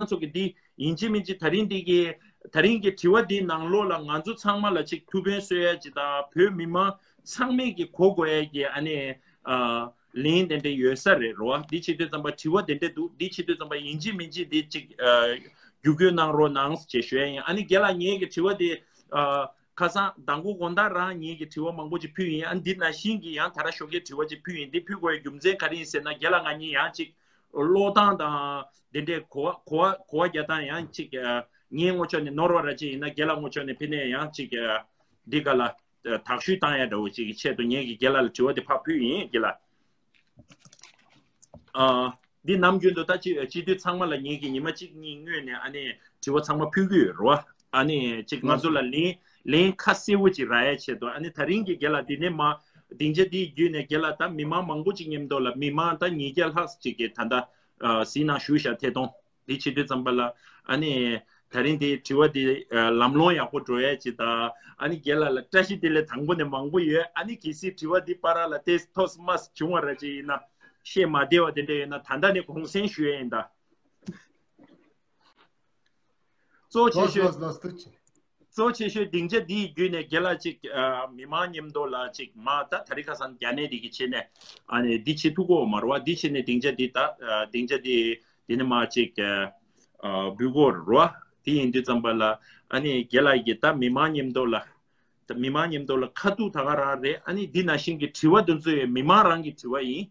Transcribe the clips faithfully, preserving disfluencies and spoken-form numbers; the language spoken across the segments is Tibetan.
ཚོ་གི་འདི་ཡིན་གཅིག་མིན་གཅིག་ད་རིང་འདི་གི་ད་རིང་གི་དྲི་བ་འདི་ནང་ལོགས་ལ་ང་ཚོ་ཚང་མ་ལ་ཅིག་ཐུགས་ཕན་གསོས་ཡ་ཅིག་དང་བོད་མི་མང་ཚང་མས་ཀྱི་གོ་དགོས་ཡ་གི་ཨ་ནི་ཨ་ལན་དེ་འདྲ་ཡོད་ས་རེད་རོ། འདི་བྱེད་དུས་ཙམ་པ་དྲི་བ་དེ་འདྲ་འདུག་འདི་བྱེད་དུས་ཙམ་པ་ཡིན་གཅིག་མིན་གཅིག་འདི་ཅིག་ཨ་བརྒྱུད་སྐུལ་གནང་རོགས་གནང་ཞེས་ཞུ་ཡ་ཡིན། ཨ་ནི་རྒན་ལགས་ངེད་ཀྱི་དྲི་བ་འདི་ཨ་ཁ་སང་མདང་དགོང་དགོང་དག་རང་ངེད་ཀྱི་དྲི་བ་མང་པོ་ཅིག་ཕུལ་ཡིན། ཨ་འདི་ནང་བཞིན་གྱི་ཡང་ད་ར་ཞོགས་ཀའི་དྲི་བ་ཅིག་ཕུལ་ཡིན། འདི་ཕུལ་དགོས་ཡ་རྒྱུ་མཚན་ག་རེ་ཡིན་ཟེར་ན་རྒན་ལགས་ང་གཉིས་ཡང་ཅིག་ཀློག་སྟངས་དང་དེ་འདྲའི་གོ་བ་གོ་བ་གོ་བ་རྒྱག་སྟངས་ཡང་ཅིག་ཨ་ངའི་ངོས་ཕྱོགས་ནས་ནོར་བ་ར་ཅིག་ཡིན་ན་རྒན་ལགས་ངོས་ཕྱོགས་ནས་ཕི་ནས་ཡང་ཅིག་ཨ་འདི་ག་ལ་ཨ་དག་ཞུས་བཏང་ཡ་འདྲ་བོ་ཅིག་གི་ཆེད་དུ་ངེད་ཀྱི་རྒན་ལགས་ལ་དྲི་བ་དེ་ཕར་ཕུལ་ཡིན་རྒན་ལགས། ཨ་འདི་ནམ་རྒྱུན་དུ་ད་སྤྱི་སྤྱི་འཐུས་ཚང་མ་ལ་ངེད་ཀྱི་ཉི་མ་གཅིག་གཉིས་སྔོན་ནས་ཨ་ནི་དྲི་བ་ཚང་མ་ཕུལ་གི་ཡོད་རེད་བ། ཨ་ནི་ཅིག་ང་ཚོ་ལ་ལན་ལན་ཁ་གསལ་བོ་ཅིག་རག་ཡ་ཆེད་དུ། ཨ་ནི་ད་རིང་གི་རྒན་ལགས་འདི་ནས་མ་སྡིངས་ཆ་འདིའི་བརྒྱུད་ནས་རྒན་ལགས་ད་མི་མང་མང་པོ་ཅིག་མཉམ་དུ་ལ་མི་མང་ད་ཉིས་བརྒྱ་ལྷག་ཅིག་གིས་ད་ལྟ་ཨ་གཟིགས་གནང་ཞུ་བཞག་ཐད་གཏོང་འདི་བྱེད་དུས་ཙམ་པ་ལ་ཨ་ནི་ད་རིང་འདི་དྲི་བ་འདི་ཨ་ལམ་ལྷོང་ཡག་པོ་འགྲོ་ཡ་ཅིག་དང་ཨ་ནི་རྒན་ལགས་ལ་བཀྲ་ཤིས་བདེ་ལེགས་དང་པོ་ནས་མང་པོ་ཡོད། ཨ་ནི་གལ་སྲིད་དྲི་བ་འདི་བར་ལ་ཏོག་ཙམ་མ་བྱུང་བ་ར་ཅིག་ཡིན་ན་བཤད་མ་བདེ་བ་དེ་འདྲ་ཡོད་ན་ད་ལྟ་ནས་དགོངས་སེལ་ཞུ་ཡ་ཡིན་ད། གཙོ་ཆེ་ལགས་ཤོས། ལགས་ལགས་ཐུགས་རྗེ་ཆེ། གཙོ་ཆེ་ཤོས་སྡིངས་ཆ་འདིའི་བརྒྱུད་ནས་རྒན་ལགས་ཅིག་ཨ་མི་མང་མཉམ་དུ་ལ་ཅིག་མ་ད་ད་རིང་ཁ་སང་རྒྱ་ནད་འདི་གི་ཆེད་ནས་ཨ་ནི་འདི་བྱེད་ཐུབ་ཀྱི་ཡོད་མ་རེད་བ། འདི་བྱེད་ནས་སྡིངས་ཆ་འདི་ད་ཨ་སྡིངས་ཆ་འདི་འདི་ནས་མ་ཅིག་ཨ་འབུལ་དགོས་རེད་བ། དེ་ཡིན་དུས་ཙམ་པ་ལ་ཨ་ནི་རྒན་ལགས་ཀྱིས་ད་མི་མང་མཉམ་དུ་ལ་ད་མི་མང་མཉམ་དུ་ལ་ཁ་ཐུག་ད་ག་རང་རེད། ཨ་ནི་འདི་ནང་བཞིན་གྱི་དྲི་བ་འདི་ཚོ་ཡང་མི་མང་རང་གི་དྲི་བ་ཡིན།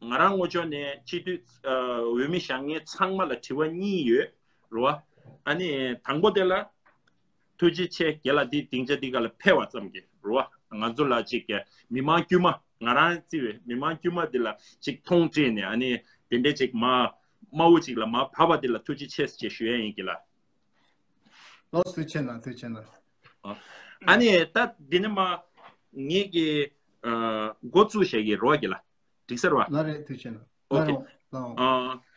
ང་རང་ངོས་ཕྱོགས་ནས་སྤྱི་འཐུས་ཨ་འོས་མི་བཞེངས་མཁན་ཚང་མ་ལ་དྲི་བ་གཉིས་ཡོད་རེད་བ། ཨ་ནི་དང་པོ་དེ་ལ་ཐུགས་རྗེ་ཆེ་རྒན་ལགས་འདི་སྡིངས་ཆ་འདི་ག་ལ་ཕེབས་པ་ཙམ་གྱིས་རེད་བ། ང་ཚོ་ལ་ཅིག་མི་མང་དཀྱུས་མ་ང་རང་བརྩི་བའི་མི་མང་དཀྱུས་མ་འདི་ལ་ཅིག་མཐོང་སྤྲད་ནས་ཨ་ནི་དེ་འདྲའི་ཅིག་མ་དམའ་བོ་ཅིག་ལ་མ་བབས་པ་འདི་ལ་ཐུགས་རྗེ་ཆེ་ཞེས་ཞུ་ཡ་ཡིན་གྱི་ལ། ལགས་སོ་ཐུགས་རྗེ་ཆེ་གནང་ཐུགས་རྗེ་ཆེ་གནང་། ཨ་ནི་ད་འདི་ནས་མ་ངེད་ཀྱི་ཨ་འགོ་བཙུགས་བྱ་གི་རེད་བ་རྒན་ལགས། འགྲིག་ས་རེད་བ། ལགས་རེད་ཐུགས་རྗེ་ཆེ་གནང་། ཨོ་ལགས་ཁེ། རོགས་ལགས་ཨོ། ཨ་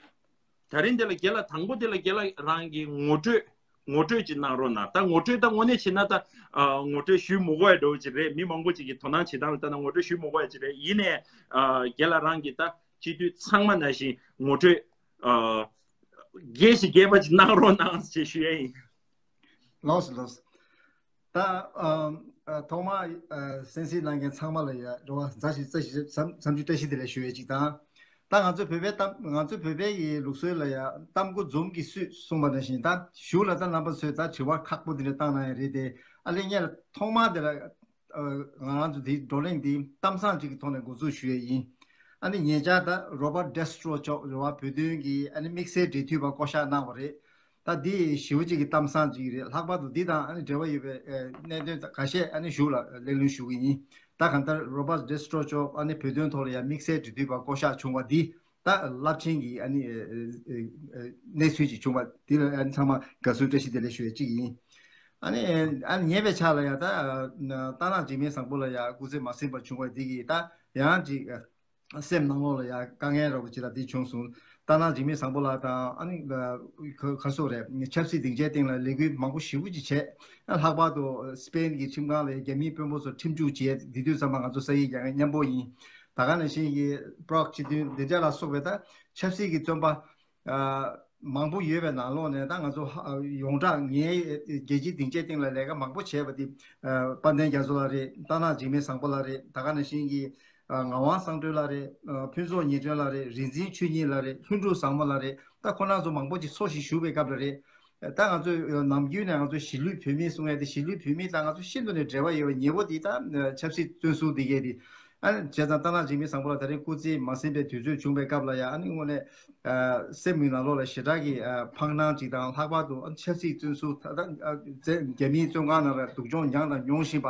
ད་རིང་འདི་ལ་རྒན་ལགས་དང་པོ་འདི་ལ་རྒན་ལགས་རང་གི་ངོ་སྤྲོད་ངོ་སྤྲོད་ཅིག་གནང་རོགས་གནང་། ད་ངོ་སྤྲོད་ད་དངོས་གནས་བྱས་ན་ད་ཨ་ངོ་སྤྲོད་ཞུས་མི་དགོས་ཡ་འདྲ་བོ་ཅིག་རེད། མི་མང་པོ་ཅིག་གི་དོ་སྣང་བྱེད་སྟངས་ལ་ལྟ་ན་ངོ་སྤྲོད་ཞུས་མི་དགོས་ཡ་ཅིག་རེད། ཡིན་ནའི་ཨ་རྒན་ལགས་རང་གིས་ད་སྤྱི་འཐུས་ཚང་མ་ནང་བཞིན་ངོ་སྤྲོད་ཨ་རྒྱས་ཤིག་རྒྱས་པ་ཅིག་གནང་རོགས་གནང་ཞེས་ཞུ་ཡ་ཡིན། ལགས་སོ་ལགས་སོ། ད་ཨ་ཨ་ཐོག་མ་ཨ་གསན་གཟིགས་གནང་མཁན་ཚང་མ་ལ་ཡ་རེ་བ་མཛའ་ཞིག་རྩ་ཞིག་འཚམས་འཚམས་ཞུ་བཀྲ་ཤིས་བདེ་ལེགས་ཞུ་ཡས་ཅིག་དང་། ད་ང་ཚོ་བོད་པའི་གཏམ་ང་ཚོ་བོད་པའི་གི་ལུགས་སྲོལ་ལ་ཡ་གཏམ་མགོ་འཛོམས་ཀྱིས་སུས་གསུངས་པ་ནང་བཞིན་ད་གཞུག་ལ་ད་རྣམ་པ་ཚོས་ད་དྲི་བ་ཁག་པོ་འདི་འདྲ་བཏང་གནང་ཡ་རེད་དེ། ཨ་ལས་ངས་ལ་ཐོག་མ་དེ་ལ་ཨ་ང་རང་ཚོ་དེའི་བགྲོ་གླེང་འདི་གཏམ་བཟང་ཅིག་གི་ཐོག་ནས་འགོ་འཛུགས་ཞུ་ཡས་ཡིན། ཨ་ནི་ཉེ་ཆར་ད་Robert Destro་མཆོག་རེད་བ། བོད་དོན་གྱི་ཨ་ནི་དམིགས་བསལ་འབྲེལ་མཐུད་པ་བསྐོ་གཞག་གནང་བ་རེད། ད་འདི་ཞེ་པོ་ཅིག་གི་གཏམ་བཟང་ཅིག་རེད། ལྷག་པར་དུ་འདི་དང་ཨ་ནི་འབྲེལ་བ་ཡོད་པའི་ཨ་གནད་དོན་ཁ་ཤས་ཨ་ནི་གཞུག་ལ་གླེང་སློང་ཞུ་གི་ཡིན། ད་གང་ལྟར་Robert Destro་མཆོག་ཨ་ནི་བོད་དོན་ཐོག་ལ་ཡང་དམིགས་བསལ་འབྲེལ་མཐུད་པ་བསྐོ་གཞག་བྱུང་བ་འདི་ད་རླབས་ཆེན་གྱི་ཨ་ནི་ཨ་ཨ་གནས་ཚུལ་ཅིག་བྱུང་བ་འདི་ལ་ཨ་ནི་ཚང་མ་དགའ་བསུ་བཀྲ་ཤིས་བདེ་ལེགས་ཞུ་ཡས་ཅིག་ཡིན། ཨ་ནི་ཨ་ནི་ཉེ་བའི་ཆར་ལ་ཡང་ད་རྟ་ནག་འཇིགས་མེད་བཟང་པོ་ལ་ཡང་སྐུ་ཚེ་མ་ཟིན་པར་བྱུང་བ་འདི་གིས་ད་ཡང་ཅིག་སེམས་ནང་ལོགས་ལ་ཡང་དཀའ་ངལ་འདྲ་པོ་ཅིག་ལ་འདི་བྱུང་སོང་། རྟ་ནག་འཇིགས་མེད་བཟང་པོ་ལགས་དང་ཨ་ནི་ཁ་སོ་རེད། ཆབ་སྲིད་སྡིངས་ཆའི་སྟེང་ལ་ལས་འགུལ་མང་པོ་ཞེ་པོ་ཅིག་བྱས། ལྷག་པར་དུ་སི་པེན་གྱི་ཁྲིམས་ཁང་ལ་རྒྱ་མིའི་དཔོན་པོ་ཚོ་ཁྲིམས་གཅོད་བྱས། འདི་དུས་ཙམ་པ་ང་ཚོ་ས་ཡིག་རྒྱག་མཁན་མཉམ་པོ་ཡིན། ད་ག་ནང་བཞིན་གྱི་པྲོག་སྤྱི་མཐུན་བདེ་འཇགས་ལ་སོགས་པའི་ད་ཆབ་སྲིད་ཀྱི་བཙོན་པ་ཨ་མང་པོ་ཡོད་པའི་ནང་ལོགས་ནས་ད་ང་ཚོ་ཧ་ཡོངས་གྲགས་ངའི་རྒྱལ་སྤྱིའི་སྡིངས་ཆའི་སྟེང་ལ་ལས་ཀ་མང་པོ་བྱས་པ་འདི་ཨ་དཔལ་ལྡན་རྒྱ་མཚོ་ལགས་རེད། རྟ་ནག་འཇིགས་མེད་བཟང་པོ་ལགས་རེད། ད་ག་ནང་བཞིན་གྱི་ཨ་ངག་དབང་བསམ་གྲུབ་ལགས་རེད། ཨ་ཕུན་ཚོགས་ཉི་སྒྲོན་ལགས་རེད། རིག་འཛིན་ཆོས་ཉིད་ལགས་རེད། ལྷུན་གྲུབ་བཟང་མོ་ལགས་རེད། ད་ཁོ་རང་ཚོ་མང་པོ་ཅིག་འཚོ་ཞིང་བཞུགས་པའི་སྐབས་ལ་རེད། ད་ང་ཚོས་ནམ་རྒྱུན་ནས་ང་ཚོ་གཞིས་ལུས་བོད་མི་གསུང་ཡ་དེ་གཞིས་ལུས་བོད་མི་དང་ང་ཚོ་ཤིན་ཏུ་ནས་འབྲེལ་བ་ཡོད་པའི་ཉེ་པོ་དེ་ད་ཆབ་སྲིད་བཙོན་ཟུར་དེ་གས་དེ། ཨ་བྱས་ཙང་རྟ་ནག་འཇིགས་མེད་བཟང་པོ་ལགས་ད་རིང་སྐུ་ཚེ་མ་ཟིན་པའི་དུས་ཚོད་བྱུང་བའི་སྐབས་ལ་ཡང་ཨ་ནི་དངོས་གནས་ཨ་སེམས་ཀྱི་ནང་ལོགས་ལ་ཞེ་དྲག་གི་ཨ་འཕངས་སྣང་ཅིག་དང་། ལྷག་པར་དུ་ཨ་ཆབ་སྲིད་བཙོན་ཟུར་ད་ལྟ་ཨ་རྒྱ་མིའི་བཙོན་ཁང་ནང་ལ་སྡུག་སྦྱོང་མྱངས་དང་མྱོང་བཞིན་པ་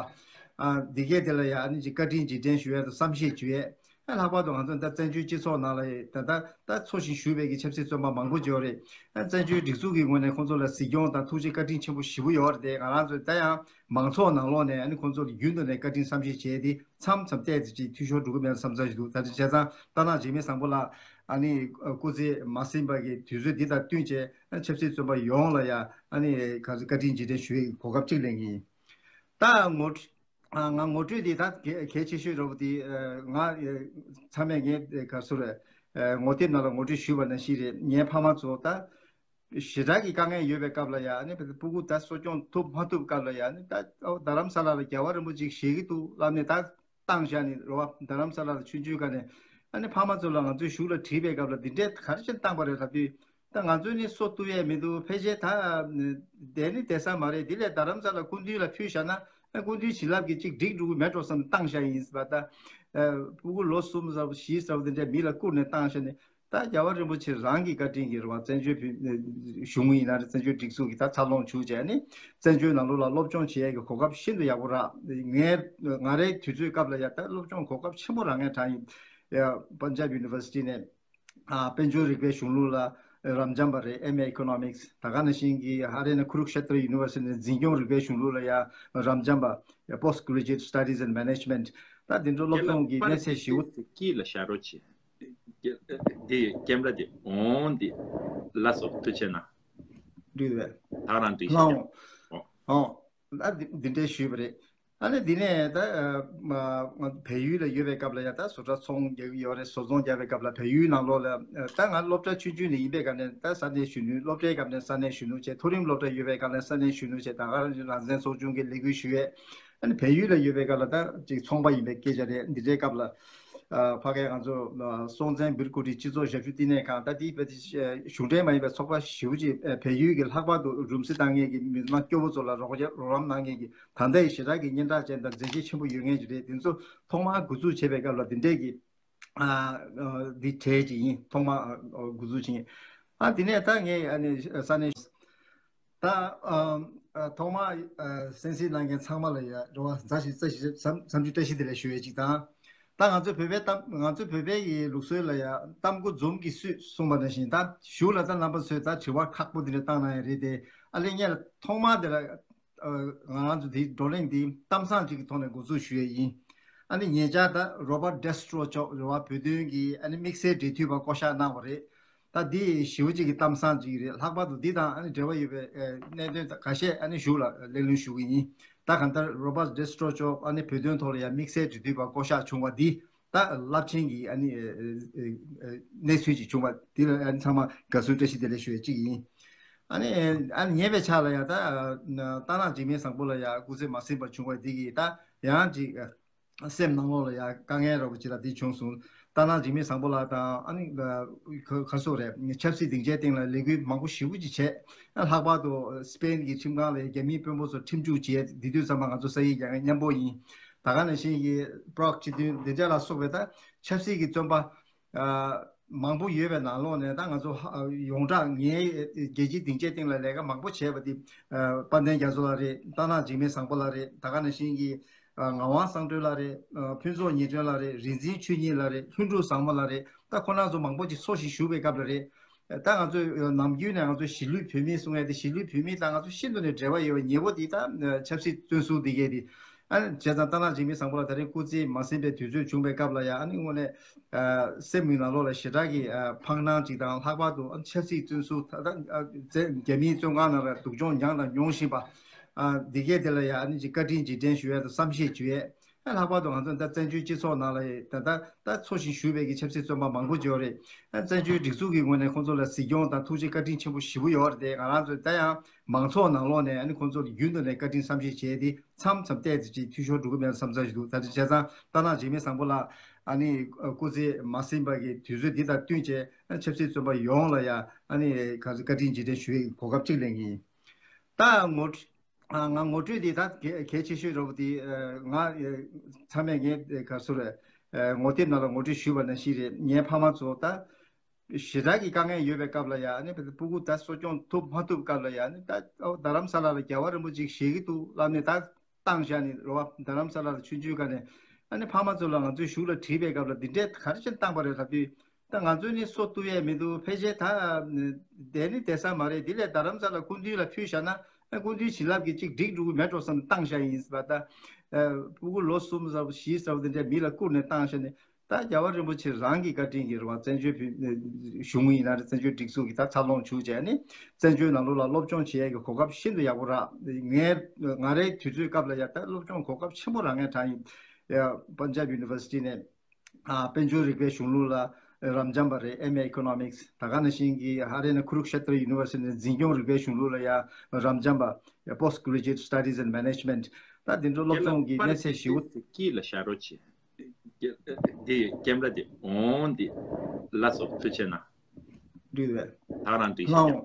ཨ་འདི་གས་དེ་ལ་ཡང་ཨ་ནི་ཅིག་བཀའ་དྲིན་རྗེས་དྲན་ཞུ་ཡ་དང་བསམ་ཤེས་ཞུ་ཡས། ལྷག་པར་དུ་ང་ཚོ་ད་བཙན་བྱོལ་སྤྱི་ཚོགས་ནང་ལ་ད་ལྟ་ད་འཚོ་ཞིང་བཞུགས་པའི་གི་ཆབ་སྲིད་བཙོན་པ་མང་པོ་ཅིག་ཡོད་རེད། བཙན་བྱོལ་སྒྲིག་འཛུགས་ཀྱི་ངོས་ནས་ཁོང་ཚོ་ལ་གཟིགས་སྐྱོང་དང་ཐུགས་རྗེ་བཀའ་དྲིན་ཆེན་པོ་ཞེ་པོ་ཡོད་རེད་དེ། ང་རང་ཚོས་ད་ཡང་མང་ཚོགས་ནང་ལོགས་ནས་ཨ་ནི་ཁོང་ཚོ་ལ་རྒྱུན་དུ་ནས་བཀའ་དྲིན་བསམ་ཤེས་བྱས་ཏེ་མཚམས་མཚམས་བལྟས་ཏེ་ཅིག་འཐུས་ཤོར་འགྲོ་གི་མེད་བསམ་ཚུལ་ཞིག་འདུག་ད་ཆ་བྱས་ཙང་རྟ་ནག་འཇིགས་མེད་བཟང་པོ་ལགས་ཨ་ནི་སྐུ་ཚེ་མ་ཟིན་པ་གི་དུས་ཚོད་འདི་དང་བསྟུན་བྱས་ཆབ་སྲིད་བཙོན་པ་ཡོངས་ལ་ཡང་ཨ་ནི་ག་ཚོད་བཀའ་དྲིན་རྗེས་དྲན་ཞུ་ཡའི་གོ་སྐབས་ཅིག་ལེན་གྱི་ཡིན། ད་ངོ་ཨ་ང་ངོ་སྤྲོད་འདི་ད་གལ་གལ་ཆེ་ཤོས་འདྲ་པོ་འདི་ཨ་ང་ཨ་ཚང་མས་ངའི་ཨ་ག་ཚོད་རེད། ཨ་ངོ་དེབ་ནང་ལ་ངོ་སྤྲོད་ཞུས་པ་ནང་བཞིན་རེད། ངའི་ཕ་མ་ཚོ་ད་ ཞེ་དྲག་གི་དཀའ་ངལ་ཡོད་པའི་སྐབས་ལ་ཡང་ཨ་ནི་སྤུ་གུ་ད་གསོ་སྐྱོང་ཐུབ་མ་ཐུབ་སྐབས་ལ་ཡང་ཨ་ནི་ད་རྡ་རམ་ས་ལ་ལ་རྒྱལ་བ་རིན་པོ་ཆེ་ཞེད་ཀྱི་འདུག་ལབ་ནས་ད་བཏང་བཞག་ནས་རེད་བ། རྡ་རམ་ས་ལ་ལ་ཆུང་ཆུང་སྒང་ནས་ཨ་ནི་ཕ་མ་ཚོ་ལ་ང་ཚོའི་གཞུང་ལ་དྲིས་པའི་སྐབས་ལ་འདི་འདྲའི་ག་རེ་བྱས་ནས་བཏང་པ་རེད་ལབ་དུས། ད་ང་ཚོས་ནི་གསོ་ཐུབ་ཡས་མི་འདུག་ཕལ་ཆེར་ད་བསྡད་ནི་བསྡད་ས་མ་རེད། འདི་ལས་རྡ་རམ་ས་ལ་སྐུ་མདུན་ལ་ཕུལ་བཞག་ན་ཨ་སྐུ་མདུན་བྱིན་རླབས་ཀྱིས་གཅིག་འགྲིག་འགྲོ་གི་མེད་འགྲོ་བསམ་བཏང་བཞག་ཡིན་ཟེར་བ། ད་ཨ་སྤུ་གུ་ལོ་གསུམ་ཟེར་བ་བཞི་ཟེར་བ་འདི་འདྲ་མི་ལ་བསྐུར་ནས་བཏང་བཞག་ནས། ད་རྒྱལ་བ་རིན་པོ་ཆེ་རང་གི་བཀའ་དྲིན་གྱིས་རེད་བ། བཙན་བྱོལ་བོད་གཞུང་ཡིན་ན་རེད། བཙན་བྱོལ་སྒྲིག་འཛུགས་ཀྱིས་ད་འཚར་ལོངས་བྱུང་བྱས་ནི་བཙན་བྱོལ་ནང་ལོགས་ལ་སློབ་སྦྱོང་བྱེད་ཡས་ཀྱི་གོ་སྐབས་ཤིན་ཏུ་ཡག་པོ་རག་ངས་ང་རའི་དུས་ཚོད་སྐབས་ལ་ཡ་ད་སློབ་སྦྱོང་གོ་སྐབས་ཆེན་པོ་རག་མཁན་གྲས་ཡིན། ཡ་Punjab University ནས། ཨ་དཔལ་འབྱོར་རིག་པའི་གཞུང་ལུགས་ལ་རབ་འབྱམས་པ་རེད། M A Economics། ད་ག་ནང་བཞིན་གྱི་ཧ་རེ་ན་Kurukshetra University ནས་འཛིན་སྐྱོང་རིག་པའི་གཞུང་ལུགས་ལ་ཡང་རབ་འབྱམས་པ། Post Graduate Studies in Management། ད་འདི་འདྲ་སློབ་སྦྱོང་གི་གནས་ཚད་ཞེ་པོ། དཀྱིལ་ལ་བཞག་རོགས་བྱེད། འདི་ཀེམ་ར་འདི་འོང་འདི་ལ་སོགས་ཐུགས་ཆེ་ན། འགྲིག་རེད། ད་རང་འགྲིག་ཤག་ལའོ། ཨོ། ཨོ། ཨ་འདི་འདི་འདྲའི་ཞུས་པ་རེད། ཨ་ནི་འདི་ནས་ད་ཨ་མ་བལ་ཡུལ་ལ་ཡོད་པའི་སྐབས་ལ་ཡང་ད་བཟོ་གྲྭ་ཚོང་རྒྱག་གི་ཡོད་རེད། བཟོ་ཚོང་རྒྱག་པའི་སྐབས་ལ་བལ་ཡུལ་ནང་ལོགས་ལ་ཨ་ད་ང་སློབ་གྲྭ་ཆུང་ཆུང་ནས་ཡིན་པའི་སྐབས་ནས་ད་ས་གནས་གཞོན་ནུ། སློབ་གྲྭའི་སྐབས་ནས་ས་གནས་གཞོན་ནུ་བྱས། མཐོ་རིམ་སློབ་གྲྭ་ཡོད་པའི་སྐབས་ནས་ས་གནས་གཞོན་ནུ་བྱས། ད་ག་རང་བཙན་ཚོགས་ཆུང་གི་ལས་འགུལ་ཞུ་ཡས། ཨ་ནི་བལ་ཡུལ་ལ་ཡོད་པའི་སྐབས་ལ་ད་ཅིག་ཚོང་པ་ཡིན་པའི་སྐད་ཆ་རེད། འདི་འདྲའི་སྐབས་ལ་ཨ་ཕ་གིའི་ང་ཚོ་ཨ་སྲོང་བཙན་སྦིར་ཀོ་ཏི་སྤྱི་ཚོགས་ཞབས་ཞུ་བསྟི་གནས་ཁང་། ད་དེའི་བལ་ཏི་གཞུང་འབྲེལ་མ་ཡིན་པའི་ཚོགས་པ་ཞེ་པོ་ཅིག་ཨ་བལ་ཡུལ་གྱི་ལྷག་པར་དུ་རུམ་སེ་བཏང་མཁན་གྱི་མི་སྣ་སྐྱོ་བོ་ཚོ་ལ་རོགས་རམ་གནང་མཁན་གྱི་ད་ལྟའི་ཞེ་དྲག་གི་སྙན་གྲགས་ཅན་དང་མཛད་རྗེས་ཆེན་པོ་ཡོད་མཁན་ཅིག་རེད། དེ་ཚོ་ཐོག་མར་འགོ་འཛུགས་བྱས་པའི་སྐབས་ལ་དེ་འདྲས་ཀྱི་ཨ་འདི་གྲས་ཅིག་ཡིན། ཐོག་མར་ཨ་འགོ་འཛུགས་བྱས། ཨ་དེ་ནས་ད་ངས་ཨ་ནི་ས་གནས་ད་ཨ་ཨ་ཐོག་མར་ཨ་གསན་གཟིགས་གནང་མཁན་ཚང་མ་ལ་ཡ་རེ་བ་མཛའ་ཞིང་བརྩེ་ཞིང་འཚམས་འཚམས་འདྲི་བཀྲ་ཤིས་བདེ་ལེགས་ཞུ་ཡས་ཅིག་དང་། ད་ང་ཚོ་བོད་པའི་གཏམ། ང་ཚོ་བོད་པའི་ཡི་ལུགས་སྲོལ་ལ་ཡ་གཏམ་མགོ་འཛོམས་ཀྱིས་བསུས་གསུངས་པ་ནང་བཞིན། ད་གཞུག་ལ་ད་རྣམ་པ་ཚོས་ད་དྲི་བ་ཁག་པོ་འདི་འདྲ་བཏང་གནང་ཡས་རེད་དེ། ཨ་ལས་ངས་ལ་ཐོག་མར་དེ་ལ་ཨ་ང་རང་ཚོ་དེའི་བགྲོ་གླེང་འདི་གཏམ་བཟང་ཅིག་གི་ཐོག་ནས་འགོ་འཛུགས་ཞུ་ཡས་ཡིན། ཨ་ནི་ཉེ་ཆར་ད་Robert Destro མཆོག་རེད་བ། བོད་དོན་གྱི་ཨ་ནི་དམིགས་བསལ་འབྲེལ་མཐུད་པ་བསྐོ་གཞག་གནང་བ་རེད། ད་འདི་ཞེ་པོ་ཅིག་གི་གཏམ་བཟང་ཅིག་རེད། ལྷག་པར་དུ་འདི་དང་ཨ་ནི་འབྲེལ་བ་ཡོད་པའི་ཨ་གནད་དོན་ཁ་ཤས་ཨ་ནི་གཞུག་ལ་གླེང་སློང་ཞུ་གི་ཡིན། ད་གང་ལྟར་Robert Destro མཆོག་ཨ་ནི་བོད་དོན་ཐོག་ལ་ཡང་དམིགས་བསལ་འབྲེལ་མཐུད་པ་བསྐོ་གཞག་བྱུང་བ་འདི་ད་རླབས་ཆེན་གྱི་ཨ་ནི་ཨ་ཨ་གནས་ཚུལ་ཅིག་བྱུང་བ་འདི་ལ་ཨ་ནི་ཚང་མ་དགའ་བསུ་བཀྲ་ཤིས་བདེ་ལེགས་ཞུ་ཡས་ཅིག་ཡིན། ཨ་ནི་ཨ་ནི་ཉེ་བའི་ཆར་ལ་ཡང་ད་རྟ་ནག་འཇིགས་མེད་བཟང་པོ་ལ་ཡང་སྐུ་ཚེ་མ་ཟིན་པར་བྱུང་བ་འདི་གིས་ད་ཡང་ཅིག་སེམས་ནང་ལོགས་ལ་ཡང་དཀའ་ངལ་འདྲ་པོ་ཅིག་ལ་འདི་བྱུང་སོང་། རྟ་ནག་འཇིགས་མེད་བཟང་པོ་ལགས་དང་ཨ་ནི་ག་སོ་རེད། ཆབ་སྲིད་སྡིངས་ཆའི་སྟེང་ལ་ལས་འགུལ་མང་པོ་ཞེ་པོ་ཅིག་བྱས། ལྷག་པར་དུ་སི་པེན་གྱི་ཁྲིམས་ཁང་ལ་རྒྱ་མིའི་དཔོན་པོ་ཚོ་ཁྲིམས་གཅོད་བྱས། འདི་དུས་ཙམ་པ་ང་ཚོ་ས་ཡིག་རྒྱག་མཁན་མཉམ་པོ་ཡིན། ད་ག་ནང་བཞིན་གྱི་པྲོག་སྤྱི་མཐུན་འདི་འདྲ་ལ་སོགས་པའི་ད་ཆབ་སྲིད་ཀྱི་བཙོན་པ་ཨ་མང་པོ་ཡོད་པའི་ནང་ལོགས་ནས་ད་ང་ཚོ་ཧ་ཡོངས་གྲགས་ངའི་རྒྱལ་སྤྱིའི་སྡིངས་ཆའི་སྟེང་ལ་ལས་ཀ་མང་པོ་བྱས་པ་དེ་ཨ་དཔལ་ལྡན་རྒྱ་མཚོ་ལགས་རེད། རྟ་ནག་འཇིགས་མེད་བཟང་པོ་ལགས་རེད། ད་ག་ནང་བཞིན་གྱི་ཨ་ངག་དབང་བསམ་གྲུབ་ལགས་རེད། ཨ་ཕུན་ཚོགས་ཉི་སྒྲོན་ལགས་རེད། རིག་འཛིན་ཆོས་ཉིད་ལགས་རེད། ལྷུན་གྲུབ་བཟང་མོ་ལགས་རེད། ད་ཁོ་རང་ཚོ་མང་པོ་ཅིག་འཚོ་ཞིང་བཞུགས་པའི་སྐབས་ལ་རེད། ད་ང་ཚོས་ནམ་རྒྱུན་ནས་ང་ཚོ་གཞིས་ལུས་བོད་མི་གསུང་ཡས་དེ་གཞིས་ལུས་བོད་མི་དང་ང་ཚོ་ཤིན་ཏུ་ནས་འབྲེལ་བ་ཡོད་པ་ཉེ་པོ་དེ་ད་ཆབ་སྲིད་བཙོན་ཟུར་དེ་གས་དེ། ཨ་ནི་བྱས་ཙང་རྟ་ནག་འཇིགས་མེད་བཟང་པོ་ལགས་ད་རིང་སྐུ་ཚེ་མ་ཟིན་པའི་དུས་ཚོད་བྱུང་བའི་སྐབས་ལ་ཡ་ཨ་ནི་དངོས་གནས་ཨ་སེམས་ཀྱི་ནང་ལོགས་ལ་ཞེ་དྲག་གི་ཨ་ཕངས་སྣང་ཅིག་དང་། ལྷག་པར་དུ་ཨ་ཆབ་སྲིད་བཙོན་ཟུར་ད་ལྟ་ཨ་རྒྱ་མིའི་བཙོན་ཁང་ནང་ལ་སྡུག་སྦྱོང་མྱངས་དང་མྱོང་བཞིན་པ་ཨ་འདི་གས་དེ་ལ་ཡ་ཨ་ནི་ཅིག་བཀའ་དྲིན་རྗེས་དྲན་ཞུ་ཡས་དང་བསམ་ཤེས་བྱེད་ཡས། ལྷག་པར་དུ་ང་ཚོ་ད་བཙན་བྱོལ་སྤྱི་ཚོགས་ནང་ལ་ད་ལྟ་ད་འཚོ་ཞིང་བཞུགས་པའི་གི་ཆབ་སྲིད་བཙོན་པ་མང་པོ་ཡོད་རེད། བཙན་བྱོལ་སྒྲིག་འཛུགས་ཀྱི་ངོས་ནས་ཁོང་ཚོ་ལ་གཟིགས་སྐྱོང་དང་ཐུགས་རྗེ་བཀའ་དྲིན་ཆེན་པོ་ཞེ་པོ་ཡོད་རེད་དེ། ང་རང་ཚོ་ད་ཡང་མང་ཚོགས་ནང་ལོགས་ནས་ཨ་ནི་ཁོང་ཚོ་ལ་རྒྱུན་དུ་ནས་བཀའ་དྲིན་བསམ་ཤེས་བྱས་ཏེ་མཚམས་མཚམས་བལྟས་ཏེ་ཅིག་འཐུས་ཤོར་འགྲོ་གི་མེད་བསམ་ཚར་ཞིག་འདུག་ད་ཆ་བྱས་ཙང་རྟ་ནག་འཇིགས་མེད་བཟང་པོ་ལགས་ཨ་ནི་སྐུ་ཚེ་མ་ཟིན་པ་གི་དུས་ཚོད་འདི་དང་བསྟུན་བྱས་ཆབ་སྲིད་བཙོན་པ་ཡོངས་ལ་ཡང་ཨ་ནི་བཀའ་དྲིན་རྗེས་དྲན་ཞུ་བའི་གོ་སྐབས་ཅིག་ལེན་གྱི་ཡིན། ད་ངོ་ང་ངོ་སྤྲོད་འདི་ད་གལ་གལ་ཆེ་ཤོས་རེད་པ། དེ་ང་ཚང་མས་ངས་ག་ཚོད་རེད། ངོ་དེབ་ནང་ལ་ངོ་སྤྲོད་ཞུས་པ་ནང་བཞིན་རེད། ངའི་ཕ་མ་ཚོ་ད་ཞེ་དྲག་གི་དཀའ་ངལ་ཡོད་པའི་སྐབས་ལ་ཡང་ཨ་ནི་སྤུ་གུ་ད་གསོ་སྐྱོང་ཐུབ་མ་ཐུབ་སྐབས་ལ་ཡང་ཨ་ནི་ད་རྡ་རམ་ས་ལ་ལ་རྒྱལ་བ་རིན་པོ་ཆེ་ཞེད་ཀྱི་འདུག་ལབ་ནས་ད་བཏང་བཞག་ནས་རེད་པ། རྡ་རམ་ས་ལ་ལ་ཆུང་ཆུང་སྒང་ནས་ཨ་ནི་ཕ་མ་ཚོ་ལ་ང་ཚོའི་གཞུང་ལ་དྲིས་པའི་སྐབས་ལ་འདི་འདྲས་ག་རེ་བྱས་ནས་བཏང་པ་རེད་ལབ་དུས། ད་ང་ཚོས་ནི་གསོ་ཐུབ་ཡས་མི་འདུག་ཕལ་ཆེར་ད་བསྡད་ནི་བསྡད་ས་མ་རེད། འདི་ལས་རྡ་རམ་ས་ལ་སྐུ་མདུན་ལ་ཕུལ་བཞག་ན་ཨ་སྐུ་མདུན་བྱིན་རླབས་ཀྱིས་གཅིག་འགྲིག་འགྲོ་གི་མེད་འགྲོ་བསམ་བཏང་བཞག་ཡིན་ཟེར་བ། ད་ཨ་སྤུ་གུ་ལོ་གསུམ་ཟེར་བ་བཞི་ཟེར་བ་འདི་འདྲའི་མི་ལ་བསྐུར་ནས་བཏང་བཞག་ནས། ད་རྒྱལ་བ་རིན་པོ་ཆེ་རང་གི་བཀའ་དྲིན་གྱིས་རེད་བ། བཙན་བྱོལ་བོད་གཞུང་ཡིན་ན་རེད། བཙན་བྱོལ་སྒྲིག་འཛུགས་ཀྱིས་ད་འཚར་ལོངས་བྱུང་བྱས་ནས་བཙན་བྱོལ་ནང་ལོགས་ལ་སློབ་སྦྱོང་བྱེད་ཡས་ཀྱི་གོ་སྐབས་ཤིན་ཏུ་ཡག་པོ་རག་ངས་ང་རའི་དུས་ཚོད་སྐབས་ལ་ཡ་ད་སློབ་སྦྱོང་གོ་སྐབས་ཆེན་པོ་རག་མཁན་གྲས་ཡིན། ཡ་Punjab University ནས། ཨ་དཔལ་འབྱོར་རིག་པའི་གཞུང་ལུགས་ལ་ རབ་འབྱམས་པ་རེད། ཨེམ་ཨེ་Economics། ད་ག་ནང་བཞིན་གྱི་ཧ་རེ་ན་Kurukshetra University ནས་འཛིན་སྐྱོང་རིག་པའི་གཞུང་ལུགས་ལ་ཡང་རབ་འབྱམས་པ། Postgraduate Studies in Management། ད་འདི་འདྲ་སློབ་སྦྱོང་གི་གནས་ཚད་ཞེ་པོ། དཀྱིལ་ལ་བཞག་རོགས་བྱེད། འདི་ཀེམ་ར་འདི་འོང་འདི་ལ་སོགས་ཐུགས་རྗེ་གནང་། འགྲིག་རེད། ད་རང་འགྲིག་ཤག་ཨོ།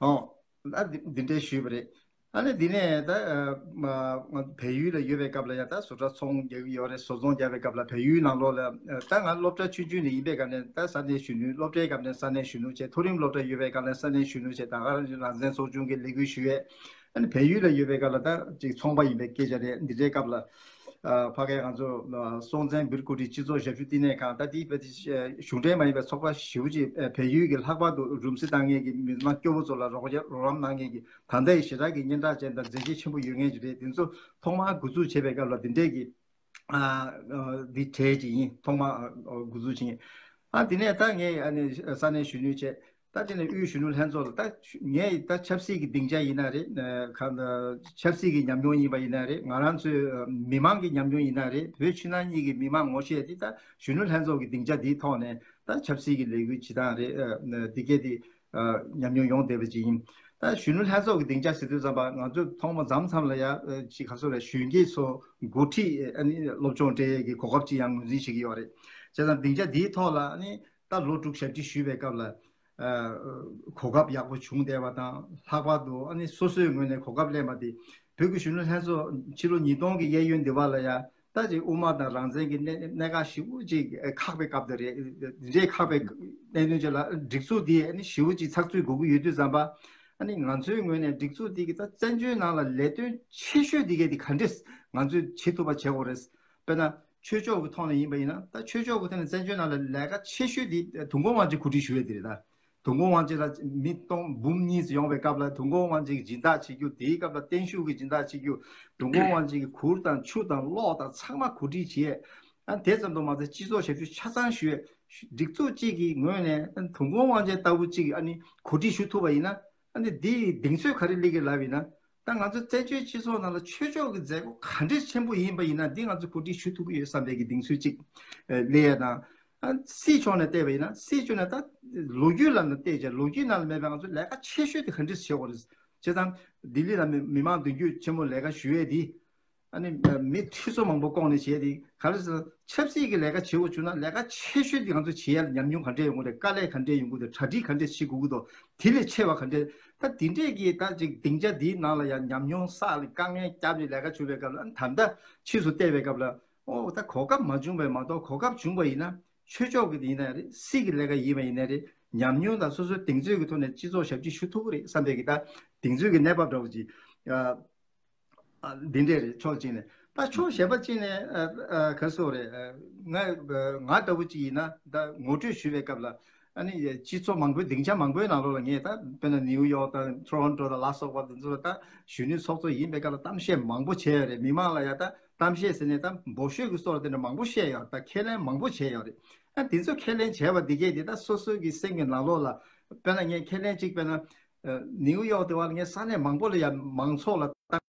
ཨོ། ད་འདི་འདི་འདྲའི་ཞུས་པ་རེད། ཨ་ནི་འདི་ནས་ད་ཨ་ང་བལ་ཡུལ་ལ་ཡོད་པའི་སྐབས་ལ་ཡང་ད་བཟོ་གྲྭ་ཚོང་རྒྱག་གི་ཡོད་རེད། བཟོ་ཚོང་རྒྱག་པའི་སྐབས་ལ་བལ་ཡུལ་ནང་ལོགས་ལ་ཨ་ད་ང་སློབ་གྲྭ་ཆུང་ཆུང་ནས་ཡིན་པའི་སྒང་ནས་ད་ས་གནས་གཞོན་ནུ། སློབ་གྲྭའི་སྐབས་ནས་ས་གནས་གཞོན་ནུ་བྱས། མཐོ་རིམ་སློབ་གྲྭ་ཡོད་པའི་སྒང་ནས་ས་གནས་གཞོན་ནུ་བྱས། ད་ག་རང་བཙན་ཚོགས་ཆུང་གི་ལས་འགུལ་ཞུ་ཡས། ཨ་ནི་བལ་ཡུལ་ལ་ཡོད་པའི་སྐབས་ལ་ད་ཅིག་ཚོང་པ་ཡིན་པའི་སྐད་ཆ་རེད། འདི་འདྲའི་སྐབས་ལ་ཨ་ཕ་གིར་ང་ཚོ་ཨ་སྲོང་བཙན་སྦིར་ཀོ་ཊི་སྤྱི་ཚོགས་ཞབས་ཞུ་བསྟི་གནས་ཁང་། ད་དེ་བལ་ཏི་གཞུང་འབྲེལ་མ་ཡིན་པའི་ཚོགས་པ་ཞེ་པོ་ཅིག་ཨ་བལ་ཡུལ་གྱི་ལྷག་པར་དུ་རུམ་བསྲི་བཏང་མཁན་གྱི་མི་མང་སྐྱོ་བོ་ཚོ་ལ་རོགས་རམ་གནང་མཁན་གྱི། ད་ལྟའི་ཞེ་དྲག་གི་སྙན་གྲགས་ཅན་དང་མཛད་རྗེས་ཆེན་པོ་ཡོད་མཁན་ཅིག་རེད། དེ་ཚོ་ཐོག་མར་འགོ་འཛུགས་བྱེད་པའི་སྐབས་ལ་འདི་འདྲའི་གི་ཨ་ཨ་འདི་གྲས་ཅིག་ཡིན། ཐོག་མར་ཨ་འགོ་འཛུགས་བྱེད་མཁན། ཨ་དེ་ནས་ད་ངས་ཨ་ནི་ས་གནས་གཞོན་ནུ་བྱས། ད་དེ་ནས་དབུས་གཞོན་ནུ་ལྷན་ཚོགས་ལ། ད་ངས་ད་ཆབ་སྲིད་ཀྱི་སྡིངས་ཆ་ཡིན་ན་རེད། ཨ་ག་ཆབ་སྲིད་ཀྱི་ཉམས་མྱོང་ཡིན་པ་ཡིན་ན་རེད། ང་རང་ཚོའི་ཨ་མི་མང་གི་ཉམས་མྱོང་ཡིན་ན་རེད། བོད་ཕྱི་ནང་གཉིས་ཀྱི་མི་མང་ངོ་ཤེས་དེ་ད་གཞོན་ནུ་ལྷན་ཚོགས་ཀྱི་སྡིངས་ཆ་དེའི་ཐོག་ནས་ད་ཆབ་སྲིད་ཀྱི་ལས་འགུལ་བྱེད་སྟངས་རེད། ཨ་འདི་གས་དེ་ཨ་ཉམས་མྱོང་ཡོང་བསྡད་པ་ཅིག་ཡིན། ད་གཞོན་ནུ་ལྷན་ཚོགས་ཀྱི་སྡིངས་ཆ་ཟེར་དུས་ཙམ་པ་ང་ཚོས་ཐོག་མ་མཚམས་མཚམས་ལ་ཡ་ཨ་ཅིག་ག་ཚོད་རེད། གཞོན་སྐྱེས་ཚོ་འགོ་ཁྲིད་ཨ་ནི་སློབ་སྦྱོང་སྤྲད་ཡས་ཀྱི་གོ་སྐབས་ཅིག་ཡང་ངོས་འཛིན་བྱེད་ཀྱི་ཡོད་རེད། བྱས་ཙང་སྡིངས་ཆ་འདིའི་ཐོག་ལ་ཨ་ནི་ད་ལོ་དྲུག་ཞབས་ཕྱི་ཞུས་པའི་སྐབས་ལ་ཨ་གོ་སྐབས་ཡག་པོ་བྱུང་བསྡད་པ་དང་། ལྷག་པར་དུ་ཨ་ནི་སོ་སོའི་ངོས་ནས་གོ་སྐབས་ལེན་པ་དེ། བོད་ཀྱི་གཞོན་ནུ་ལྷན་ཚོགས་ཕྱི་ལོ་ཉིས་སྟོང་གི་གཡས་གཡོན་འདི་བར་ལ་ཡ་ད་ཅིག་དབུ་མ་དང་རང་བཙན་གྱི་གནད་གནད་འགག་ཞེ་པོ་ཅིག་ཁག་པའི་སྐབས་དེ་རེད། འདི་འདྲའི་ཁག་པའི་གནད་དོན་ཅིག་ལ་སྒྲིག་འཛུགས་འདི་ཨ་ནི་ཞེ་པོ་ཅིག་ཚགས་ཚུད་དགོས་ཀྱི་ཡོད་དུས་ཙམ་པ། ཨ་ནི་ང་ཚོའི་ངོས་ནས་སྒྲིག་འཛུགས་འདི་གི་ད་བཙན་བྱོལ་ནང་ལ་ལས་དོན་ཆེ་ཤོས་འདི་གས་འདི་ག་འདྲས་ང་ཚོས་བྱེད་ཐུབ་པ་བྱེད་དགོས་རེད། དཔེར་ན་ཆོས་ཕྱོགས་ཀྱི་ཐོག་ནས་ཡིན་པ་ཡིན་ན། ད་ཆོས་ཕྱོགས་ཀྱི་ཐོག་ནས་བཙན་བྱོལ་ནང་ལ་ལས་ཀ་ཆེ་ཤོས་འདི་དུས་འཁོར་དབང་ཆེན་གོ་སྒྲིག་ཞུ་ཡས་འདི་རེད། ད་དུས་འཁོར་དབང་ཆེན་ལ་མི་སྟོང་འབུམ་གཉིས་ཙམ་ཡོང་བའི་སྐབས་ལ་དུས་འཁོར་དབང་ཆེན་གྱི་སྦྱིན་བདག་བྱེད་རྒྱུ། དེའི་སྐབས་ལ་བརྟན་བཞུགས་ཀྱི་སྦྱིན་བདག་བྱེད་རྒྱུ། དུས་འཁོར་དབང་ཆེན་གྱི་གུར་དང་ཆུ་དང་གློག་དང་ཚང་མ་གོ་སྒྲིག་བྱེད་ཡས། ཨ་དེ་ཙམ་དུ་མ་ཟད་སྤྱི་ཚོགས་ཞབས་ཞུ་ཆ་ཚང་ཞུ་ཡས། སྒྲིག་འཛུགས་གཅིག་གི་ངོས་ནས་ཨ་དུས་འཁོར་དབང་ཆེན་ལྟ་བུ་གཅིག་ཨ་ནི་གོ་སྒྲིག་ཞུ་ཐུབ་པ་ཡིན་ན། ཨ་ནི་འདི་ཡི་གདེང་ཚོད་ག་རེ་སླེབས་ཀྱི་ལབ་ཡིན་ན། ད་ང་ཚོ་བཙན་བྱོལ་སྤྱི་ཚོགས་ནང་ལ་ཆོས་ཕྱོགས་ཀྱི་མཛད་སྒོ་ག་འདྲས་ཆེན་པོ་ཡིན་པ་ཡིན་ན་འདི་ང་ཚོ་གོ་སྒྲིག་ཞུ་ཐུབ་ཀྱི་ཡོད་བསམ་པའི་གི་གདེང་ཚོད་ཅིག་ཨ་སླེབས་ཡ་དང་། ཨ་སྲིད་ཕྱོགས་ནས་བལྟས་པ་ཡིན་ན། སྲིད་ཕྱོགས་ནས་ད་ལོ་རྒྱུས་ལ་ནི་བལྟས་ཀྱང་ལོ་རྒྱུས་ནང་ལ་མེད་པའི་ང་ཚོ་ལས་ཀ་ཆེ་ཤོས་དེ་ག་འདྲས་བྱེད་དགོས་རེད། བྱས་ཙང་ལྡི་ལི་ལ་མི་མི་མང་མདུན་སྐྱོད་ཆེན་མོ་ལས་ཀ་ཞུ་ཡས་འདི། ཨ་ནི་མི་ཁྲི་ཚོ་མང་པོ་བསྐོངས་ནས་བྱས་ཏེ། ག་རེ་ཟེར། ཆབ་སྲིད་ཀྱི་ལས་ཀ་བྱེད་དགོས་བྱུང་ན་ལས་ཀ་ཆེ་ཤོས་དེ་ང་ཚོ་བྱེད་ཡ་ལ་ཉམས་མྱོང་ག་འདྲས་ཡོང་གི་རེད། དཀའ་ལས་ག་འདྲས་ཡོང་གི་འདུག་གྲ་སྒྲིག་ག་འདྲས་བྱེད་དགོས་ཀྱི་འདུག་དེ་ལས་ཆེ་བ་ག་འདྲས། ད་དེ་འདྲས་ཀྱི་ད་ཅིག་སྡིངས་ཆ་འདིའི་ནང་ལ་ཡང་ཉམས་མྱོང་བསགས་ལ་དཀའ་ངལ་བརྒྱབ་ནས་ལས་ཀ་བྱེད་པའི་སྐབས་ལ། ཨ་ནི་ད་ལྟ་ཕྱིས་སུ་བལྟས་པའི་སྐབས་ལ། ཨོ་ད་གོ་སྐབས་མ་བྱུང་བས་མ་གཏོགས། གོ་སྐབས་བྱུང་བ་ཡིན་ན་ཆོས་ཕྱོགས་ཀྱི་ཡིན་ན་རེད། སྲིད་ཀྱི་ལས་ཀ་ཡིན་པ་ཡིན་ན་རེད། ཉམས་མྱོང་དང་སོ་སོའི་གདེང་ཚོད་ཀྱི་ཐོག་ནས་སྤྱི་ཚོགས་ཞབས་ཕྱི་ཞུ་ཐུབ་ཀྱི་རེད་བསམ་པའི་གི་ད་གདེང་ཚོད་ཀྱི་གནས་བབ་འདྲ་བོ་ཅིག་ཨ། ཨ། འདི་འདྲས་རེད། ཕྱོགས་གཅིག་ནས། ད་ཕྱོགས་གཞན་པ་གཅིག་ནས། ཨ། ཨ། ག་རེ་ཟེར་དགོས་རེད། ཨ། ང་། ང་འདྲ་བོ་གཅིག་ཡིན་ན་ད་ངོ་སྤྲོད་ཞུ་བའི་སྐབས་ལ། ཨ་ནི་སྤྱི་ཚོགས་མང་པོའི་སྡིངས་ཆ་མང་པོའི་ནང་ལོགས་ལ་ངས། ད་དཔེར་ན་ནིའུ་ཡོག་དང་ཊོ་རོན་ཊོ་དང་ལ་སོགས་པ་འདི་ཚོ་ལ་ད་གཞོན་ནུའི་ཚོགས་གཙོ་ཡིན་པའི་སྐབས་ལ་གཏམ་བཤད་མང་པོ་བྱས་ཡོད་རེད། མི་མང་ལ་ཡ་ད་གཏམ་བཤད་ཟེར་ནས་ད་འབོ་ཤོད་ཀྱི་སོགས་ལ་དེ་འདྲ་མང་པོ་བཤད་ཡོད། ད་ཁས་ལེན་མང་པོ་བྱས་ཡོད་རེད། ཨ། དེ་ཚོ་ཁས་ལེན་བྱས་པ་འདི་གས་དེ་ད་སོ་སོ་གི་སེམས་ཀྱི་ནང་ལོགས་ལ། དཔེར་ན་ངས་ཁས་ལེན་གཅིག་དཔེར་ན། ཨ། ནིའུ་ཡོག་དེ་བ་ལ་ངས་ས་གནས་མང་པོ་ལ་ཡ་མང་ཚོགས་ལ་ད།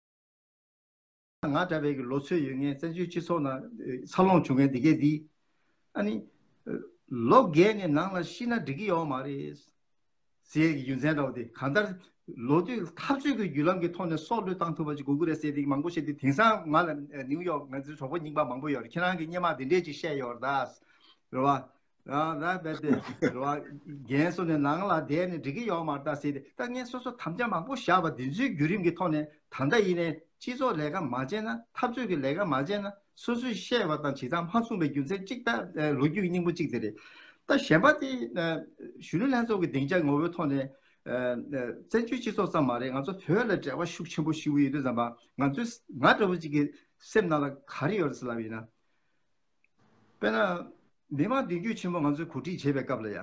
ང་འདྲ་བའི་གི་ལོ་ཚོད་ཡོད་མཁན། བཙན་བྱོལ་སྤྱི་ཚོགས་ནང་འཚར་ལོངས་བྱུང་མཁན་འདི་གས་འདི། ཨ་ནི་ལོ་བརྒྱད་ནས་ནང་ལ་ཤི་ན་འགྲིག་གི་ཡོད་མ་རེད་ཟེར་གི་རྒྱུ་མཚན་འདྲ་བོ་དེ། གང་ལྟར་ལོ་དུས་འཐབ་རྩོད་ཀྱི་བརྒྱུད་ལམ་གྱི་ཐོག་ནས་སྲོག་བློས་བཏང་ཐུབ་པ་ཅིག་དགོས་ཀྱི་རེད་ཟེར་དེ་མང་པོ་བཤད་དེ། དེང་སང་ང་ལ་ནིའུ་ཡོག་ང་ཚོའི་གྲོགས་པོ་རྙིང་པ་མང་པོ་ཡོད་རེད། ཁྱེད་རང་གིས་སྔོན་མ་འདི་འདྲས་ཅིག་བཤད་ཡོད་རེད་ད། རེད་བ། ཨ། ད་རྦད་དེ་རེད་བ། རྒན་སོང་ནས་ནང་ལ་བསྡད་ནས་འགྲིག་གི་ཡོད་མ་རེད་ད་ཟེར་ཏེ། ད་ངས་སོ་སོ་དམ་བཅའ་མང་པོ་བཞག་པ་འདི་ཚོའི་བརྒྱུད་རིམ་གྱི་ཐོག་ནས། ད་ལྟ་ཡིན་ནའི་སྤྱི་ཚོགས་ལས་ཀ་མ་བྱས་ན། འཐབ་རྩོད་ཀྱི་ལས་ཀ་མ་བྱས་ན། སོ་སོས་བཤད་པ་དང་བྱེད་སྟངས་མ་མཚུངས་པའི་རྒྱུ་མཚན་གཅིག་ད་ལོ་རྒྱུས་ཀྱི་སྙིང་པོ་གཅིག་དེ་རེད། ད་གཞན་པ་དེ་གཞོན་ནུ་ལྷན་ཚོགས་ཀྱི་སྡིངས་ཆ་ངོ་བོའི་ཐོག་ནས། བཙན་བྱོལ་སྤྱི་ཚོགས་ཙམ་མ་རེད། ང་ཚོ་བོད་ལ་འབྲེལ་བ་ཤུགས་ཆེན་པོ་ཞིག་ཡོད་དུས་ཙམ་པ། ང་ཚོས། ང་འདྲ་བོ་ཅིག་གི་སེམས་ནང་ལ་ག་རེ་ཡོད་རེད་ཟེར་ལབ་ཡིན་ན། དཔེར་ན། མི་མང་མདུན་སྐྱོད་ཆེན་པོ་ང་ཚོས་གོ་སྒྲིག་བྱེད་པའི་སྐབས་ལ་ཡ།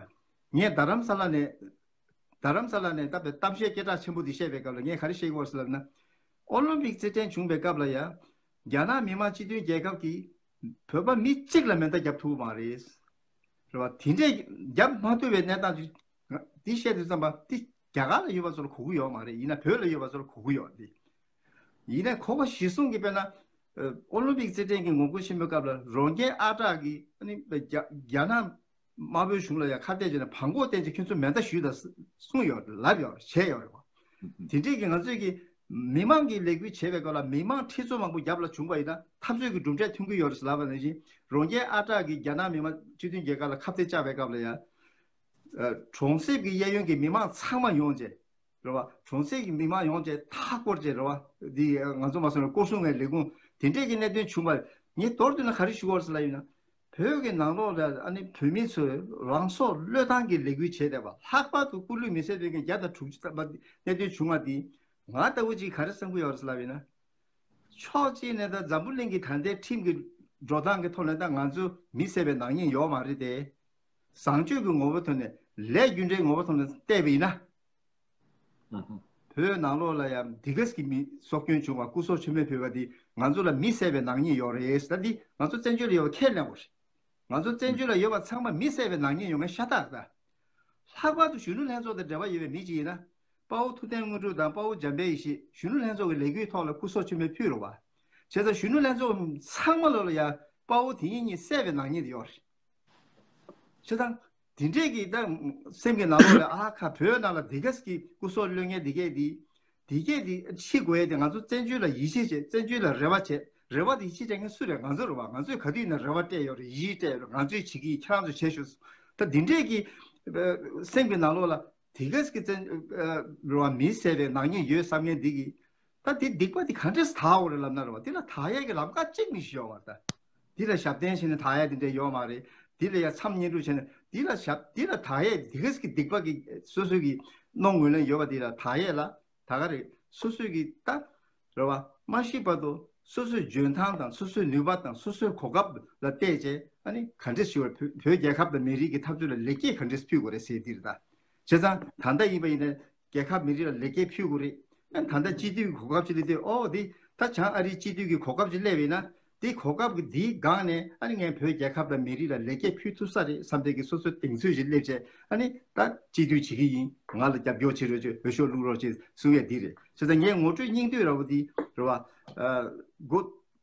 ངས་རྡ་རམ་ས་ལ་ནས། རྡ་རམ་ས་ལ་ནས་ད་བའི་གཏམ་བཤད་སྐད་གྲགས་ཆེན་པོ་འདི་བཤད་པའི་སྐབས་ལ་ངས་ག་རེ་བཤད་ཀྱི་ཡོད་ཟེར་ལབ་ན། ཨོ་ལིམ་པིག་རྩེད་འགྲན་བྱུང་བའི་སྐབས་ལ་ཡ། རྒྱ་ནག་མི་དམངས་སྤྱི་མཐུན་རྒྱལ་ཁབ་ཀྱིས་བོད་པ་མི་གཅིག་ལ་མེ་མདའ་བརྒྱབ་ཐུབ་ཀྱི་མ་རེད། རེད་བ། དེ་འདྲས་བརྒྱབ་མ་ཐུབ་པའི་གནས་སྟངས་ཅིག་འདི་བཤད་དུས་ཙམ་པ་འདི་རྒྱ་གར་ལ་ཡོད་པ་ཚོ་ལ་གོ་གི་ཡོད་མ་རེད། ཡིན་ན་བོད་ལ་ཡོད་པ་ཚོ་ལ་གོ་གི་ཡོད་འདི། ཡིན་ནའི་གོ་བ་གཞིར་བཟུང་གིས་དཔེར་ན། ཨོ་ལིམ་པིག་རྩེད་འགྲན་གྱི་ངོ་རྒོལ་ཆེན་མོའི་སྐབས་ལ་རོང་རྒྱན་ཨ་གྲགས་ཀྱིས་ཨ་ནི་རྒྱ་རྒྱ་ནག་ དམར་པོའི་གཞུང་ལ་ཡང་ཁ་གཏད་བྱས་ནས་བང་གོ་བསྟན་བྱས་ཁྱོད་ཚོ་མེ་མདའ་གཞུས་དང་གསུངས་ཡོད་རེད། ལབ་ཡོད་རེད། བྱས་ཡོད་རེད་བ། དེ་འདྲས་ཀྱི་ང་ཚོས་ཀྱི་མི་མང་གི་ལས་འགུལ་བྱས་པའི་སྐབས་ལ་མི་མང་ཁྲི་ཚོ་མང་པོ་རྒྱབ་ལ་བྱུང་བ་ཡིན་ན་འཐབ་རྩོད་ཀྱི་གྲུབ་འབྲས་ཐོན་གྱི་ཡོད་རེད་ཟེར་ལབ་པ་ནང་བཞིན། རོང་རྒྱའི་ཨ་ཀྲག་གིས་རྒྱ་ནག་མི་དམངས་སྤྱི་མཐུན་རྒྱལ་ཁབ་ལ་ཁ་གཏད་བཅག་པའི་སྐབས་ལ་ཡང་། ཨ། གྲོང་གསེབ་ཀྱི་གཡས་གཡོན་གྱི་མི་མང་ཚང་མ་ཡོང་བྱས། རེད་བ། གྲོང་གསེབ་ཀྱི་མི་མང་ཡོང་བྱས་མཐའ་བསྐོར་བྱས། རེད་བ། འདི་ང་ཚོ་མ་སོང་ན་སྐོར་སྲུང་ངའི་ལས་ཁུངས་དེ་འདྲས་ཀྱི་གནད་དོན་བྱུང་བ། ངས་མདོར་བསྡུས་ན་ག་རེ་ཞུ་དགོས་རེད་ཟེར་ལབ་ཡིན་ན། བོད་ཀྱི་ནང་ལོགས་ལ་ཨ་ནི་བོད་མི་ཚོས་རང་སྲོག་བློས་བཏང་གི་ལས་འགུལ་བྱས་བསྡད་པ། ལྷག་པར་དུ་སྐུ་ལུས་མེ་སྲེག་འབད་མཁན་བརྒྱ་དང་དྲུག་ཅུ་ཐམ་པ་གནད་དོན་བྱུང་བ་འདི། ང་ལྟ་བུ་ཅིག་ག་རེ་བསམ་གྱི་ཡོད་རེད་ཟེར་ལབ་ཡིན་ན། ཕྱོགས་གཅིག་ནས་ད་འཛམ་བུ་གླིང་གི་ད་ལྟའི་ཁྲིམས་ཀྱི་འགྲོ་སྟངས་ཀྱི་ཐོག་ནས་ད་ང་ཚོ་མི་བསད་པའི་ནག་ཉེས་ཡོད་མ་རེད་དེ། བཟང་སྤྱོད་ཀྱི་ངོ་བོ་ཐོག་ནས། ལས་རྒྱུ་འབྲས་ངོ་བོ་ཐོག་ནས་བལྟས་པ་ཡིན་ན། བོད་ནང་ལོགས་ལ་ཡང་འདི་ག་ཙམ་གྱི་མི་སྲོག་སྐྱོན་བྱུང་བ། སྐུ་སྲོག་མཆོད་མེ་ཕུལ་བ་འདི་ང་ཚོ་ལ་མི་བསད་པའི་ནག་ཉེས་ཡོད་རེད། ད་འདི་ང་ཚོ་བཙན་བྱོལ་ལ་ཡོད་པ་ཁས་ལེན་དགོས་རེད། ང་ཚོ་བཙན་བྱོལ་ལ་ཡོད་པ་ཚང་མ་མི་བསད་པའི་ནག་ཉེས་ཡོད་མཁན་ཤ་སྟག་རེད། ལྷག་པར་དུ་གཞོན་ནུ་ལྷན་ཚོགས་དང་འབྲེལ་བ་ཡོད་པའི་མི་ཅིག་ཡིན་ན། དཔའ་བོ་ཐུབ་བསྟན་དངོས་གྲུབ་དང་དཔའ་བོ་འཇམ་དཔལ་ཡེ་ཤེས་གཞོན་ནུ་ལྷན་ཚོགས་ཀྱི་ལས་འགུལ་ཐོག་ལ་སྐུ་སྲོག་མཆོད་མེ་ཕུལ་རེད་བ། བྱས་ཙང་གཞོན་ནུ་ལྷན་ཚོགས་ཚང་མ་ལོ་ལ་ཡང་དཔའ་བོ་དེ་གཉིས་གཉིས་བསད་པའི་ནག་ཉེས་དེ་ཡོད་རེད། བྱས་ཙང་དེ་འདྲས་ཀྱི་ད་སེམས་ཀྱི་ནང་ལོགས་ལ། ཨ་ཁ། བོད་ནང་ལ་འདི་ག་ཙམ་གྱི་སྐུ་སྲོག་གློད་མཁན་འདི་གས་འདི། འདི་གས་འདི་ཤི་དགོས་ཡས་དེ་ང་ཚོ་བཙན་བྱོལ་ལ་ཡིད་ཆེས་བྱེད། བཙན་བྱོལ་ལ་རེ་བ་བྱེད། རེ་བ་དེ་ཡིད་ཆེས་བྱེད་མཁན་སུ་རེད། ང་ཚོ་རེད་བ། ང་ཚོས་ག་དུས་ཡིན་ན་རེ་བ་སྤྲད་ཡོད་རེད། ཡིད་ཆེས་སྤྲད་ཡོད་རེད། ང་ཚོས་བྱེད་ཀྱི་ཡིན། ཁྱེད་རང་ཚོས་བྱེད་ཤོག། ད་འདི་འདྲས་ཀྱི་ཨ་སེམས་ཀྱི་ནང་ལོགས་ལ་འདི་ག་ཙམ་གྱི་བཙན་ཨ་རེད་བ། མི་བསད་པའི་ནག་ཉེས་ཡོད་བསམ་མཁན་འདི་གིས། ད་དེ་སྡིག་པ་དེ་ག་འདྲས་དག་དགོས་རེད་ལབ་ན་རེད་བ། དེ་ལ་དག་ཡས་ཀྱི་ལམ་ཁ་གཅིག་མི་ཤེས་ཡོད་བ། ད་དེ་ལ་ཞབས་བརྟན་བྱས་ནས་དག་ཡས་དེ་འདྲས་ཡོད་མ་རེད། དེ་ལ་ཡ་མཚམས་བསྙེན་སྒྲུབ་བྱས་ནས་དེ་ལ་ཞབས། དེ་ལ་དག་ཡས་དེ་ག་ཙམ་གྱི་སྡིག་པ་གི་སོ་སོ་གི་རྣོ་ངོས་ལེན་ཡོད་པ་དེ་ལ་དག་ཡས་ལ་ད་ག་རེད། སོ་སོ་གི་ད་རེད་བ། མ་ཤི་བར་དུ་སོ་སོའི་འཇོན་ཐང་དང་སོ་སོའི་ནུས་པ་དང་སོ་སོའི་གོ་སྐབས་ལ་བལྟས་བྱས། ཨ་ནི་ག་འདྲས་ཞུ་བར་བོད་བོད་རྒྱལ་ཁབ་དང་མི་རིགས་ཀྱི་འཐབ་རྩོད་ལ་ལེགས་སྐྱེས་ག་འདྲས་ཕུལ་དགོས་རེད་ཟེར་དེ་རེད་ད། བྱས་ཙང་ད་ལྟ་ཡིན་པ་ཡིན་ན། རྒྱལ་ཁབ་མི་རིགས་ལ་ལེགས་སྐྱེས་ཕུལ་དགོས་རེད། ཨ་ནི་ད་ལྟ་སྤྱི་འཐུས་ཀྱི་གོ་སྐབས་ཅིག་སླེབས་དུས། ཨོ་དེ་ད་བྱང་ཨ་རིའི་སྤྱི་འཐུས་ཀྱི་གོ་སྐབས་ཅིག་སླེབས་པ་ཡིན་ན། དེ་གོ་སྐབས་ཀྱི་དེའི་སྒང་ནས། ཨ་ནི་ངས་བོད་རྒྱལ་ཁབ་དང་མི་རིགས་ལ་ལེགས་སྐྱེས་ཕུལ་ཐུབ་ས་རེད་བསམ་སྟེ་གི་སོ་སོའི་གདེང་ཚོད་ཅིག་སླེབས་བྱས། ཨ་ནི་ད་སྤྱི་འཐུས་བྱེད་ཀྱི་ཡིན། ང་ལ་རྒྱབ་སྐྱོར་བྱེད་རོགས་བྱེད། འོས་ཤོག་བླུག་རོགས་བྱེད་གསུང་ཡས་འདི་རེད། བྱས་ཙང་ངས་ངོ་སྤྲོད་སྙིང་བསྡུས་ར་བ་འདི་རེད་བ། ཨ་མགོ་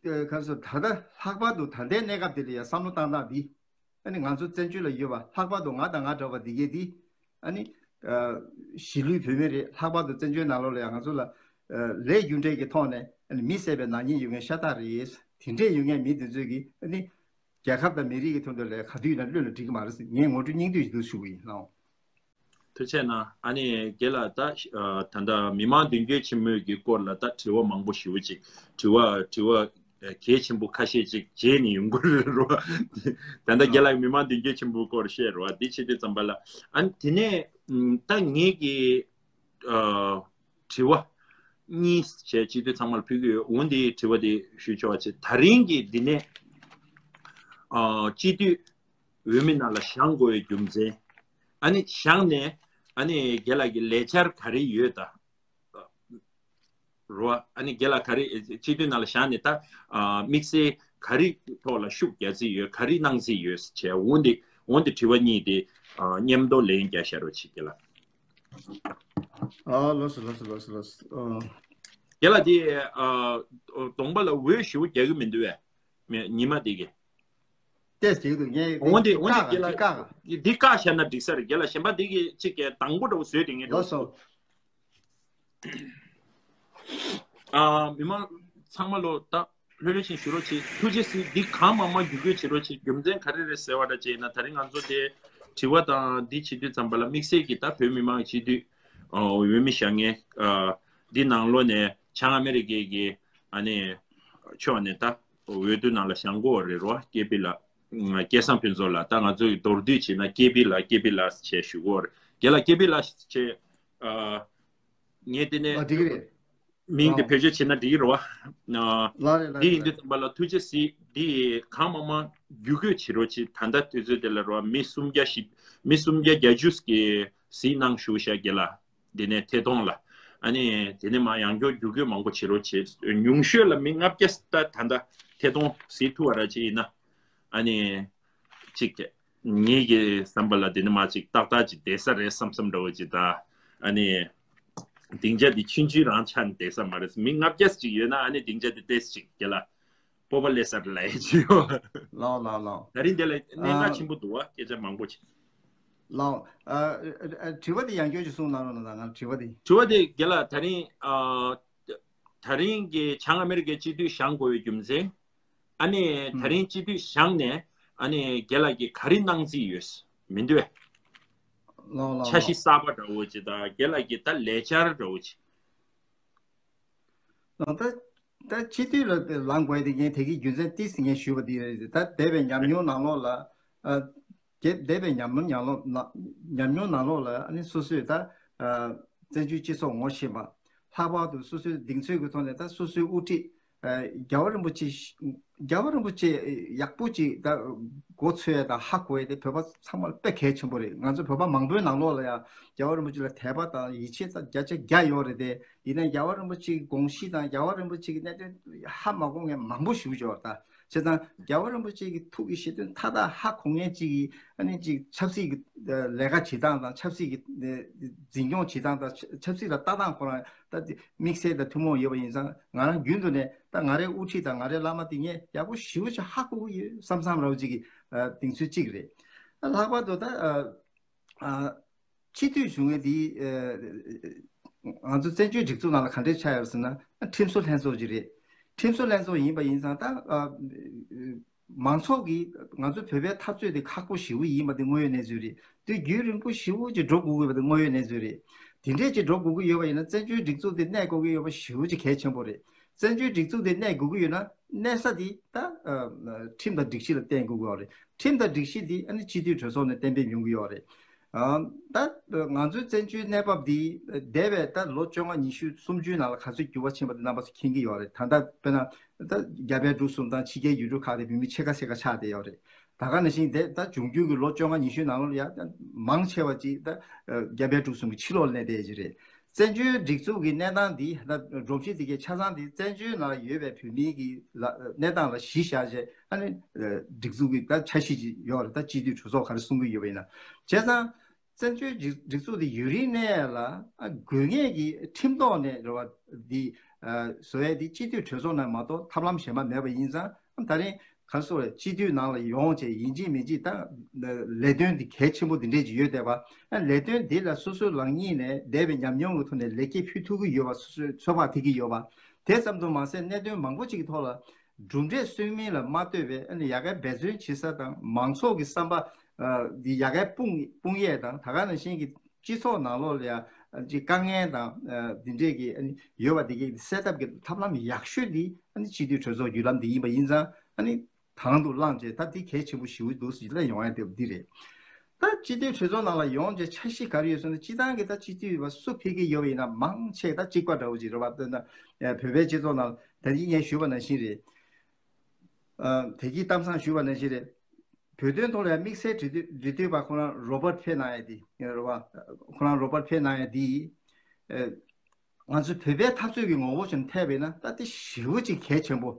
ཨ་ག་རེ་ཟེར། ད་ལྟ་ལྷག་པར་དུ་ད་ལྟའི་གནས་སྐབས་འདི་ལ་ཡ་བསམ་བློ་བཏང་སྟངས་འདི། ཨ་ནི་ང་ཚོ་བཙན་བྱོལ་ལ་ཡོད་པ། ལྷག་པར་དུ་ང་དང་ང་འདྲ་བ་འདི་གས་འདི། ཨ་ནི་ཨ་གཞིས་ལུས་བོད་མི་རེད། ལྷག་པར་དུ་བཙན་བྱོལ་ནང་ལོགས་ལ་ཡང་ང་ཚོ་ལ་ཨ་ལས་རྒྱུ་འབྲས་ཀྱི་ཐོག་ནས། ཨ་ནི་མི་བསད་པའི་ནག་ཉེས་ཡོད་མཁན་ཤ་སྟག་རེད། དེ་འདྲས་ཡོད་མཁན་མི་དེ་ཚོས་ཀྱིས་ཨ་ནི་རྒྱལ་ཁབ་དང་མི་རིགས་ཀྱི་དོན་དུ་ལ་ག་དུས་ཡིན་ན་གློད་ན་འགྲིག་གི་མ་རེད་ཟེར། ངས་ངོ་སྤྲོད་སྙིང་བསྡུས་ཤིག་འདུག་ཞུ་གི་ཡིན། ལགས། ཐུགས་རྗེ་གནང་། ཨ་ནི་རྒན་ལགས། ད་ཨ་ད་ལྟ་མི་མང་མདུན་སྐྱོད་ཆེན་མོའི་གི་སྐོར་ལ་ད་དྲི་བ་མང་པོ་ཞེ་པོ་ཅིག། དྲི་བ་དྲི་བ་ཨ་གལ་ཆེན་པོ་ཁ་ཤས་ཅིག་བརྗེད་ནས་ཡོང་གི་རེད་རོ། ད་ལྟ་རྒན་ལགས་མི་མང་མདུན་སྐྱོད་ཆེན་པོའི་སྐོར་བཤད་རོ། འདི་བྱེད་དུས་ཙམ་པ་ལ། ཨ་ནི་དེ་ནས་ཨམ་ད་ངེད་ཀྱི་ཨ་དྲི་བ་གཉིས་བྱས་སྤྱི་འཐུས་ཚང་མར་ཕུལ་གྱི་ཡོད། འོ་འདི་དྲི་བ་དེ་ཞུ་ཆོག་པ་བྱས། ད་རིང་གི་འདི་ནས་ཨ་སྤྱི་འཐུས་འོས་མི་ནང་ལ་བཞེངས་དགོས་པའི་རྒྱུ་མཚན། ཨ་ནི་བཞེངས་ནས་ཨ་ནི་རྒན་ལགས་ཀྱི་ལས་འཆར་ག་རེ་ཡོད་ད། རོ། ཨ་ནི་རྒན་ལགས་ག་རེ་སྤྱི་འཐུས་ནང་ལ་བཞེངས་ནས་ད་ཨ་དམིགས་བསལ་ག་རེ་ཐོག་ལ་ཤུགས་རྒྱག་རྩིས་ཡོད། ག་རེ་གནང་རྩིས་ཡོད་བྱས། འོ་འདི་འོ་འདི་དྲི་བ་གཉིས་དེ་ཨ་མཉམ་དུ་ལན་རྒྱག་བཞག་རོགས་བྱེད། རྒན་ལགས། ཨ་ལགས་སོ། ལགས་སོ། ལགས་སོ། ལགས་སོ། ཨ། རྒན་ལགས་དེ་ཨ་གདོང་པ་ལ་འོད་ཞེ་པོ་རྒྱག་གི་མི་འདུག་བས། མི་ཉི་མ་དེ་གི། ཏེས་དེ་འདུག་ངས་འོ་འདི་འོ་འདི་བཀག་རྒན་ལགས། འདི་བཀག་འདི་བཀག་བཞག་ན་འགྲིག་ས་རེད། རྒན་ལགས། གཞན་པ་འདི་གི་གཅིག་གི་དང་པོ་འདྲ་བོ་བཟོས་དེ་ངས་འགྲོ། ལགས་སོ། ཨ་མི་མང་ཚང་མ་ལོ་ད་ལྷོད་ལྷོད་བཞིན་ཞུ་རོགས་བྱེད། ཐུགས་རྗེ་གཟིགས། འདི་གང་མང་མང་བརྒྱུད་སྐུལ་བྱེད་རོགས་བྱེད། རྒྱུ་མཚན་ག་རེ་རེད་ཟེར་བ་འདྲ་བྱས་ན། ད་རིང་ང་ཚོ་དེ་དྲི་བ་དང་འདི་བྱེད་དུས་ཙམ་པ་ལ་དམིགས་བསལ་གྱི་ད་བོད་མི་མང་སྤྱི་འཐུས་འོས་མི་བཞེངས་མཁན་འདི་ནང་ལོགས་ནས་བྱང་ཨ་མེ་རི་ཀའི་གི་ཨ་ནི་ཕྱོགས་ནས་ད་འོས་བསྡུ་ནང་ལ་བཞེངས་གོ་རེད་རོ། ཀེ་པི་ལགས། སྐལ་བཟང་ཕུན་ཚོགས་ལགས། ད་ང་ཚོ་ཡི་མདོར་བསྡུས་བྱས་ན་ཀེ་པི་ལགས། ཀེ་པི་ལགས་བྱས་ཞུ་གོ་རེད། རྒན་ལགས། ཀེ་པི་ལགས་བྱས། ཨ་ངས་དེ་ནས་ཨ་འགྲིག་གི་རེད། མིང་དེ་ལའོ། བེད་སྤྱོད་བྱེད་ན་འགྲིག་གི་རེད་བ། ཨ་ལགས་རེད། ལགས་འདི་རེད། ཡིན་དུས་ཙམ་པ་ལ་ཐུགས་རྗེ་གཟིགས། འདི་གང་མང་མང་བརྒྱུད་སྐུལ་བྱེད་རོགས་བྱེད། ད་ལྟ་དུས་ཚོད་དེ་ལ་རེད་བ། མི་སུམ་བརྒྱ་བཞི་མི་སུམ་བརྒྱ་བརྒྱད་ཅུ་གི་གཟིགས་གནང་ཞུ་བཞག་རྒན་ལགས། དེ་ནས་ཐད་གཏོང་ལ། ཨ་ནི་དེ་ནས་མ་ཡང་བསྐྱར་བརྒྱུད་སྐུལ་མང་པོ་བྱེད་རོགས་བྱེད། ཉུང་ཤོས་ལ་མི་ལྔ་བརྒྱ་ད་ད་ལྟ་ཐད་གཏོང་གཟིགས་ཐུབ་པ་ར་ཅིག་ཡིན་ན། ཨ་ནི་གཅིག་ངེད་ཀྱི་བསམ་པ་ལ་དེ་ནི་མ་ཅིག་ཏག་ཏག་ཅིག་བསྡད་ས་རེད་བསམ་བསམ་འདྲ་བོ་ཅིག་ད། ཨ་ནི་སྡིངས་ཆ་འདི་ཆུང་ཆུང་རང་ཆགས་ནས་བསྡད་ས་མ་རེད། མི་ལྔ་བརྒྱ་ཅིག་ཡོད་ན་ཨ་ནི་སྡིངས་ཆ་འདི་ཏོག་ཙམ་ཅིག་རྒན་ལགས། སྤོབས་པ་སླེབས་ས་རེད་ལབ་ཡ་ཅིག་ཡོད། ལའོ་ལའོ་ལའོ། ད་རིང་འདི་ལ་གནད་འགག་ཆེན་པོ་འདུག་བ། སྐད་ཆ་མང་པོ་ཅིག་ལའོ། ཨ་ཨ་དྲི་བ་དེ་ཡང་བསྐྱར་ཅིག་གསུང་གནང་རོགས་གནང་། ང་དྲི་བ་དེ། དྲི་བ་དེ་རྒན་ལགས། ད་རིང་ཨ་ད་རིང་གི་བྱང་ཨ་མེ་རི་ཀའི་སྤྱི་འཐུས་བཞེངས་དགོས་པའི་རྒྱུ་མཚན། ཨ་ནི་ད་རིང་སྤྱི་འཐུས་བཞེངས་ནས་ཨ་ནི་རྒན་ལགས་ཀྱིས་ག་རེ་གནང་རྩིས་ཡོད་མི་འདུག་བས། ལའོ་ལའོ། འཆར་གཞི་གསར་པ་འདྲ་བོ་ཅིག་དང་རྒན་ལགས་ཀྱི་ད་ལས་འཆར་འདྲ་བོ་ཅིག་ལའོ། ད་ད་སྤྱི་འཐུས་ལ་ལངས་དགོས་དེ་ངས་དེ་གི་རྒྱུ་མཚན་ཏིས་ངས་ཞུས་པ་དེ་རེད། ད་འདས་པའི་ཉམས་མྱོང་ནང་ལོགས་ལ་ཨ་འདས་པའི་ཉམས་མྱོང་ནང་ལོགས་ལ་ཉམས་མྱོང་ནང་ལོགས་ལ་ཨ་ནི་སོ་སོས་ད་ཨ་བཙན་བྱོལ་སྤྱི་ཚོགས་ངོ་ཤེས་པ། ལྷག་པར་དུ་སོ་སོའི་གདེང་ཚོད་ཀྱི་ཐོག་ནས་ད་སོ་སོའི་དབུ་ཁྲིད་རྒྱལ་བ་རིན་པོ་ཆེ་རྒྱལ་བ་རིན་པོ་ཆེ་ཡག་པོ་ཅིག་ད་མགོ་ཚོས་ཡ་ད་ཧ་གོ་ཡ་དེ་བོད་པ་ཚང་མ་ལ་དཔེ་གལ་ཆེན་པོ་རེད། ང་ཚོ་བོད་པ་མང་པོའི་ནང་ལོགས་ལ་ཡང་རྒྱལ་བ་རིན་པོ་ཆེ་ལ་དད་པ་དང་ཡིད་ཆེས་ད་བརྒྱ་ཆ་བརྒྱ་ཡོད་རེད་དེ། ཡིན་ན་རྒྱལ་བ་རིན་པོ་ཆེའི་དགོངས་གཞི་དང་རྒྱལ་བ་རིན་པོ་ཆེ་གི་གནད་དོན་ཧ་མ་གོ་མཁན་མང་པོ་ཞིག་ཡོད་རེད། ད་བྱས་ཙང་རྒྱལ་བ་རིན་པོ་ཆེ་གི་ཐུགས་ཀྱི་བཞེད་དོན་མཐའ་དག་ཧ་གོ་མཁན་ཅིག་གིས་ཨ་ནི་ཅིག་ཆབ་སྲིད་ཀྱི་ལས་ཀ་བྱེད་སྟངས་དང་ཆབ་སྲིད་ཀྱི་འཛིན་སྐྱོང་བྱེད་སྟངས་དང་ཆབ་སྲིད་ལ་ལྟ་སྟངས་ཁོ་རང་ད་དམིགས་བསལ་དང་ཐུན་མོང་ཡོད་པ་ཡིན་ཙང་། ང་རང་རྒྱུན་དུ་ནས་ད་ང་རའི་དབུ་ཁྲིད་དང་ང་རའི་བླ་མ་དེ་ངས་ཡག་པོ་ཞེ་པོ་ཅིག་ཧ་གོ་གི་ཡོད་བསམ་བསམ་ར་བ་ཅིག་གི་གདེང་ཚོད་ཅིག་རེད། ལྷག་པར་དུ་ད་སྤྱི་འཐུས་བྱུང་བའི་དེ་ང་ཚོ་བཙན་བྱོལ་སྒྲིག་འཛུགས་ནང་ལ་ག་འདྲས་ཆགས་ཡོད་ཟེར་ན། ཁྲིམས་བཟོ་ལྷན་ཚོགས་ཅིག་རེད། ཁྲིམས་བཟོ་ལྷན་ཚོགས་ཡིན་པ་ཡིན་ཙང་ད་མང་ཚོགས་ཀྱིས་ང་ཚོ་བོད་པའི་འཐབ་རྩོད་དེ་ཁག་པོ་ཞེ་པོ་ཡིན་པ་དེ་དངོས་ཡོད་གནས་ཚུལ་རེད། དེ་རྒྱུན་རིང་པོ་ཞེ་པོ་ཅིག་འགྲོ་དགོས་ཀྱི་ཡོད་པ་དེ་དངོས་ཡོད་གནས་ཚུལ་རེད། དེ་འདྲས་ཅིག་འགྲོ་དགོས་ཀྱི་ཡོད་པ་ཡིན་ན་བཙན་བྱོལ་སྒྲིག་འཛུགས་དེ་གནས་དགོས་ཀྱི་ཡོད་པ་ཞེ་པོ་ཅིག་གལ་ཆེན་པོ་རེད། བཙན་བྱོལ་སྒྲིག་འཛུགས་དེ་གནས་དགོས་ཀྱི་ཡོད་ན་གནས་ས་དེ་ད་ཁྲིམས་དང་སྒྲིག་གཞི་ལ་བརྟེན་དགོས་ཀྱི་ཡོད་རེད། ཁྲིམས་དང་སྒྲིག་གཞི་དེ་ཨ་ནི་སྤྱི་འཐུས་གྲོས་ཚོགས་ནས་གཏན་འབེབས་ཡོང་གི་ཡོད་རེད། ད་ང་ཚོའི་བཙན་བྱོལ་གནས་བབ་འདི་འདས་པའི་ད་ལོ་བཅོ་ལྔ་ཉི་ཤུ་སུམ་ཅུའི་ནང་ལ་ག་ཚོད་འགྱུར་བ་ཕྱིན་པ་དེ་རྣམ་པ་ཚོ་མཁྱེན་གྱི་ཡོད་རེད། ད་ལྟ་དཔེར་ན་ད་རྒྱ་བལ་འབྲུག་གསུམ་དང་ཕྱི་རྒྱལ་ཡུལ་གྲུ་ཁག་དེ་བོད་མི་ཕྱེད་ཀ་ཕྱེད་ཀ་ཆགས་བསྡད་ཡོད་རེད། ད་ག་ནང་བཞིན་དེ་ད་འབྱུང་འགྱུར་གྱི་ལོ་བཅོ་ལྔ་ཉི་ཤུའི་ནང་ལོགས་ལ་ཡ་མང་ཆེ་བ་ཅིག་ད་རྒྱ་བལ་འབྲུག་གསུམ་གྱི་ཕྱི་ལོགས་ལ་གནས་བསྡད་ཀྱི་རེད། བཙན་བྱོལ་སྒྲིག་འཛུགས་ཀྱི་གནས་སྟངས་འདི་ད་སྒྲོམ་གཞི་འདི་གའི་ཆ་ཚང་འདི་བཙན་བྱོལ་ནང་ལ་ཡོད་པའི་བོད་མིའི་གི་ལ་གནས་སྟངས་ལ་གཞི་བཞག་བྱས་ཨ་ནི་སྒྲིག་འཛུགས་ཀྱི་ད་འཆར་གཞི་ཅིག་ཡོད་རེད། ད་སྤྱི་འཐུས་གྲོས་ཚོགས་ག་རེ་གསུང་གི་ཡོད་པ་ཡིན་ན། བྱས་ཙང་བཙན་བྱོལ་སྒྲིག་སྒྲིག་འཛུགས་འདི་ཡུན་རིང་གནས་ཡ་ལ་ཨ་དགོས་ངེས་ཀྱི་ཁྲིམས་ཐོག་ནས་རེད་བ། འདི་ཨ་བཟོ་ཡ་འདི་སྤྱི་འཐུས་གྲོས་ཚོགས་ནང་མ་གཏོགས་ཐབས་ལམ་གཞན་པ་མེད་པ་ཡིན་ཙང་། ད་རིང་ག་རེ་ཟེར་དགོས་རེད། སྤྱི་འཐུས་ནང་ལ་ཡོང་བྱས་ཡིན་གཅིག་མིན་གཅིག་ད་ལས་དོན་འདི་གལ་ཆེན་པོ་འདི་འདྲས་ཅིག་ཡོད་བསྡད་པ། ལས་དོན་འདི་ལ་སོ་སོའི་ལག་གཉིས་ནས་འདས་པའི་ཉམས་མྱོང་གི་ཐོག་ནས་ལེགས་སྐྱེས་ཕུལ་ཐུབ་ཀྱི་ཡོད་པ། སོ་སོའི་ཚོད་དཔག་ཐེབས་ཀྱི་ཡོད་པ། དེ་ཙམ་དུ་མ་ཟད་གནད་དོན་མང་པོ་ཅིག་གི་ཐོག་ལ་གྲུབ་འབྲས་སོན་མིན་ལ་མ་ལྟོས་པའི་ཨ་ནི་ཡ་གིར་འབད་བརྩོན་བྱེད་ས་དང་མང་ཚོགས་ཀྱི་བསམ་པ་འདི་ཡ་གིར་སྤུངས་སྤུངས་ཡས་དང་། ད་ག་ནང་བཞིན་གྱི་སྤྱི་ཚོགས་ནང་ལོགས་ལ་ཡ་ཅིག་དཀའ་ངལ་དང་འདི་འདྲས་ཀྱི་ཨ་ནི་ཡོད་པ་འདི་གའི་སེལ་ཐབས་ཀྱི་ཐབས་ལམ་ཡག་ཤོས་འདི་ཨ་ནི་སྤྱི་འཐུས་གྲོས་ཚོགས་བརྒྱུད་ལམ་འདི་ཡིན་པ་ཡིན་ཙང་ཨ་ནི་དང་དུ་བླངས་བྱས་ད་འདི་གལ་ཆེན་པོ་ཞེ་པོ་འདུག་ཟེར་ལ་ཡོང་ཡ་དེ་འདི་རེད། ད་སྤྱི་འཐུས་གྲོས་ཚོགས་ནང་ལ་ཡོང་བྱས་འཆར་གཞི་ག་རེ་ཡོད་ཟེར་ན། སྤྱི་བཏང་གི་ད་སྤྱི་འཐུས་པ་སུ་ཕེབས་ཀྱི་ཡོད་པ་ཡིན་ན་མང་ཆེ་ད་གཅིག་པ་འདྲ་བོ་ཅིག་རེད་བ། ད་ན་བོད་པའི་སྤྱི་ཚོགས་ནང་ད་གིན་ངས་ཞུས་པ་ནང་བཞིན་རེད། ཨ་དེ་གིན་གཏམ་བཟང་ཞུས་པ་ནང་བཞིན་རེད། བོད་དོན་ཐོག་ལ་དམིགས་བསལ་འབྲེལ་མཐུད་འབྲེལ་མཐུད་པ་ཁོ་རང་རོ་བར་ཕེབས་གནང་ཡ་དེ་རེད་བ། ཁོ་རང་རོ་བར་ཕེབས་གནང་ཡ་དེ་ཨ་ང་ཚོ་བོད་པའི་འཐབ་རྩོད་ཀྱི་ངོ་བོ་བྱས་ནས་ཐད་པ་ཡིན་ན་ད་དེ་ཞེ་པོ་ཅིག་གལ་ཆེན་པོ།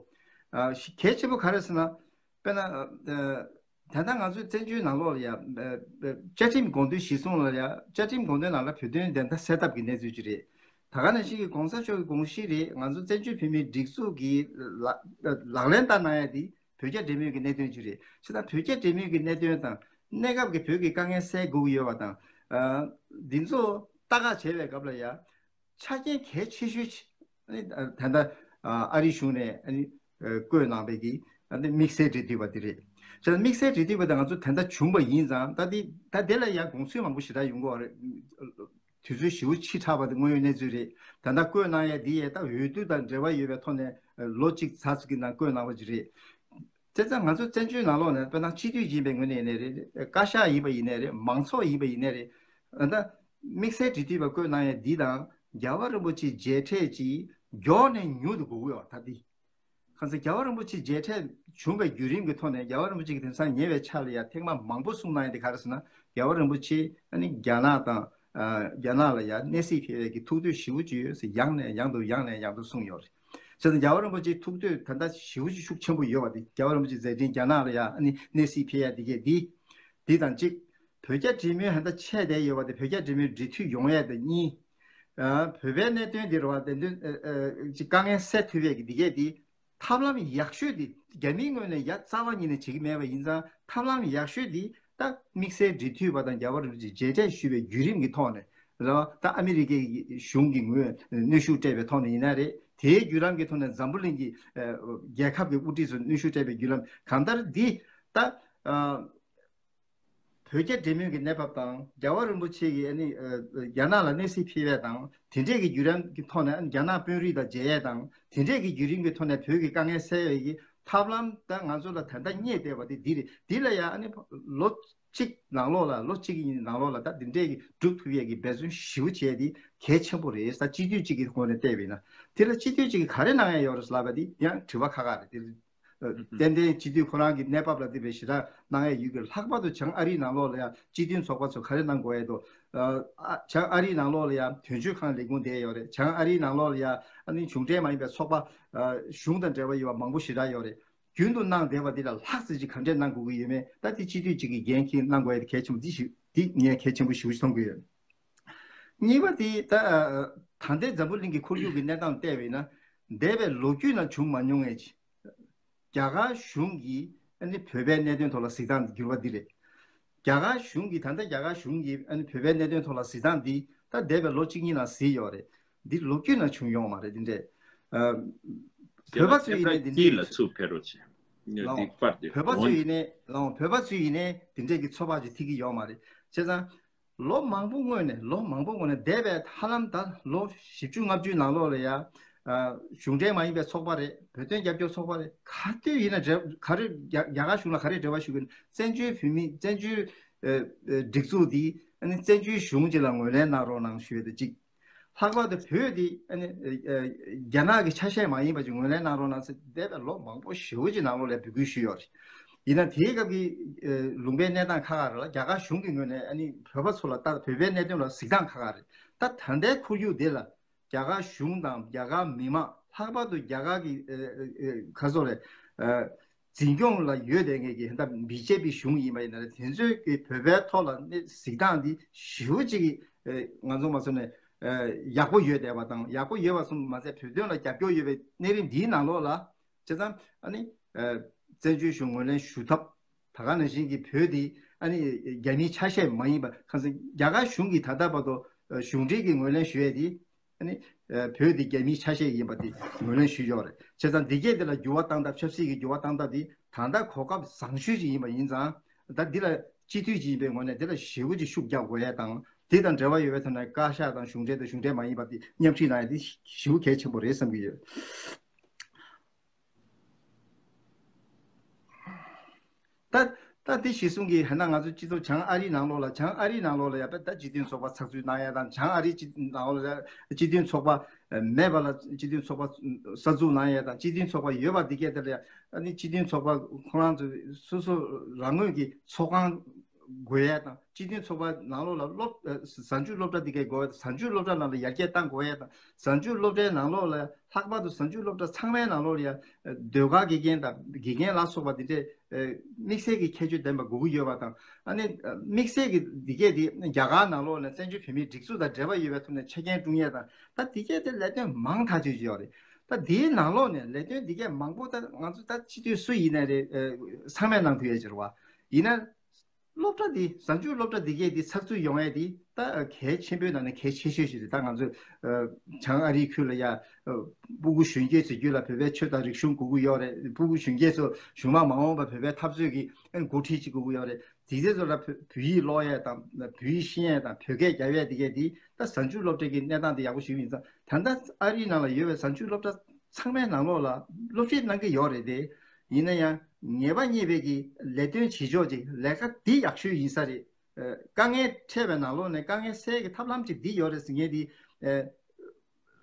ཨ་གལ་ཆེན་པོ་ག་རེ་ཟེར་ན། དཔེར་ན་ཨ་ད་ལྟ་ང་ཚོའི་བཙན་བྱོལ་ནང་ལོགས་ལ་ཡ་བཅའ་ཁྲིམས་དགོངས་དོན་གཞིར་བཟུང་ལ་ཡ་བཅའ་ཁྲིམས་དགོངས་དོན་ནང་ལ་བོད་དོན་བདེན་མཐའ་གསལ་ཐབས་ཀྱི་གནས་ཚུལ་ཅིག་རེད། ད་ག་ནང་བཞིན་གྱི་གོང་ས་མཆོག་གི་དགོངས་གཞི་རེད། ང་ཚོ་བཙན་བྱོལ་བོད་མིའི་སྒྲིག་འཛུགས་ཀྱི་ལག་ལག་ལེན་བསྟར་གནང་ཡ་དེ་བོད་རྒྱ་འབྲེལ་མོལ་གྱི་གནད་དོན་ཅིག་རེད། བྱས་ཙང་བོད་རྒྱ་འབྲེལ་མོལ་གྱི་གནད་དོན་དང་གནས་སྐབས་ཀྱི་བོད་ཀྱི་དཀའ་ངལ་སེལ་དགོས་ཀྱི་ཡོད་པ་དང་། ཨ་འདི་ཚོ་ལྟ་ག་བྱེད་པའི་སྐབས་ལ་ཡ། ཆ་རྐྱེན་གལ་ཆེ་ཤོས་ཆེ་ཨ་ནི་ད་ལྟ་ཨ་རིའི་གཞུང་ནས་ཨ་ནི་བཀོད་གནང་བའི་གི་ཨ་ནི་དམིགས་བསལ་འབྲེལ་མཐུད་པ་དེ་རེད། བྱས་ཙང་དམིགས་བསལ་འབྲེལ་མཐུད་པ་དེ་ང་ཚོ་ད་ལྟ་བྱུང་བ་ཡིན་ཙང་། ད་དེ་ད་དེ་ལ་ཡང་དགོངས་ཚུལ་མང་པོ་ཞེ་དྲག་ཡོང་གི་ཡོད་རེད། དུས་ཚོད་ཞེ་པོ་ཕྱིས་དྲགས་པ་དེ་དངོས་ཡོད་གནས་ཚུལ་རེད། ད་ལྟ་བཀོད་གནང་ཡ་འདི་ཡས་ད་འོས་བསྡུ་དང་འབྲེལ་བ་ཡོད་པའི་ཐོག་ནས་ལོ་གཅིག་ཙམ་ཅིག་གི་ནང་བཀོད་གནང་བ་ཅིག་རེད། བྱས་ཙང་ང་ཚོ་བཙན་བྱོལ་ནང་ལོགས་ནས་དཔེར་ན་སྤྱི་འཐུས་ཡིན་པའི་ངོས་ནས་ཡིན་ནའི་རེད། བཀའ་ཤག་ཡིན་པ་ཡིན་ནའི་རེད། མང་ཚོགས་ཡིན་པ་ཡིན་ནའི་རེད། ད་དམིགས་བསལ་འབྲེལ་མཐུད་པ་བཀོད་གནང་ཡ་འདི་དང་རྒྱལ་བ་རིན་པོ་ཆེའི་མཇལ་འཕྲད་ཅིག་མགྱོགས་ནས་མྱུར་དུ་དགོས་ཀྱི་ཡོད་ད་འདི། གང་ཟེར་རྒྱལ་བ་རིན་པོ་ཆེ་མཇལ་འཕྲད་བྱུང་བའི་བརྒྱུད་རིམ་གྱི་ཐོག་ནས་རྒྱལ་བ་རིན་པོ་ཆེ་གིས་དེང་སང་ཉེ་བའི་ཆར་ལ་ཡ་ཐེངས་མ་མང་པོ་གསུངས་གནང་ཡ་དེ་ག་རེ་ཟེར་ན། རྒྱལ་བ་རིན་པོ་ཆེ་ཨ་ནི་རྒྱ་ནག་དང་ཨ་རྒྱ་ནག་ལ་ཡ་གནས་གཟིགས་ཕེབས་ཡས་ཀྱི་ཐུགས་འདོད་ཞེ་པོ་ཅིག་ཡོད་ཟེར་ཡང་ནས་ཡང་དུ་ཡང་ནས་ཡང་དུ་གསུངས་ཡོད་རེད། བྱས་ཙང་རྒྱལ་བ་རིན་པོ་ཆེའི་ཐུགས་འདོད་ད་ལྟ་ཞེ་པོ་ཅིག་ཤུགས་ཆེན་པོ་ཡོད་པ་དེ། རྒྱལ་བ་རིན་པོ་ཆེ་མཛད་འཕྲིན་རྒྱ་ནག་ལ་ཡ་ཨ་ནི་གནས་གཟིགས་ཕེབས་ཡ་དེ་གས་དེ་དེ་དང་གཅིག་བོད་རྒྱ་འབྲེལ་མོལ་ཧན་ད་ཆད་བསྡད་ཡོད་པ་དེ་བོད་རྒྱ་འབྲེལ་མོལ་འབྲེལ་མཐུད་ཡོང་ཡ་དེ་གཉིས། ཨ་བོད་པའི་གནད་དོན་དེ་རེད་བ། བདེན་དོན་ཨ་ཨ་ཅིག་དཀའ་ངལ་སེལ་ཐུབ་ཡས་ཀྱི་འདི་གས་དེ་ ཐབས་ལམ་ཡག་ཤོས་དེ་རྒྱ་མིའི་ངོས་ནས་ཡ་རྩ་བ་ཉིད་ནས་བྱེད་ཀྱི་མེད་པ་ཡིན་ཙང་ཐབས་ལམ་ཡག་ཤོས་དེ་ད་དམིགས་བསལ་འབྲེལ་མཐུད་པ་དང་རྒྱལ་བ་རིན་པོ་ཆེས་མཇལ་འཕྲད་ཞུས་པའི་བརྒྱུད་རིམ་གྱི་ཐོག་ནས་རེད་བ། ད་ཨ་མི་རི་ཀའི་གཞུང་གི་ངོས་གནོན་ཤུགས་སྤྲད་པའི་ཐོག་ནས་ཡིན་ན་རེད། དེའི་བརྒྱུད་རིམ་གྱི་ཐོག་ནས་འཛམ་བུ་གླིང་གི་རྒྱལ་ཁབ་ཀྱི་དབུ་ཁྲིད་ཚོས་གནོན་ཤུགས་སྤྲད་པའི་བརྒྱུད་རིམ་གང་ལྟར་འདི་ད། བོད་རྒྱ་འབྲེལ་མོལ་གྱི་གནས་བབ་དང་རྒྱལ་བ་རིན་པོ་ཆེ་གིས་ཨ་ནི་ཨ་རྒྱ་ནག་ལ་གནས་ཚུལ་ཕུལ་ཡས་དང་དེ་འདྲས་ཀྱི་བརྒྱུད་རིམ་གྱི་ཐོག་ནས་ཨ་ནི་རྒྱ་ནག་དཔོན་རིགས་དང་མཇལ་ཡས་དང་དེ་འདྲས་ཀྱི་བརྒྱུད་རིམ་གྱི་ཐོག་ནས་བོད་ཀྱི་དཀའ་ངལ་སེལ་ཡས་ཀྱི་ཐབས་ལམ་ད་ང་ཚོ་ལ་ད་ལྟ་རྙེད་བསྡད་པ་དེ་འདི་རེད། འདི་ལ་ཡང་ཨ་ནི་ལོ་གཅིག་ནང་ལོགས་ལ་ལོ་གཅིག་གི་ནང་ལོགས་ལ་ད་འདི་འདྲས་ཀྱི་སྒྲུབ་ཐུབ་ཡས་ཀྱི་འབད་བརྩོན་ཞེ་པོ་བྱས་དེ་གལ་ཆེན་པོ་རེད། ད་སྤྱི་འཐུས་གཅིག་གི་ངོས་ནས་བལྟས་པ་ཡིན་ན་དེ་ལ་སྤྱི་འཐུས་གཅིག་གིས་ག་རེ་གནང་ཡས་ཡོད་རེད་ལབ་པ་དེ་ཡང་དྲི་བ་ཁག་ཁག་རེད། དེ་ཨ་ཏན་ཏན་སྤྱི་འཐུས་ཁོ་རང་གི་གནས་བབ་ལ་བལྟས་པའི་ཞེ་དྲག་གནང་ཡས་ཡོད་ཀྱི། ལྷག་པར་དུ་བྱང་ཨ་རིའི་ནང་ལོགས་ལ་ཡང་སྤྱི་མཐུན་ཚོགས་པ་ཚོ་ག་རེ་གནང་དགོས་ཡས་འདུག་ཨ་བྱང་ཨ་རིའི་ནང་ལོགས་ལ་ཡང་དོན་གཅོད་ཁང་ལས་ཁུངས་བསྡད་ཡོད་རེད། བྱང་ཨ་རིའི་ནང་ལོགས་ལ་ཡང་ཨ་ནི་གཞུང་འབྲེལ་མ་ཡིན་པའི་ཚོགས་པ་ཨ་གཞུང་དང་འབྲེལ་བ་ཡོད་པ་མང་པོ་ཞེ་དྲག་ཡོད་རེད། རྒྱུན་དུ་གནང་བསྡད་པ་འདི་ལ་ལྷག་ཙམ་ཅིག་ག་འདྲས་གནང་དགོས་ཀྱི་ཡོད་མེད་ད་དེ་སྤྱི་འཐུས་གཅིག་གིས་འགན་འཁྱེར་གནང་དགོས་ཡས་དེ་གལ་ཆེན་པོ་འདི་ཞིག་འདི་ངས་གལ་ཆེན་པོ་ཞེ་པོ་ཅིག་མཐོང་གི་ཡོད། གཉིས་པ་དེ་ད་ད་ལྟའི་འཛམ་བུ་གླིང་གི་ཁོར་ཡུག་གི་གནས་སྟངས་བལྟས་པ་ཡིན་ན་འདས་པའི་ལོ་རྒྱུས་ནང་བྱུང་མ་མྱོང་ངེས་ཀྱི་རྒྱ་གར་གཞུང་གིས་ཨ་ནི་བོད་པའི་གནད་དོན་ཐོག་ལ་གཟིགས་སྟངས་འགྱུར་བ་འདི་རེད། རྒྱ་གར་གཞུང་གིས་ད་ལྟ་རྒྱ་གར་གཞུང་གིས་ཨ་ནི་བོད་པའི་གནད་དོན་ཐོག་ལ་གཟིགས་སྟངས་འདི་ད་འདས་པའི་ལོ་གཅིག་གཉིས་ནང་གཟིགས་ཡོད་རེད། འདི་ལོ་རྒྱུས་ནང་བྱུང་ཡོད་མ་རེད། འདི་འདྲས་ཨ་བོད་པ་ཚོས་ཡིན་ནའི་འདི་འདྲས་ལ་ཚུར་ཕེབས་རོགས་བྱེད། ལའོ། འདི་པར་དེ་བོད་པ་ཚོས་ཡིན་ནའི་ལའོ་བོད་པ་ཚོས་ཡིན་ནའི་འདི་འདྲས་ཀྱི་ཚོར་བ་ཅིག་ཐེབས་ཀྱི་ཡོད་མ་རེད། བྱས་ཙང་། ལོ་མང་པོ་སྔོན་ནས་ལོ་མང་པོ་སྔོན་ནས་འདས་པའི་ཧ་ལམ་ད་ལོ་བཞི་བཅུ་ལྔ་བཅུའི་ནང་ལོགས་ལ་ཡ། ཨ་གཞུང་འབྲེལ་མ་ཡིན་པའི་ཚོགས་པ་རེད། བོད་དོན་རྒྱབ་སྐྱོར་ཚོགས་པ་རེད། ག་དུས་ཡིན་ན་འབྲེལ་ག་རེ་རྒྱ་རྒྱ་གར་གཞུང་ལ་ག་རེ་འབྲེལ་བ་ཞུ་གི་ཡོད་ན་བཙན་བྱོལ་བོད་མི་བཙན་བྱོལ་ཨ་ཨ་སྒྲིག་འཛུགས་འདི་ཨ་ནི་བཙན་བྱོལ་གཞུང་གཅིག་ལ་ངོས་ལེན་གནང་རོགས་གནང་ཞུ་ཡས་དེ་གཅིག་ལྷག་པར་དུ་བོད་འདི་ཨ་ནི་ཨ་ཨ་རྒྱ་ནག་གི་ཆ་ཤས་མ་ཡིན་པ་ཅིག་ངོས་ལེན་གནང་རོགས་གནང་ཟེར་འདས་པའི་ལོ་མང་པོ་ཞེ་པོ་ཅིག་ནང་ལོགས་ལ་འབོད་སྐུལ་ཞུས་ཡོད་རེད། ཡིན་ན་དེའི་སྐབས་ཀྱི་ཨ་ལུང་པའི་གནས་སྟངས་ཁག་ཁག་རེད་ལ་རྒྱ་གར་གཞུང་གི་ངོས་ནས་ཨ་ནི་བོད་པ་ཚོ་ལ་ལྟ་བོད་པའི་གནད་དོན་ལ་གཟིགས་སྟངས་ཁག་ཁག་རེད། ད་ད་ལྟའི་ཁོར་ཡུག་འདི་ལ་རྒྱ་གར་གཞུང་དང་རྒྱ་གར་མི་མང་ལྷག་པར་དུ་རྒྱ་གར་གྱི་ཨ་ཨ་ཨ་ག་ཚོད་རེད་ཨ། འཛིན་སྐྱོང་ལ་ཡོད་བསྡད་མཁན་གྱི་ད་བི་ཇེ་པི་གཞུང་ཡིན་པ་ཡིན་ན་རེད། དེ་ཚོས་ཀྱི་བོད་པའི་ཐོག་ལ་གནས་གཟིགས་སྟངས་འདི་ཞེ་པོ་ཅིག་གི་ཨེ་ང་ཚོ་མ་སོང་ནས་ཨེ་ཡག་པོ་ཡོད་བསྡད་པ་དང་ཡག་པོ་ཡོད་པ་སོང་མ་ཟད་བོད་དོན་ལ་རྒྱབ་སྐྱོར་ཡོད་པའི་གནས་རིམ་འདིའི་ནང་ལོགས་ལ་བྱས་ཙང་ཨ་ནི་ཨེ་བཙན་བྱོལ་གཞུང་ངོས་ལེན་ཞུ་ཐབས་ད་ག་ནང་བཞིན་གྱི་བོད་འདི་ཨ་ནི་རྒྱ་མིའི་ཆ་ཤས་མ་ཡིན་པ་ཁ་སང་རྒྱ་གར་གཞུང་གིས་ད་ལྟ་བར་དུ་ཨེ་གཞུང་འབྲེལ་གྱི་ངོས་ལེན་ཞུ་ཡས་འདི། ཨ་ནི། ཨ་བོད་འདི་རྒྱ་མིའི་ཆ་ཤས་ཡིན་པ་དེ་ངོས་ལེན་ཞུས་ཡོད་རེད། བྱས་ཙང་འདི་གས་དེ་ལ་འགྱུར་བ་བཏང་ཐབས་ཆབ་སྲིད་ཀྱི་འགྱུར་བ་བཏང་ཐབས་དེ་ད་ལྟ་གོ་སྐབས་བཟང་ཤོས་ཅིག་ཡིན་པ་ཡིན་ཙང་། ད་འདི་ལ་སྤྱི་འཐུས་ཅིག་ཡིན་པའི་ངོས་ནས་འདི་ལ་ཞེ་པོ་ཅིག་ཤུགས་རྒྱག་དགོས་ཡས་དང་དེ་དང་འབྲེལ་བ་ཡོད་པའི་ཐོག་ནས་བཀའ་ཤག་དང་གཞུང་འབྲེལ་དང་གཞུང་འབྲེལ་མ་ཡིན་པ་དེ་མཉམ་ཁྲིད་གནང་ཡས་དེ་ཞེ་པོ་གལ་ཆེན་པོ་རེད་བསམ་གྱི་ཡོད། ད་ད་དེ་གཞི་བཟུང་གི་ཧེ་ན་ང་ཚོ་སྤྱི་ཚོགས་བྱང་ཨ་རིའི་ནང་ལོགས་ལ་བྱང་ཨ་རིའི་ནང་ལོགས་ལ་ཡ་པ་ད་སྤྱི་མཐུན་ཚོགས་པ་ཚགས་ཚུད་གནང་ཡ་དང་བྱང་ཨ་རིའི་སྤྱི་ནང་ལོགས་ལ་སྤྱི་མཐུན་ཚོགས་པ་མེད་པ་ལ་སྤྱི་མཐུན་ཚོགས་པ་གསར་འཛུགས་གནང་ཡ་དང་སྤྱི་མཐུན་ཚོགས་པ་ཡོད་པ་འདི་གས་དེ་ལ་ཡ་ཨ་ནི་སྤྱི་མཐུན་ཚོགས་པ་ཁོ་རང་ཚོ་སོ་སོ་རང་ངོས་ཀྱི་ཚོགས་ཁང་དགོས་ཡ་དང་སྤྱི་མཐུན་ཚོགས་པ་ནང་ལོགས་ལ་སློབ་གཟའ་མཇུག་སློབ་གྲྭ་འདི་གས་དགོས་ཡ་དང་གཟའ་མཇུག་སློབ་གྲྭ་ནང་ལ་ཡར་རྒྱས་གཏང་དགོས་ཡ་དང་གཟའ་མཇུག་སློབ་གྲྭའི་ནང་ལོགས་ལ་ལྷག་པར་དུ་གཟའ་མཇུག་སློབ་གྲྭ་ཚང་མའི་ནང་ལོགས་ལ་ཡ་ཟློས་གར་དགེ་རྒན་དང་དགེ་རྒན་ལ་སོགས་པ་འདི་འདྲའི་དམིགས་བསལ་གྱི་ཁྱད་ཆོས་ལྡན་པ་དགོས་ཀྱི་ཡོད་པ་དང་ཨ་ནི་དམིགས་བསལ་གྱི་འདི་གས་འདི་རྒྱ་གར་ནང་ལོགས་ནས་བཙན་བྱོལ་བོད་མིའི་སྒྲིག་འཛུགས་དང་འབྲེལ་བ་ཡོད་པའི་ཐོག་ནས་ཆ་རྐྱེན་བསྐྲུན་ཡས་དང་ད་འདི་གས་དེ་ལས་དོན་མང་ཐག་ཆོད་ཅིག་ཡོད་རེད། ད་འདིའི་ནང་ལོགས་ནས་ལས་དོན་འདི་གས་མང་པོ་ད་ང་ཚོ་ད་སྤྱི་འཐུས་སུ་ཡིན་ནའི་རེད་ཚང་མས་གནང་ཐུབ་ཡས་ཅིག་རེད་བ། ཡིན་ན། སློབ་གྲྭ་འདི་གཟའ་མཇུག་སློབ་གྲྭ་འདི་གས་འདི་ཚགས་ཚུད་ཡོང་ཡས་འདི་ད་གལ་ཆེན་པོའི་ནང་ནས་གལ་ཆེ་ཤོས་ཤིག་རེད། ད་ང་ཚོས་བྱང་ཨ་རིའི་ཁུལ་ལ་ཡ་སྤུ་གུ་གཞོན་སྐྱེས་ཚོའི་རྒྱུད་ལ་བོད་པའི་ཆོས་དང་རིག་གཞུང་དགོས་ཀྱི་ཡོད་རེད། སྤུ་གུ་གཞོན་སྐྱེས་ཚོ་གཞུང་མང་མ་འོངས་པ་བོད་པའི་འཐབ་རྩོད་ཀྱི་འགོ་ཁྲིད་ཅིག་དགོས་ཀྱི་ཡོད་རེད། དེ་ཚོ་ལ་བོད་ཡིག་ཀློག་ཡས་དང་བོད་ཡིག་ཤེས་ཡས་དང་བོད་སྐད་རྒྱབ་ཡས་འདི་གས་འདི་ད་གཟའ་མཇུག་སློབ་གྲྭའི་གི་གནས་སྟངས་འདི་ཡག་པོ་ཞིག་ཡིན་ཙང་ད་ལྟ་ཨ་རིའི་ནང་ལ་ཡོད་པའི་གཟའ་མཇུག་སློབ་གྲྭ་ཚང་མའི་ནང་ལོགས་ལ་སློབ་ཁྲིད་གནང་གི་ཡོད་རེད་དེ། ཡིན་ན་ཡང་ངེས་པ་རྙེད་པའི་གི་ལས་དོན་བྱེད་ཕྱོགས་ཀྱི་ལས་ཀ་འདི་ཡག་ཤོས་ཡིན་ས་རེད། དཀའ་ངལ་འཕྲད་པའི་ནང་ལོགས་ནས་དཀའ་ངལ་སེལ་གྱི་ཐབས་ལམ་ཅིག་འདི་ཡོད་རེད་ཟེར་མཁན་འདི།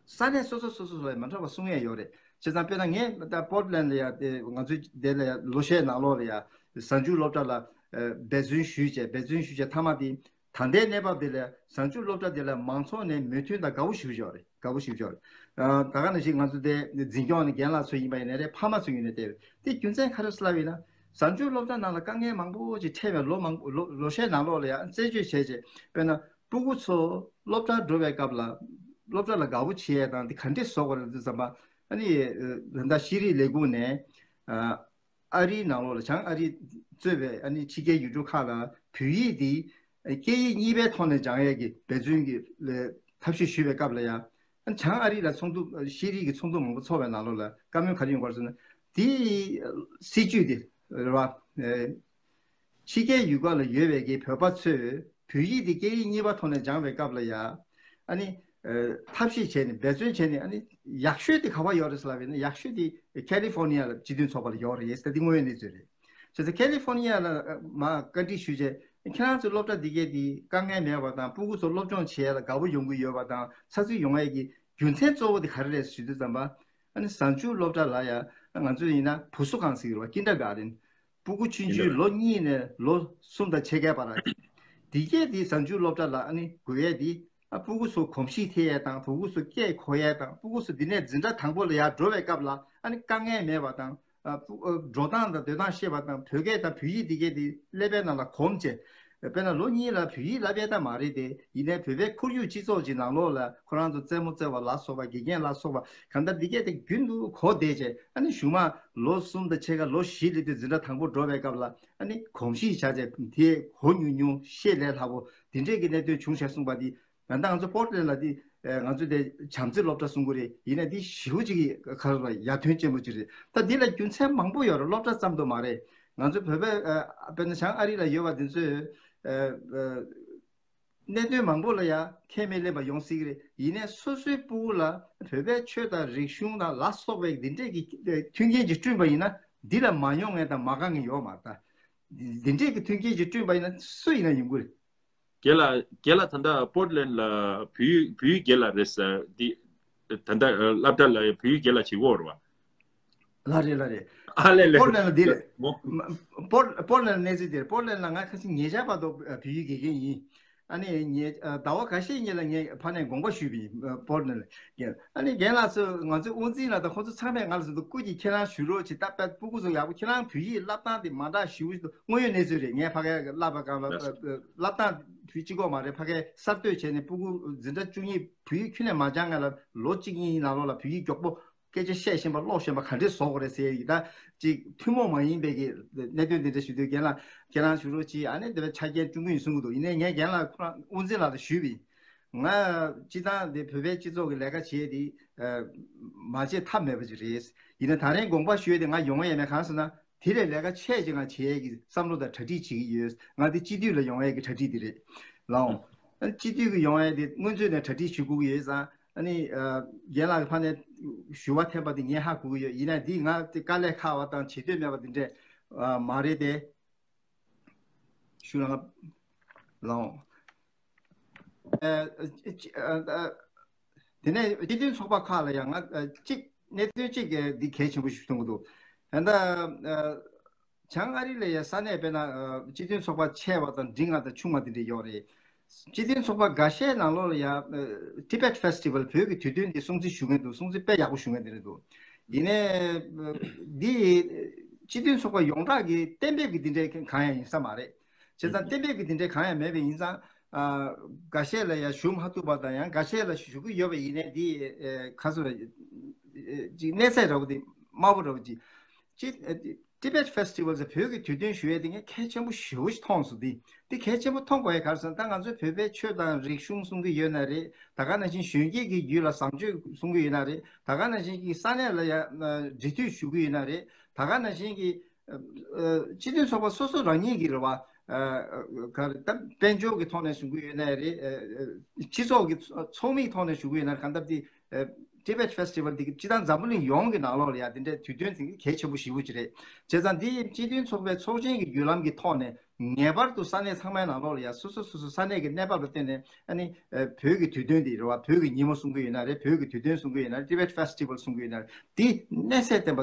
ས་གནས་སོ་སོ་སོ་སོ་ལ་མ་འདྲ་བ་གསུང་ཡས་ཡོད་རེད། བྱས་ཙང་དཔེར་ན་ངས་ད་པོར་ཊ་ལེན་ཌ་ལ་ཡ་ང་ཚོའི་དེ་ལ་ཡ་ལོ་ཤས་ནང་ལོགས་ལ་ཡ་གཟའ་མཇུག་སློབ་གྲྭ་ལ་འབད་བརྩོན་ཞུས་བྱས་འབད་བརྩོན་ཞུས་བྱས་མཐའ་མ་དེ། ད་ལྟའི་གནས་བབ་འདི་ལ་གཟའ་མཇུག་སློབ་གྲྭ་འདི་ལ་མང་ཚོགས་ནས་མོས་མཐུན་དང་དགའ་བོ་ཞེ་པོ་ཅིག་ཡོད་རེད། དགའ་བོ་ཞེ་པོ་ཅིག་ཡོད་རེད། ད་ག་ནང་བཞིན་ང་ཚོ་དེ་འཛིན་སྐྱོང་ནས་རྒན་ལགས་ཚོ་ཡིན་པ་ཡིན་ན་རེད། ཕ་མ་ཚོ་ཡིན་ན་དེ་རེད། དེ་རྒྱུ་མཚན་ག་རེ་ཟེར་ལབ་ཡིན་ན་གཟའ་མཇུག་སློབ་གྲྭ་ནང་ལ་དཀའ་ངལ་མང་པོ་ཅིག་འཕྲད་པའི་ལོ་མང་པོ་ལོ་ལོ་ཤས་ནང་ལོགས་ལ་ཡང་རྩད་གཅོད་བྱས་རྗེས་དཔེར་ན་སྤུ་གུ་ཚོ་སློབ་གྲྭར་འགྲོ་བའི་སྐབས་ལ་སློབ་གྲྭ་ལ་དགའ་བོ་བྱེད་ཡས་དང་དེ་ག་འདྲས་བཟོ་དགོས་རེད་འདི་བསམ་པ། ཨ་ནི་ད་ལྟ་ཤེས་རིག་ལས་ཁུངས་ནས་ཨ་རིའི་ནང་ལོགས་ལ་བྱང་ཨ་རི་གཙོས་པའི་ཨ་ནི་ཕྱི་རྒྱལ་ཡུལ་གྲུ་ཁག་ལ་བོད་ཡིག་འདི་སྐད་ཡིག་གཉིས་པའི་ཐོག་ནས་སྦྱང་ཡས་ཀྱི་འབད་བརྩོན་གྱི་ཐབས་ཤེས་ཞུས་པའི་སྐབས་ལ་ཡང་། ཨ་ནི་བྱང་ཨ་རི་ལ་ཚོགས་འདུ་ཤེས་རིག་གི་ཚོགས་འདུ་མང་པོ་ཚོགས་པའི་ནང་ལོགས་ལ་བཀའ་མོལ་ག་རེ་ཡོང་གི་ཡོད་ཟེར་ན། དེའི་སྲིད་ཇུས་དེ་རེད་བ། ཕྱི་རྒྱལ་ཡུལ་ཁག་ལ་ཡོད་པའི་གི་བོད་པ་ཚོས་བོད་ཡིག་དེ་སྐད་ཡིག་གཉིས་པ་ཐོག་ནས་སྦྱང་བའི་སྐབས་ལ་ཡ། ཨ་ནི་ཐབས་ཤེས་བྱས་ནས་འབད་བརྩོན་བྱས་ནས། ཨ་ནི་ཡག་ཤོས་དེ་ག་པར་ཡོད་རེད་ཟེར་ལབ་པ་ཡིན་ན། ཡག་ཤོས་དེ་ཁ་ལི་ཧྥོ་ནི་ཡ་ལ་སྤྱི་མཐུན་ཚོགས་པ་ལ་ཡོད་རེད་ཟེར། དེ་དངོས་ཡོད་གནས་ཚུལ་རེད། བྱས་ཙང་ཁ་ལི་ཧྥོ་ནི་ཡ་ལ་མར་བཀའ་འདྲི་ཞུས་རྗེས། ཁྱེད་རང་ཚོའི་སློབ་གྲྭ་འདི་གས་དེ་དཀའ་ངལ་མེད་པ་དང་། སྤུ་གུ་ཚོ་སློབ་སྦྱོང་བྱེད་ཡ་ལ་དགའ་པོ་ཡོང་གི་ཡོད་པ་དང་། ཚགས་ཚུད་ཡོང་ཡ་གི་རྒྱུ་མཚན་གཙོ་བོ་དེ་ག་རེ་རེད་ཞུ་དུས་ཙམ་པ། ཨ་ནི་གཟའ་མཇུག་སློབ་གྲྭ་ལ་ཡ། ང་ཚོ་ཡིན་ན་བུ་གསོ་ཁང་ཟེར་གི་རེད་བ། ཀིན་ཌར་གྷར་ཌེན། སྤུ་གུ་ཆུང་ཆུང་ལོ་གཉིས་ནས་ལོ་གསུམ་དང་ཕྱེད་ཀའི་བར། འདི་གས་དེ་གཟའ་མཇུག་སློབ་གྲྭ་ལ་ཨ་ནི་དགོས་ཡས་དེ། ཨ་སྤུ་གུ་ཚོ་གོམས་གཤིས་འཐེན་ཡས་དང་། སྤུ་གུ་ཚོ་སྐད་གོ་ཡས་དང་། སྤུ་གུ་ཚོ་འདི་ནས་འཛིན་གྲྭ་དང་པོ་ལ་ཡར་འགྲོ་བའི་སྐབས་ལ་ཨ་ནི་དཀའ་ངལ་མེད་པ་དང་། ཨ་སྤུ་ཨ་འགྲོ་སྟངས་དང་སྡོད་སྟངས་ཤེས་པ་དང་། བོད་སྐད་དང་བོད་ཡིག་འདི་གས་དེ་ཀླད་པའི་ནང་ལ་གོམས་བྱས། དཔེར་ན་ལོ་གཉིས་ལ་བོད་ཡིག་བསླབ་ཡས་ད་མ་རེད་དེ། ཡིན་ནའི་བོད་པའི་ཁོར་ཡུག་སྤྱི་ཚོགས་ཀྱི་ནང་ལོགས་ལ་ཁོ་རང་ཚོ་རྩེད་མོ་རྩེ་བ་ལ་སོགས་པ། དགེ་རྒན་ལ་སོགས་པ། གང་ལྟར་འདི་གས་དེ་རྒྱུན་དུ་གོ་བསྡད་བྱས། ཨ་ནི་གཞུག་མ་ལོ་གསུམ་དང་ཕྱེད་ཀ་ལོ་བཞི་སླེབས་དུས་འཛིན་གྲྭ་དང་པོ་འགྲོ་བའི་སྐབས་ལ་ཨ་ནི་གོམས་གཤིས་བྱས་བྱས། དེ་གོ་ཉུང་ཉུང་། ཤེས་ལས་སླ་པོ། དེ་འདྲས་ཀྱི་གནད་དོན་བྱུང་བཞག་གསུངས་པ་འདི། ད་ལྟ་ང་ཚོ་པོར་ཊ་ལེན་ཌ་ལ་འདི། ཨ་ང་ཚོ་དེ་བྱམས་བརྩེ་སློབ་གྲྭ་གསུང་གི་རེད། ཡིན་ནའི་འདི་ཞེ་པོ་ཅིག་གི་ག་རེ་ལབ། ཡར་ཐོན་ཆེན་པོ་ཅིག་རེད། ད་འདི་ལ་རྒྱུ་མཚན་མང་པོ་ཡོད་རེད། སློབ་གྲྭ་ཙམ་དུ་མ་རེད། ང་ཚོ་བོད་པའི་ཨ་དཔེར་ན་བྱང་ཨ་རི་ལ་ཡོད་པ་འདི་ཚོས་ཨ་ཨ་གནད་དོན་མང་པོ་ལ་ཡང་ཁས་མི་ལེན་པ་ཡོང་སྲིད་ཀྱི་རེད། ཡིན་ནའི་སོ་སོའི་སྤུ་གུ་ལ་བོད་པའི་ཆོས་དང་རིག་གཞུང་དང་ལ་སོགས་པའི་འདི་འདྲས་ཀྱི་མཐུན་རྐྱེན་ཅིག་བསྐྲུན་པ་ཡིན་ན། འདི་ལ་མ་མྱོང་མཁན་དང་མ་དགའ་མཁན་ཡོད་མ་རེད། ད་འདི་འདྲས་ཀྱི་མཐུན་རྐྱེན་ཅིག་བསྐྲུན་པ་ཡིན་ན་སུ་ཡིན་ན་ཡོང་གི་རེད། རྒན་ལགས། རྒན་ལགས་ད་ལྟ་པོར་ཊ་ལེན་ཌ་ལ་བོད་ཡིག་བོད་ཡིག་རྒན་ལགས་རེད་ཟེར། འདི་ད་ལྟ་སློབ་གྲྭ་ལ་བོད་ཡིག་རྒན་ལགས་བྱེད་ཀྱི་ཡོད་རེད་བ། ལགས་རེད། ལགས་རེད། ཨ་ལས་ལས། པོར་ཊ་ལེན་ཌ་ལ་འདི་རེད། མོ། པོར་པོར་ཊ་ལེན་ཌ་གནས་ཚུལ་འདི་རེད། པོར་ཊ་ལེན་ཌ་ལ་ང་ཁ་སང་ཉེ་ཆར་བར་དུ་བོད་ཡིག་དགེ་རྒན་ཡིན། ཨ་ནི་ངས་ཟླ་བ་འགའ་ཤས་སྔོན་ལ་ངས་ཕར་ནས་དགོངས་པ་ཞུས་པ་ཡིན། པོར་ཊ་ལེན་ཌ་ལ། ཨ་ནི་རྒན་ལགས་ཚོ། ང་ཚོའི་དབུ་འཛིན་ལགས་དང་ཁོང་ཚོ་ཚང་མས་ང་ལ་ཟེར་འདུག། སྐུ་མཁྱེན་ཁྱེད་རང་བཞུགས་རོགས་བྱེད། ད་དཔེ་སྤུ་གུ་ཚོ་ཡག་པོ། ཁྱེད་རང་བོད་ཡིག་བསླབ་སྟངས་དེ་མ་འདྲ་ཞེ་པོ་ཞིག་འདུག། དངོས་ཡོད་གནས་ཚུལ་རེད། ངས་ཕ་གིར་བསླབ་པའི་སྐབས་ལ་ལགས་སོ། བསླབ་སྟངས་བོད་ཡིག་གཅིག་པོ་མ་རེད། ཕ་གིར་གསར་གཏོད་བྱས་ནས་སྤུ་གུ་འཛིན་གྲྭ་བཅུ་གཉིས་བོད་ཡིག་ཁྱོན་ནས་མ་སྦྱང་མཁན་ལ་ལོ་གཅིག་གཉིས་ནང་ལོགས་ལ་བོད་ཡིག་མགྱོགས་པོ་སྐད་ཆ་བཤད་ཤེས་པ་ཀློག་ཤེས་པ་ག་འདྲས་བཟོ་དགོས་རེད་ཟེར་ཡ་ད་ཅིག་ཐུན་མོང་མ་ཡིན་པའི་གི་གནད་དོན་དེ་འདྲ་ཞུ་དུས། རྒན་ལགས་ཁྱེད་རང་བཞུགས་རོགས་གྱིས། ཨ་ནི་དེ་བས་ཆ་རྐྱེན་བསྐྲུན་གྱི་ཡིན་གསུང་གི་འདུག། ཡིན་ནའི་ངས་རྒན་ལགས་ཁོ་རང་དབུ་འཛིན་ལགས་ལ་ཞུས་པ་ཡིན། ང་སྤྱི་བཏང་དེ་བོད་པའི་སྤྱི་ཚོགས་ཀྱི་ལས་ཀ་བྱེད་དེ་མ་བྱེད་ཐབས་མེད་པ་ཅིག་རེད། ཡིན་ན་ད་རེས་དགོངས་པ་ཞུས་ཏེ་ང་ཡོང་ཡ་མེད། གང་ཟེར་ན་དེ་ལས་ལས་ཀ་ཆེ་ཅིག་ང་བྱེད་ཡས་ཀྱི་བསམ་བློ་དང་གྲ་སྒྲིག་བྱེད་ཀྱི་ཡོད། ང་དེ་སྤྱི་འཐུས་ལ་ཡོང་ཡས་ཀྱི་གྲ་སྒྲིག་དེ་རེད་ལགས། སྤྱི་འཐུས་ཀྱི་ཡོང་ཡས་དེ་སྔོན་ཚོད་ནས་གྲ་སྒྲིག་ཞུ་དགོས་ཀྱི་ཡོད་ཙང་། ཨ་ནི་རྒན་ལགས་ཀྱི་ཕ་ནས་ཞུ་བ་འཐེན་པ་དེ་ངས་ཧ་གོ་གི་ཡོད། ཡིན་ན་འདི་ང་དེ་དཀའ་ལས་ཁག་པ་དང་བྱེད་འདོད་མེད་པ་དེ་འདྲས་མ་རེད་དེ། ཞུ་ལ་ལགས། ཨ་ཨ་ཨ་དེ་ནས་སྤྱི་མཐུན་ཚོགས་པ་ཁག་ལ་ཡང་ང་ཨ་གཅིག་གནད་དོན་གཅིག་གི་འདི་གལ་ཆེན་པོ་ཞིག་མཐོང་གི་འདུག། ད་ལྟ་ཨ་བྱང་ཨ་རི་ལ་ཡང་ས་གནས་དཔེར་ན་ཨ་སྤྱི་མཐུན་ཚོགས་པ་ཆེ་བ་དང་འབྲིང་བ་དང་ཆུང་བ་དེ་འདྲ་ཡོད་རེད། སྤྱི་མཐུན་ཚོགས་པ་འགའ་ཤས་ནང་ལོགས་ལ་ཡང་ཨ་Tibet Festival བོད་ཀྱི་དུས་སྟོན་འདི་སྲུང་བརྩི་ཞུ་མཁན་འདུག། སྲུང་བརྩི་དཔེ་ཡག་པོ་ཞུ་མཁན་དེ་འདྲ་འདུག། ཡིན་ནའི་ཨ་འདི་སྤྱི་མཐུན་ཚོགས་པ་ཡོངས་གྲགས་ཀྱི་གཏན་འབེབས་ཀྱི་འདི་འདྲ་གང་ཡང་ཡིན་ས་མ་རེད། བྱས་ཙང་གཏན་འབེབས་ཀྱི་དེ་འདྲའི་གང་ཡང་མེད་པ་ཡིན་ཙང་། ཨ་འགའ་ཤས་ལ་ཡང་ཞུ་མ་ཐུབ་པ་དང་། ཡང་འགའ་ཤས་ལ་ཞུ་གི་ཡོད་པ་ཡིན་ནའི་འདི་ཨ་ག་ཚོད་ཅིག་གནས་ཚད་འདྲ་བོ་དེ་དམའ་པོ་འདྲ་བོ་ཅིག། ཅི་ཨ་Tibet Festival ཟེར་བོད་ཀྱི་དུས་སྟོན་ཞུ་ཡས་དེ་ངས་གལ་ཆེན་པོ་ཞེ་པོ་ཞིག་མཐོང་སོང་། འདི་འདི་གལ་ཆེན་པོ་མཐོང་དགོས་ཡས་ག་རེ་ཟེར་ན། ད་ང་ཚོའི་བོད་པའི་ཆོས་དང་རིག་གཞུང་གསུང་གི་ཡོད་ན་རེད། ད་ག་ནང་བཞིན་གཞོན་སྐྱེས་ཀྱི་རྒྱུད་ལ་བཟང་སྤྱོད་གསུང་གི་ཡོད་ན་རེད། ད་ག་ནང་བཞིན་གྱི་ས་གནས་ལ་ཡང་འབྲེལ་མཐུད་ཞུ་གི་ཡོད་ན་རེད། ད་ག་ནང་བཞིན་གྱི་ཨ་སྤྱི་མཐུན་ཚོགས་པ་སོ་སོ་རང་ཉིད་ཀྱི་རེད་བ། ཨ་ག་རེ་ད་དཔལ་འབྱོར་གྱི་ཐོག་ནས་ཞུ་གི་ཡོད་ན་རེད། ཨ་སྤྱི་ཚོགས་ཀྱི་ཚོགས་མིའི་ཐོག་ནས་ཞུ་གི་ཡོད་ན་རེད། གང་ལྟར་དེ་ཨ་Tibet Festival དེ་སྤྱི་བཏང་འཛམ་བུ་གླིང་ཡོངས་ཀྱི་ནང་ལོགས་ལ་ཡ་དེ་འདྲའི་དུས་སྟོན་དེ་གལ་ཆེན་པོ་ཞེ་པོ་ཅིག་རེད། བྱས་ཙང་འདི་སྤྱི་མཐུན་ཚོགས་པའི་ཚོགས་ཆེན་གྱི་བརྒྱུད་ལམ་གྱི་ཐོག་ནས་ངེས་པར་དུ་ས་གནས་ཚང་མའི་ནང་ལོགས་ལ་ཡ་སོ་སོ་སོ་སོ་ས་གནས་ཀྱི་གནས་བབ་ལ་བརྟེན་ནས། ཨ་ནི་ཨ་བོད་ཀྱི་དུས་སྟོན་འདི་རེད་བ། བོད་ཀྱི་ཉིན་མོ་གསུང་གི་ཡོད་ན་རེད། བོད་ཀྱི་དུས་སྟོན་གསུང་གི་ཡོད་ན་རེད། Tibet Festival གསུང་གི་ཡོད་ན་རེད། འདི་གནས་ཚད་ལྡན་པ་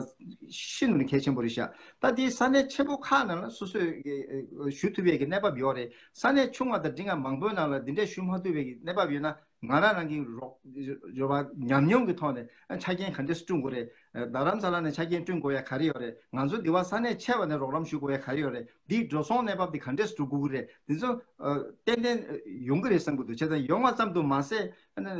ཤིན་ཏུ་ནས་གལ་ཆེན་པོ་རེད་ཤག། ད་འདི་ས་གནས་ཆེན་པོ་ཁག་ནང་ལ་སོ་སོས་ཨ་ཞུ་ཐུབ་པའི་གི་གནས་བབ་ཡོད་རེད། ས་གནས་ཆུང་བ་དང་འབྲིང་བ་མང་པོའི་ནང་ལ་འདི་འདྲའི་ཞུ་མ་ཐུབ་པའི་གི་གནས་བབ་ཡོད་ན། ང་རང་རང་གི་རོགས་རོགས་པ་ཉམས་མྱོང་གི་ཐོག་ནས་ཨ་ཆ་རྐྱེན་ག་འདྲས་སེ་བསྐྲུན་དགོས་རེད། རྡ་རམ་ས་ལ་ནས་ཆ་རྐྱེན་བསྐྲུན་དགོས་ཡ་ག་རེ་ཡོད་རེད། ང་ཚོ་འདི་བ་ས་གནས་ཆེ་བ་ནས་རོགས་རམ་ཞུ་དགོས་ཡ་ག་རེ་ཡོད་རེད། འདི་འགྲོ་སོང་གནས་བབ་འདི་ག་འདྲས་སེ་འགྲོ་དགོས་ཀྱི་རེད། འདི་ཚོ་ཏན་ཏན་ཡོང་གི་རེད་བསམ་གྱི་འདུག་བྱས་ཙང་ཡོང་བ་ཙམ་དུ་མ་ཟད་ཨ་ནི་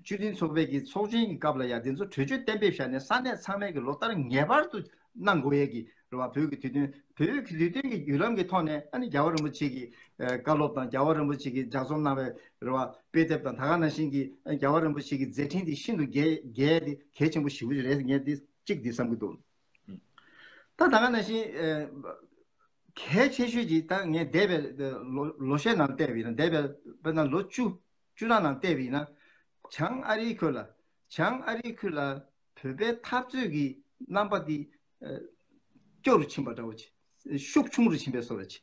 སྤྱི་མཐུན་ཚོགས་པའི་གི་ཚོགས་ཆེན་གྱི་སྐབས་ལ་ཡ་འདི་ཚོ་གྲོས་ཆོད་གཏན་འབེབས་བཞག་ནས་ས་གནས་ཚང་མས་གི་ལོ་ལྟར་ངེས་པར་དུ་གནང་དགོས་ཡས་ཀྱི་རེད་བ། བོད་ཀྱི་དུས་སྟོན་བོད་ཀྱི་དུས་སྟོན་གྱི་བརྒྱུད་ལམ་གྱི་ཐོག་ནས་ཨ་ནི་རྒྱལ་བ་རིན་པོ་ཆེ་གི་བཀའ་སློབ་དང་རྒྱལ་བ་རིན་པོ་ཆེ་གི་ལྗགས་རྩོམ་གནང་བའི་རེད་བ་དཔེ་དེབ་དང་ད་ག་ནང་བཞིན་གྱི་རྒྱལ་བ་རིན་པོ་ཆེ་གི་མཛད་འཕྲིན་དེ་ཤིན་ཏུ་རྒྱས་རྒྱས་དེ་གལ་ཆེན་པོ་ཞེ་པོ་ཅིག་རེད། ངས་འདི་གཅིག་འདི་བསམ་གྱི་འདུག་ད་ད་ག་ནང་བཞིན་གལ་ཆེ་ཤོས་ཅིག་ད་ངས་འདས་པའི་ལོ་ལོ་ཤས་ནང་བལྟས་པ་ཡིན་ན། འདས་པའི་དཔེར་ན་ལོ་བཅུ་བཅུ་ཕྲག་ནང་བལྟས་པ་ཡིན་ན། བྱང་ཨ་རིའི་ཁུལ་ལ་བྱང་ཨ་རིའི་ཁུལ་ལ་བོད་པའི་འཐབ་རྩོད་ཀྱི་རྣམ་པ་འདི་སྐྱོ་རུ་ཕྱིན་པ་འདྲ་བོ་ཅིག་ཤུགས་ཆུང་རུ་ཕྱིན་པའི་བཟོ་འདྲ་ཅིག་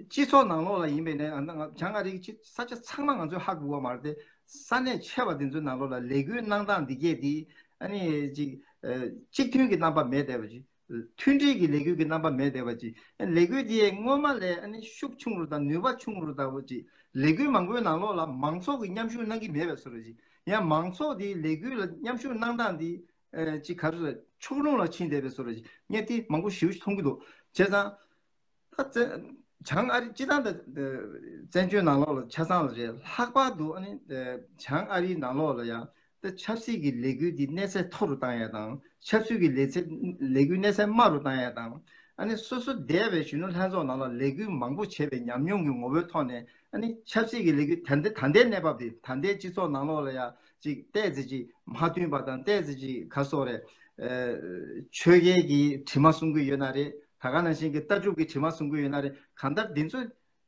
སྤྱི་ཚོགས་ནང་ལོགས་ལ་ཡིན་པའི་ནས་ཨ་ན་ང་བྱང་ཨ་རི་གི་ས་ཆ་ཚང་མ་ང་ཚོས་ཧ་གོ་བ་མ་རེད་དེ། ས་གནས་ཆེ་བ་འདི་ཚོའི་ནང་ལོགས་ལ་ལས་འགུལ་གནང་སྟངས་འདི་གས་འདི་ཨ་ནི་ཅིག་གཅིག་མཐུན་གྱི་རྣམ་པ་མེད་བསྡད་པ་ཅིག་མཐུན་སྒྲིལ་གྱི་ལས་འགུལ་གྱི་རྣམ་པ་མེད་བསྡད་པ་ཅིག་ལས་འགུལ་འདི་སྔོན་མ་ལས་ཨ་ནི་ཤུགས་ཆུང་རུ་དང་ནུས་པ་ཆུང་རུ་ལྟ་བུ་ཅིག་ལས་འགུལ་མང་པོའི་ནང་ལོགས་ལ་མང་ཚོགས་ཀྱིས་མཉམ་ཞུགས་གནང་གི་མེད་པའི་བཟོ་འདྲ་ཅིག་ཡང་མང་ཚོགས་འདིའི་ལས་འགུལ་ལ་མཉམ་ཞུགས་གནང་སྟངས་འདི་ཅིག་ག་རེ་རེད། ཕྱོགས་ལྷུང་ལ་ཕྱིན་བསྡད་པའི་བཟོ་འདྲ་ཅིག་ངས་འདི་མང་པོ་ཞེ་པོ་ཅིག་མཐོང་གི་འདུག་བྱས་ཙང་། ད་བཙན་བྱང་ཨ་རི་སྤྱི་བཏང་དང་བཙན་བྱོལ་ནང་ལོགས་ལ་ཆ་ཚང་ལ་རེད། ལྷག་པར་དུ་ཨ་ནི་བྱང་ཨ་རིའི་ནང་ལོགས་ལ་ཡང་ད་ཆབ་སྲིད་ཀྱི་ལས་འགུལ་འདི་གནས་ཚད་མཐོ་རུ་བཏང་ཡ་དང་ཆབ་སྲིད་ཀྱི་ལས་ཚད་ལས་འགུལ་གནས་ཚད་དམའ་རུ་བཏང་ཡ་དང་ཨ་ནི་སོ་སོ་འདས་པའི་གཞོན་ནུ་ལྷན་ཚོགས་ནང་ལ་ལས་འགུལ་མང་པོ་བྱས་པའི་ཉམས་མྱོང་གི་ངོ་བོའི་ཐོག་ནས་ཨ་ནི་ཆབ་སྲིད་ཀྱི་ལས་འགུལ་ད་ལྟའི་ད་ལྟའི་གནས་བབ་འདི་ད་ལྟའི་སྤྱི་ཚོགས་ནང་ལོགས་ལ་ཡང་ཅིག་ཏོག་ཙམ་ཅིག་མ་མཐུན་པ་དང་ཏོག་ཙམ་ཅིག་ག་སོགས་རེད། ཆོས་རྒྱལ་གྱི་དྲི་མ་གསུང་གི་ཡོད་ན་རེད། ད་ག་ནང་བཞིན་གྱི་ལྟ་གྲུབ་ཀྱི་དྲི་མ་གསུང་གི་ཡོད་ན་རེད། གང་ལྟར་འདི་ཚོ་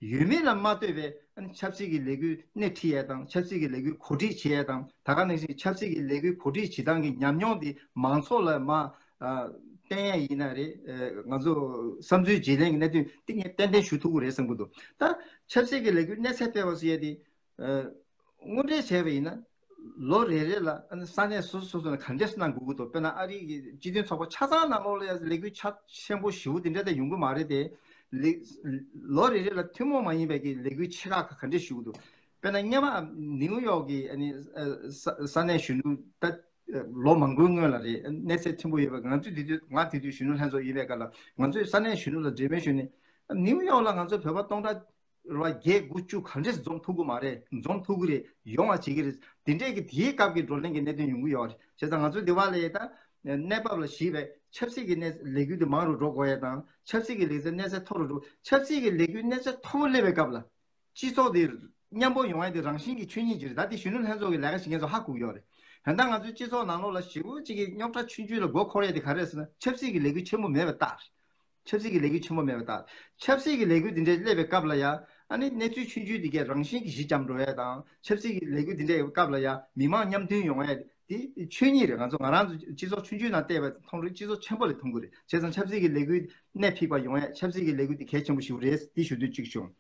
ཡོད་མེད་ལ་མ་ལྟོས་པའི་ཨ་ནི་ཆབ་སྲིད་ཀྱི་ལས་འགུལ་སྣེ་ཁྲིད་ཡས་དང་ཆབ་སྲིད་ཀྱི་ལས་འགུལ་གོ་སྒྲིག་བྱེད་ཡས་དང་ད་ག་ནང་བཞིན་ཆབ་སྲིད་ཀྱི་ལས་འགུལ་གོ་སྒྲིག་བྱེད་སྟངས་ཀྱི་ཉམས་མྱོང་དེ་མང་ཚོགས་ལ་མ་བསྟན་ཡས་ཡིན་ན་རེད། ང་ཚོ་བསམ་ཚུལ་བརྗེ་ལེན་གྱི་གནད་དོན་དེ་ངས་ཏན་ཏན་ཞུ་ཐུབ་ཀྱི་རེད་བསམ་གྱི་འདུག་ད་ཆབ་སྲིད་ཀྱི་ལས་འགུལ་གནས་ཚད་སྤེལ་བ་ཟེར་ཡས་དེ། དངོས་འབྲེལ་བྱས་པ་ཡིན་ན། ལོ་རེ་རེ་ལ་ས་གནས་སོ་སོ་སོ་སོ་ནས་ག་འདྲས་གནང་དགོས་ཀྱི་འདུག་དཔེར་ན་ཨ་རི་གི་སྤྱི་མཐུན་ཚོགས་པ་ཆ་ཚང་ནང་ལོགས་ལ་ཡང་ལས་འགུལ་ཆ་ཆེན་པོ་ཞེ་པོ་དེ་འདྲ་དེ་ཡོང་གི་མ་རེད་དེ། ལོ་རེ་རེ་ལ་ཐུན་མོང་མ་ཡིན་པའི་གི་ལས་འགུལ་ཆེ་ཁག་ག་འདྲས་ཞུ་གི་འདུག་དཔེར་ན་སྔོན་མ་ནིའུ་ཡོག་གི་ཨ་ནི་ས་གནས་གཞོན་ནུ་ད་ལོ་མང་པོའི་སྔོན་ལ་རེད། གནས་ཚད་མཐོན་པོ་ཡོད་པ་ང་ཚོས་དེ་དུས་ང་དེ་དུས་གཞོན་ནུ་ལྷན་ཚོགས་ཡིན་པའི་སྐབས་ལ་ང་ཚོས་ས་གནས་གཞོན་ནུ་ལ་འབྲེལ་མོལ་ཞུས་ནས་ནིའུ་ཡོག་ལ་ང་ཚོ་བོད་པ་སྟོང་ཕྲག་རེད་བ། བརྒྱད་དགུ་བཅུ་ག་འདྲས་འཛོམས་ཐུབ་ཀྱི་མ་རེད། འཛོམས་ཐུབ་ཀྱི་རེད། ཡོང་བ་བྱེད་ཀྱི་རེད། དེ་འདྲས་ཀྱི་དེའི་སྐབས་ཀྱི་བགྲོ་གླེང་གི་གནད་དོན་ཡོང་གི་ཡོད་རེད། བྱས་ཙང་ང་ཚོ་འདི་བ་ལས་ད་གནས་བབ་ལ་གཞིགས་པའི་ཆབ་སྲིད་ཀྱི་གནས་ལས་འགུལ་དེ་མང་རུ་འགྲོ་དགོས་ཡས་དང་ཆབ་སྲིད་ཀྱི་ལས་འཛིན་གནས་ཚད་མཐོ་རུ་འགྲོ། ཆབ་སྲིད་ཀྱི་ལས་འགུལ་གནས་ཚད་མཐོ་པོ་སླེབས་པའི་སྐབས་ལ་སྤྱི་ཚོགས་དེ་མཉམ་པོ་ཡོང་ཡས་དེ་རང་བཞིན་གྱི་ཆོས་ཉིད་ཅིག་རེད། ད་དེ་གཞོན་ནུ་ལྷན་ཚོགས་ཀྱི་ལས་ཀ་བྱེད་མཁན་ཚོ་ཧ་གོ་གི་ཡོད་རེད། ད་ལྟ་ང་ཚོའི་སྤྱི་ཚོགས་ནང་ལོགས་ལ་ཞེ་པོ་ཅིག་གི་རྙོག་དྲ་ཆུང་ཆུང་ལ་མགོ་འཁོར་ཡས་དེ་ག་རེ་རེད་ཟེར་ན་ཆབ་སྲིད་ཀྱི་ལས་འགུལ་ཆེན་པོ་མེད་པ་རྟགས་རེད། ཆབ་སྲིད་ཀྱི་ལས་འགུལ་ཆེན་པོ་མེད་པ་དང་། ཆབ་སྲིད་ཀྱི་ལས་འགུལ་འདི་འདྲའི་སླེབས་པའི་སྐབས་ལ་ཡང་ཨ་ནི་གནས་ཚུལ་ཆུང་ཆུང་འདི་གས་རང་བཞིན་གྱིས་གཞི་འགྱམ་འགྲོ་ཡས་དང་ཆབ་སྲིད་ཀྱི་ལས་འགུལ་འདི་འདྲའི་སྐབས་ལ་ཡང་མི་མང་མཉམ་མཐུན་ཡོང་ཡས་འདི་ཆོས་ཉིད་རེད། ང་ཚོ་ང་རང་ཚོ་སྤྱི་ཚོགས་ཆུང་ཆུང་ནང་བལྟས་པ་མཐོང་རུང་སྤྱི་ཚོགས་ཆེན་པོ་ལས་མཐོང་གི་རེད། བྱས་ཙང་ཆབ་སྲིད་ཀྱི་ལས་འགུལ་གནད་འཕིགས་པ་ཡོང་ཡས་ཆབ་སྲིད་ཀྱི་ལས་འགུལ་འདི་གལ་ཆེན་པོ་ཞིག་རེད། འདི་ཞུ་འདོད་གཅིག་བྱུང་།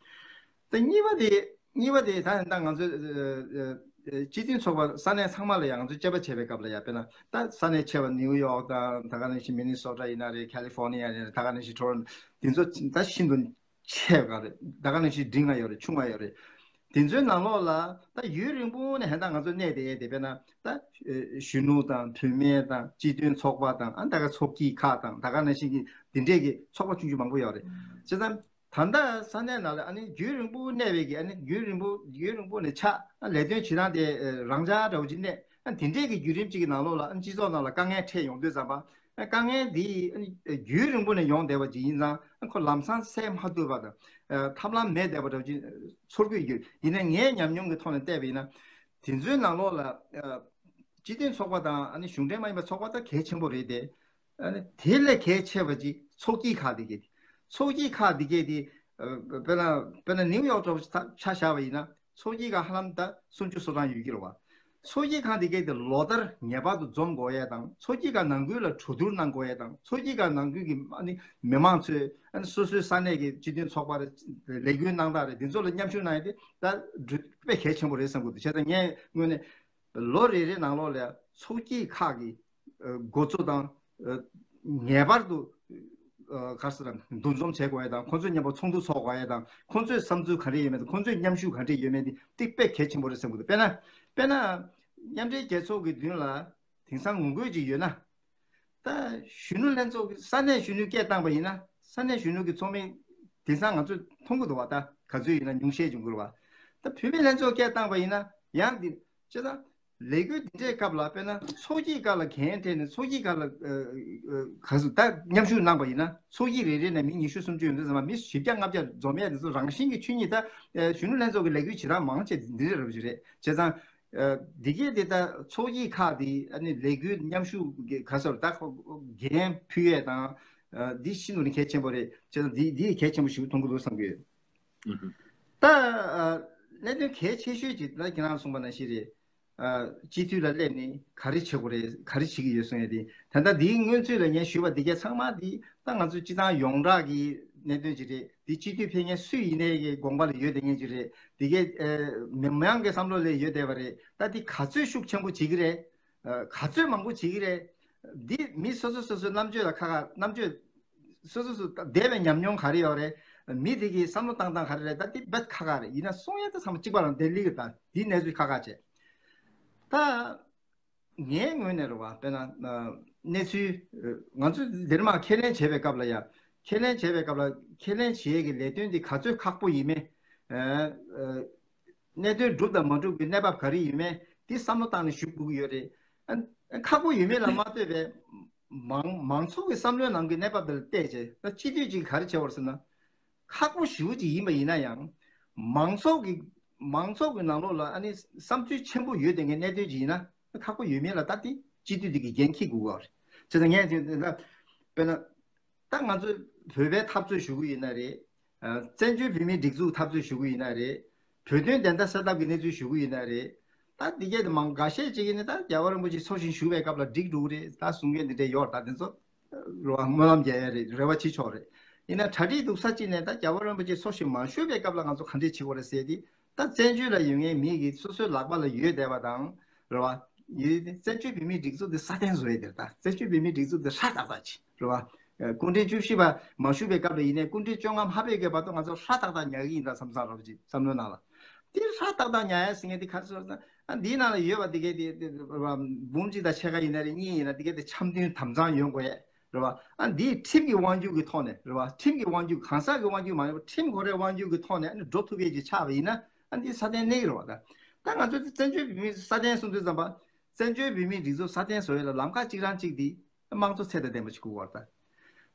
ད་གཉིས་པ་དེ། གཉིས་པ་དེ་ད་ད་ང་ཚོས་སྤྱི་མཐུན་ཚོགས་པ་ས་གནས་ཚང་མ་ལ་ཡང་ང་ཚོས་དཔྱད་པ་བྱས་པའི་སྐབས་ལ་ཡང་དཔེར་ན་ད་ས་གནས་ཆེ་བ་ནིའུ་ཡོག་དང་ད་ག་ནང་བཞིན་མི་ནི་སོ་ཊ་ཡིན་ན་རེད། ཁ་ལི་ཧྥོ་ནི་ཡ་ཡིན་ན་རེད། ད་ག་ནང་བཞིན་ཊོ་རོན་ཊོ་འདི་ཚོ་ད་ཤིན་ཏུ་ཆེ་བ་རེད། ད་ག་ནང་བཞིན་འབྲིང་ང་ཡོད་རེད། ཆུང་ང་ཡོད་རེད། དེ་ཚོའི་ནང་ལོགས་ལ་ད་ཡུན་རིང་པོ་ནས་ཧན་ད་ང་ཚོ་གནས་བསྡད་ཡས་དེ་དཔེར་ན་ད་གཞོན་ནུ་དང་བུད་མེད་དང་སྤྱི་མཐུན་ཚོགས་པ་དང་ཨ་ད་ག་ཚོགས་སྐྱིད་ཁག་དང་ད་ག་ནང་བཞིན་གྱི་འདི་འདྲས་ཀྱི་ཚོགས་པ་ཆུང་ཆུང་མང་པོ་ཡོད་རེད། བྱས་ཙང་། ད་ལྟ་ས་གནས་ནང་ལ་ཨ་ནི་རྒྱུན་རིང་པོ་གནས་པའི་གི་ཨ་ནི་རྒྱུན་རིང་པོ་རྒྱུན་རིང་པོ་ནས་ཆགས་ཨ་ལས་དོན་བྱེད་སྟངས་དེ་རང་འཇགས་འདྲ་བོ་ཅིག་གནས། ཨ་དེ་འདྲས་ཀྱི་བརྒྱུད་རིམ་ཅིག་གི་ནང་ལོགས་ལ་ཨ་སྤྱི་ཚོགས་ནང་ལ་དཀའ་ངལ་འཕྲད་ཡོང་དུས་ཙམ་པ་ཨ་དཀའ་ངལ་འདི་ཨ་ནི་རྒྱུན་རིང་པོ་ནས་ཡོང་བསྡད་པ་ཅིག་ཡིན་ཙང་ཨ་ཁོ་ལམ་སང་སེལ་མ་ཐུབ་པ་དང་ཨ་ཐབས་ལམ་མེད་བསྡད་པ་འདྲ་བོ་ཅིག་ཚོར་གྱི་ཡོད། ཡིན་ནའི་ངའི་ཉམས་མྱོང་གི་ཐོག་ནས་བལྟས་པ་ཡིན་ན་དེ་ཚོའི་ནང་ལོགས་ལ་ཨ་སྤྱི་མཐུན་ཚོགས་པ་དང་ཨ་ནི་གཞུང་འབྲེལ་མ་ཡིན་པའི་ཚོགས་པ་ད་གལ་ཆེན་པོ་རེད་དེ། ཨ་ནི་དེ་ལས་གལ་ཆེ་བ་ཅིག་ཚོགས་སྐྱིད་ཁག་དེ་གས་དེ། ཚོགས་སྐྱིད་ཁག་དེ་གས་དེ། ཨ་དཔེར་ན་དཔེར་ན་ནིའུ་ཡོག་འདྲ་བོ་ཆ་བཞག་པ་ཡིན་ན་ཚོགས་སྐྱིད་ཁག་ཧ་ལམ་ད་སུམ་ཅུ་སོ་གྲངས་ཡོད་ཀྱི་རེད་བ། ཚོགས་སྐྱིད་ཁག་དེ་གས་དེ་ལོ་ལྟར་ངེས་པར་དུ་འཛོམས་དགོས་ཡས་དང་ཚོགས་སྐྱིད་ཁག་ནང་ཁུལ་ལ་གྲོས་བསྡུར་གནང་དགོས་ཡས་དང་ཚོགས་སྐྱིད་ཁག་ནང་ཁུལ་གྱི་ཨ་ནི་མི་མང་ཚོས་ཨ་ནི་སོ་སོའི་ས་གནས་ཀྱི་སྤྱི་མཐུན་ཚོགས་པ་རེད། ལས་འགུལ་གནང་སྟངས་རེད། འདི་ཚོ་ལ་མཉམ་ཞུགས་གནང་ཡས་དེ་ད་དཔེ་གལ་ཆེན་པོ་རེད་བསམ་གྱི་འདུག་བྱས་ཙང་ངས་དངོས་གནས། ལོ་རེ་རེ་ནང་ལོགས་ལ་ཚོགས་སྐྱིད་ཁག་གི་འགོ་གཙོ་དང་ངེས་པར་དུ་ ག་ཟེར་འདུ་འཛོམས་བྱེད་དགོས་ཡ་དང་ཁོང་ཚོའི་མཉམ་པོ་ཚོགས་འདུ་ཚོགས་དགོས་ཡ་དང་ཁོང་ཚོའི་བསམ་ཚུལ་ག་རེ་ཡོད་མེད་དང་ཁོང་ཚོའི་མཉམ་ཞུགས་ག་རེ་ཡོད་མེད་དེ་དེ་དཔེ་གལ་ཆེན་པོ་རེད་བསམ་གི་འདུག་དཔེར་ན་དཔེར་ན་མཉམ་འབྲེལ་རྒྱལ་ཚོགས་ཀྱི་མདུན་ལ་དེང་སང་ངོ་རྒོལ་ཅིག་ཡོད་ན། ད་གཞོན་ནུ་ལྷན་ཚོགས་ཀྱི་ས་གནས་གཞོན་ནུས་སྐད་བཏང་པ་ཡིན་ན་ས་གནས་གཞོན་ནུ་གི་ཚོགས་མི་དེང་སང་ང་ཚོས་མཐོང་གི་འདུག་བ། ད་ག་ཚོད་ཡིན་ན་ཉུང་ཤས་བྱུང་གི་རེད་བ། ད་བུད་མེད་ལྷན་ཚོགས་སྐད་བཏང་པ་ཡིན་ན་ཡང་འདི་ཅི་ད་ལས་འགུལ་འདི་འདྲའི་སྐབས་ལ་དཔེར་ན་ཚོགས་སྐྱིད་སྐབས་ལ་འགན་འཁྲི་ནས་ཚོགས་སྐྱིད་སྐབས་ལ་ག་ཚོད་ད་མཉམ་ཞུགས་གནང་པ་ཡིན་ན་ཚོགས་སྐྱིད་རེ་རེ་ནས་མི་ཉི་ཤུ་སུམ་ཅུ་ཡོང་དུས་ཙམ་པ་མི་བཞི་བརྒྱ་ལྔ་བརྒྱ་འཛོམས་ཡས་དེ་ཚོ་རང་བཞིན་གྱི་ཆོས་ཉིད་ད་གཞོན་ནུ་ལྷན་ཚོགས་ཀྱི་ལས་འགུལ་བྱེད་སྟངས་མང་ཆེ་འདི་འདྲ་རེད་བ་ཞིག་རེད་བྱས་ཙང་། འདི་གས་དེ་ལྟར་ཚོགས་སྐྱིད་ཁག་དེ་ཨ་ནི་ལས་འགུལ་མཉམ་ཞུགས་ཀྱི་ག་ཟེར་ད་འགན་ཕུལ་ཡས་དང་འདི་ཤིན་ཏུ་ནས་གལ་ཆེན་པོ་རེད་བྱས་ཙང་འདི་འདི་གལ་ཆེན་པོ་ཞིག་མཐོང་གི་འདུག་བསམ་གི་ཡོད། ད་གནད་དོན་གལ་ཆེ་ཤོས་ཅིག་ད་ཁྱེད་རང་གསུངས་པ་ནང་བཞིན་རེད། སྤྱི་འཐུས་ལ་སླེབས་ནས་ག་རེ་བྱེད་དགོས་རེད་ག་རེ་བྱེད་ཀྱི་ཡོད་གསུངས་ཡས་དེ་ད་ལྟ་འདིའི་སྔོན་ཚུད་ལ་ངས་ཞུས་པ་འདི་གས་ཚང་མ་འདི་ད་ང་ཚོ་སྤྱི་བཏང་ཡོངས་གྲགས་ཀྱི་གནད་དོན་ཅིག་རེད། འདི་སྤྱི་འཐུས་ཕེབས་མཁན་སུ་ཡིན་ནའི་གི་དགོངས་པ་ལ་ཡོད་བསྡད་མཁན་ཅིག་རེད། འདི་གས་མི་མང་གི་བསམ་བློ་ལ་ཡོད་བསྡད་པ་རེད། ད་འདི་ག་ཚོད་ཤུགས་ཆེན་པོ་བྱེད་ཀྱི་རེད། ག་ཚོད་མང་པོ་བྱེད་ཀྱི་རེད། འདི་མི་སོ་སོ་སོ་སོའི་རྣམ་དཔྱོད་ལ་ཁག་ཁག་རྣམ་དཔྱོད་སོ་སོ་སོ་འདས་པའི་ཉམས་མྱོང་ག་རེ་ཡོད་རེད། མི་དེ་གི་བསམ་བློ་བཏང་སྟངས་ག་རེ་རེད། ད་འདི་རྦད་ཁག་ཁག་རེད། ཡིན་ན་གསུང་ཡས་ད་ཚང་མ་གཅིག་པ་རང་བསྡད་ལི་གི་ད་འདི་གནས་ཚུལ་ཁག་ཁག་བྱས། ད་ངའི་ངོས་ནས་རེད་བ། དཔེར་ན་གནས་ཚུལ་ང་ཚོས་འདིར་མ་ཁས་ལེན་བྱེད་པའི་སྐབས་ལ་ཡ་ཁས་ལེན་བྱེད་པའི་སྐབས་ལ་ཁས་ལེན་བྱེད་ཀྱི་ལས་དོན་འདི་ག་ཚོད་ཁག་པོ་ཡིན་མིན། གནད་དོན་གྲུབ་དང་མ་གྲུབ་ཀྱི་གནས་བབ་ག་རེ་ཡིན་མིན་འདི་བསམ་བློ་བཏང་ནས་ཞུ་དགོས་ཀྱི་ཡོད་རེད། ཁག་པོ་ཡོད་མེད་ལ་མ་ལྟོས་པའི་མང་མང་ཚོགས་ཀྱི་བསམ་བློའི་ནང་གི་གནས་བབ་དེ་ལ་བལྟས་བྱས་ད་སྤྱི་འཐུས་ཀྱིས་ག་རེ་བྱེད་པར་ཟེར་ན། ཁག་པོ་ཞེ་པོ་ཅིག་ཡིན་པ་ཡིན་ན་ཡང་། མང་ཚོགས་ཀྱི་མང་ཚོགས་ཀྱི་ནང་ལོགས་ལ་ཨ་ནི་བསམ་ཚུལ་ཆེན་པོ་ཡོད་དེ་ངའི་གནད་དོན་ཅིག་ཡིན་ན་ཁག་པོ་ཡོད་མེད་ལ་ད་དེ་སྤྱི་འཐུས་དེ་གི་འགན་འཁྱེར་དགོས་པ་རེད། བྱས་ཙང་ངས་དེ་ད་དཔེར་ན་ད་ང་ཚོ་བོད་པའི་འཐབ་རྩོད་ཞུ་གི་ཡིན་ན་རེད། བཙན་བྱོལ་བོད་མིའི་སྒྲིག་འཛུགས་འཐབ་རྩོད་ཞུ་གི་ཡིན་ན་རེད། བོད་དོན་བདེན་མཐའ་གསལ་ཐབས་ཀྱི་གནས་ཚུལ་ཞུ་གི་ཡིན་ན་རེད། ད་འདི་གས་དེ་མང་འགའ་ཤས་ཅིག་ཡིན་ན་ད་རྒྱལ་བ་རིན་པོ་ཆེ་འཚོ་ཞིང་བཞུགས་པའི་སྐབས་ལ་འགྲིག་འགྲོ་གི་རེད་ད་གསུང་མཁན་འདི་འདྲས་ཡོད་རེད། ད་དེ་ཚོ་སྨོན་ལམ་རྒྱག་ཡ་རེད། རེ་བ་བྱེད་ཆོག་རེད། ཡིན་ན་གྲ་སྒྲིག་འདུག་ས་གཅིག་ནས་ད་རྒྱལ་བ་རིན་པོ་ཆེ་འཚོ་ཞིང་མ་བཞུགས་པའི་སྐབས་ལ་ང་ཚོ་ག་འདྲས་བྱེད་དགོས་རེད་ཟེར་དེ་ད་བཙན་བྱོལ་ལ་ཡོད་མཁན་མི་གི་སོ་སོའི་ལག་པ་ལ་ཡོད་བསྡད་པ་དང་རེད་བ། ཡོད་དེ་བཙན་བྱོལ་བོད་མིའི་སྒྲིག་འཛུགས་དེ་སྲ་བརྟན་བཟོ་ཡས་དེ་རེད། ད་བཙན་བྱོལ་བོད་མིའི་སྒྲིག་འཛུགས་དེ་སྲ་ཏག་ཏག་བྱེད་རེད་བ། སྐུ་ཕྲེང་བཅུ་བཞི་པ་མ་བཞུགས་པའི་སྐབས་ལ་ཡིན་ནའི་སྐུ་ཕྲེང་བཅོ་ལྔ་མ་ཕེབས་ཀྱི་བར་དུ་ང་ཚོ་སྲ་ཏག་ཏག་ཉར་གི་ཡིན་ད་བསམ་བསམ་རོགས་ཅིག་བསམ་བློའི་ནང་ལ། དེ་སྲ་ཏག་ཏག་ཉར་ཡ་ཟེར་མཁན་དེ་ག་རེ་ཟེར་ན་འདིའི་ནང་ལ་ཡོད་པ་དེ་གས་དེ་འབུམ་གཅིག་དང་ཕྱེད་ཀ་ཡིན་ན་རེད། གཉིས་ཡིན་ན་དེ་གས་དེ་འཆམ་མཐུན་དམ་གཙང་ཡོང་དགོས་ཡས་རེད་བ། ཨ་འདིའི་ཁྲིམས་ཀྱི་དབང་སྒྱུར་གྱི་ཐོག་ནས་རེད་བ། ཁྲིམས་ཀྱི་དབང་སྒྱུར་གང་ཟག་གི་དབང་སྒྱུར་མ་ཡིན་པར་ཁྲིམས་ཁོ་རའི་དབང་སྒྱུར་གྱི་ཐོག་ནས་ཨ་ནི་འགྲོ་ཐུབ་ཡས་ཀྱི་ཆགས་པ་ཡིན་ན་ཨ་འདི་སྲ་བརྟན་གནས་ཀྱི་རེད་བ། ད་ད་ང་ཚོ་བཙན་བྱོལ་བོད་མི་སྲ་བརྟན་གསུང་དུས་ཙམ་པ། བཙན་བྱོལ་བོད་མིའི་སྒྲིག་འཛུགས་སྲ་བརྟན་བཟོ་ཡས་ལ་ལམ་ཁ་གཅིག་རང་གཅིག་འདི་དམངས་གཙོ་ཚད་དང་ལྡན་པ་ཞིག་དགོས་པར་ཐལ།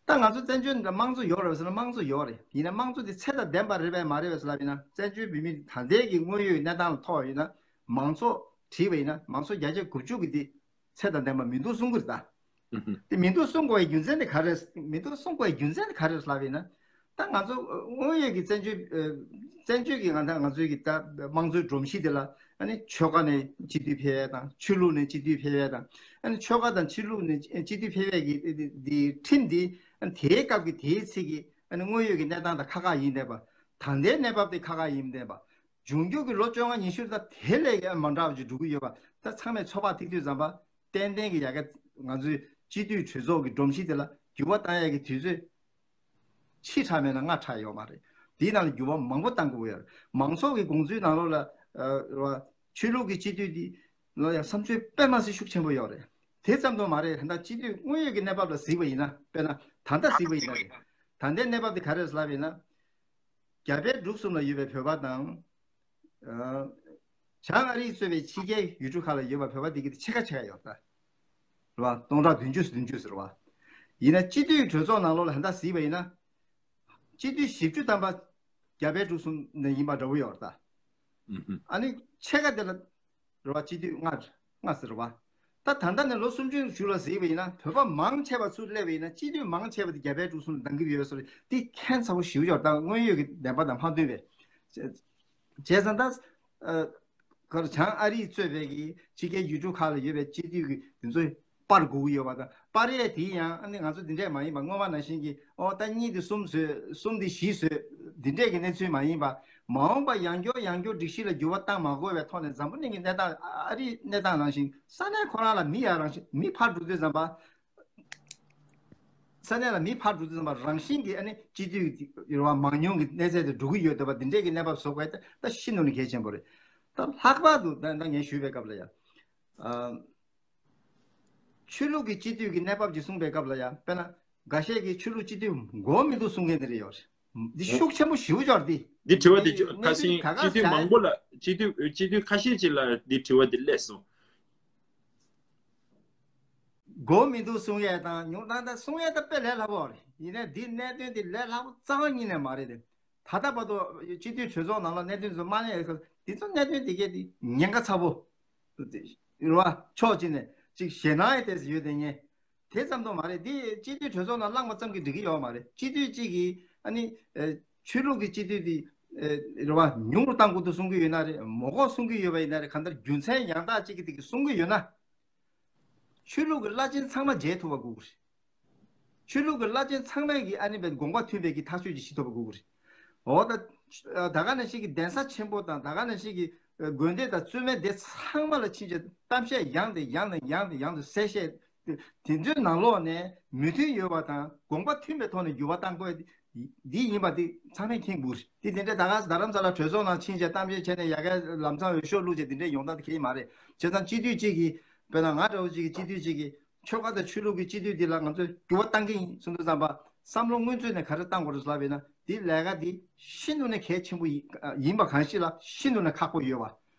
ད་ང་ཚོ་བཙན་བྱོལ་འདི་དམངས་གཙོ་ཡོད་རེད་ཟེར་ན་དམངས་གཙོ་ཡོད་རེད། ཡིན་ན་དམངས་གཙོ་འདི་ཚད་དང་ལྡན་པ་རེད་པས་མ་རེད་པས་ཟེར་ལབ་ཡིན་ན་བཙན་བྱོལ་བོད་མི་ད་ལྟའི་གི་དངོས་ཡོད་གནས་སྟངས་ལ་ཐོགས་ཡིན་ན་མང་ཚོགས་བྲིས་པ་ཡིན་ན་མང་ཚོགས་བརྒྱ་ཆ་དགུ་བཅུ་གི་འདི་ཚད་དང་ལྡན་པ་མི་འདུག་གསུང་གི་རེད་ད། དེ་མི་འདུག་གསུང་དགོས་པའི་རྒྱུ་མཚན་དེ་ག་རེ་རེད། མི་འདུག་གསུང་དགོས་པའི་རྒྱུ་མཚན་དེ་ག་རེ་རེད་ལབ་ཡིན་ན། ད་ང་ཚོ་དངོས་ཡོད་ཀྱི་བཙན་བྱོལ་ཨ་བཙན་བྱོལ་གྱི་ང་ཚོ་ང་ཚོའི་གི་ད་དམངས་གཙོའི་སྒྲོམ་གཞི་དེ་ལ་ཨ་ནི་ཆོལ་ཁ་ནས་སྤྱི་འཐུས་ཕེབས་ཡས་དང་ཆོས་ལུགས་ནས་སྤྱི་འཐུས་ཕེབས་ཡས་དང་ཨ་ནི་ཆོལ་ཁ་དང་ཆོས་ལུགས་ནས་སྤྱི་འཐུས་ཕེབས་ཡས་ཀྱི་དེ་ཁྲིམས་དེ་ཨ་ནི་དེའི་སྐབས་ཀྱི་དེའི་ཚིག་གི་ཨ་ནི་དངོས་ཡོད་ཀྱི་གནས་སྟངས་དང་ཁ་ཁ་ཡིན་བསྡད་པ། ད་ལྟའི་གནས་བབ་དེ་ཁ་ཁ་ཡིན་བསྡད་པ། འབྱུང་འགྱུར་གྱི་ལོ་བཅོ་ལྔ་ཉི་ཤུ་ད་དེ་ལས་ཀྱང་མ་འདྲ་བ་ཅིག་འགྲོ་གི་ཡོད་པ་ད་ཚང་མས་ཚོད་དཔག་ཐིག་དུས་ཙམ་པ་ཏན་ཏན་གྱི་ཡ་གི་ང་ཚོའི་སྤྱི་འཐུས་གྲོས་ཚོགས་ཀྱི་སྒྲོམ་གཞི་དེ་ལ་འགྱུར་བ་བཏང་ཡ་གི་དུས་ཚོད་ཕྱི་དྲགས་མེད་ན་སྔ་དྲགས་ཡོད་མ་རེད། དེའི་ནང་ལ་འགྱུར་བ་མང་པོ་བཏང་དགོས་ཡོད་རེད། མང་ཚོགས་ཀྱི་དགོངས་ཚུལ་ནང་ལོགས་ལ་ཨ་ཆོས་ལུགས་ཀྱི་སྤྱི་འཐུས་དེ་ལ་ཡང་བསམ་ཚུལ་དཔེ་མ་སྲིད་ཤུགས་ཆེན་པོ་ཡོད་རེད། དེ་ཙམ་དུ་མ་རེད། ད་ལྟ་སྤྱི་འཐུས་དངོས་ཡོད་ཀྱི་གནས་བབ་ལ་གཟིགས་པ་ཡིན་ན་དཔེར་ན་ད་ལྟ་གཟིགས་པ་ཡིན་ན་རེད། ད་ལྟའི་གནས་བབ་དེ་ག་རེ་རེད་ལབ་ཡིན་ན། རྒྱ་བལ་འབྲུག་གསུམ་ལ་ཡོད་པའི་བོད་པ་དང་། ཨ་བྱང་ཨ་རིས་གཙོས་པའི་ཕྱི་རྒྱལ་ཡུལ་གྲུ་ཁག་ལ་ཡོད་པའི་བོད་པ་འདི་གི་ཕྱེད་ཀ་ཕྱེད་ཀ་ཡོད་ད། རེད་བ། སྟོང་ཕྲག་བདུན་ཅུ་བདུན་ཅུ་ཟེར་བ། ཡིན་ན་སྤྱི་འཐུས་གྲོས་ཚོགས་ནང་ལོགས་ལ་ད་ལྟ་གཟིགས་པ་ཡིན་ན། སྤྱི་འཐུས་བཞི་བཅུ་ཐམ་པ་རྒྱ་བལ་འབྲུག་གསུམ་ནས་ཡིན་པ་འདྲ་བོ་ཡོད་རེད་ད། ཨ་ནི་ཕྱེད་ཀ་དེ་ལ། རེད་བ། སྤྱི་འཐུས་ལྔ་ལྔ་ཟེར་བ། ད་ད་ལྟ་ནས་ལོ་སུམ་ཅུ་ཞུ་ལ་གཟིགས་པ་ཡིན་ན་བོད་པ་མང་ཆེ་བ་ཚུར་སླེབས་པ་ཡིན་ན་སྤྱི་འཐུས་མང་ཆེ་བ་དེ་རྒྱ་བལ་འབྲུག་གསུམ་ལ་འདང་གི་ཡོད་ཟེར་དེ་ཁྱད་མཚར་པོ་ཞེ་པོ་ཡོད་ད། དངོས་ཡོད་ཀྱི་བདེན་པ་དང་མ་མཐུན་པས། བྱས་ཙང་ད་ཨ་གར་བྱང་ཨ་རིས་གཙོས་པའི་གི་ཕྱི་རྒྱལ་ཡུལ་གྲུ་ཁག་ལ་ཡོད་པའི་སྤྱི་འཐུས་ཀྱི་དེ་ཚོ་སྤར་དགོས་ཀྱི་ཡོད་པ་དང་། སྤར་ཡས་དེ་ཡང་ཨ་ནི་ང་ཚོ་འདི་འདྲས་མ་ཡིན་པ་སྔོན་མ་ནང་བཞིན་གྱི་ཨོ་ད་གཉིས་དེ་གསུམ་བཟོས་གསུམ་དེ་བཞི་བཟོས་འདི་འདྲས་ཀྱི་གནས་ཚུལ་མ་ཡིན་པ། མ་འོངས་པ་ཡང་སྐྱོར་ཡང་སྐྱོར་སྒྲིག་གཞི་ལ་འགྱུར་བ་བཏང་མ་དགོས་པའི་ཐོག་ནས་འཛམ་བུ་གླིང་གི་གནས་སྟངས་ཨ་རིའི་གནས་སྟངས་ནང་བཞིན་ས་གནས་ཁོ་རང་ལ་མི་ཡར་རང་བཞིན་མི་ཕར་འགྲོ་དུས་ཙམ་པ། ས་གནས་ལ་མི་ཕར་འགྲོ་དུས་ཙམ་པ་རང་བཞིན་གྱིས་ཨ་ནི་སྤྱི་འཐུས་ཀྱི་ཡོད་པ་མང་ཉུང་གི་གནས་ཚད་དུ་འགྲོ་གི་ཡོད་འདུག་པ། འདི་འདྲས་ཀྱི་གནས་བབ་བཟོ་དགོས་ད་ད་ཤིན་ཏུ་ནས་གལ་ཆེན་པོ་རེད། ད་ལྷག་པར་དུ་ད་ད་ངས་ཞུས་པའི་སྐབས་ལ་ཡ། ཨ། ཆོས་ལུགས་ཀྱི་སྤྱི་འཐུས་ཀྱི་གནས་བབ་ཅིག་གསུངས་པའི་སྐབས་ལ་ཡང་དཔེར་ན་འགའ་ཤས་ཀྱིས་ཆོས་ལུགས་སྤྱི་འཐུས་དགོས་མི་འདུག་གསུང་མཁན་དེ་རེ་ཡོད་རེད། འདི་ཤུགས་ཆེན་པོ་ཞེ་པོ་ཅིག་རེད་འདི། འདི་དྲི་བ་འདི་གནས་ཚུལ་ཁ་སང་ག་ག་སྤྱི་འཐུས་ཟ་མང་པོ་ལ་སྤྱི་འཐུས་སྤྱི་འཐུས་ཁ་ཤས་ཅིག་ལ་འདི་དྲི་བ་འདི་སླེབས་སོང་། དགོས་མི་འདུག་གསུང་ཡས་དང་ཉུང་མཐའ་ད་གསུང་ཡས་ད་དཔེ་ལས་སླ་པོ་རེད། ཡིན་ནའི་འདི་གནད་དོན་འདི་ལས་སླ་པོ་རྩ་བ་ཉིད་ནས་མ་རེད་དེ། ད་ལྟ་བར་དུ་སྤྱི་འཐུས་གྲོས་ཚོགས་ནང་ལ་གནད་དོན་ཚོ་མ་གླེང་ཡས་འདི་ཚོ་གནད་དོན་འདི་གས་འདི་ཉེན་ཁ་ཚ་པོ་རེད་བ། ཕྱོགས་གཅིག་ནས་ཅིག་ཞེད་སྣང་ཡས་ཏོག་ཙམ་ཡོད་དེ་ཉེན། དེ་ཙམ་དུ་མ་རེད། འདི་སྤྱི་འཐུས་གྲོས་ཚོགས་ནང་བླངས་པ་ཙམ་གྱིས་འགྲིག་གི་ཡོད་མ་རེད། སྤྱི་འཐུས་གཅིག་གིས་ཨ་ནི་ཨེ་ཆོས་ལུགས་ཀྱི་སྤྱི་འཐུས་འདི་ཨེ་རེད་བ་ཉུང་རུ་གཏང་དགོས་འདུག་གསུང་གི་ཡོད་ན་རེད། མ་དགོས་གསུང་གི་ཡོད་པ་ཡིན་ན་རེད། གང་ལྟར་རྒྱུ་མཚན་ཡང་དག་གཅིག་གིས་འདི་གི་གསུང་གི་ཡོད་ན། ཆོས་ལུགས་ཀྱི་བླ་ཆེན་ཚང་མ་མཇལ་ཐུབ་པ་དགོས་ཀྱི་རེད། ཆོས་ལུགས་ཀྱི་བླ་ཆེན་ཚང་མས་ཀྱི་ཨ་ནི་བའི་དགོངས་པ་མཐུན་པའི་གི་ཐག་གཅོད་ཅིག་བྱེད་ཐུབ་པ་དགོས་ཀྱི་རེད། འོ་ད་ད་ག་ནང་བཞིན་གྱི་གདན་ས་ཆེན་པོ་དང་ད་ག་ནང་བཞིན་གྱི་དགོན་སྡེ་དང་བཙུན་མའི་སྡེ་ཚང་མ་ལ་ཕྱིན་བྱས་གཏམ་བཤད་ཡང་དེ་ཡང་དེ་ཡང་དེ་ཡང་དུ་གསལ་བཤད། དེ་ཚོའི་ནང་ལོགས་ནས་མོས་མཐུན་ཡོད་པ་དང་དགོངས་པ་མཐུན་པའི་ཐོག་ནས་འགྱུར་བ་གཏང་དགོས་འདི་ཡིན་པ་འདི་ཚང་མས་མཁྱེན་དགོས་རེད། དེ་དེ་འདྲའི་ད་ག་རྡ་རམ་ས་ལ་གྲོས་ཚོགས་ནང་ཕྱིན་བྱས་གཏམ་བཤད་བྱས་ནས་ཡ་གའི་ལམ་སང་འོས་ཤོག་བླུགས་བྱས་དེ་འདྲའི་ཡོང་སྟངས་དེ་གལ་མ་རེད། བྱས་ཙང་སྤྱི་འཐུས་གཅིག་གིས་དཔེར་ན་ང་འདྲ་བོ་གཅིག་གིས་སྤྱི་འཐུས་གཅིག་གིས་ཆོལ་ཁ་དང་ཆོས་ལུགས་ཀྱི་སྤྱི་འཐུས་འདི་ལ་ང་ཚོས་འགྱུར་བ་གཏང་གི་ཡིན་གསུངས་དུས་ཙམ་པ་བསམ་བློ་སྔོན་ཚུད་ནས་ག་རེ་གཏང་དགོས་རེད་ལབ་པ་ཡིན་ན་འདི་ལས་ཀ་འདི་ཤིན་ཏུ་ནས་གལ་ཆེན་པོ་ཡིན་ཡིན་པ་གང་ཞིག་ལ་ཤིན་ཏུ་ནས་ཁག་པོ་ཡོད་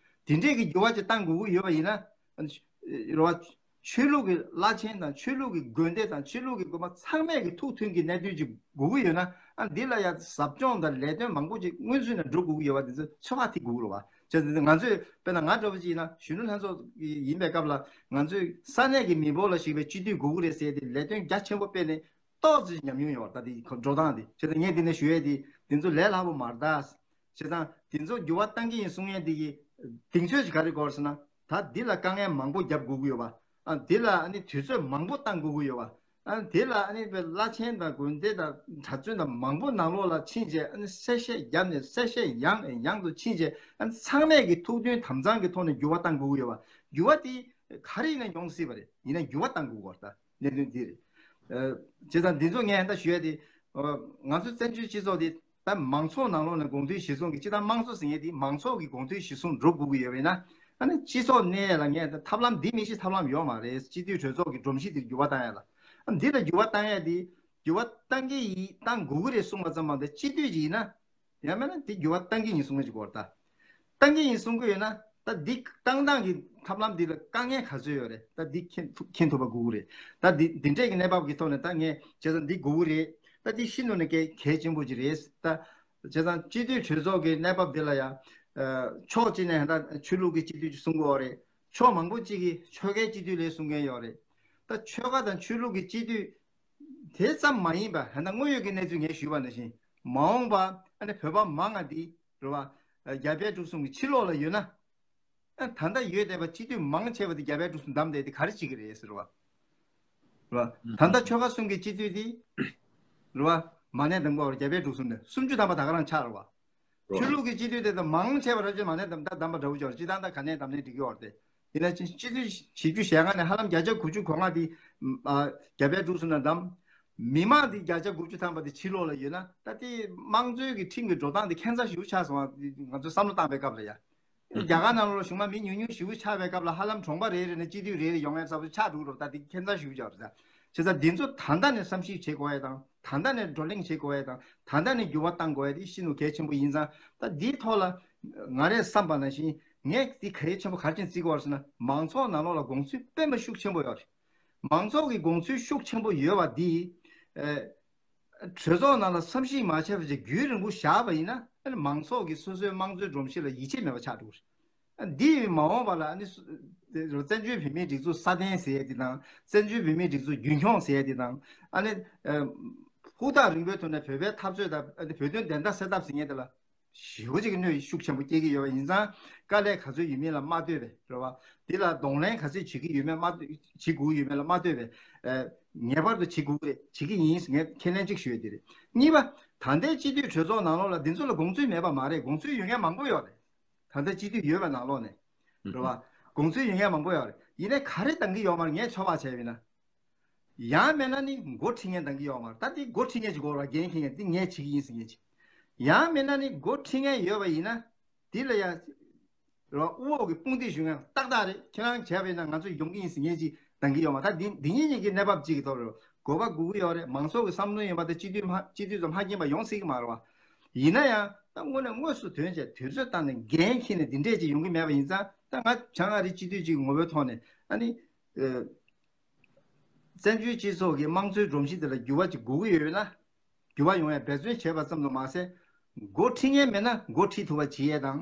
པ། དེ་འདྲས་ཀྱི་འགྱུར་བ་ཅིག་གཏང་དགོས་ཀྱི་ཡོད་པ་ཡིན་ན་རེད་བ། ཆོས་ལུགས་ཀྱི་བླ་ཆེན་དང་ཆོས་ལུགས་ཀྱི་དགོན་སྡེ་དང་ཆོས་ལུགས་ཀྱི་དགོན་པ་ཚང་མས་ཀྱི་ཐུགས་མཐུན་གྱི་གནད་དོན་ཅིག་དགོས་ཀྱི་ཡོད་ན་ཨ་འདི་ལ་ཡང་ཟབ་སྦྱོང་དང་ལས་དོན་མང་པོ་ཅིག་སྔོན་ཚུད་ནས་འགྲོ་དགོས་ཀྱི་ཡོད་པ་འདི་ཚོ་ཚོད་དཔག་ཐེག་དགོས་ཀྱི་རེད་བ། བྱས་ཙང་ང་ཚོས་དཔེར་ན་ང་འདྲ་བོ་ཅིག་ཡིན་ན་གཞོན་ནུ་ལྷན་ཚོགས་ཡིན་པའི་སྐབས་ལ་ང་ཚོས་ས་གནས་ཀྱི་མི་འབོར་ལ་གཞིགས་པའི་སྤྱི་འཐུས་དགོས་ཀྱི་རེད་ཟེར་ཏེ་ལས་དོན་རྒྱ་ཆེན་པོ་སྤེལ་ནས་ཏོག་ཙམ་ཉམས་མྱོང་ཡོད་པ་ད་དེ་འགྲོ་སྟངས་དེ་བྱས་ཙང་ངས་འདི་ནས་ཞུ་ཡས་དེ་འདི་ཚོ་ལས་སླ་པོ་མ་རེད་ད། བྱས་ཙང་དེ་ཚོ་འགྱུར་བ་གཏང་གི་ཡིན་གསུང་ཡས་འདི་གི་གདེང་ཚོད་ཅིག་ག་རེ་དགོས་ཟེར་ན་ད་འདི་ལ་དཀའ་ངལ་མང་པོ་རྒྱབ་དགོས་ཀྱི་ཡོད་པ། ཨ་འདི་ལ་ཨ་ནི་དུས་ཚོད་མང་པོ་བཏང་དགོས་ཀྱི་ཡོད་པ། ཨ་འདི་ལ་ཨ་ནི་བླ་ཆེན་དང་དགོན་སྡེ་དང་གྲྭ་བཙུན་དང་མང་པོ་ནང་ལོགས་ལ་ཕྱིན་རྗེས་ཨ་ནི་གསལ་བཤད་བརྒྱབ་ནས་གསལ་བཤད་ཡང་ནས་ཡང་དུ་ཕྱིན་རྗེས་ཨ་ནི་ཚང་མས་ཀྱི་ཐུགས་མཐུན་དམ་གཙང་གི་ཐོག་ནས་འགྱུར་བ་གཏང་དགོས་ཀྱི་ཡོད་པ། འགྱུར་བ་དེ་ག་རེ་ཡིན་ན་ཡོང་སྲིད་པ་རེད། ཡིན་ན་འགྱུར་བ་གཏང་དགོས་ཀྱི་ཡོད་པ་རེད་ད། གནད་དོན་འདི་རེད། ཨ། བྱས་ཙང་འདི་ཚོ་ངས་ད་ཞུ་ཡས་དེ། ཨ། ང་ཚོ་བཙན་བྱོལ་སྤྱི་ཚོགས་འདི་ད་མང་ཚོགས་ནང་ལོགས་ནས་དགོངས་དོན་གཞིར་བཟུང་གི་སྤྱི་བཏང་དམངས་གཙོ་ཟེར་མཁན་དེ་མང་ཚོགས་ཀྱི་དགོངས་དོན་གཞིར་བཟུང་འགྲོ་དགོས་ཀྱི་ཡོད་པས་ན། ཨ་ནི་སྤྱི་ཚོགས་གནས་ཡས་ལ་ངས་ད་ཐབས་ལམ་འདི་མི་ཤེས་ཐབས་ལམ་ཡོད་མ་རེད། སྤྱི་འཐུས་གྲོས་ཚོགས་ཀྱི་སྒྲོམ་གཞི་འདིར་འགྱུར་བ་གཏང་ཡས་ལ། ཨ། འདི་ལ་འགྱུར་བ་གཏང་ཡས་དེ་འགྱུར་བ་གཏང་གི་ཡིན་གཏང་དགོས་ཀྱི་རེད་གསུངས་པ་ཙམ་མ་ཟད་སྤྱི་འཐུས་ཀྱི་ཡིན་ན། ཡང་མིན་ན་དེ་འགྱུར་བ་གཏང་གི་ཡིན་གསུང་གི་ཅིག་གོ་ད། གཏང་གི་ཡིན་གསུང་གི་ཡོད་ན་ད་འདི་གཏང་སྟངས་ཀྱི་ཐབས་ལམ་འདི་ལ་དཀའ་ངལ་ག་ཚོད་ཡོད་རེད། ད་འདི་མཁྱེན་ཐུབ་མཁྱེན་ཐུབ་པ་དགོས་ཀྱི་རེད། ད་འདི་འདི་འདྲས་ཀྱི་གནས་བབ་ཀྱི་ཐོག་ནས་ད་ངས་བྱས་ཙང་འདི་དགོས་ཀྱི་རེད། ད་འདི་ཤིན་ཏུ་ནས་གལ་གལ་ཆེན་པོ་ཅིག་རེད། ད་བྱས་ཙང་སྤྱི་འཐུས་གྲོས་ཚོགས་ཀྱི་གནས་བབ་འདི་ལ་ཡང་ཕྱོགས་གཅིག་ནས་ད་ཆོས་ལུགས་ཀྱི་སྤྱི་འཐུས་ཅིག་གསུང་གི་ཡོད་རེད། ཕྱོགས་མང་པོ་གཅིག་གིས་ཆོལ་ཁའི་སྤྱི་འཐུས་ལ་གསུང་མཁན་ཡོད་རེད། ད་ཆོལ་ཁ་དང་ཆོས་ལུགས་ཀྱི་སྤྱི་འཐུས་དེ་ཙམ་མ་ཡིན་པ་ཧ་ན་དངོས་ཡོད་ཀྱི་གནས་ཚུལ་ངས་ཞུས་པ་ནང་བཞིན་མ་འོངས་པ་ཨ་ནི་བོད་པ་མང་ང་འདི་རེད་བ། རྒྱ་བལ་འབྲུག་གསུམ་གྱི་ཕྱི་ལོགས་ལ་ཡོད་ན། ཨ་ད་ལྟ་ཡོད་བསྡད་པ་སྤྱི་འཐུས་མང་ཆེ་བ་དེ་རྒྱ་བལ་འབྲུག་གསུམ་བདམས་བསྡད་དེ་ག་རེ་བྱེད་ཀྱི་རེད་ཟེར་བ། རེད་བ། ད་ལྟ་ཆོལ་ཁ་གསུམ་གྱི་སྤྱི་འཐུས་དེ་རེད་བ། མ་ཎི་བདམས་པ་རྒྱ་བལ་འབྲུག་གསུམ་ནས་སུམ་ཅུ་ཐམ་པ་ད་ག་རང་ཆགས་རེད་བ། ཆོས་ལུགས་ཀྱི་སྤྱི་འཐུས་དེ་དང་མང་ཆེ་བ་རབ་ཅིག་མ་ཎི་བདམས་ད་བདམས་པ་འདྲ་བོ་ཅིག་ཡོད་རེད། སྤྱི་བཏང་ད་ག་ནས་བདམས་ནས་འགྲིག་གི་ཡོད་རེད། དེ་ཡིན་ན་ཅིག་སྤྱི་འཐུས་བཞི་བཅུ་ཞེ་ལྔ་ནས་ཧ་ལམ་བརྒྱ་ཆ་དགུ་བཅུ་གོ་ལྔ་དེ་ཨ་རྒྱ་བལ་འབྲུག་གསུམ་ནས་བདམས། མི་མང་དེ་བརྒྱ་ཆ་དགུ་བཅུ་ཐམ་པ་དེ་ཕྱི་ལོགས་ལ་ཡོད་ན་ད་དེ་དམངས་གཙོའི་གི་ཁྲིམས་ཀྱི་འགྲོ་སྟངས་དེ་ཁྱད་མཚར་ཞིག་ཆགས་སོང་བ་ང་ཚོས་བསམ་བློ་བཏང་པའི་སྐབས་ལ་ཡ། རྒྱ་གར་ནང་ལོགས་གཞུང་མ་མི་ཉུང་ཉུང་ཞེ་པོ་ཆགས་པའི་སྐབས་ལ་ཧ་ལམ་གྲོང་པ་རེ་རེ་ནས་སྤྱི་འཐུས་རེ་རེ་ཡོང་ཡ་ཚ་པོ་ཆགས་འགྲོ་གི་རེད། ད་དེ་ཁྱད་མཚར་ཞེ་པོ་ཅིག་རེད། བྱས་ཙང་འདི་ཚོ་ད་ལྟ་ནས་བསམ་གཞིག་བྱེད་དགོས་ཡ་དང་ད་ལྟ་ནས་བགྲོ་གླེང་བྱེད་དགོས་ཡ་དང་ད་ལྟ་ནས་འགྱུར་བ་གཏང་དགོས་ཡ་དེ་ཤིན་ཏུ་གལ་ཆེན་པོ་ཡིན་ཙང་ད་འདིའི་ཐོག་ལ་ང་རས་བསམ་པ་ནང་བཞིན་ངས་འདི་གལ་ཆེན་པོ་ག་རེ་བྱས་ནས་བརྩི་དགོས་རེད་ཟེར་ན་མང་ཚོགས་ནང་ལོགས་ལ་དགོངས་ཚུལ་དཔེ་མ་ཤུགས་ཆེན་པོ་ཡོད་རེད། མང་ཚོགས་ཀྱི་དགོངས་ཚུལ་ཤུགས་ཆེན་པོ་ཡོད་པ་འདི། གྲོས་ཚོགས་ནང་ལ་བསམ་གཞིག་མ་བྱས་པ་ཅིག་རྒྱུན་རིང་པོ་བཞག་པ་ཡིན་ན་ཨ་ནི་མང་ཚོགས་ཀྱིས་སོ་སོའི་དམངས་གཙོའི་སྒྲོམ་གཞི་ལ་ཡིད་ཆེས་མེད་པ་ཆགས་འགྲོ་གི་རེད། འདི་ཡིས་མ་འོངས་པ་ལ་ཨ་ནི་སུ་བཙན་བྱོལ་བོད་མིའི་སྒྲིག་འཛུགས་སྲ་བརྟན་ཟེར་ཡས་དེ་དང་བཙན་བྱོལ་བོད་མིའི་སྒྲིག་འཛུགས་རྒྱུན་འཁྱོངས་ཟེར་ཡས་དེ་དང་ཨ་ནི་ཧུར་ཐག་རིང་པོའི་ཐོག་ནས་བོད་པའི་འཐབ་རྩོད་དང་ཨ་ནི་བོད་དོན་བདེན་མཐའ་གསལ་ཐབས་ཟེར་མཁན་དེ་ལ། ཞེ་པོ་ཅིག་གི་གནོད་ཤུགས་ཆེན་པོ་སྐྱེལ་གྱི་ཡོད་པ་ཡིན་ཙང་དཀའ་ལས་ག་ཚོད་ཡོད་མེད་ལ་མ་ལྟོས་པའི་རེད་བ། འདི་ལ་གདོང་ལེན་ག་ཚོད་བྱེད་ཀྱི་ཡོད་མེད་མ་ལྟོས་བྱེད་དགོས་ཀྱི་ཡོད་མེད་ལ་མ་ལྟོས་པའི་ངེས་པར་དུ་བྱེད་དགོས་ཀྱི་རེད། བྱེད་ཀྱི་ཡིན་ངས་ཁས་ལེན་གཅིག་ཞུ་ཡ་དེ་རེད། གཉིས་པ། ད་ལྟའི་སྤྱི་འཐུས་གྲོས་ཚོགས་ནང་ལོགས་ལ་འདི་ཚོ་ལ་དགོངས་ཚུལ་མེད་པ་མ་རེད། དགོངས་ཚུལ་ཡོད་མཁན་མང་པོ་ཡོད་རེད། ད་ལྟ་སྤྱི་འཐུས་ཡོད་པའི་ནང་ལོགས་ནས་རེད་བ། དགོངས་ཚུལ་ཡོད་མཁན་མང་པོ་ཡོད་རེད། ཡིན་ནའི་ག་རེ་འདང་གི་ཡོད་མ་རེད། ངས་ཚོད་དཔག་བྱས་པ་ཡིན་ན། ཡང་མེད་ན་ནི་འགོ་ཁྲིད་མཁན་འདང་གི་ཡོད་མ་རེད། ད་དེ་འགོ་ཁྲིད་མཁན་ཅིག་དགོས་ར། འགན་འཁྱེར་མཁན་དེ་ངས་བྱེད་ཀྱི་ཡིན་ཟེར་མཁན་ཅིག་ཡང་མེད་ན་ནི་འགོ་ཁྲིད་མཁན་ཡོད་པ་ཡིན་ན་དེ་ལ་ཡ་ར་དབུ་འོག་གི་དཔུང་སྡེ་ཞུ་མཁན་ཏག་ཏག་རེད། ཁྱེད་རང་བྱས་པ་ཡིན་ན་ང་ཚོ་ཡོང་གི་ཡིན་ཟེར་མཁན་ཅིག་འདང་གི་ཡོད་མ་རེད། ད་འདི་འདི་གཉིས་གཉིས་ཀྱི་གནས་བབ་གཅིག་གི་ཐོག་རེད། དགོས་པ་དགོས་ཀྱི་ཡོད་རེད། མང་ཚོགས་ཀྱི་བསམ་བློ་ཡིན་པ་དེ་སྤྱི་འཐུས་མ་སྤྱི་འཐུས་ཚོ་མ་མཁྱེན་པ་ཡོང་སྲིད་ཀྱི་མ་རེད་བ། ཡིན་ན་ཡང་ད་དངོས་གནས་དངོས་སུ་དོན་བྱས་དུས་ཚོད་བཏང་ནས་འགན་འཁྱེར་ནས་འདི་འདྲས་ཅིག་ཡོང་གི་མེད་པ་ཡིན་ཙང་། ད་ང་བྱང་ཨ་རི་སྤྱི་འཐུས་ཅིག་ངོ་བོའི་ཐོག་ནས་ཨ་ནི། ཨ། བཙན་བྱོལ་སྤྱི་ཚོགས་ཀྱི་དམངས་གཙོའི་སྒྲོམ་གཞི་དེ་ལ་འགྱུར་བ་ཅིག་དགོས་ཀྱི་ཡོད་ན། འགྱུར་བ་ཡོང་ཡ་འབད་བརྩོན་བྱས་པ་ཙམ་དུ་མ་ཟད། འགོ་ཁྲིད་མཁན་མེད་ན་འགོ་ཁྲིད་ཐུབ་པ་བྱེད་ཡས་དང་།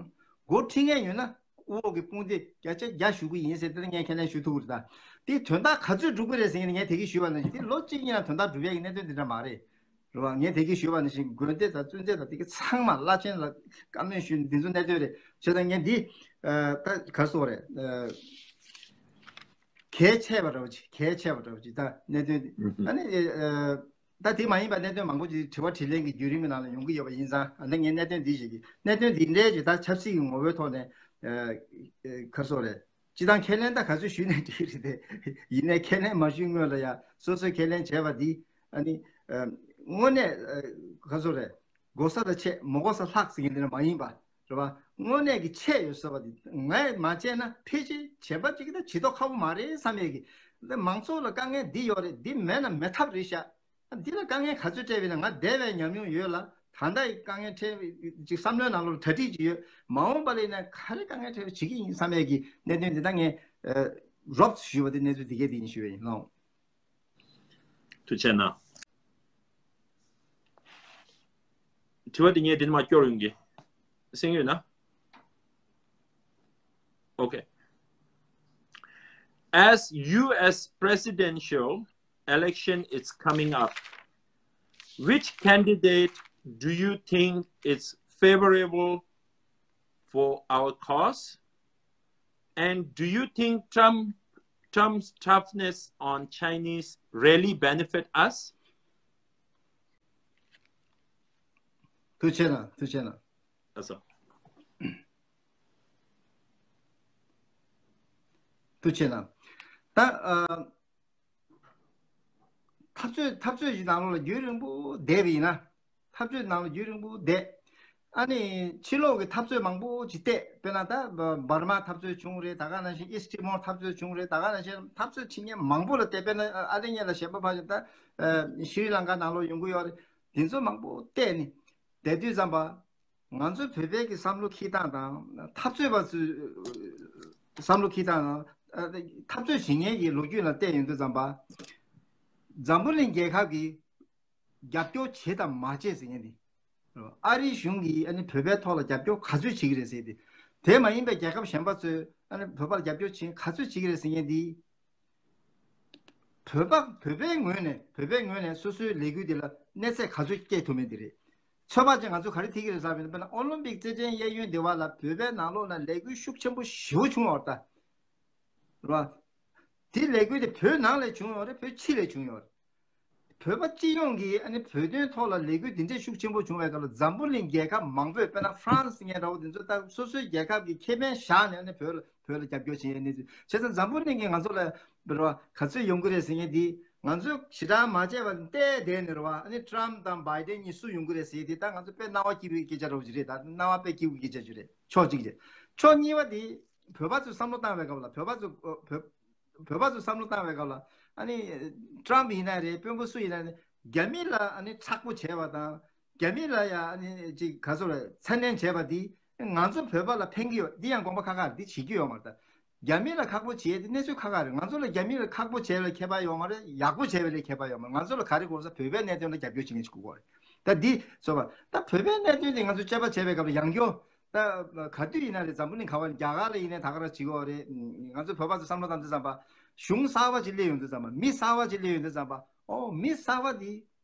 འགོ་ཁྲིད་མཁན་ཡོད་ན་དབུ་འོག་གི་དཔུང་སྡེ་བརྒྱ་ཆ་བརྒྱ་ཞུ་གི་ཡིན་ཟེར་དེ་ལ་ངས་ཁས་ལེན་ཞུ་ཐུབ་ཀྱི་རེད། ད་དེའི་དོན་དག་ག་ཚོད་སྒྲུབ་ཀྱི་རེད་ཟེར་ངས་དེ་གི་ཞུས་པ་ནང་བཞིན་དེ་ལོ་གཅིག་གཉིས་ལ་དོན་དག་སྒྲུབ་ཡས་ཀྱི་གནད་དོན་དེ་འདྲ་མ་རེད། རེད་བ། ངས་དེ་གི་ཞུས་པ་ནང་བཞིན་དགོན་སྡེ་དང་བཙུན་སྡེ་དང་དེ་གི་ཚང་མ་བླ་ཆེན་ལ་བཀའ་མོལ་ཞུས་ནས་འདི་ཚོ་གནད་དོན་རེད། བྱས་ཙང་ངས་འདི་ད་ག་རེ་ཟེར་དགོས་རེད། གལ་ཆེ་བ་འདྲ་བོ་ཅིག་གལ་ཆེ་བ་འདྲ་བོ་ཅིག་ད་གནད་དོན་འདི། ཨ་ནི། ད་དེ་མ་ཡིན་པ་གནད་དོན་མང་པོ་ཅིག་དྲི་བ་དྲིས་ལན་གྱི་བརྒྱུད་རིམ་གྱི་ནང་ལ་ཡོང་གི་ཡོད་པ་ཡིན་ཙང་། ཨ་ནི་ངས་གནད་དོན་འདི་ཞིག་གི་གནད་དོན་འདི་འདྲའི་ཅིག་ད་ཆབ་སྲིད་ཀྱི་ངོ་བོའི་ཐོག་ནས། ག་རེ་ཟེར་དགོས་རེད། སྤྱི་བཏང་ཁས་ལེན་ད་ག་ཚོད་ཞུས་ནས་འགྲིག་གི་རེད་དེ། ཡིན་ནའི་ཁས་ལེན་མ་ཞུས་སྔོན་ལ་ཡ་སོ་སོས་ཁས་ལེན་བྱས་པ་འདི། ཨ་ནི། དངོས་གནས། ག་རེ་ཟེར་དགོས་རེད། གོ་ས་ལ་ཆད་མ་གོ་ས་ལྷག་ཟེར་མཁན་དེ་འདྲ་མ་ཡིན་པ། རེད་བ། དངོས་གནས་ཀྱི་ཆད་ཡོད་ཟེར་བ་དེ་ངས་མ་བྱས་ན་ཕལ་ཆེར་གཞན་པ་ཅིག་གིས་ད་བྱེད་མདོག་ཁ་པོ་མ་རེད་བསམ་ཡས་ཀྱི། འདི་མང་ཚོགས་ལ་དཀའ་ངལ་འདི་ཡོད་རེད། འདི་མེད་ན་མེད་ཐབས་རེད་ཤག་འདི་ལ་དཀའ་ངལ་ག་ཚོད་འཕྲད་པ་ཡིན་ན་ང་འདས་པའི་ཉམས་མྱོང་ཡོད་ལ། ད་ལྟ་ཡི་དཀའ་ངལ་འཕྲད་ཅིག་བསམ་བློའི་ནང་ལོགས་ལ་གྲ་སྒྲིག་ཅིག་ཡོད། མ་འོངས་པ་ལ་ཡིན་ན་ག་རེ་དཀའ་ངལ་འཕྲད་པ་བྱེད་ཀྱི་ཡིན་བསམ་ཡས་ཀྱི་གནད་དོན་འདི་ད་ངས་རོབ་ཞུས་པ་དེ་གནས་ཚུལ་འདི་གས་འདི་ཡིན་ཞུ་བ་ཡིན་ལགས། ཐུགས་རྗེ་གནང་། དྲི་བ་དེ་ངས་འདི་ནས་མར་སྐྱོར་ཡོང་གི། གསན་ཡོད་ན། Okay. As U S presidential election is coming up, which candidate do you think is favorable for our cause? And do you think Trump Trump's toughness on Chinese really benefit us? ཐུགས་རྗེ་གནང་། ཐུགས་རྗེ་གནང་། ལགས་སོ། ཐུགས་རྗེ་གནང་། ད་ཨ། འཐབ་རྩོད་འཐབ་རྩོད་ཀྱི་ནང་ལོགས་ལ་རྒྱུན་རིང་པོ་བསྡད་པ་ཡིན་ན། འཐབ་རྩོད་ནང་ལ་རྒྱུན་རིང་པོ་བསྡད། ཨ་ནི་ཕྱི་ལོགས་ཀྱི་འཐབ་རྩོད་མང་པོ་ཅིག་བལྟས། དཔེར་ན་ད་འབར་མ་འཐབ་རྩོད་བྱུང་རེད། ད་ག་ནང་བཞིན་ཨིསི་ཊི་མོར་འཐབ་རྩོད་བྱུང་རེད། ད་ག་ནང་བཞིན་འཐབ་རྩོད་བྱེད་མཁན་མང་པོ་ལ་བལྟས། དཔེར་ན་ཨ་རི་ཉིད་ལ་ཞེན་པ་ཕར་བཞག་ད་ཤྲི་ལང་ཀ་ནང་ལོགས་ཡོང་གི་ཡོད་རེད། དེ་ཚོ་མང་པོ་བལྟས་ནས་བསྡད་དུས་ཙམ་པ། ང་ཚོ་བོད་པའི་གི་བསམ་བློ་འཁྱེར་སྟངས་དང་འཐབ་རྩོད་པ་ཚོའི་བསམ་བློ་འཁྱེར་སྟངས་དང་། འཐབ་རྩོད་བྱེད་མཁན་གྱི་ལོ་རྒྱུས་ལ་བལྟས་ཡོང་དུས་ཙམ་པ། འཛམ་བུ་གླིང་རྒྱལ་ཁབ་ཀྱིས་རྒྱབ་སྐྱོར་བྱེད་དང་མ་བྱེད་ཟེར་མཁན་དེ། ཨ་རིའི་གཞུང་གིས་ཨ་ནི་བོད་པའི་ཐོག་ལ་རྒྱབ་སྐྱོར་ག་ཚོད་བྱེད་ཀྱི་རེད་ཟེར་ཏེ། དེ་མ་ཡིན་པའི་རྒྱལ་ཁབ་གཞན་པ་ཚོས་ཨ་ནི་བོད་པར་རྒྱབ་སྐྱོར་བྱེད་ག་ཚོད་བྱེད་ཀྱི་རེད་ཟེར་མཁན་དེ། བོད་པ་བོད་པའི་ངོས་ནས་བོད་པའི་ངོས་ནས་སོ་སོའི་ལས་འགུལ་འདི་ལ་གནས་ཚད་ག་ཚོད་སྐྱེལ་ཐུབ་མིན་འདི་རེད། ཚོད་དཔག་ཅིག་ང་ཚོས་ག་རེ་ཐིག་གི་རེད་ཟེར་བ་ཡིན་ན། དཔེར་ན་ཨོ་ལིམ་པིག་རྩེད་འགྲན་གཡས་གཡོན་འདི་བ་ལ་བོད་པའི་ནང་ལོགས་ན་ལས་འགུལ་ཤུགས་ཆེན་པོ་ཞེ་པོ་བྱུང་བ་རེད་ད། རེད་བ། དེ་ལས་འགུལ་དེ་བོད་ནང་ལས་བྱུང་ཡོད་རེད། བོད་ཕྱི་ལས་བྱུང་ཡོད་རེད། བོད་པ་སྤྱི་ཡོངས་ཀྱིས་ཨ་ནི་བོད་དོན་ཐོག་ལ་ལས་འགུལ་དེ་འདྲའི་ཤུགས་ཆེན་པོ་བྱུང་བའི་སྐབས་ལ། འཛམ་བུ་གླིང་རྒྱལ་ཁབ་མང་པོས་དཔེར་ན་ཧྥ་རན་སི་ངས་འདྲ་བོ་དེ་ཚོ་ད་སོ་སོའི་རྒྱལ་ཁབ་ཀྱི་ཁེ་ཕན་བཞག་ནས་ཨ་ནི་བོད་ལ་བོད་ལ་རྒྱབ་སྐྱོར་བྱེད་ཡས་གནས་ཚུལ། བྱས་ཙང་འཛམ་བུ་གླིང་གིས་ང་ཚོ་ལ་རེད་བ། ག་ཚོད་ཡོང་གི་རེད་ཟེར་མཁན་དེ། ང་ཚོས་ཞེ་དྲག་མ་བྱས་པ་བལྟས་བསྡད་ནས་རེད་བ། ཨ་ནི་ཊམ་དང་བྷའི་ཌེན་གཉིས་སུ་ཡོང་གི་རེད་ཟེར་དེ་ད་ང་ཚོ་དཔེ་སྣང་བ་སྐྱིད་པོའི་སྐད་ཆ་འདྲ་བོ་ཅིག་རེད། ད་སྣང་བ་དཔེ་སྐྱིད་པོའི་སྐད་ཆ་ཅིག་རེད། ཕྱོགས་གཅིག་རེད། ཕྱོགས་གཉིས་པ་དེ་བོད་པ་ཚོས་བསམ་བློ་བཏང་བའི་སྐབས་ལ། བོད་པ་ཚོ་བོད་བོད་པ་ཚོས་བསམ་བློ་བཏང་བའི་སྐབས་ལ། ཨ་ནི་ཊམ་ཡིན་ན་རེད། དཔོན་པོ་སུ་ཡིན་ན་རེད། རྒྱ་མི་ལ་ཨ་ནི་མཁྲེགས་པོ་བྱས་པ་དང་། རྒྱ་མི་ལ་ཡ་ཨ་ནི་ཅིག་ག་ཚོད་རེད། ཚད་ལྡན་བྱས་པ་འདི་ང་ཚོ་བོད་པ་ལ་ཕན་གྱི་ཡོད། འདི་ཡང་དགོངས་པ་ཁ་ཁ་རེད། འདི་བྱེད་རྒྱུ་ཡོད་མ་རེད། ད་རྒྱ་མི་ལ་ཁག་པོ་བྱས་དེ་གནས་ཚུལ་ཁ་ཁ་རེད། ང་ཚོ་ལ་རྒྱ་མི་ལ་ཁག་པོ་བྱས་པ་ལས་ཁྱད་པར་ཡོད་མ་རེད། ཡག་པོ་བྱས་པ་ལས་ཁྱད་པར་ཡོད་མ་རེད། ང་ཚོ་ལ་ག་རེ་དགོས་ས། བོད་པའི་གནད་དོན་ལ་རྒྱབ་སྐྱོར་བྱེད་མཁན་ཞིག་དགོས་རེད། ད་འདི་བཟོ་བ་ད་བོད་པའི་གནད་དོན་དེ་ང་ཚོ་དཔྱད་པ་བྱས་པའི་སྐབས་ལ་ཡང་སྐྱོ། ད་ག་དུས་ཡིན་ན་རེད། འཛམ་བུ་གླིང་ག་བ་རྒྱ་གར་ལ་ཡིན་ནའི་ད་ག་རང་བྱེད་ཀྱི་ཡོད་རེད། ང་ཚོ་བོད་པ་ཚོ་བསམ་བློ་བཏང་དུས་ཙམ་པ། གཞུང་གསར་བ་ཅིག་སླེབས་ཡོང་དུས་ཙམ་པ། མི་གསར་བ་ཅིག་སླེབས་ཡོང་དུས་ཙམ་པ། ཨོ་མི་གསར་བ་འདི་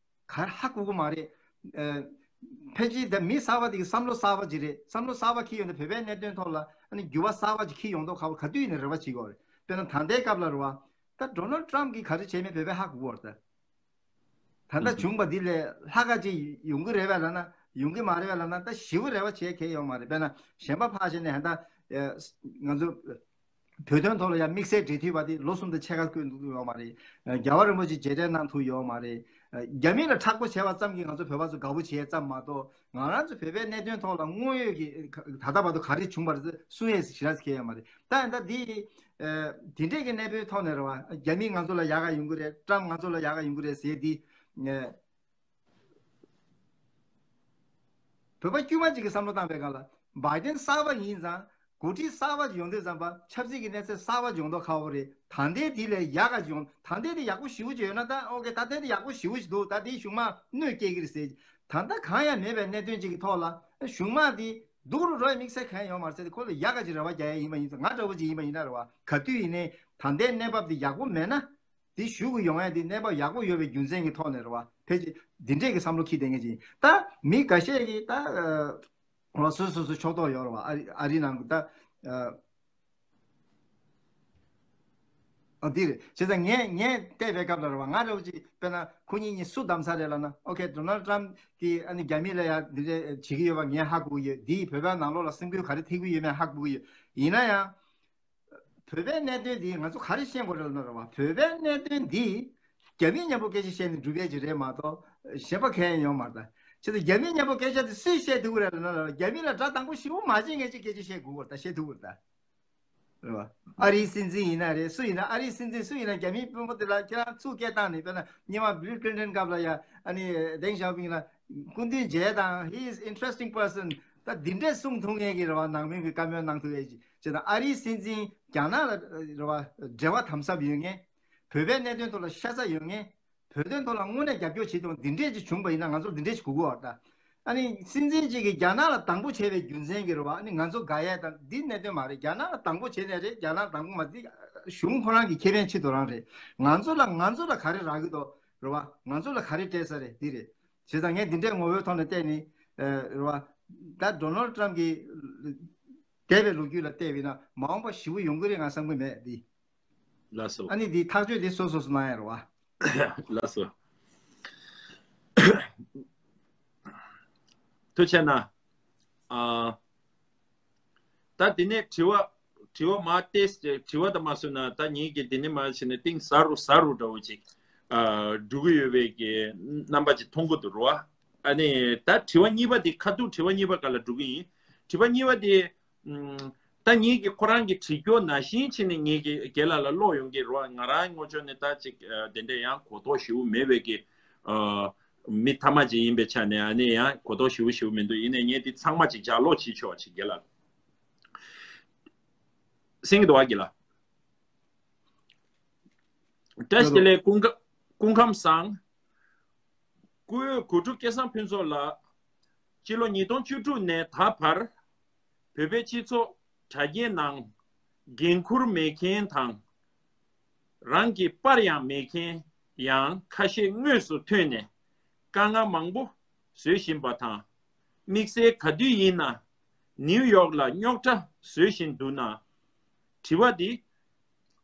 ག་རེ་ཧ་གོ་གི་མ་རེད། ཨ། ཕལ་ཆེར་ད་མི་གསར་བ་དེ་གི་བསམ་བློ་གསར་བ་ཅིག་རེད། བསམ་བློ་གསར་བ་འཁྱེར་ཡོང་དུས་བོད་པའི་གནད་དོན་ཐོག་ལ་ཨ་ནི་འགྱུར་བ་གསར་བ་ཅིག་འཁྱེར་ཡོང་མདོག་ཁ་པོ་ག་དུས་ཡིན་ན་རེ་བ་བྱེད་ཀྱི་ཡོད་རེད། དཔེར་ན་ད་ལྟའི་སྐབས་ལ་རེད་བ། ད་ཌོ་ནལ་ཊམ་གིས་ག་རེ་བྱས་མེད་བོད་པས་ཧ་གོ་གི་ཡོད་རེད་ད། ད་ལྟ་བྱུང་བ་འདི་ལས་ལྷག་ག་ཅིག་ཡོང་གི་རེད་པས་ལབ་ན་ཡོང་གི་མ་རེད་པས་ལབ་ན་ད་ཞེ་པོ་རེ་བ་བྱེད་མཁན་ཡོད་མ་རེད། དཔེར་ན་གཞན་པ་ཕར་བཞག་ནས་ད་ལྟ་ང་ཚོ་ བོད་དོན་ཐོག་ལ་ཡང་དམིགས་བསལ་འབྲེལ་མཐུད་པ་དེ་ལོ་གསུམ་དང་ཕྱེད་ཀ་བསྐོས་འདུག་ཡོད་མ་རེད། རྒྱལ་བ་རིན་པོ་ཆེ་མཇལ་འཕྲད་གནང་ཐུབ་ཡོད་མ་རེད། རྒྱ་མི་ལ་མཁྲེགས་པོ་བྱས་པ་ཙམ་གྱིས་ང་ཚོ་བོད་པ་ཚོ་དགའ་པོ་བྱས་ཙམ་མ་གཏོགས། ང་རང་ཚོ་བོད་པའི་གནད་དོན་ཐོག་ལ་དངོས་ཡོད་ཀྱི་ད་ལྟ་བར་དུ་ག་རེ་བྱུང་བ་རེད། སུ་ཡས་ཞེ་དྲག་ཁེལ་ཡོད་མ་རེད། ད་ཡིན་ད་འདི་དེ་འདྲས་ཀྱི་གནས་བབ་ཐོག་ནས་རེད་བ། རྒྱ་མི་ང་ཚོ་ལ་ཡག་ག་ཡོང་གི་རེད། ཀྲམ་ང་ཚོ་ལ་ཡག་ག་ཡོང་གི་རེད་ཟེར་དེ། བོད་པ་དཀྱུས་མ་གཅིག་གིས་བསམ་བློ་བཏང་པའི་སྒང་ལ། བྷའི་ཌེན་གསར་པ་ཡིན་ཙང་། འགོ་ཁྲིད་གསར་པ་ཡོང་དུས་ཙམ་པ་ཆབ་སྲིད་ཀྱི་གནས་ཚད་གསར་པ་ཡོང་མདོག་ཁ་པོ་རེད། ད་ལྟའི་དེ་ལས་ཡག་ག་ཡོང་། ད་ལྟའི་དེ་ཡག་པོ་ཞེ་པོ་ཅིག་ཡོད་ན། ད་ཨོ་ཀེ། ད་ལྟའི་དེ་ཡག་པོ་ཞེ་པོ་ཅིག་འདུག་ད་དེའི་གཞུག་མ་གནོད་སྐྱེལ་གི་རེད་ཟེར། ད་ལྟ་གང་ཡང་མེད་པའི་གནད་དོན་ཅིག་གི་ཐོག་ལ། གཞུག་མ་དེ་སྡུག་རུ་འགྲོ་ཡ་དམིགས་བསལ་གང་ཡང་ཡོད་མ་རེད་ཟེར་ཏེ། ཁོ་ལ་ཡག་ག་ཅིག་རེ་བ་རྒྱག་ཡ་ཡིན་པ་ཡིན་ཙང་། ང་འདྲ་བོ་ཅིག་ཡིན་པ་ཡིན་ན་རེད་བ། ག་དུས་ཡིན་ནའི་ད་ལྟའི་གནས་བབ་དེ་ཡག་པོ་མེད་ན། དེ་ཞུ་གི་ཡོང་ཡ་དེ་གནས་བབ་ཡག་པོ་ཡོད་པའི་རྒྱུ་མཚན་གྱི་ཐོག་ནས་རེད་བ། ཕལ་ཆེར་འདི་འདྲས་ཀྱི་བསམ་བློ་འཁྱེར་བསྡད་མཁན་ཅིག་ཡིན། ད་མི་འགའ་ཤས་ཀྱིས་ད་ཨ་སོ་སོ་སོ་ཕྱོགས་གཏོགས་ཡོད་རེད་བ། ཨ་རི་ཨ་རི་ནང་གི་ད་ཨ་ཨ་འདི་རེད། བྱས་ཙང་ངས་ངས་བལྟས་པའི་སྐབས་ལ་རེད་བ། ང་འདྲ་བོ་ཅིག་དཔེར་ན་ཁོ་གཉིས་གཉིས་སུ་གདམ་ས་རེད་ལབ་ན། ཨོ་ཀེ། ཌོ་ནལ་ཌི་ཊམ་གིས་ཨ་ནི་རྒྱ་མི་ལ་ཡ་འདི་འདྲས་བྱེད་ཀྱི་ཡོད་པ་ངས་ཧ་གོ་གི་ཡོད། འདིས་བོད་པའི་ནང་ལོགས་ལ་སེམས་འགུལ་ག་རེ་ཐེབས་ཀྱི་ཡོད་མེད་ཧ་གོ་གི་ཡོད། ཡིན་ན་ཡང་། བོད་པའི་གནད་དོན་འདི་ང་ཚོ་ག་རེ་ཤེས་དགོས་རེད་ལབ་ན་རེད་བ། བོད་པའི་གནད་དོན་འདི་རྒྱ་མི་མཉམ་པོ་སྐད་ཆ་བཤད་ནས་འགྲུབ་ཡས་ཅིག་རེད་མ་གཏོགས་གཞན་པ་གང་ཡང་ཡོད་མ་རེད་ད། བྱས་ཙང་རྒྱ་མི་མཉམ་པོ་སྐད་ཆ་དེ་སུས་བཤད་ཐུབ་ཀྱི་རེད་ལབ་ན་རེད་བ། རྒྱ་མི་ལ་དགྲ་དང་པོ་ཞེ་པོ་མ་བྱེད་མཁན་ཅིག་སྐད་ཆ་བཤད་དགོས་ཀྱི་རེད་ད། བཤད་ཐུབ་ཀྱི་རེད་ད། རེད་བ། ཨ་རིའི་སྲིད་འཛིན་ཡིན་ན་རེད། སུ་ཡིན་ན། ཨ་རིའི་སྲིད་འཛིན་སུ་ཡིན་ན། རྒྱ་མིའི་དཔོན་པོ་དེ་ལ་ཁྱེད་རང་ཚུར་སྐད་བཏང་ནས། དཔེར་ན་སྔོན་མ་བྷིལ་ཀླིན་ཊོན་སྐབས་ལ་ཡ་ཨ་ནི་ཌེང་ཞའོ་ཕིང་ལ་སྐུ་མདུན་མཇལ་དང་། He is interesting person. ད་འདི་འདྲས་གསུང་ཐུབ་མཁན་གྱི་རེད་བ། ནང་མི་གི་བཀའ་མོལ་གནང་ཐུབ་ཡས་ཅིག་བྱས་ཙང་། ཨ་རིའི་སྲིད་འཛིན་རྒྱ་ནག་ལ་རེད་བ། འབྲེལ་བ་དམ་ཟབ་ཡོད་མཁན། བོད་པའི་གནད་དོན་ཐོག་ལ་ཤ་ཚ་ཡོད་མཁན། བོད་དོན་ཐོག་ལ་དངོས་གནས་རྒྱབ་སྐྱོར་བྱེད་དང་འདི་འདྲས་ཅིག་བྱུང་པ་ཡིན་ན། ང་ཚོར་འདི་འདྲས་ཅིག་དགོས་ཀྱི་ཡོད་རེད་ད། ཨ་ནི་སྲིད་འཛིན་གཅིག་གིས་རྒྱ་ནག་ལ་དང་པོ་བྱས་པའི་རྒྱུ་མཚན་གྱིས་རེད་བ། ཨ་ནི་ང་ཚོ་དགའ་ཡས་དང་འདི་གནད་དོན་མ་རེད། རྒྱ་ནག་ལ་དང་པོ་བྱས་ནས་རེད། རྒྱ་ནག་དང་པོ་མ། འདི་གཞུང་ཁོ་རང་གི་ཁེ་ཕན་ཆེད་དུ་རང་རེད། ང་ཚོ་ལ་ང་ཚོ་ལ་ག་རེ་རག་གི་འདུག་རེད་བ། ང་ཚོ་ལ་ག་རེ་སྤྲད་ས་རེད། འདི་རེད། བྱས་ཙང་ངས་འདི་འདྲའི་ངོ་བོའི་ཐོག་ནས་བལྟས་ནས་རེད་བ། ད་ཌོ་ནལ་ཌི་ཊམ་གྱི་འདས་པའི་ལོ་རྒྱུས་ལ་བལྟས་པ་ཡིན་ན། མ་འོངས་པ་ཞེ་པོ་ཡོང་གི་རེད་ང་བསམ་གྱི་མེད་འདི། ལགས་སོ། ཨ་ནི་འདི་ཐག་གཅོད་འདི་སོ་སོ་སོ་གནང་ཡ་རེད་བ། ལགས་སོ། ཐུགས་རྗེ་གནང་། ཨ། ད་དེ་ནས་དྲི་བ། དྲི་བ་མར་ཏོག་ཙམ། དྲི་བ་དང་མ་བཟོས་ན་ད་ངེད་ཀྱིས་དེ་ནས་མར་བྱས་ནས་གཏིང་ཟབ་རུ་ཟབ་རུ་འདྲ་བོ་ཅིག་ཨ། འགྲོ་གི་ཡོད་པའི་གི་རྣམ་པ་ཅིག་མཐོང་གི་འདུག་རེད་བ། ཨ་ནི་ད་དྲི་བ་གཉིས་པ་དེ། ཁ་ཐུག་དྲི་བ་གཉིས་པ་སྒང་ལ་འགྲོ་གི་ཡིན། དྲི་བ་གཉིས་པ་དེ། ཨུམ། ད་ངེད་ཀྱིས་ཁོ་རང་གི་དྲི་རྒྱུ་ནང་བཞིན་བྱས་ནས་ངེད་ཀྱི་རྒན་ལགས་ལ་ཀློག་ཡོང་གི་རེད་བ། ང་རང་ངོས་ཕྱོགས་ནས་ད་ཅིག་ཨ། དེ་འདྲ་ཡང་གོ་རྟོགས་ཞེ་པོ་མེད་པའི་གི་ཨ། མི་མཐའ་མ་ཅིག་ཡིན་པའི་ཆ་ནས། ཨ་ནི་ཡང་གོ་རྟོགས་ཞེ་པོ་ཞེ་པོ་མི་འདུག་ཡིན་ནའི་ངས་འདི་ཚང་མ་ཅིག་ལྗགས་ཀློག་བྱེད་ཆོག་ཅིག་རྒན་ལགས། གསན་གྱི་འདུག་བ་རྒན་ལགས། བཀྲ་ཤིས་བདེ་ལེགས། སྐུ་ཁམས། སྐུ་ཁམས་བཟང་། སྐུ་ཡོད་གོ་ཀྲུག་སྐལ་བཟང་ཕུན་ཚོགས་ལགས། སྤྱི་ལོ་ཉིས་སྟོང་བཅུ་དྲུག་ནས་ད་བར། བོད་པའི་སྤྱི་ཚོགས་དྲ་རྒྱའི་ནང་འགན་འཁུར་མེད་མཁན་དང་། རང་གི་པར་ཡང་མེད་མཁན་ཡང་ཁ་ཤས་དངོས་སུ་ཐོན་ནས་དཀའ་ངལ་མང་པོ་བཟོ་བཞིན་པ་དང་། དམིགས་བསལ་ག་དུས་ཡིན་ན་ནིའུ་ཡོག་ལ་རྙོག་དྲ་བཟོ་བཞིན་འདུག་ན། དྲི་བ་འདི།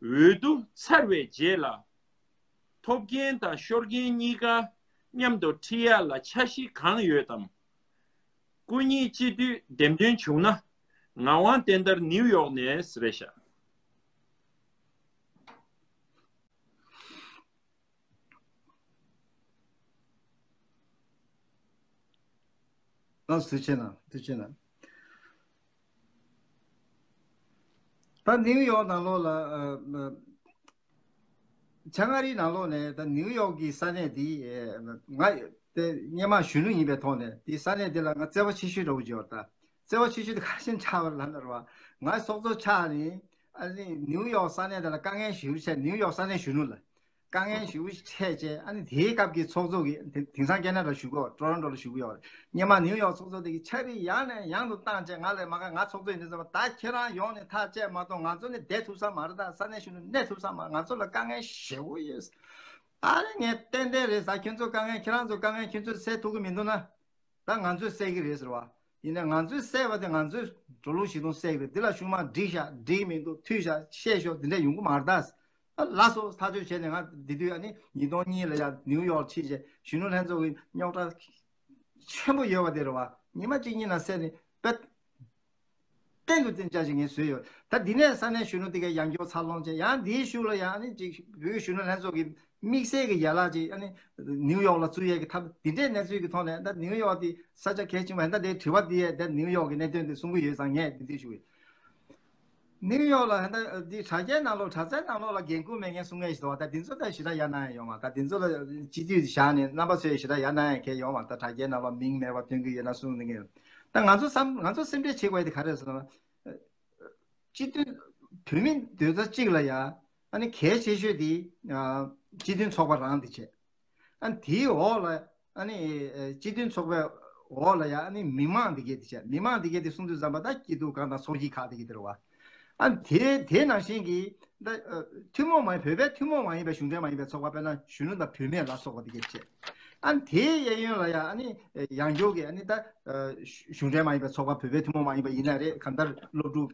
འོས་བསྡུ་ཚར་བའི་རྗེས་ལ། ཐོབ་མཁན་དང་ཤོར་མཁན་གཉིས་ཀ་མཉམ་དུ་ཁྲིད་ཡག་ལ་འཆར་གཞི་གང་ཡོད་དམ། སྐུ་ཉིད་སྤྱི་འཐུས་འདེམས་ཐོན་བྱུང་ན། ངག་དབང་བསྟན་དར་ནིའུ་ཡོག་ནས་རེད་ཤག་ལགས་སོ། ཐུགས་རྗེ་གནང་། ཐུགས་རྗེ་གནང་། ད་ནིའུ་ཡོག་ནང་ལོགས་ལ་ཨ། ཨ། བྱང་ཨ་རིའི་ནང་ལོགས་ནས་ད་ནིའུ་ཡོག་གི་ས་གནས་འདི་ཨ། ང་དེ་སྔོན་མ་གཞོན་ནུ་ཡིན་པའི་ཐོག་ནས་དེ་ས་གནས་འདི་ལ་ང་བརྩེ་བ་ཆེ་ཤོས་འདྲ་བོ་ཅིག་ཡོད་རེད་ད། བརྩེ་བ་ཆེ་ཤོས་དེ་ག་རེ་བྱས་ནས་ཆགས་པ་རེད་ལབ་ན་རེད་བ། ང་ཚོགས་གཙོ་ཆགས་ནས་ཨ་ནི་ནིའུ་ཡོག་ས་གནས་དེ་ལ་དཀའ་ངལ་ཞེ་པོ་འཕྲད། ནིའུ་ཡོག་ས་གནས་གཞོན་ནུ་ལ། དཀའ་ངལ་ཞེ་པོ་ཞིག་འཕྲད་རྗེས། ཨ་ནི་དེའི་སྐབས་ཀྱི་ཚོགས་གཙོ་གིས། དེ་དེང་སང་ཁེ་ན་ཌ་ལ་བཞུགས་ཀྱི་ཡོད། ཊོ་རོན་ཊོ་ལ་བཞུགས་ཀྱི་ཡོད་རེད། སྔོན་མ་ནིའུ་ཡོག་ཚོགས་གཙོ་དེ་གིས་ཕྱག་བྲིས་ཡང་ནས་ཡང་དུ་བཏང་བྱས། ང་ལ་མ་ག་ང་ཚོགས་གཙོ་ཡིན་དུས་ཙམ་པ། ད་ཁྱེད་རང་ཡོང་ནས་ཐག་བཅད་མ་གཏོགས་ང་ཚོ་ནི་བསྡད་ཐུབ་ས་མ་རེད། ད་ས་གནས་གཞོན་ནུ་གནས་ཐུབ་ས་མ། ང་ཚོ་ལ་དཀའ་ངལ་ཞེ་པོ་ཡོད། ཨ་ནི་ངས་ཏན་ཏན་རེད་ཟེར། ཁྱོད་ཚོའི་དཀའ་ངལ། ཁྱེད་རང་ཚོའི་དཀའ་ངལ་ཁྱོད་ཚོས་སེལ་ཐུབ་ཀྱི་མི་འདུག་ན། ད་ང་ཚོས་སེལ་གྱི་རེད་ཟེར་བ། ཡིན་ནའི་ང་ཚོས་སེལ་བ་དེ་ང་ཚོས་འགྲོ་ལུགས་གཞི་མཐོང་སེལ་གྱི་རེད། འདི་ལ་གཞུག་མ་འགྲིག་ཤག་འགྲིག་མི་འདུག་འཐུས་ཤག་ཤེས་ཤོག་འདི་འདྲ་ཡོང་གི་མ་རེད་ད། ལགས་སོ། ཐག་གཅོད་བྱས་ནས། ང་འདི་དུས་ཨ་ནི་ཉིས་སྟོང་གཉིས་ལ་ཡར་ནིའུ་ཡོག་ཕྱིན་བྱས། གཞོན་ནུ་ལྷན་ཚོགས་ཀྱི་རྙོག་དྲ་ཆེན་པོ་ཡོད་པ་དེ་རེད་བ། ཉི་མ་གཅིག་གཉིས་ལ་སེལ་ནས་པད། གཏན་དུ་གཏན་འཇགས་ཅིག་ངས་བཟོས་ཡོད། ད་འདི་ནས་ས་གནས་གཞོན་ནུ་དེ་གའི་ཡང་སྐྱར་འཚར་ལོངས་བྱས། ཡང་འདིའི་གཞུག་ལ་ཡང་ཨ་ནི་ཅིག་བོད་གཞོན་ནུ་ལྷན་ཚོགས་ཀྱི་དམིགས་བསལ་གྱི་ཡན་ལག་ཅིག་ཨ་ནི་ནིའུ་ཡོག་ལ་བཙུགས་ཡས་ཀྱི་ཐབས། འདི་འདྲའི་གནས་ཚུལ་གྱི་ཐོག་ནས། ད་ནིའུ་ཡོག་དེ་ས་ཆ་གལ་ཆེན་པོ། ད་ལྟའི་དྲི་བ་འདི་ཡས་ད་ནིའུ་ཡོག་གི་གནད་དོན་དེ་གསུང་གི་ཡོད་ཙང་ངས་འདི་འདྲ་ཞུ་གི་ཡོད། ནིའུ་ཡོག་ལ་ད་ལྟ་འདི་དྲ་རྒྱའི་ནང་ལོགས། དྲ་ཚན་ནང་ལོགས་ལ་འགན་འཁུར་མེད་མཁན་གསུང་མཁན་ཞིག་འདུག་བ། ད་འདི་ཚོ་ད་ཞེ་དྲག་ཡ་ན་ཡང་ཡོད་མ། ད་འདི་ཚོ་ལ་སྤྱི་འཐུས་བཞག་ནས་རྣམ་པ་ཚོས་ཞེ་དྲག་ཡ་ན་ཡང་གལ་ཡོད་མ། ད་དྲ་རྒྱའི་ནང་ལོགས་མིང་མེད་པ་སྟོན་གྱི་ཡོད་ན་གསུང་གི་ཡོད། ད་ང་ཚོ་བསམ་ང་ཚོ་སེམས་ཁྲལ་བྱེད་དགོས་ཡ་དེ་ག་རེ་ཟེར་ན། སྤྱི་འཐུས་བོད་མི་སྡོད་ས་གཅིག་ལ་ཡ་ཨ་ནི་གལ་ཆེ་ཤོས་དེ་སྤྱི་མཐུན་ཚོགས་པ་རང་དེ་བྱས། ཨ་ནི་དེའི་འོག་ལ་ཨ་ནི་སྤྱི་མཐུན་ཚོགས་པའི་འོག་ལ་ཡ་ཨ་ནི་མི་མང་དེ་གས་དེ་བྱས། མི་མང་དེ་གས་དེ་གསུང་དུས་ཙམ་པ་ད་སྐྱིད་སྡུག་གང་དང་ཚོགས་སྐྱིད་ཁག་དེ་གས་དེ་རེད་བ། ཨ་ནི་དེ་དེ་ནང་བཞིན་གྱི་ད་ཐུན་མོང་མ་ཡིན། བོད་པའི་ཐུན་མོང་མ་ཡིན་པའི་གཞུང་འབྲེལ་མ་ཡིན་པའི་ཚོགས་པ། དཔེར་ན་གཞོན་ནུ་དང་བུད་མེད་ལ་སོགས་པ་དེ་གས་བྱས། ཨ་ནི་དེའི་གཡས་གཡོན་ལ་ཡ་ཨ་ནི་ཡང་སྐྱར་གྱི་ཨ་ནི་ད་གཞུང་འབྲེལ་མ་ཡིན་པའི་ཚོགས་པ། བོད་པའི་ཐུན་མོང་མ་ཡིན་པ་ཡིན་ན་རེད། གང་ལྟར་སློབ་ཕྲུག་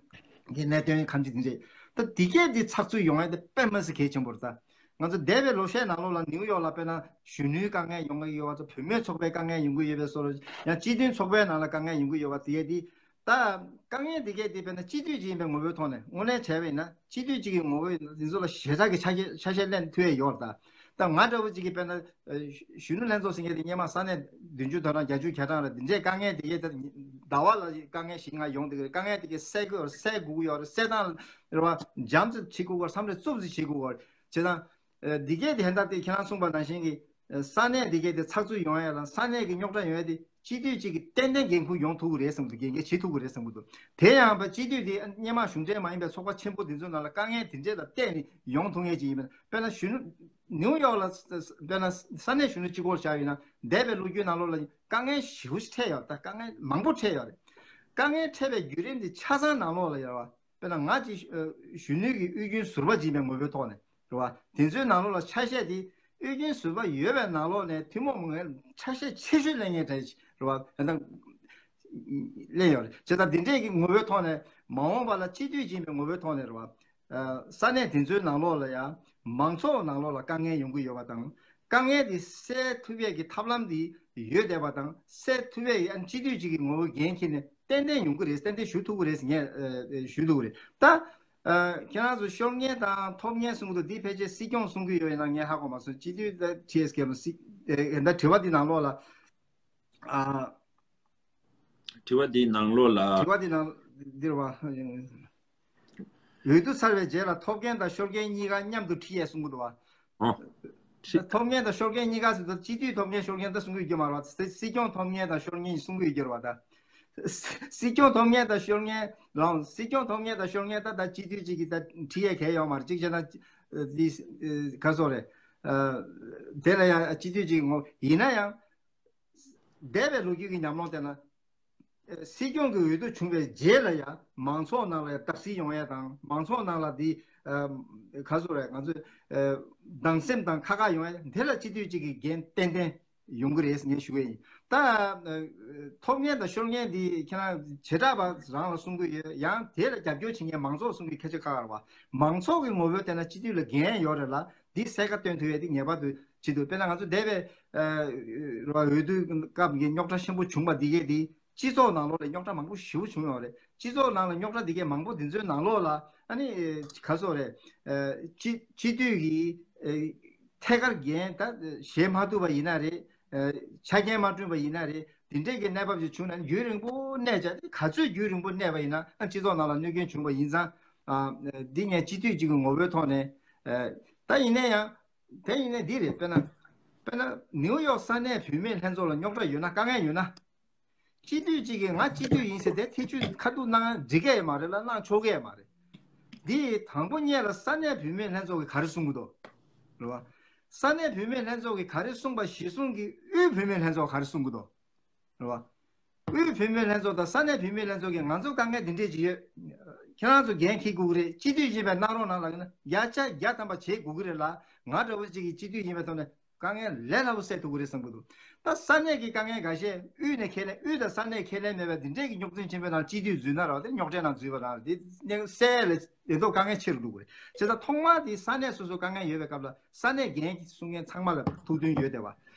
གི་གནད་དོན་གང་ཅི་དེ་འདྲས། ད་དེ་གས་དེ་ཚགས་ཚུད་ཡོང་ཡ་དེ་དཔེ་མི་སྲིད་གལ་ཆེན་པོ་རེད། ད་ང་ཚོ་འདས་པའི་ལོ་ཤས་ནང་ལོགས་ལ་ནིའུ་ཡོག་ལ་དཔེར་ན་གཞོན་ནུའི་དཀའ་ངལ་ཡོང་གི་ཡོད་པ་དང་། བུད་མེད་ཚོགས་པའི་དཀའ་ངལ་ཡོང་གི་ཡོད་པའི་བཟོ་འདྲ། ཡང་སྤྱི་མཐུན་ཚོགས་པའི་ནང་ལ་དཀའ་ངལ་ཡོང་གི་ཡོད་པ་དེ་གས་དེ། ད་དཀའ་ངལ་དེ་གས་དེ་དཔེར་ན་སྤྱི་འཐུས་ཅིག་ཡིན་པའི་ངོ་བོའི་ཐོག་ནས། དངོས་གནས་བྱས་པ་ཡིན་ན་སྤྱི་འཐུས་ཅིག་གི་ངོ་བོས་འདི་ཚོ་ལ་ཞེ་དྲག་གི་ཆ་ཤས་ཆ་ཤས་ལེན་ཐུབ་ཡས་ཡོད་རེད། ད་ད་ང་འདྲ་བོ་ཅིག་གིས་དཔེར་ན་གཞོན་ནུ་ལྷན་ཚོགས་ཟེར་མཁན་དེ་སྔོན་མ་ས་གནས་བདུན་ཅུ་དོན་གྲངས་བརྒྱད་ཅུ་གྱ་གྲངས་རེད། འདི་འདྲའི་དཀའ་ངལ་དེ་གས་ད་ཟླ་བ་ལ་དཀའ་ངལ་བཞི་ལྔ་ཡོང་། དེ་གས་དཀའ་ངལ་དེ་གས་སེལ་དགོས་རེད། སེལ་དགོས་ཀྱི་ཡོད་རེད། སེལ་སྟངས་རེད་བ། འཇམ་ཙམ་བྱེད་དགོས་ཀྱི་རེད། མཚམས་རེ་རྩུབ་ཙམ་བྱེད་དགོས་ཀྱི་རེད། བྱས་ཙང་འདི་གས་དེ་ཧན་ད་དེ་ཁྱེད་རང་གསུངས་པ་ནང་བཞིན་གྱི་ས་གནས་འདི་གས་དེ་ཚགས་ཚུད་ཡོང་ཡ་ལ། ས་གནས་ཀྱི་རྙོག་དྲ་ཡོང་ཡ་དེ་སྤྱི་འཐུས་གཅིག་གིས་ཏན་ཏན་འགན་འཁུར་ཡོང་ཐུབ་ཀྱི་རེད་བསམ་གྱི་འདུག་འགན་འཁྱེར་བྱེད་ཐུབ་ཀྱི་རེད་བསམ་གྱི་འདུག་དེ་ཡང་བ་སྤྱི་འཐུས་དེ་སྔོན་མ་གཞུང་འབྲེལ་མ་ཡིན་པའི་ཚོགས་པ་ཆེན་པོ་དེ་ཚོའི་ནང་ལ་དཀའ་ངལ་དེ་འདྲས་ལ་བལྟས་ནས་ཡོང་ཐུབ་མཁན་ཅིག་ཡིན་པ་ན། དཔེར་ན་གཞོན་ནུ་ནིའུ་ཡོག་ལ་དཔེར་ན་ས་གནས་གཞོན་ནུ་གཅིག་པོར་བཞག་ཡོད་ན། འདས་པའི་ལོ་རྒྱུས་ནང་ལོགས་ལ་དཀའ་ངལ་ཞེ་པོ་ཅིག་འཕྲད་ཡོད། ད་དཀའ་ངལ་མང་པོ་འཕྲད་ཡོད་རེད། དཀའ་ངལ་འཕྲད་པའི་བརྒྱུད་རིམ་དེ་ཆ་ཚང་ནང་ལོགས་ལ་ཡོད་པ། དཔེར་ན་ང་ཅིག་གཞོན་ནུ་གི་དབུས་རྒྱུན་ཟུར་པ་ཅིག་ཡིན་པའི་ངོ་བོའི་ཐོག་ནས་རེད་བ། དེ་ཚོའི་ནང་ལོགས་ལ་ཆ་ཤས་དེ་དབུས་རྒྱུན་ཟུར་པ་ཡོད་པའི་ནང་ལོགས་ནས་ཐུན་མོང་མ་ངའི་ཆ་ཤས་ཆེ་ཤོས་ལེན་མཁན་གྲས་རེད་བ། ད་ལེན་ཡོད་རེད། བྱས་ཙང་འདི་འདྲས་ཀྱི་ངོ་བོའི་ཐོག་ནས། མ་འོངས་པ་ལ་སྤྱི་འཐུས་ཡིན་པའི་ངོ་བོའི་ཐོག་ནས་རེད་བ། ས་གནས་དེ་ཚོའི་ནང་ལོགས་ལ་ཡང་མང་ཚོགས་ནང་ལོགས་ལ་དཀའ་ངལ་ཡོང་གི་ཡོད་པ་དང་། དཀའ་ངལ་དེ་སེལ་ཐུབ་ཡས་ཀྱི་ཐབས་ལམ་དེ་ཡོད་བསྡད་པ་དང་། སེལ་ཐུབ་ཡས་ཀྱི་ཨ་ནི་སྤྱི་འཐུས་གཅིག་གི་ངོ་བོ་འགན་འཁྱེར་ནས་ཏན་ཏན་ཡོང་གི་རེད། ཏན་ཏན་ཞུ་ཐུབ་ཀྱི་རེད་ཟེར་ངས་ཨ་ཞུ་ཐུབ་ཀྱི་རེད། ད་ཨ་ཁྱེད་རང་ཚོ་ཤོར་མཁན་དང་ཐོབ་མཁན་གསུང་གི་འདུག་འདི་ཕལ་ཆེར་སྲིད་སྐྱོང་གསུང་གི་ཡོད་ཡིན་ན་ངས་ཧ་གོ་མ་སོང་། སྤྱི་འཐུས་དང་ཁྲི་ཨེས་ཀེ་ལ་སྲིད་ཨ་ད་དྲི་བ་འདི་ནང་ལོགས་ལ། ཨ། དྲི་བ་འདིའི་ནང་ལོགས་ལ། དྲི་བ་འདི་ནང་འདིར་བ། འོས་བསྡུ་ཚར་བའི་རྗེས་ལ་ཐོབ་མཁན་དང་ཤོར་མཁན་གཉིས་ཀ་མཉམ་དུ་ཁྲིད་ཡས་གསུང་གི་འདུག་བ། ཨོ། ཁྲི། ཐོབ་མཁན་དང་ཤོར་མཁན་གཉིས་ཀ་ཟེར་དུས་སྤྱི་འཐུས་ཐོབ་མཁན་ཤོར་མཁན་ད་གསུང་གི་ཡོད་རྒྱུ་མ་རེད་བ། སྲིད་སྲིད་སྐྱོང་ཐོབ་མཁན་དང་ཤོར་མཁན་གསུང་གི་ཡོད་རྒྱུ་རེད་བ་ད། སྲིད་སྐྱོང་ཐོབ་མཁན་དང་ཤོར་མཁན་ལའང་། སྲིད་སྐྱོང་ཐོབ་མཁན་དང་ཤོར་མཁན་ད་ད་སྤྱི་འཐུས་གཅིག་གིས་ད་ཁྲིད་ཡས་གལ་ཡོད་མ་རེད། གཅིག་བྱས་ན་འདི་ག་སོག་རེད། དེ་ལ་ཡང་སྤྱི་འཐུས་གཅིག་ངོ་ཡིན་ན་ཡང་། འདས་པའི་ལོ་རྒྱུས་ཀྱི་ཉམས་མྱོང་བལྟས་ན། སྲིད་སྐྱོང་གི་འོས་བསྡུ་བྱུང་བའི་རྗེས་ལ་ཡང་མང་ཚོགས་ནང་ལ་ཡང་བརྟག་དཔྱད་ཡོང་ཡ་དང་། མང་ཚོགས་ནང་ལ་འདི་ག་ཚོད་རེད། ང་ཚོས་སྡང་སེམས་དང་ཁ་ཁ་ཡོང་ཡ། དེ་ལ་སྤྱི་འཐུས་གཅིག་གི་འགན་ཏན་ཏན་ཡོང་གི་རེད་ངས་ཞུ་གི་ཡིན། ད་ཐོབ་མཁན་དང་ཤོར་མཁན་འདི་ཁྱེད་རང་བྱེ་བྲག་པ་རང་ལ་གསུང་གི་ཡོད། ཡང་དེ་ལ་རྒྱབ་སྐྱོར་བྱེད་མཁན་མང་ཚོགས་གསུང་གི་སྐད་ཆ་ཁ་ཁ་རེད་བ། མང་ཚོགས་ཀྱི་ངོ་བོའི་ཐད་ན་སྤྱི་འཐུས་ལ་འགན་ཡོད་རེད་ལ། འདི་གསལ་ཁ་སྟོན་ཐུབ་ཡས་འདི་ངེས་པར་དུ་བྱེད་དགོས། དཔེར་ན་ང་ཚོ་འདས་པའི་ཨ་རེད་བ། འོས་བསྡུའི་སྐབས་ཀྱི་རྙོག་དྲ་ཆེན་པོ་བྱུང་བ་འདི་གས་འདི་སྤྱི་ཚོགས་ནང་ལོགས་ལ་རྙོག་དྲ་མང་པོ་ཞེ་པོ་བྱུང་ཡོད་རེད། སྤྱི་ཚོགས་ནང་ལ་རྙོག་དྲ་འདི་གས་མང་པོ་འདི་ཚོའི་ནང་ལོགས་ལ་ཨ་ནི་ག་ཚོད་རེད། ཨ་སྤྱི་སྤྱི་འཐུས་ཀྱི་ཨ་ཐད་ཀར་འགན་ད་བཞེས་མ་ཐུབ་པ་ཡིན་ན་རེད། ཨ་ཆ་རྐྱེན་མ་བསྐྲུན་པ་ཡིན་ན་རེད། འདི་འདྲས་ཀྱི་གནས་བབ་ཅིག་བྱུང་ན་རྒྱུན་རིང་པོ་གནས་བྱ། ག་ཚོད་རྒྱུན་རིང་པོ་གནས་པ་ཡིན་ན་ཨ་སྤྱི་ཚོགས་ནང་ལ་གནོད་སྐྱོན་བྱུང་བ་ཡིན་ཙང་། ཨ་འདི་ངས་སྤྱི་འཐུས་གཅིག་གི་ངོ་བོའི་ཐོག་ནས། ཨ་ད་ཡིན་ན་ཡང་། དེ་ཡིན་ནའི་འདི་རེད། དཔེར་ན། དཔེར་ན་ནིའུ་ཡོག་ས་གནས་བུད་མེད་ལྷན་ཚོགས་ལ་རྙོག་དྲ་ཡོད་ན། དཀའ་ངལ་ཡོད་ན། སྤྱི་འཐུས་གཅིག་གིས་ང་སྤྱི་འཐུས་ཡིན་ཟེར་ཏེ་ཐེ་བྱུས་ཁ་ཐུག་གནང་འགྲིག་གི་ཡོད་མ་རེད་ལ། གནང་ཆོག་གི་ཡོད་མ་རེད། འདི་དང་པོ་ཉིད་ལ་ས་གནས་བུད་མེད་ལྷན་ཚོགས་ཀྱིས་ག་རེ་གསུང་གི་འདུག་རེད་བ། ས་གནས་བུད་མེད་ལྷན་ཚོགས་ཀྱིས་ག་རེ་གསུངས་པ་གཞིར་བཟུང་གིས་དབུས་བུད་མེད་ལྷན་ཚོགས་ག་རེ་གསུང་གི་འདུག་རེད་བ། དབུས་བུད་མེད་ལྷན་ཚོགས་དང་ས་གནས་བུད་མེད་ལྷན་ཚོགས་ཀྱིས་ང་ཚོ་དཀའ་ངལ་འདི་འདྲས་ཅིག་ཡོད། ཁྱེད་རང་ཚོ་འགན་འཁྱེར་དགོས་ཀྱི་རེད། སྤྱི་འཐུས་ཡིན་པའི་གནང་རོགས་གནང་ལབ་ན་བརྒྱ་ཆ་བརྒྱ་ཐམ་པ་བྱེད་དགོས་ཀྱི་རེད་ལ། ང་འདྲ་བོ་ཅིག་གིས་སྤྱི་འཐུས་ཡིན་པའི་ཐོག་ནས་དཀའ་ངལ་ལས་སླ་པོ་སེལ་ཐུབ་ཀྱི་རེད་བསམ་གྱི་འདུག་ད་ས་གནས་ཀྱི་དཀའ་ངལ་འགའ་ཤས་དབུས་ནས་ཁས་ལེན། དབུས་དང་ས་གནས་ཁས་ལེན་མེད་པའི་འདི་འདྲས་ཀྱི་རྙོག་འཛིང་ཆེན་པོའི་ནང་སྤྱི་འཐུས་འཛུལ་ན་ར་བ། དེ་རྙོག་དྲའི་ནང་འཛུལ་བ་རང་རེད། དེ་སེལ་ལས་དེ་ཐོག་དཀའ་ངལ་ཆེ་རུ་འགྲོ་གི་རེད། བྱས་ཙང་ཐོག་མར་དེ་ས་གནས་སོ་སོ་དཀའ་ངལ་ཡོད་པའི་སྐབས་ལ་ས་གནས་འགན་གསུང་མཁན་ཚང་མ་ལ་ཐུགས་མཐུན་ཡོད་བསྡད་པ།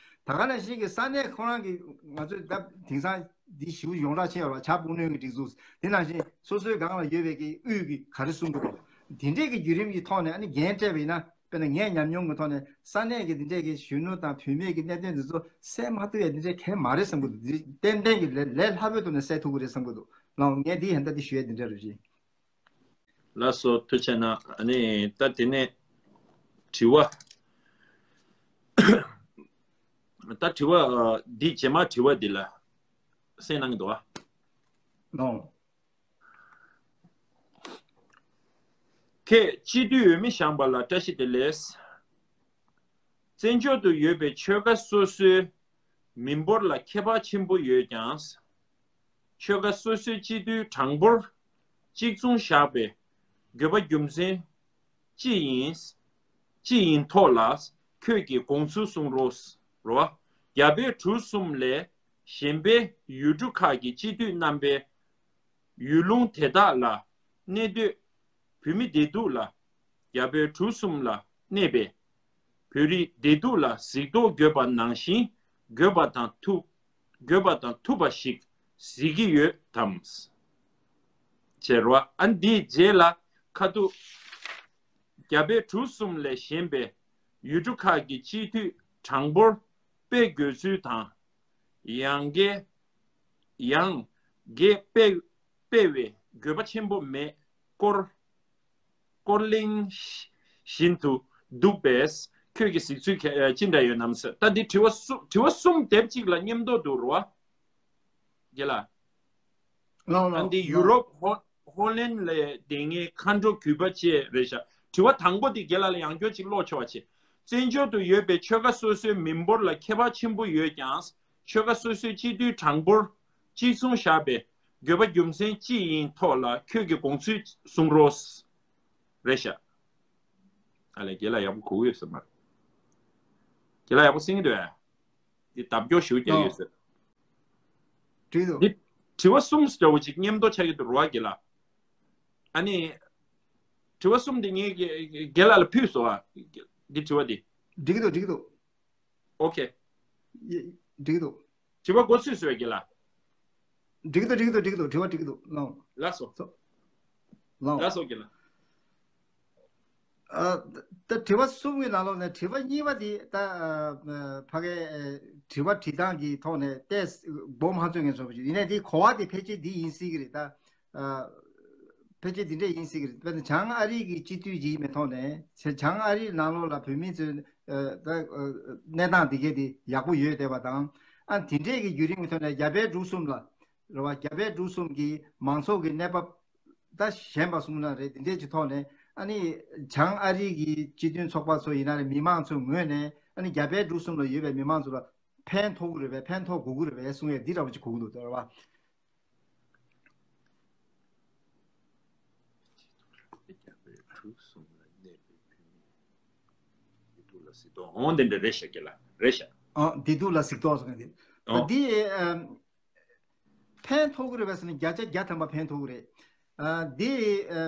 ད་ག་ནང་བཞིན་གྱི་ས་གནས་ཁོ་རང་གི་ང་ཚོས་ད་དེང་སང་ འདི་ཞེ་པོ་ཡོངས་གྲགས་ཆེ་བ་རེད་བ། བྱ་དཔུང་སྣོན་གྱི་སྒྲིག་འཛུགས། དེ་ནང་བཞིན་སོ་སོའི་སྒང་ལ་ཡོད་པའི་གི་དབུས་ཀྱི་ག་རེ་གསུང་གི་འདུག་འདི་འདྲས་ཀྱི་བརྒྱུད་རིམ་གྱི་ཐོག་ནས་ཨ་ནི་འགན་སྤྲད་པ་ཡིན་ན། དཔེར་ན་ངས་ཉམས་མྱོང་གི་ཐོག་ནས་ས་གནས་ཀྱི་འདི་འདྲས་ཀྱི་གཞོན་ནུ་དང་བུད་མེད་ཀྱི་གནད་དོན་འདི་ཚོ་སེལ་མ་ཐུབ་ཡ་འདི་འདྲས་གང་ཡང་མ་རེད་བསམ་གྱི་འདུག་འདི་ཏན་ཏན་གྱི་ལས་ལས་སླ་པོའི་ཐོག་ནས་སེལ་ཐུབ་ཀྱི་རེད་བསམ་གྱི་འདུག་ལགས་འོང་། ངས་འདི་ཡང་ད་འདི་ཞུ་ཡ་འདི་འདྲས་རེད་ཅེས། ལགས་སོ། ཐུགས་རྗེ་གནང་། ཨ་ནི་ད་དེ་ནས་དྲི་བ། ད་དྲི་བ་འདི་རྗེས་མ་དྲི་བ་འདི་ལ་གསན་གནང་གི་འདུག་ཨ། ལགས་འོང་། ཁྱེད་སྤྱི་འཐུས་འོས་མི་བཞེངས་པ་ལ་བཀྲ་ཤིས་བདེ་ལེགས། བཙན་བྱོལ་དུ་ཡོད་པའི་ཆོལ་ཁ་སོ་སོའི་མི་འབོར་ལ་ཁྱད་པར་ཆེན་པོ་ཡོད་ཀྱང་། ཆོལ་ཁ་སོ་སོའི་སྤྱི་འཐུས་གྲངས་འབོར་གཅིག་མཚུངས་བཞག་པའི་དགོས་པ་རྒྱུ་མཚན་ཅི་ཡིན། ཅི་ཡིན་ཐོག་ལ་ཁྱོད་ཀྱིས་དགོངས་ཚུལ་གསུང་རོགས། རོ། རྒྱ་བལ་འབྲུག་གསུམ་ལས་གཞན་པའི་ཡུལ་གྲུ་ཁག་གི་སྤྱི་འཐུས་རྣམ་པའི་ཡུལ་ལུང་དེ་དག་ལ་གནས་སྡོད་བོད་མི་བདེ་སྡུག་ལ། རྒྱ་བལ་འབྲུག་གསུམ་ལ་གནས་པའི་བོད་རིགས་བདེ་སྡུག་ལ་གཟིགས་རྟོག་དགོས་པ་ནང་བཞིན་དགོས་པ་དང་ཐུབ་དགོས་པ་དང་ཐུབ་པ་ཞིག་གཟིགས་ཀྱི་ཡོད་དམ། ཅེས་རོ། ཨ་འདིའི་རྗེས་ལ་ཁ་ཐུག་རྒྱ་བལ་འབྲུག་གསུམ་ལས་གཞན་པའི་ཡུལ་གྲུ་ཁག་གི་སྤྱི་འཐུས་གྲངས་འབོར་སྤེལ་དགོས་ཚུལ་དང་། ཡང་བསྐྱར་ཡང་བསྐྱར་སྤེལ་སྤེལ་བའི་དགོས་པ་ཆེན་པོ་མེད་སྐོར་སྐོར་གླེང་བཞིན་དུ་འདུག་པས། ཁྱོད་ཀྱི་གཟིགས་ཚུལ་ག་ཅི་འདྲ་ཡོད་ནམ་ཟེར། ད་འདི་དྲི་བ་གསུམ་དྲི་བ་གསུམ་དེབ་གཅིག་ལ་མཉམ་དུ་འདུག་རོ། རྒན་ལགས། ལགས་ཨ་འདི་ལགས་ཡུ་རོབ་ཧོ་ཧོ་ལན་ལ་བསྡད་མཁན་མཁའ་འགྲོ་གུས་པ་བཅས་རེད་ཤག་དྲི་བ་དང་པོ་འདི་རྒན་ལགས་ལ་ཡང་བསྐྱར་ཅིག་ཀློག་ཆོག་པ་བྱེད། བཙན་བྱོལ་དུ་ཡོད་པའི་ཆོལ་ཁ་སོ་སོའི་མི་འབོར་ལ་ཁྱད་པར་ཆེན་པོ་ཡོད་ཀྱང་། ཆོལ་ཁ་སོ་སོའི་སྤྱི་འཐུས་གྲངས་འབོར་གཅིག་མཚུངས་བཞག་པའི་དགོས་པ་རྒྱུ་མཚན་ཅི་ཡིན་ཐོག་ལ་ཁྱོད་ཀྱི་དགོངས་ཚུལ་གསུང་རོགས། རེད་ཤག་ཨ་ལས་རྒན་ལགས་ཡག་པོ་གོ་གི་ཡོད་ས་མ་རེད། རྒན་ལགས་ཡག་པོ་གསན་གྱི་འདུག་ཨ། འདི་ལྡབ་སྐྱོར་ཞུ་རྒྱག་ཡོད་ཟེར། འགྲིག་འདུག་འདི་དྲི་བ་གསུམ་འདྲ་བོ་ཅིག་མཉམ་དུ་ཆགས་ཀྱི་འདུག་རོ་རྒན་ལགས། ཨ་ནི། དྲི་བ་གསུམ་འདི་ངས་རྒན་ལགས་ལ་ཕུལ་སོང་ཨ། འདི་དྲི་བ་འདི། འགྲིག་འདུག་འགྲིག་འདུག་ཨོ་ཁེ། འགྲིག་འདུག་དྲི་བ་འགོ་ཚུགས་སོང་རྒན་ལགས། འགྲིག་འདུག་འགྲིག་འདུག་འགྲིག་འདུག་དྲི་བ་འགྲིག་འདུག་ལགས། ལགས་སོ། ལགས། ལགས་སོ་རྒན་ལགས། ཨ། ད་དྲི་བ་གསུམ་གྱི་ནང་ལོགས་ནས་དྲི་བ་གཉིས་པ་དེ་ད་ཨ་ཕ་གའི་ཨ་དྲི་བ་དྲི་སྟངས་ཀྱི་ཐོག་ནས་ཏོག་ཙམ་མགོ་མ་ཚོས་མཁན་བཟོ་བ་ཞིག་ཡིན་ནའི་དེའི་གོ་བ་དེ་ཕལ་ཆེར་འདི་ཡིན་སྲིད་ཀྱི་རེད་ད། ཨ་ཕལ་ཆེར་འདི་འདྲས་ཡིན་སྲིད་ཀྱི་རེད། དཔེར་ན་བྱང་ཨ་རི་གི་སྤྱི་འཐུས་ཅིག་ཡིན་པའི་ཐོག་ནས་བྱང་ཨ་རིའི་ནང་ལོགས་ལ་བོད་མི་ཚོའི་ཨ་ད་ཨ་གནས་སྟངས་འདི་གས་དེ་ཡག་པོ་ཡོད་བསྡད་པ་དང་། ཨ་དེ་འདྲས་ཀྱི་བརྒྱུད་རིམ་གྱི་ཐོག་ནས་རྒྱ་བལ་འབྲུག་གསུམ་ལ་རེད་བ། རྒྱ་བལ་འབྲུག་གསུམ་གྱི་མང་ཚོགས་ཀྱི་གནས་བབ། ད་གཞན་པ་གསུངས་ན་རེད། དེ་འདྲས་ཀྱི་ཐོག་ནས་ཨ་ནི་བྱང་ཨ་རི་གི་སྤྱི་མཐུན་ཚོགས་པ་ཚོ་ཡིན་ན་རེད། མི་མང་ཚོའི་ངོས་ནས་ཨ་ནི་རྒྱ་བལ་འབྲུག་གསུམ་ལ་ཡོད་པའི་མི་མང་ཚོ་ལ་ཕན་ཐོགས་ཀྱི་རེད་པས། ཕན་ཐོགས་དགོས་ཀྱི་རེད་པས་གསུང་ཡས་འདི་འདྲ་པོ་ཅིག་གོ་གི་འདུག་ད་རེད་བ། རྒྱ་བལ་འབྲུག་གསུམ་ལ་གནས་པའི་བོད་མི་བདེ་སྡུག་ལ་གཟིགས་རྟོག་འོང་དེ་འདྲ་རེད་ཤག་རྒན་ལགས། རེད་ཤག་ཨ་བདེ་སྡུག་ལ་གཟིགས་རྟོག་ཟེར་མཁན་དེ། ད་འདི་ཨ། ཕན་ཐོགས་ཀྱི་རེད་པས་ཟེར་ན་བརྒྱ་ཆ་བརྒྱ་ཐམ་པ་ཕན་ཐོགས་ཀྱི་རེད། ཨ་འདི་ཨ་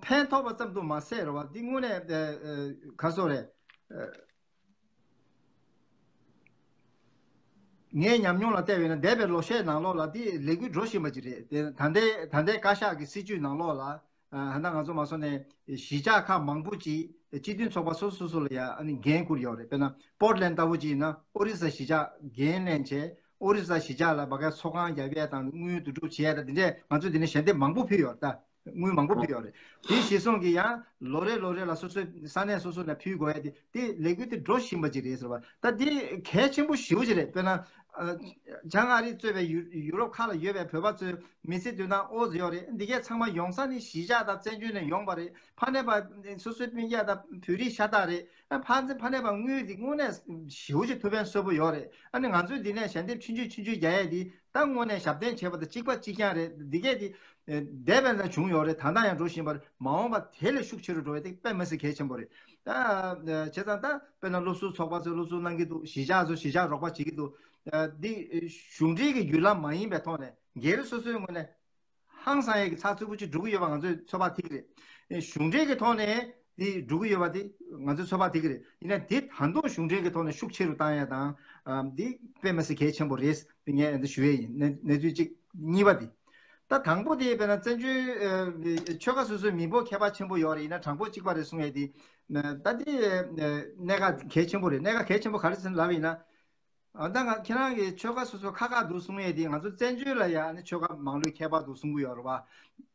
ཕན་ཐོགས་པ་ཙམ་དུ་མ་ཟད་རེད་བ། འདི་དངོས་གནས་ཨ་ཨ་ག་སོ་རེད། ཨ་ངའི་ཉམས་མྱོང་ལ་བལྟས་པས་ན་འདས་པའི་ལོ་ཤས་ནང་ལོགས་ལ་འདི་ལས་འགུལ་འགྲོ་བཞིན་པ་ཅིག་རེད། དེ་ད་ལྟའི་ད་ལྟའི་བཀའ་ཤག་གི་སྲིད་བྱུས་ནང་ལོགས་ལ། ཨ་ད་ང་ཚོ་མ་སོང་ནས་གཞིས་ཆགས་ཁག་མང་པོ་ཅིག་སྤྱི་མཐུན་ཚོགས་པ་སོ་སོ་སོ་ལ་ཡ་ཨ་ནི་འགན་བསྐུར་ཡོད་རེད། དཔེར་ན་པོར་ལེན་ལྟ་བུ་ཅིག་ཡིན་ན་ཨོ་རི་ས་གཞིས་ཆགས་འགན་ལེན་བྱས། ཨོ་རི་ས་གཞིས་ཆགས་ལ་ཕ་གིའི་ཚོགས་ཁང་རྒྱག་ཡས་དང་དངུལ་བསྡུ་སྒྲུབ་བྱེད་ཡས་དང་དེ་འདྲས་ང་ཚོས་དེ་ནས་ཞལ་འདེབས་མང་པོ་ཕུལ་ཡོད་རེད་ད། དངུལ་མང་པོ་ཕུལ་ཡོད་རེད། དེ་གཞི་བཟུང་གིས་ཡང་ལོ་རེ་ལོ་རེ་ལ་སོ་སོའི་ས་གནས་སོ་སོ་ནས་ཕུལ་དགོས་ཡས་དེ་དེ་ལས་འགུལ་དེ་འགྲོ་བཞིན་པ་ཅིག་རེད་ཟེར་བ། ད་དེ་གལ་ཆེན་པོ་ཞེ་པོ་ཅིག་རེད། དཔེར་ན་ཨ་བྱང་ཨ་རི་གཙོས་པའི་ཡུ་ཡུ་རོབ་ཁག་ལ་ཡོད་པའི་བོད་པ་ཚོའི་མི་ཚེ་མདུན་ཐང་ཨོ་ཙི་ཡོད་རེད། འདི་གས་ཚང་མ་ཡོང་ས་ནི་གཞིས་ཆགས་དང་བཙན་བྱོལ་ནས་ཡོང་པ་རེད། ཕ་ནས་པ་སོ་སོའི་སྤུན་ཀྱག་དང་བོད་རིགས་ཤ་སྟག་རེད། ཨ་ཕ་ཚེ་ཕ་ནས་པ་དངུལ་འདི་དངོས་གནས་ཞེ་པོ་ཅིག་ཐུགས་ཕན་གསོས་པོ་ཡོད་རེད། ཨ་ནི་ང་ཚོས་འདི་ནས་ཞལ་འདེབས་ཆུང་ཆུང་ཆུང་ཆུང་རྒྱག་ཡས་འདི་ད་དངོས་གནས་ཞབས་བརྟན་བྱས་པ་དང་གཅིག་པ་གཅིག་རྐྱང་རེད། འདི་གས་འདི་འདས་པའི་ནང་བྱུང་ཡོད་རེད། ད་ལྟ་ཡང་འགྲོ་བཞིན་པ་རེད། མ་འོངས་པ་དེ་ལས་ཤུགས་ཆེ་རུ་འགྲོ་ཡས་དེ་དཔེ་མི་སྲིད་གལ་ཆེན་པོ་རེད། ད་བྱས་ཙང་ད་དཔེར་ན་སློབ་ཟུར་ཚོགས་པ་ཚོས་སློབ་ཟུར་གནང་གི་འདུག་གཞིས་ཆགས་ཚོས་གཞིས་ཆགས་རོགས་པ་བྱེད་ཀྱི་འདུག་འདི་གཞུང་འབྲེལ་གྱི་བརྒྱུད་ལམ་མ་ཡིན་པའི་ཐོག་ནས་སྒེར་སོ་སོའི་ངོས་ནས་ཧང་སང་ཡས་ཀྱི་ཚགས་ཚུད་པོ་ཅིག་འགྲོ་གི་ཡོད་པ་ང་ཚོས་ཚོད་དཔག་ཐིག་རེད། གཞུང་འབྲེལ་གྱི་ཐོག་ནས་ དེ་འགྲོ་གི་ཡོད་པ་དེ་ང་ཚོའི་ཚོད་དཔག་དེ་གི་རེད། ཡིན་ན་དེ་ད་དུང་གཞུང་འབྲེལ་གྱི་ཐོག་ནས་ཤུགས་ཆེ་རུ་བཏང་ཡ་དང་། ཨ། འདི་དཔེ་མི་སྲིད་གལ་ཆེན་པོ་རེད། དེ་ངས་འདི་ཞུ་ཡས་ཡིན། གནས་གནས་ཚུལ་གཅིག་གཉིས་པ་དེ། ད་དང་པོ་དེ་དཔེར་ན་བཙན་བྱོལ་ཨ་ཆོལ་ཁ་སོ་སོའི་མི་འབོར་ཁྱད་པར་ཆེན་པོ་ཡོད་རེད། ཡིན་ན་གྲངས་འབོར་གཅིག་པ་རེད་གསུང་ཡས་དེ། ད་དེ་ཨ་གནད་འགག་གལ་ཆེན་པོ་རེད། གནད་འགག་གལ་ཆེན་པོ་ག་རེ་ཟེར་ན་ལབ་ཡིན་ན། ཨ། ད་ང་ཁྱེད་རང་གིས་ཆོལ་ཁ་སོ་སོ་ཁག་ཁག་འདུག་གསུང་ཡས་དེ། ང་ཚོ་བཙན་བྱོལ་ལ་ཡང་ཨ་ནི་ཆོལ་ཁ་མང་ལོས་ཁྱད་པར་འདུག་གསུང་གི་ཡོད་རེད་བ།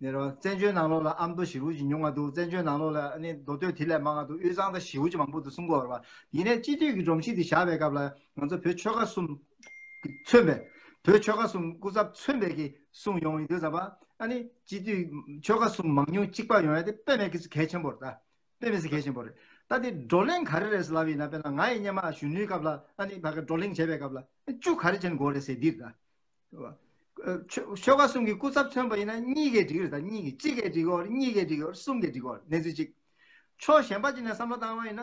ནི་རེད་བ། བཙན་བྱོལ་ནང་ལོགས་ལ་ཨ་མདོ་ཞེ་པོ་ཅིག་ཉུང་བ་འདུག་བཙན་བྱོལ་ནང་ལོགས་ལ་ཨ་ནི་མདོ་སྟོད་དེ་ལས་མང་བ་འདུག་དབུས་གཙང་ད་ཞེ་པོ་ཅིག་མང་པོ་འདུག་གསུང་གི་ཡོད་རེད་བ། ཡིན་ནའི་སྤྱི་འཐུས་ཀྱི་སྒྲོམ་གཞི་དེ་བཞག་པའི་སྐབས་ལ་ང་ཚོ་བོད་ཆོལ་ཁ་གསུམ་མཚོན་པའི། བོད་ཆོལ་ཁ་གསུམ་སྐུ་ཚབ་མཚོན་པའི་གི་གསུང་ཡོང་ཡིན་དུས་ཙམ་པ། ཨ་ནི་སྤྱི་འཐུས་ཆོལ་ཁ་གསུམ་མང་ཉུང་གཅིག་པ་ཡོང་ཡ་དེ་དཔེ་མེད་ཀི་གལ་ཆེན་པོ་རེད་ད། དཔེ་མི་སྲིད་གལ་ཆེན་པོ་རེད། ད་དེ་བགྲོ་གླེང་ག་རེ་རེད་ཟེར་ལབ་ཡིན་ན། དཔེར་ན་ང་ཡི་སྔོན་མ་གཞོན་ནུའི་སྐབས་ལ་ཨ་ནི་ཕ་གི་བགྲོ་གླེང་བྱས་པའི་སྐབས་ལ་བཅུ་ག་རེ་བྱས་ནས་དགོས་རེད་ཟེར་འདི་རེད་ད། ཆོལ་ཆོལ་ཁ་གསུམ་གྱི་སྐུ་ཚབ་མཚོན་པ་ཡིན་ན་གཉིས་ཀས་འགྲིག་རེད་ད། གཉིས་ཀས། གཅིག་གིས་འགྲིག་གི་ཡོད་རེད། གཉིས་ཀས་འགྲིག་གི་ཡོད་རེད། གསུམ་གྱིས་འགྲིག་གི་ཡོད་རེད། གནས་ཚུལ་གཅིག་ཕྱོགས་གཞན་པ་ཅིག་ནས་བསམ་བློ་བཏང་བ་ཡིན་ན།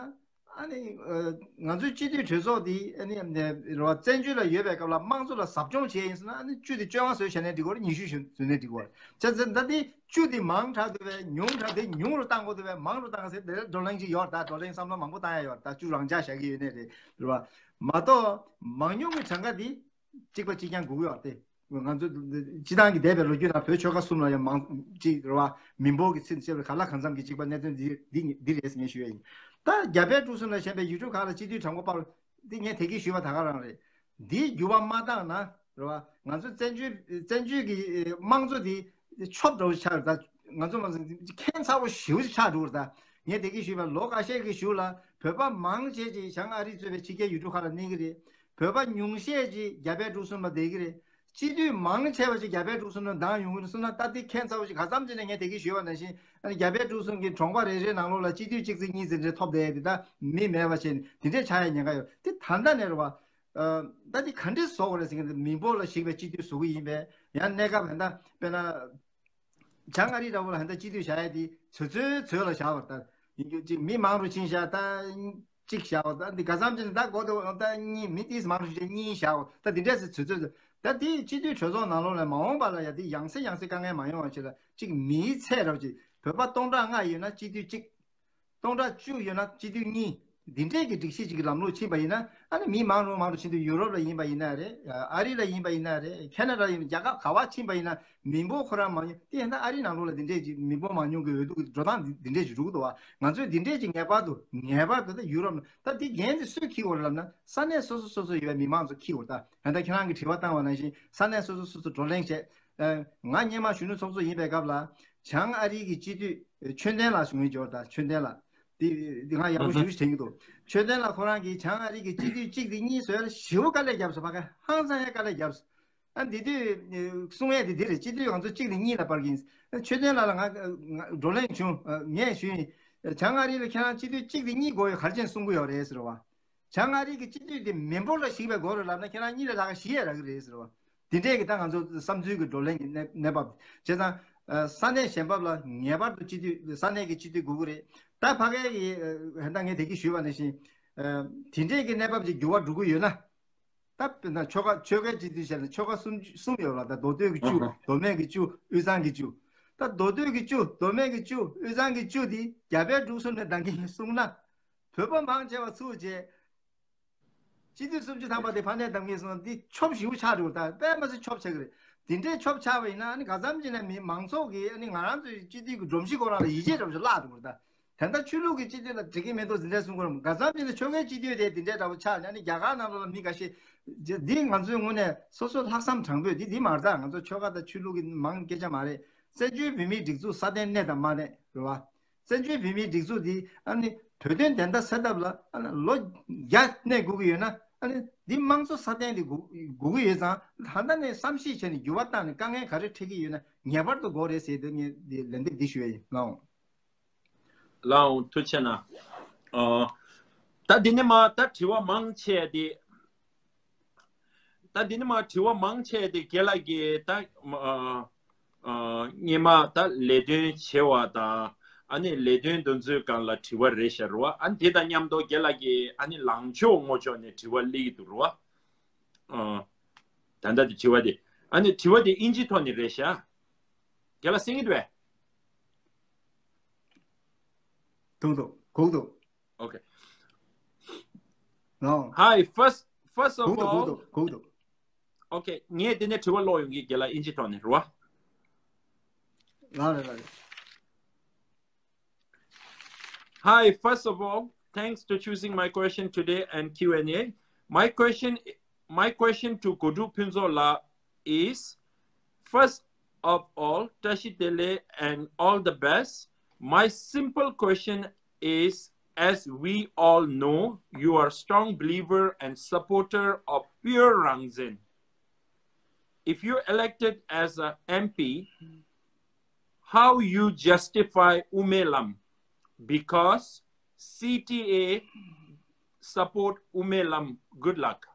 ཨ་ནི་ཨ་ང་ཚོའི་སྤྱི་འཐུས་གྲོས་ཚོགས་འདི་ཨ་ནི་ཨ་ནི་རེད་བ། བཙན་བྱོལ་ལ་ཡོད་པའི་སྐབས་ལ་དམངས་གཙོ་ལ་ཟབ་སྦྱོང་བྱས་ཡིན་ཟེར་ན། ཨ་ནི་བཅུ་དེ་བཅོ་ལྔ་བཟོས་བྱས་ནས་འགྲིག་གི་ཡོད་རེད། ཉི་ཤུ་བཟོས་ནས་འགྲིག་གི་ཡོད་རེད། བྱས་ཙང་ད་འདི་བཅུ་དེ་མང་དྲགས་འདུག་པས། ཉུང་དྲགས་དེ་ཉུང་རུ་བཏང་དགོས་འདུག་པས། མང་རུ་བཏང་ཟེར་དེ་བགྲོ་གླེང་ཅིག་ཡོད་རེད་ད། བགྲོ་གླེང་བསམ་བློ་མང་པོ་བཏང་ཡ་ཡོད་རེད་ད། བཅུ་རང་འཇགས་བཞག་གི་ཡོད་ནའི་རེད། རེད་བ། མ་གཏོགས་མང་ཉུང་གི་གྲངས་ཀ་འདི་གཅིག་པ་གཅིག་རྐྱང་དགོས་ཀྱི་ཡོད་རེད་དེ། ང་ཚོ་སྤྱི་བཏང་གི་འདས་པའི་ལོ་རྒྱུས་ནང་བོད་ཆོལ་ཁ་གསུམ་ལ་ཡང་མང་ཅིག་རེད་བ། མི་འབོར་གྱི་ཚད་བྱས་པའི་ག་ལ་གང་འཚམ་གྱི་གཅིག་པ་གནད་དོན་འདི་འདི་འདི་རེད་ཟེར་ངས་ཞུ་ཡ་ཡིན། ད་རྒྱ་བལ་འབྲུག་གསུམ་ལ་ཞེན་པའི་ཡུལ་གྲུ་ཁག་ལ་སྤྱི་འཐུས་གྲངས་འབོར་སྤར། འདི་ངས་དེ་གིས་ཞུས་པ་ད་ག་རང་རེད། འདིའི་འགྱུར་བ་མ་བཏང་ན་རེད་བ། ང་ཚོ་བཙན་བྱོལ་བཙན་བྱོལ་གྱི་དམངས་གཙོ་འདི་ཆོབ་འདྲ་བོ་ཆགས་རེད་ད། ང་ཚོ་མ་ཟད་ཁྱད་མཚར་པོ་ཞེ་པོ་ཅིག་ཆགས་འགྲོ་གི་རེད་ད། ངས་དེ་གིས་ཞུས་པ། ལོ་འགའ་ཤས་ཀྱི་གཞུག་ལ་བོད་པ་མང་ཆེ་ཅིག་བྱང་ཨ་རི་གཙོས་པའི་ཕྱི་རྒྱལ་ཡུལ་གྲུ་ཁག་ལ་གནས་ཀྱི་རེད། བོད་པ་ཉུང་ཤས་ཅིག་རྒྱ་བལ་འབྲུག་གསུམ་ལ་བསྡད་ཀྱི་རེད། སྤྱི་འཐུས་མང་ཆེ་བ་ཅིག་རྒྱ་བལ་འབྲུག་གསུམ་ལ་བདམས་ཡོང་གི་རེད་གསུངས་ན། ད་དེ་ཁྱད་མཚར་པོ་ཅིག་ག་ཙམ་ཅིག་ནས། ངས་དེ་གིས་ཞུས་པ་ནང་བཞིན་ཨ་ནི་རྒྱ་བལ་འབྲུག་གསུམ་གྱི་གྲོང་པ་རེ་རེའི་ནང་ལོགས་ལ་སྤྱི་འཐུས་གཅིག་ཙམ་གཉིས་ཙམ་རེ་ཐོབ་བསྡད་ཡ་དེ་ད་མི་མེད་པ་བྱས་ནས་དེ་འདྲས་ཆགས་ཡ་ཉེན་ཁ་ཡོད། དེ་ད་ལྟ་ནས་རེད་བ། ཨ། ད་དེ་ག་འདྲས་བཟོ་དགོས་རེད་ཟེར་མཁན་དེ། མི་འབོར་ལ་གཞིགས་པའི་སྤྱི་འཐུས་བཟོ་གི་ཡིན་པས། ཡང་གནས་སྐབས་ད་ལྟ་དཔེར་ན། བྱང་ཨ་རི་འདྲ་བོ་ལ་ཧན་ད་སྤྱི་འཐུས་བཞག་ཡ་དེ་ཚོད་ཚོད་ཚོད་ལ་བཞག་པ་ད་ཡིན་རྒྱུ་ཅིག་མི་མང་རུ་ཕྱིན་བཞག་ད་གཅིག་བཞག་པ་ད་འདི་ག་ཙམ་ཅིག་ནས་ད་གོ་ད་ད་གཉིས། མི་ཏིས་མང་རུ་ཕྱིན་གཉིས་བཞག་པ་ད་འདི་འདྲས་སེ་ཚོད་ཚོད་ད། དེ་སྤྱི་འཐུས་གྲོས་ཚོགས་ནང་ལོགས་ལ་མ་འོངས་པ་ལ་ཡ་དེ་ཡང་སེ་ཡང་སེ་དཀའ་ངལ་མ་ཡོང་བ་ཆེད་ལ་གཅིག་མིའི་ཚད་རབ་ཅིག་བོད་པ་སྟོང་ཕྲག་ལྔ་ཡོད་ན་སྤྱི་འཐུས་གཅིག་སྟོང་ཕྲག་བཅུ་ཡོད་ན་སྤྱི་འཐུས་གཉིས། འདི་འདྲས་ཀྱི་སྒྲིག་གཞི་ཅིག་གི་ལམ་ལུགས་ཕྱིན་པ་ཡིན་ན། ཨ་ནི་མི་མང་རུ་མང་རུ་ཕྱིན་དུས། ཡུ་རོབ་ལ་ཡིན་པ་ཡིན་ན་རེད། ཨ་རི་ལ་ཡིན་པ་ཡིན་ན་རེད། ཁེ་ན་ཌ་ཡིན། རྒྱ་གར་ག་བ་ཕྱིན་པ་ཡིན་ན་མི་འབོར་ཁོ་རང་མང་ཉུང་། དེ་ཡིན་ན་ཨ་རི་ནང་ལོགས་ལ་འདི་འདྲས་ཀྱི་མི་འབོར་མང་ཉུང་གི་འོས་བསྡུ་གི་འགྲོ་སྟངས་འདི་འདི་འདྲས་ཀྱི་འགྲོ་གི་འདུག་བ། ང་ཚོས་འདི་འདྲས་ཀྱི་ངེས་པར་དུ་ངེས་པར་དུ་ད་ཡུ་རོབ་ནང་ད་འདི་འགན་འདི་སུས་འཁྱེར་དགོས་རེད་ལབ་ན། ས་གནས་སོ་སོ་སོ་སོ་ཡོད་པའི་མི་མང་ཚོ་འཁྱེར་དགོས། ད་ད་ལྟ་ཁྱེད་རང་གིས་དྲི་བ་བཏང་བ་ནང་བཞིན་ས་གནས་སོ་སོ་སོ་སོ་བགྲོ་གླེང་བྱས། ཨ། ང་སྔོན་མ་གཞོན་ནུ་ཚོགས་གཙོ་ཡིན་པའི་སྐབས་ལ་བྱང་ཨ་རིའི་གི་སྤྱི་འཐུས་ཆོས་ལྡན་ལགས་ཞུ་མཁན་འབྱོར། ད་ཆོས་ལྡན་ལགས་འདི་འདི་ང་ཡག་པོ་ཞེ་པོ་ཞིག་དྲན་གྱི་འདུག་ཆོས་ལྡན་ལགས་ཁོ་རང་གིས་བྱང་ཨ་རི་གི་སྤྱི་འཐུས་གཅིག་དེ་གཉིས་བཟོས་ལ་ཞེ་པོ་དཀའ་ལས་བརྒྱབ་སོང་། ཕ་ག་ཧང་སང་ཡ་དཀའ་ལས་བརྒྱབ་སོང་། ཨ། འདི་དུས་གསུང་ཡས་དེ་འདི་རེད། སྤྱི་འཐུས་ང་ཚོ་གཅིག་དེ་གཉིས་ལ་སྤར་གྱི་ཡིན། ཆོས་ལྡན་ལགས་ལ་ང་ང་བགྲོ་གླེང་བྱུང་། ངས་ཞུས་ཡིན། བྱང་ཨ་རི་ལ་ཁྱེད་རང་སྤྱི་འཐུས་གཅིག་དེ་གཉིས་དགོས་ཡོད། ག་རེ་བྱས་ནས་གསུང་གི་ཡོད་རེད་ཟེར་བ། བྱང་ཨ་རི་གི་སྤྱི་འཐུས་དེ་མི་འབོར་ལ་གཞིགས་པའི་སྐོར་རེད་ལབ་ན། ཁྱེད་རང་གཉིས་ལས་ལྷག་ག་བཞི་ཡས་རག་གི་རེད་ཟེར་བ། དེ་འདྲས་ཀྱི་ད་ང་ཚོ་བསམ་ཚུལ་གྱི་བགྲོ་གླེང་གི་གནས་གནས་བབ་བྱས་ཙང་། ཨ། ས་གནས་གཞན་པ་ལ་ངེས་པར་དུ་སྤྱི་འཐུས་ས་གནས་ཀྱི་སྤྱི་འཐུས་དགོས་ཀྱི་རེད། ད་ཕ་གའི་གི་ཨ་ད་ངས་དེ་གི་ཞུས་པ་ནང་བཞིན། ཨ། དེ་འདྲས་ཀྱི་གནས་བབ་ཅིག་འགྱུར་བ་འགྲོ་གི་ཡོད་ན། ད་དཔེར་ན་ཆོལ་ཁ་ཆོལ་ཁའི་སྤྱི་འཐུས་བྱས་ན་ཆོལ་ཁ་གསུམ་གསུམ་ཡོད་ལ། ད་མདོ་སྟོད་ཀྱི་བཅུ། མདོ་སྨད་ཀྱི་བཅུ། དབུས་གཙང་གི་བཅུ། ད་མདོ་སྟོད་ཀྱི་བཅུ། མདོ་སྨད་ཀྱི་བཅུ། དབུས་གཙང་གི་བཅུ་དེ་རྒྱ་བལ་འབྲུག་གསུམ་ནས་འདང་གི་གསུངས་ན། བོད་པ་མང་ཆེ་བ་ཚུར་བྱས། སྤྱི་འཐུས་སུམ་ཅུ་ཐམ་པ་དེ་ཕར་ནས་གདམ་གྱི་སོང་། འདི་ཆོབ་ཞེ་པོ་ཆགས་འགྲོ། ད་དཔེ་མ་སྲིད་ཆོབ་ཆགས་ཀྱི་རེད། དེ་འདྲའི་ཆོབ་ཆགས་པ་ཡིན་ན་ཨ་ནི་ག་ཙམ་ཅིག་ནས་མི་མང་ཚོགས་ཀྱིས་ཨ་ནི་ང་རང་ཚོའི་སྤྱི་འཐུས་ཀྱི་སྒྲོམ་གཞི་ཁོ་རང་ལ་ཡིད་ཆེས་འདྲ་པོ་ཞིག་བརླག་འགྲོ་གི་རེད། ད་དེ་འདྲ་ཆོས་ལུགས་ཀྱི་སྤྱི་འཐུས་ལ་འགྲིག་གི་མི་འདུག་ཟེར་འདྲ་གསུང་གི་རེད། ག་ཙམ་ཅིག་ནས་ཆོལ་ཁའི་སྤྱི་འཐུས་དེ་དེ་འདྲའི་འདྲ་པོ་ཆགས་ནས་ཨ་ནི་རྒྱ་གར་ནང་ལོགས་ལ་མི་འགའ་ཤས། འདི་ང་ཚོའི་ངོས་ནས་སོ་སོ་ལྷག་བསམ་དྲང་པོས། འདི་འདི་མ་རེད། ད་ང་ཚོ་ཆོལ་ཁ་དང་ཆོས་ལུགས་ཀྱི་མང་སྐད་ཆ་མ་རེད། བཙན་བྱོལ་བོད་མིའི་སྒྲིག་འཛུགས་སྲ་བརྟན་གནས་དང་མ་གནས་རེད་བ། བཙན་བྱོལ་བོད་མིའི་སྒྲིག་འཛུགས་འདི་ཨ་ནི་བོད་དོན་བདེན་མཐའ་གསལ་ཐབས་ལ་ཨ་ནི་ལོ་བརྒྱ་གནས་དགོས་ཀྱི་ཡོད་ན། ཨ་ནི་འདི་དམངས་གཙོ་སྲ་བརྟན་འདི་དགོས་དགོས་ཀྱི་ཡོད་ཙང་། ད་ལྟ་ནས་བསམ་གཞིག་བྱས་ནས་འགྱུར་བ་བཏང་ནས་དཀའ་ངལ་ག་རེ་འཕྲད་ཀྱི་ཡོད་ན་ངེས་པར་དུ་དགོས་རེད་ཟེར་ཏེ་ངས་འདི་ལན་འདེབས་འདི་ཞུ་ཡ་ཡིན། ལགས་འོང་། ལགས་འོང་། ཐུགས་རྗེ་གནང་། ཨ། ད་འདི་ནས་མར་ད་དྲི་བ་མང་ཆེ་དེ། ད་འདི་ནས་མར་དྲི་བ་མང་ཆེ་དེ་རྒན་ལགས་ཀྱིས་ད་ཨ་ཨ་སྔོན་མ་ད་ལས་དོན་བྱེད་པ་དང་། ཨ་ནི་ལས་དོན་དེ་ཚོའི་སྒང་ལ་དྲི་བ་རེད་ཤག་རེད་བ། ཨ་ནི་དེ་དང་མཉམ་དུ་རྒན་ལགས་ཀྱིས་ཨ་ནི་ལངས་ཕྱོགས་ངོ་ཕྱོགས་ནས་དྲི་བ་སླེབས་ཀྱི་འདུག་རེད་བ། ཨ། ད་ལྟ་དེ་དྲི་བ་དེ། ཨ་ནི་དྲི་བ་དེ་ཨིན་ཇིའི་ཐོག་ནས་རེད་ཤག་རྒན་ལགས་གསན་གྱི་འདུག་པས། ཐུག་འདུག་གུག་འདུག Okay. No. Hi, first, first of all, གུག་འདུག་གུག་འདུག Okay, ངས་དེ་ནས་དྲི་བ་ཀློག་ཡོང་གི་རྒན་ལགས། དབྱིན་ཇི་ཐོག་ནས་རེད་བ། ལགས་རེད་ལགས་རེད། Hi, first of all, thanks to choosing my question today and Q and A. My question, my question to Godu Phunzola is, first of all, བཀྲ་ཤིས་བདེ་ལེགས and all the best. My simple question is, as we all know, you are a strong believer and supporter of pure Rangzen. If you're elected as a M P, how you justify Ume Lam? Because C T A support Ume Lam. Good luck.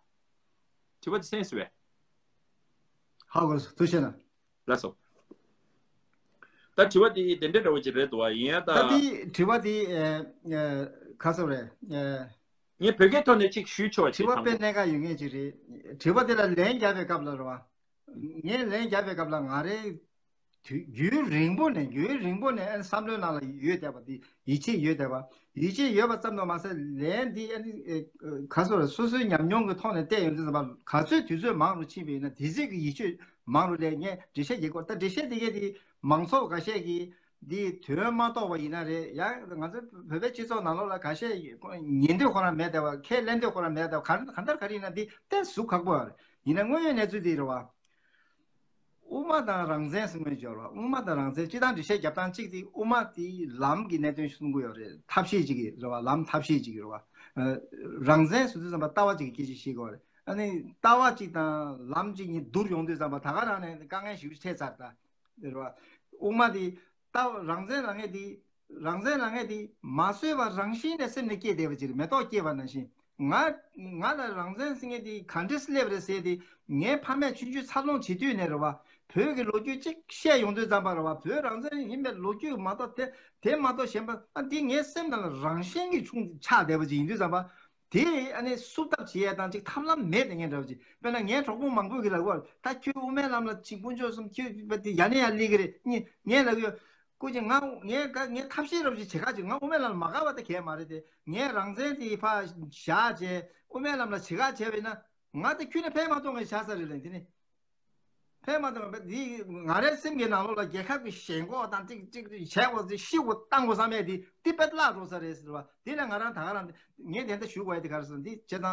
དྲི་བ་དེ་སེམས་སུ་བས། ཧ་གོ་སོང་། ཐུགས་རྗེ་གནང་། ལགས་སོ། ད་དྲི་བ་དེ་དེ་འདྲ་འདྲ་བོ་ཅིག་རེད་འདུག་བ། ཡིན་ཡང་ད། ད་དེ་དྲི་བ་དེ་ཨེ་ཨེ་ག་ཚོད་རེད། ཨེ་ངས་བོད་སྐད་ཐོག་ནས་ཅིག་ཞུས་ཆོག་ཅིག་དྲི་བ་དང་དཔེ་པོ། གནད་འགག་ཡོད་མཁན་ཅིག་རེད། དྲི་བ་དེ་ལ་ལན་རྒྱབ་པའི་སྐབས་ལ་རེད་བ། ངས་ལན་རྒྱབ་པའི་སྐབས་ལ་ང་རའི་དུས་རྒྱུན་རིང་པོ་ནས་རྒྱུན་རིང་པོ་ནས་ཨ་ནི་བསམ་བློའི་ནང་ལ་ཡོད་བསྡད་པ་དེ་ཡིད་ཆེས་ཡོད་བསྡད་པ། ཡིད་ཆེས་ཡོད་པ་ཙམ་དུ་མ་ཟད་ལན་འདི་ཨ་ནི་ཨེ་ག་ཚོད་རེད། སོ་སོའི་ཉམས་མྱོང་གི་ཐོག་ནས་བལྟས་ཡོང་དུས་ཙམ་པ་ག་ཚོད་དུས་ཚོད་མང་རུ་ཕྱིན་པ་ཡིན་ན་དེ་ཚོད་ཀྱི་ཡིད་ཆེས་མང་རུ་སླེབས། ངས་འགྲེལ་བཤད་རྒྱག་གི་ཡོད། ད་འགྲེལ་བཤད་དེ་གས་དེ་མང་ཚོགས་འགའ་ཤས་ཀྱིས་འདི་དོན་མ་རྟོགས་པ་ཡིན་ན་རེད། ཡང་ང་ཚོ་བོད་པའི་སྤྱི་ཚོགས་ནང་ལོགས་ལ་ཁ་ཤས་ཉན་འདོད་ཁོ་རང་མེད་བསྡད་པ། ཁས་ལེན་འདོད་ཁོ་རང་མེད་བསྡད་པ། ག་གང་ལྟར་ག་རེ་ཡིན་ན་འདི་ཏོག་ཙམ་ཁག་པོ་ཡོད་རེད། ཡིན་ན་དངོས་ཡོད་གནས་ཚུལ་འདི་རེད་བ། དབུ་མ་དང་རང་བཙན་ཟེར་མཁན་ཅིག་ཡོད་རེད་བ། དབུ་མ་དང་རང་བཙན་སྤྱི་བཏང་འགྲེལ་བཤད་རྒྱབ་སྟངས་གཅིག་དེ་དབུ་མ་དེ་ལམ་གྱི་གནད་དོན་གསུང་གི་ཡོད་རེད། ཐབས་ཤེས་གཅིག་གི་རེད་བ། ལམ་ཐབས་ཤེས་གཅིག་གི་རེད་བ། རང་བཙན་ཟེར་དུས་ཙམ་པ་ལྟ་བ་གཅིག་གི་སྐད་ཆ་བཤད་ཀྱི་ཡོད་རེད། ཨ་ནི་ལྟ་བ་གཅིག་དང་ལམ་གཅིག་གཉིས་བསྡུར་ཡོང་དུས་ཙམ་པ་ད་ག་རང་ནས་དཀའ་ངལ་ཞེ་པོ་ཅིག་འཕྲད་ཚར། ད་རེད་བ། དབུ་མ་དེ་ལྟ་བ་རང་བཙན་ལབ་མཁན་དེ་རང་བཙན་ལབ་མཁན་དེ་མ་བཟོད་པ་རང་བཞིན་ནས་སེམས་ནས་སྐྱེས་བསྡད་པ་ཅིག་རེད། མེ་ཏོག་སྐྱེས་པ་ནང་བཞིན། ང་ང་ལ་རང་བཙན་ཟེར་མཁན་དེ་ག་འདྲས་སླེབས་རེད་ཟེར་དེ། ངའི་ཕ་མས་ཆུང་ཆུང་འཚར་ལོངས་བྱེད་དུས་ནས་རེད་བ། བོད་ཀྱི་ལོ་རྒྱུས་གཅིག་བཤད་ཡོང་དུས་ཙམ་པ་རེད་བ། བོད་རང་བཙན་ཡིན་པའི་ལོ་རྒྱུས་མ་གཏོགས་དེ་དེ་མ་གཏོགས་གཞན་པ་ཨ་འདི་ངའི་སེམས་ནང་ལ་རང་བཞིན་གྱིས་ཆུང་ཆགས་བསྡད་པ་ཅིག་ཡིན་དུས་ཙམ་པ། དེ་ཨ་ནི་བསུབ་ཐབས་བྱེད་ཡས་དང་ཅིག་ཐབས་ལམ་མེད་དེ་ངས་འདྲ་བ་ཅིག་དཔེར་ན་ངའི་གྲོགས་པོ་མང་པོ་གིས་ལབ་ཀྱི་ཡོད་རེད། ད་ཁྱོད་དབུ་མའི་ལམ་ལ་ཅིག་དཀོན་མཆོག་གསུམ་ཁྱོད་དེ་ཡ་ནས་ཡར་སླེབས་ཀྱི་རེད། ངས་ངས་ལབ་ཀྱི་ཡོད། སྐུ་མཁྱེན་ང་ངས་ད་ངས་ཐབས་ཤེས་རབ་ཅིག་བྱེད་ག་ཅིག་ང་དབུ་མའི་ལམ་ལ་མ་དགའ་བ་ད་གས་མ་རེད་དེ། ངས་རང་བཙན་དེ་ཕར་བཞག་བྱས་དབུ་མའི་ལམ་ལ་བྱེད་ག་བྱས་པ་ཡིན་ན་ང་ད་ཁྱོན་ནས་ཕན་མ་ཐོགས་མཁན་ཆགས་ས་རེད་ལབ། དེ་ནི་ཕན་མ་ཐོགས་མཁན་འདི་ང་རའི་སེམས་ཀྱི་ནང་ལོགས་ལ་རྒྱལ་ཁབ་ཀྱི་ཞེན་ཁོག་དང་ཅིག་ཅིག་བྱས་འོ་ཅིག་ཤི་འོ་བཏང་འོ་བསམ་ཡས་དེ་དེ་དཔེ་བརླག་འགྲོ་ས་རེད་ཟེར་བ། དེ་ལ་ང་རང་ད་ག་རང་ངས་དེ་འདྲ་ཞུ་དགོས་ཡ་དེ་ག་རེ་ཟེར་ན་འདི་བྱས་ཙང་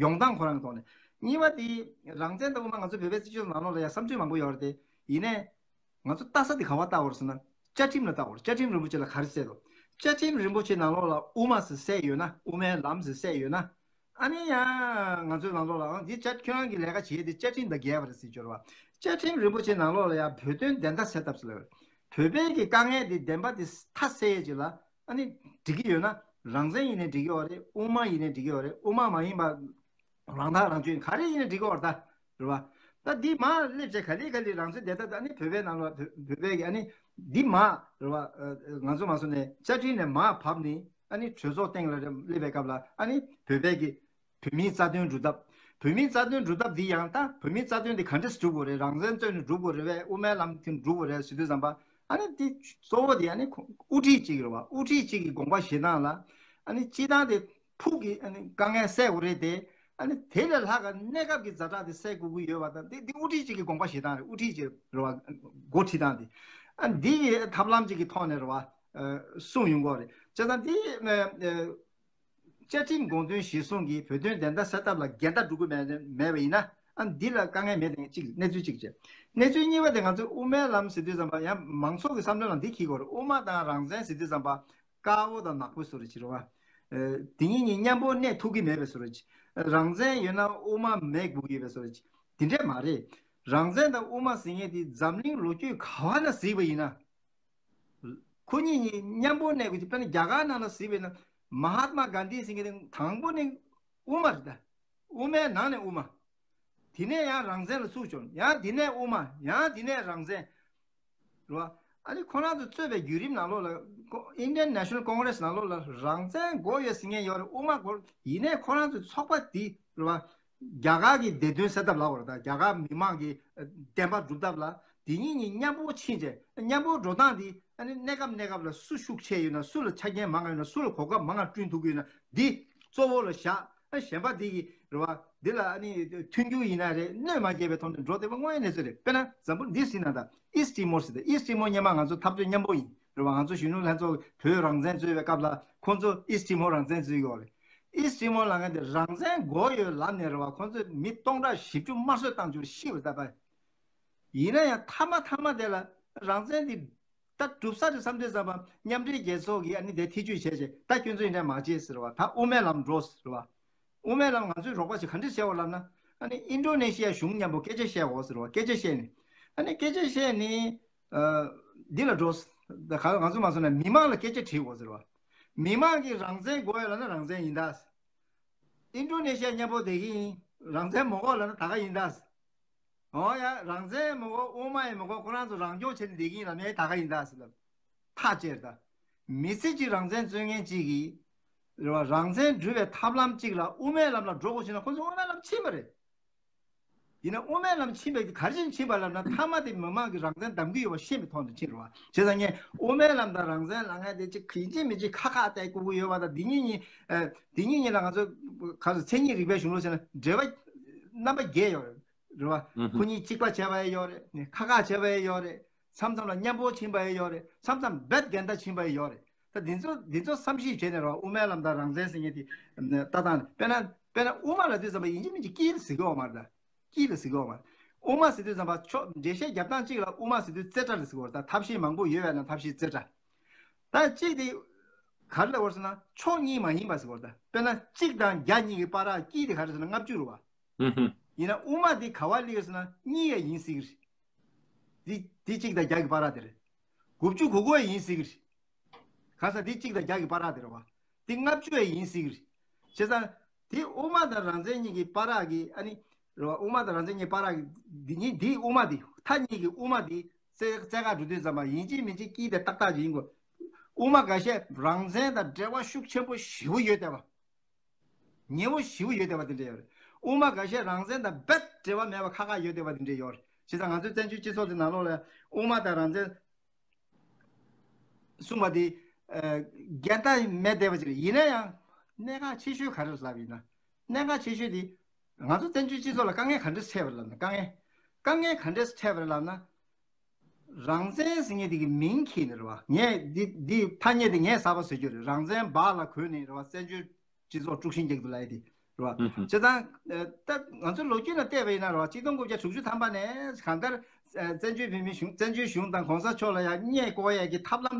ཡོང་སྟངས་ཁོ་རང་གི་ཐོག་ནས། གཉིས་པ་དེ་རང་བཙན་དང་དབུ་མ་ང་ཚོ་བོད་པའི་སྤྱི་ཚོགས་ནང་ལོགས་ལ་ཡང་བསམ་ཚུལ་མང་པོ་ཡོད་རེད་དེ། ཡིན་ནའི། ང་ཚོ་ལྟ་ས་དེ་ག་བ་ལྟ་བར་ཟེར་ན། བཅའ་ཁྲིམས་ལ་ལྟ་བར། བཅའ་ཁྲིམས་རིན་པོ་ཆེ་ལ་ག་རེ་གསལ་འདུག་བཅའ་ཁྲིམས་རིན་པོ་ཆེ་ནང་ལོགས་ལ་དབུ་མ་ཟེར་གསལ་ཡོད་ན། དབུ་མའི་ལམ་ཟེར་གསལ་ཡོད་ན། ཨ་ནི་ཡང་ང་ཚོའི་ནང་ལོགས་ལ་འདི་བཅའ་ཁྱོད་རང་གི་ལས་ཀ་བྱེད་དེ་བཅའ་ཁྲིམས་དང་འགལ་བ་རེད་ཟེར་གྱི་ཡོད་རེད་བ། བཅའ་ཁྲིམས་རིན་པོ་ཆེ་ནང་ལོགས་ལ་ཡང་བོད་དོན་བདེན་མཐའ་གསལ་ཐབས་ཟེར་ལ་ཡོད་རེད། བོད་པའི་གི་དཀའ་ངལ་དེ་བདེན་པ་དེ་མཐའ་གསལ་ཡས་ཅིག་ལ་ཨ་ནི་འགྲིག་གི་ཡོད་ན། རང་བཙན་ཡིན་ནའི་འགྲིག་གི་ཡོད་རེད། དབུ་མ་ཡིན་ནའི་འགྲིག་གི་ཡོད་རེད། དབུ་མ་མ་ཡིན་པ། རང་ཐག་རང་གཅོད་ག་རེ་ཡིན་ན་འགྲིག་གི་ཡོད་རེད་ད། རེད་བ། ད་འདི་མར་སླེབས་བྱས་ག་ལེ་ག་ལེ་རང་བཙན་བདེན་མཐའ་ད་ནི་བོད་པའི་ནང་ལ་བོད་བོད་པའི་གི་ཨ་ནི་འདི་མར་རེད་བ། ང་ཚོ་མ་སོང་ནས་བཅའ་ཁྲིམས་ནས་མར་བབས་ནས་ཨ་ནི་གྲོས་ཚོགས་སྟེང་ལ་སླེབས་པའི་སྐབས་ལ་ཨ་ནི་བོད་པའི་གི་བོད་མིའི་རྩ་དོན་སྒྲུབ་ཐབས། བོད་མིའི་རྩ་དོན་སྒྲུབ་ཐབས་འདི་ཡང་ད་བོད་མིའི་རྩ་དོན་འདི་ག་འདྲས་སྒྲུབ་དགོས་རེད། རང་བཙན་རྩོད་ནས་སྒྲུབ་དགོས་རེད་བས། དབུ་མའི་ལམ་དེ་སྒྲུབ་དགོས་རེད་ཟེར་དུས་ཙམ་པ། ཨ་ནི་འདི་གཙོ་བོ་དེ་ཨ་ནི་ཁོ་དབུ་ཁྲིད་ཅིག་རེད་བ། དབུ་ཁྲིད་ཅིག་གི་དགོངས་པ་བཞེས་སྟངས་ལ་ཨ་ནི་སྤྱི་བཏང་དེ་ཕུགས་ཀྱི་ཨ་ནི་དཀའ་ངལ་སེལ་དགོས་རེད་དེ། ཨ་ནི་དེ་ལས་ལྷག་ག་གནས་སྐབས་ཀྱི་ཛ་དྲག་དེ་སེལ་དགོས་ཀྱི་ཡོད་པ་དང་། དེ་འདི་དབུ་ཁྲིད་ཅིག་གི་དགོངས་པ་བཞེས་སྟངས་རེད། དབུ་ཁྲིད་ཅིག་རེད་བ། འགོ་ཁྲིད་སྟངས་དེ་ཨ་ནི་འདི་ཡི་ཐབས་ལམ་ཅིག་གི་ཐོག་ནས་རེད་བ། གསུངས་ཡོང་གི་རེད། བྱས་ཙང་འདི་བཅའ་ཁྲིམས་དགོངས་དོན་གཞིར་བཟུང་གིས་བོད་དོན་བདེན་མཐའ་གསལ་ཐབས་ལ་འགལ་ཟླ་འགྲོ་གི་མེད་མེད་པ་ཡིན་ན། ཨ་འདི་ལ་དཀའ་ངལ་མེད་དེ་གཅིག་གནས་ཚུལ་གཅིག་བྱས། གནས་ཚུལ་གཉིས་པ་དེ་ང་ཚོས་དབུ་མའི་ལམ་ཟེར་དུས་ཙམ་པ་ཡང་མང་ཚོགས་ཀྱི་བསམ་བློ་ལ་འདི་འཁྱེར་དགོས་རེད། དབུ་མ་དང་རང་བཙན་ཟེར་དུས་ཙམ་པ་དཀར་པོ་དང་ནག་པོའི་བཟོ་འདྲ་ཅིག་རེད་བ། དེ་གཉིས་གཉིས་མཉམ་པོ་གནས་ཐུབ་ཀྱི་མེད་པའི་བཟོ་འདྲ་ཅིག་རང་བཙན་ཡོད་ན་དབུ་མ་མེད་དགོས་ཀྱི་ཡོད་པའི་བཟོ་འདྲ་ཅིག་དེ་འདྲས་མ་རེད། རང་བཙན་དང་དབུ་མ་ཟེར་མཁན་དེ་འཛམ་གླིང་ལོ་རྒྱུས་ག་བ་ན་གཟིགས་པ་ཡིན་ན། ཁོ་གཉིས་གཉིས་མཉམ་པོ་གནས་དགོས་ཀྱི། དཔེར་ན་རྒྱ་གར་ནང་ལ་གཟིགས་པ་ཡིན་ན། མ་ཧཱ་ཏྨ་གྷན་དྷི་ཟེར་མཁན་དེ་དང་པོ་ནས་དབུ་མ་རེད་ད། དབུ་མའི་ནང་ནས་དབུ་མ། དེ་ནས་ཡང་རང་བཙན་ལ་ཚུར་བྱོན། ཡང་དེ་ནས་དབུ་མ། ཡང་དེ་ནས་རང་བཙན། རེད་བ། ཨ་ནི་ཁོ་རང་ཚོ་གཙོས་པའི་བརྒྱུད་རིམ་ནང་ལོགས་ལ། Indian National Congress ནང་ལོགས་ལ་རང་བཙན་དགོས་ཡོད་ཟེར་མཁན་ཡོད་རེད། དབུ་མ་དགོས། ཡིན་ནའི་ཁོ་རང་ཚོའི་ཚོགས་པ་འདི་རེད་བ། རྒྱ་གར་གྱི་བདེན་དོན་སེལ་ཐབས་ལབ་དགོས་རེད་ད། རྒྱ་གར་མི་མང་གི་བདེན་པ་སྒྲུབ་ཐབས་ལ། དེ་གཉིས་གཉིས་མཉམ་པོ་ཕྱིན་བྱས་མཉམ་པོ་འགྲོ་སྟངས་དེ་ཨ་ནི་གནས་སྐབས་གནས་སྐབས་ལ་སུ་ཤུགས་ཆེ་ཡོད་ན། སུ་ལ་ཆ་རྐྱེན་མང་ང་ཡོད་ན། སུ་ལ་གོ་སྐབས་མང་ང་བསྐྲུན་ཐུབ་ཀྱི་ཡོད་ན། འདི་གཙོ་བོ་ལ་བཞག་ཨ་གཞན་པ་དེ་གི་རེད་བ། འདི་ལ་ཨ་ནི་མཐུན་འགྱུར་ཡིན་ན་རེད། གནོད་མ་སྐྱེལ་བའི་ཐོག་ནས་འགྲོ་བསྡད་པ་དངོས་ཡོད་གནས་ཚུལ་རེད། དཔེར་ན་འཛམ་བུ་འདི་ཟིན་ན་ད་ཨིསྟ་ཊི་མོར་ཟེར། ད་ཨིསྟ་ཊི་མོར་སྔོན་མ་ང་ཚོ་འཐབ་རྩོད་མཉམ་པོ་ཡིན་རེད་བ། ང་ཚོ་གཞོན་ནུ་ལྷན་ཚོགས་བོད་རང་བཙན་རྩོད་པའི་སྐབས་ལ་ཁོང་ཚོ་ཨིསྟ་ཊི་མོར་རང་བཙན་རྩོད་ཀྱི་ཡོད་རེད། ཨིསྟ་ཊི་མོར་ལབ་མཁན་དེ་རང་བཙན་དགོས་ཡོད་ལབ་ནས་རེད་བ། ཁོང་ཚོས་མི་སྟོང་ཕྲག་བཞི་བཅུ་དམར་གསོད་བཏང་བཅུག་ཤི་བ་ད་པ། ཡིན་ན་ཡང་མཐའ་མ་མཐའ་མ་དེ་ལ་རང་བཙན་འདི་ད་གྲུབ་ས་རེད་བསམ་དུས་ཙམ་པ་མཉམ་འབྲེལ་རྒྱལ་ཚོགས་ཀྱིས་ཨ་ནི་དེ་ཐེ་བྱུས་བྱས་བྱས། ད་ཁྱོད་ཚོ་ཡིན་ནའི་མ་བྱེད་ཟེར་བ། ད་དབུ་མའི་ལམ་འགྲོ་ཟེར་བ། དབུ་མའི་ལམ་ང་ཚོས་རོགས་པ་ཞིག་ག་འདྲས་བྱས་པ་ལབ་ན། ཨ་ནི་ཨིན་ཌོ་ནེ་ཤི་ཡ་གཞུང་མཉམ་པོ་སྐད་ཆ་བཤད་འོ་ཟེར་བ། སྐད་ཆ་བཤད་ནས་ཨ་ནི་སྐད་ཆ་བཤད་ནས་འདི་ལ་འགྲོ་ཟེར། ད་ག་ང་ཚོ་མ་སོང་ན་མི་མང་ལ་སྐད་ཆ་དྲིས་འོ་ཟེར་བ། མི་མང་གིས་རང་བཙན་དགོས་ཡོད་ལབ་ན་རང་བཙན་ཡིན་ད། ཨིན་ཌོ་ནེ་ཤི་ཡ་མཉམ་པོ་བསྡད་ཀྱི་ཡིན། རང་བཙན་མ་དགོས་ལབ་ན་ད་ག་ཡིན་ད། འོ་ཡ། རང་བཙན་མ་དགོས། དབུ་མ་ཡང་མ་དགོས། ཁོ་རང་ཚོ་རང་སྐྱོང་བྱས་ནས་བསྡད་ཀྱི་ཡིན་ལབ་ན་ཡང་ད་ག་ཡིན་ད་ཟེར་ལབ། ཐག་བཅད་ད། མི་ཚེ་གཅིག་རང་བཙན་རྩོད་མཁན་གཅིག་གིས་རེད་བ། རང་བཙན་སྒྲུབ་པའི་ཐབས་ལམ་གཅིག་ལ་དབུ་མའི་ལམ་ལ་འགྲོ་དགོས་ཞེ་ན་ཁོ་ཚོ་དབུ་མའི་ལམ་ཕྱིན་པ་རེད། ཡིན་ན་དབུ་མའི་ལམ་ཕྱིན་པ་དེ་ག་རེ་བྱས་ནས་ཕྱིན་པ་ལབ་ན། མཐའ་མ་དེ་མི་མང་གིས་རང་བཙན་འདེམས་ཀྱི་ཡོད་པ་ཤེས་པའི་ཐོག་ནས་ཕྱིན་རེད་བ། བྱས་ཙང་ངས་དབུ་མའི་ལམ་དང་རང་བཙན་ལབ་མཁན་དེ་གཅིག་ཡིན་གཅིག་མིན་གཅིག་ཁ་ཁ་གཏད་དགོས་ཀྱི་ཡོད་པ་དང་། འདི་གཉིས་གཉིས་ཨ་འདི་གཉིས་གཉིས་ལ་ང་ཚོ་ག་ཚོད་མཚན་ཉིད་རིག་པའི་གཞུང་ལུགས་ཟེར་ན་འབྲེལ་བ་རྣམ་པ་བརྒྱད་ཡོད་རེད་བ། ཁོ་གཉིས་གཅིག་པ་བྱས་པ་ཡང་ཡོད་རེད། ནས་ཁ་ཁ་བྱས་པ་ཡང་ཡོད་རེད། མཚམས་མཚམས་ལ་མཉམ་པོ་ཕྱིན་པ་ཡང་ཡོད་རེད། མཚམས་མཚམས་རྦད་འགལ་ཟླ་ཕྱིན་པ་ཡང་ཡོད་རེད། ད་འདི་ཚོ་འདི་ཚོ་བསམ་གཞིག་བྱས་ནས་རེད་བ། དབུ་མའི་ལམ་དང་རང་བཙན་ཟེར་མཁན་དེ་ལྟ་སྟངས་དཔེར་ན་དཔེར་ན་དབུ་མ་ལབ་དུས་ཙམ་པ་ཡིན་གཅིག་མིན་གཅིག་དཀྱིལ་ཟེར་གྱི་ཡོད་མ་རེད་ད། དཀྱིལ་ལ་ཟེར་གྱི་ཡོད་མ་རེད། དབུ་མ་ཟེར་དུས་ཙམ་པ་ཕྱོགས་འགྲེལ་བཤད་རྒྱབ་སྟངས་གཅིག་ལ་དབུ་མ་ཟེར་དུས་རྩེ་གྲ་ལ་ཟེར་གྱི་ཡོད་རེད་ད། ཐབས་ཤེས་མང་པོ་ཡོད་པའི་ནང་ཐབས་ཤེས་རྩེ་གྲ། ད་གཅིག་དེ་ག་རེ་ལབ་དགོས་ཟེར་ན་ཕྱོགས་གཉིས་མ་ཡིན་པ་ཟེར་གྱི་ཡོད་རེད་ད། དཔེར་ན་གཅིག་དང་བརྒྱ་གཉིས་ཀྱི་བར་དཀྱིལ་དེ་ག་རེ་ཟེར་ན་ལྔ་བཅུ་རེད་བ། ཡིན་ན་དབུ་མ་འདི་ག་བ་སླེབས་ཟེར་ན་གཉིས་ཡང་ཡིན་སྲིད་གི་རེད། འདི་འདི་གཅིག་དང་བརྒྱ་གི་བར་དེ་རེད། དགུ་བཅུ་གོ་དགུ་ཡང་ཡིན་སྲིད་གི་རེད། གང་ཟག་འདི་གཅིག་དང་བརྒྱ་གི་བར་དེ་རེད་བ། འདི་ལྔ་བཅུ་ཡང་ཡིན་སྲིད་གི་རེད། བྱས་ཙང་འདི་དབུ་མ་དང་རང་བཙན་གཉིས་ཀྱི་བར་གྱི་ཨ་ནི་རེད་བ། དབུ་མ་དང་རང་བཙན་གཉིས་བར་གྱི་འདི་གཉིས་འདི་དབུ་མ་འདི་མཐའ་གཉིས་ཀྱི་དབུ་མ་འདི་རྩེ་རྩེ་ག་འགྲོ་དུས་ཙམ་པ་ཡིན་གཅིག་མིན་གཅིག་དཀྱིལ་དེ་ཏག་ཏག་ཅིག་ཡིན་དགོས། དབུ་མ་འགའ་ཤས་རང་བཙན་དང་འབྲེལ་བ་ཤུགས་ཆེན་པོ་ཞེ་པོ་ཡོད་བསྡད་པ། ཉེ་བོ་ཞེ་པོ་ཡོད་བསྡད་པ་དེ་འདྲ་ཡོད་རེད། དབུ་མ་འགའ་ཤས་རང་བཙན་དང་རྦད་འབྲེལ་བ་མེད་པ་ཁག་ཁག་ཡོད་བསྡད་པ་དེ་འདྲ་ཡོད་རེད། བྱས་ཙང་ང་ཚོའི་བཙན་བྱོལ་སྤྱི་ཚོགས་དེ་ནང་ལོགས་ལ་དབུ་མ་དང་རང་བཙན་གསུངས་པ་དེ་འགལ་ཟླ་མེད་བསྡད་པ་ཅིག་རེད། ཡིན་ན་ཡང་གནད་འགག་ཆེ་ཤོས་ག་རེ་ལབ་ཡིན་ན། གནད་འགག་ཆེ་ཤོས་དེ་ང་ཚོ་བཙན་བྱོལ་སྤྱི་ཚོགས་ལ་དཀའ་ངལ་ག་འདྲས་འཕྲད་པ་རེད་ལབ་ན། དཀའ་ངལ་དཀའ་ངལ་ག་འདྲས་འཕྲད་པ་རེད་ལབ་ན། རང་བཙན་ཟེར་མཁན་དེ་གི་མིང་འཁྱེར་ནས་རེད་བ། ངས་འདི་འདི་ཐ་སྙད་དེ་ངས་གསར་པ་བཟོ་རྒྱུ་རེད། རང་བཙན་འབག་ལ་གོན་ནས་རེད་བ། བཙན་བྱོལ་སྤྱི་ཚོགས་དཀྲུག་ཤིང་རྒྱག་འདུག་ལབ་ཡ་དེ་རེད་བ། བྱས་ཙང་ད་ང་ཚོ་ལོ་རྒྱུས་ནང་བལྟས་པ་ཡིན་ན་རེད་བ། ཆིག་སྟོང་དགུ་བརྒྱ་དྲུག་ཅུ་ཐམ་པ་ནས་གང་ལྟར་བཙན་བྱོལ་བོད་མིའི་གཞུང་བཙན་བྱོལ་གཞུང་དང་གོང་ས་མཆོག་ལ་ཡང་བརྙས་བཀོག་ཡ་གི་ཐབས་ལམ་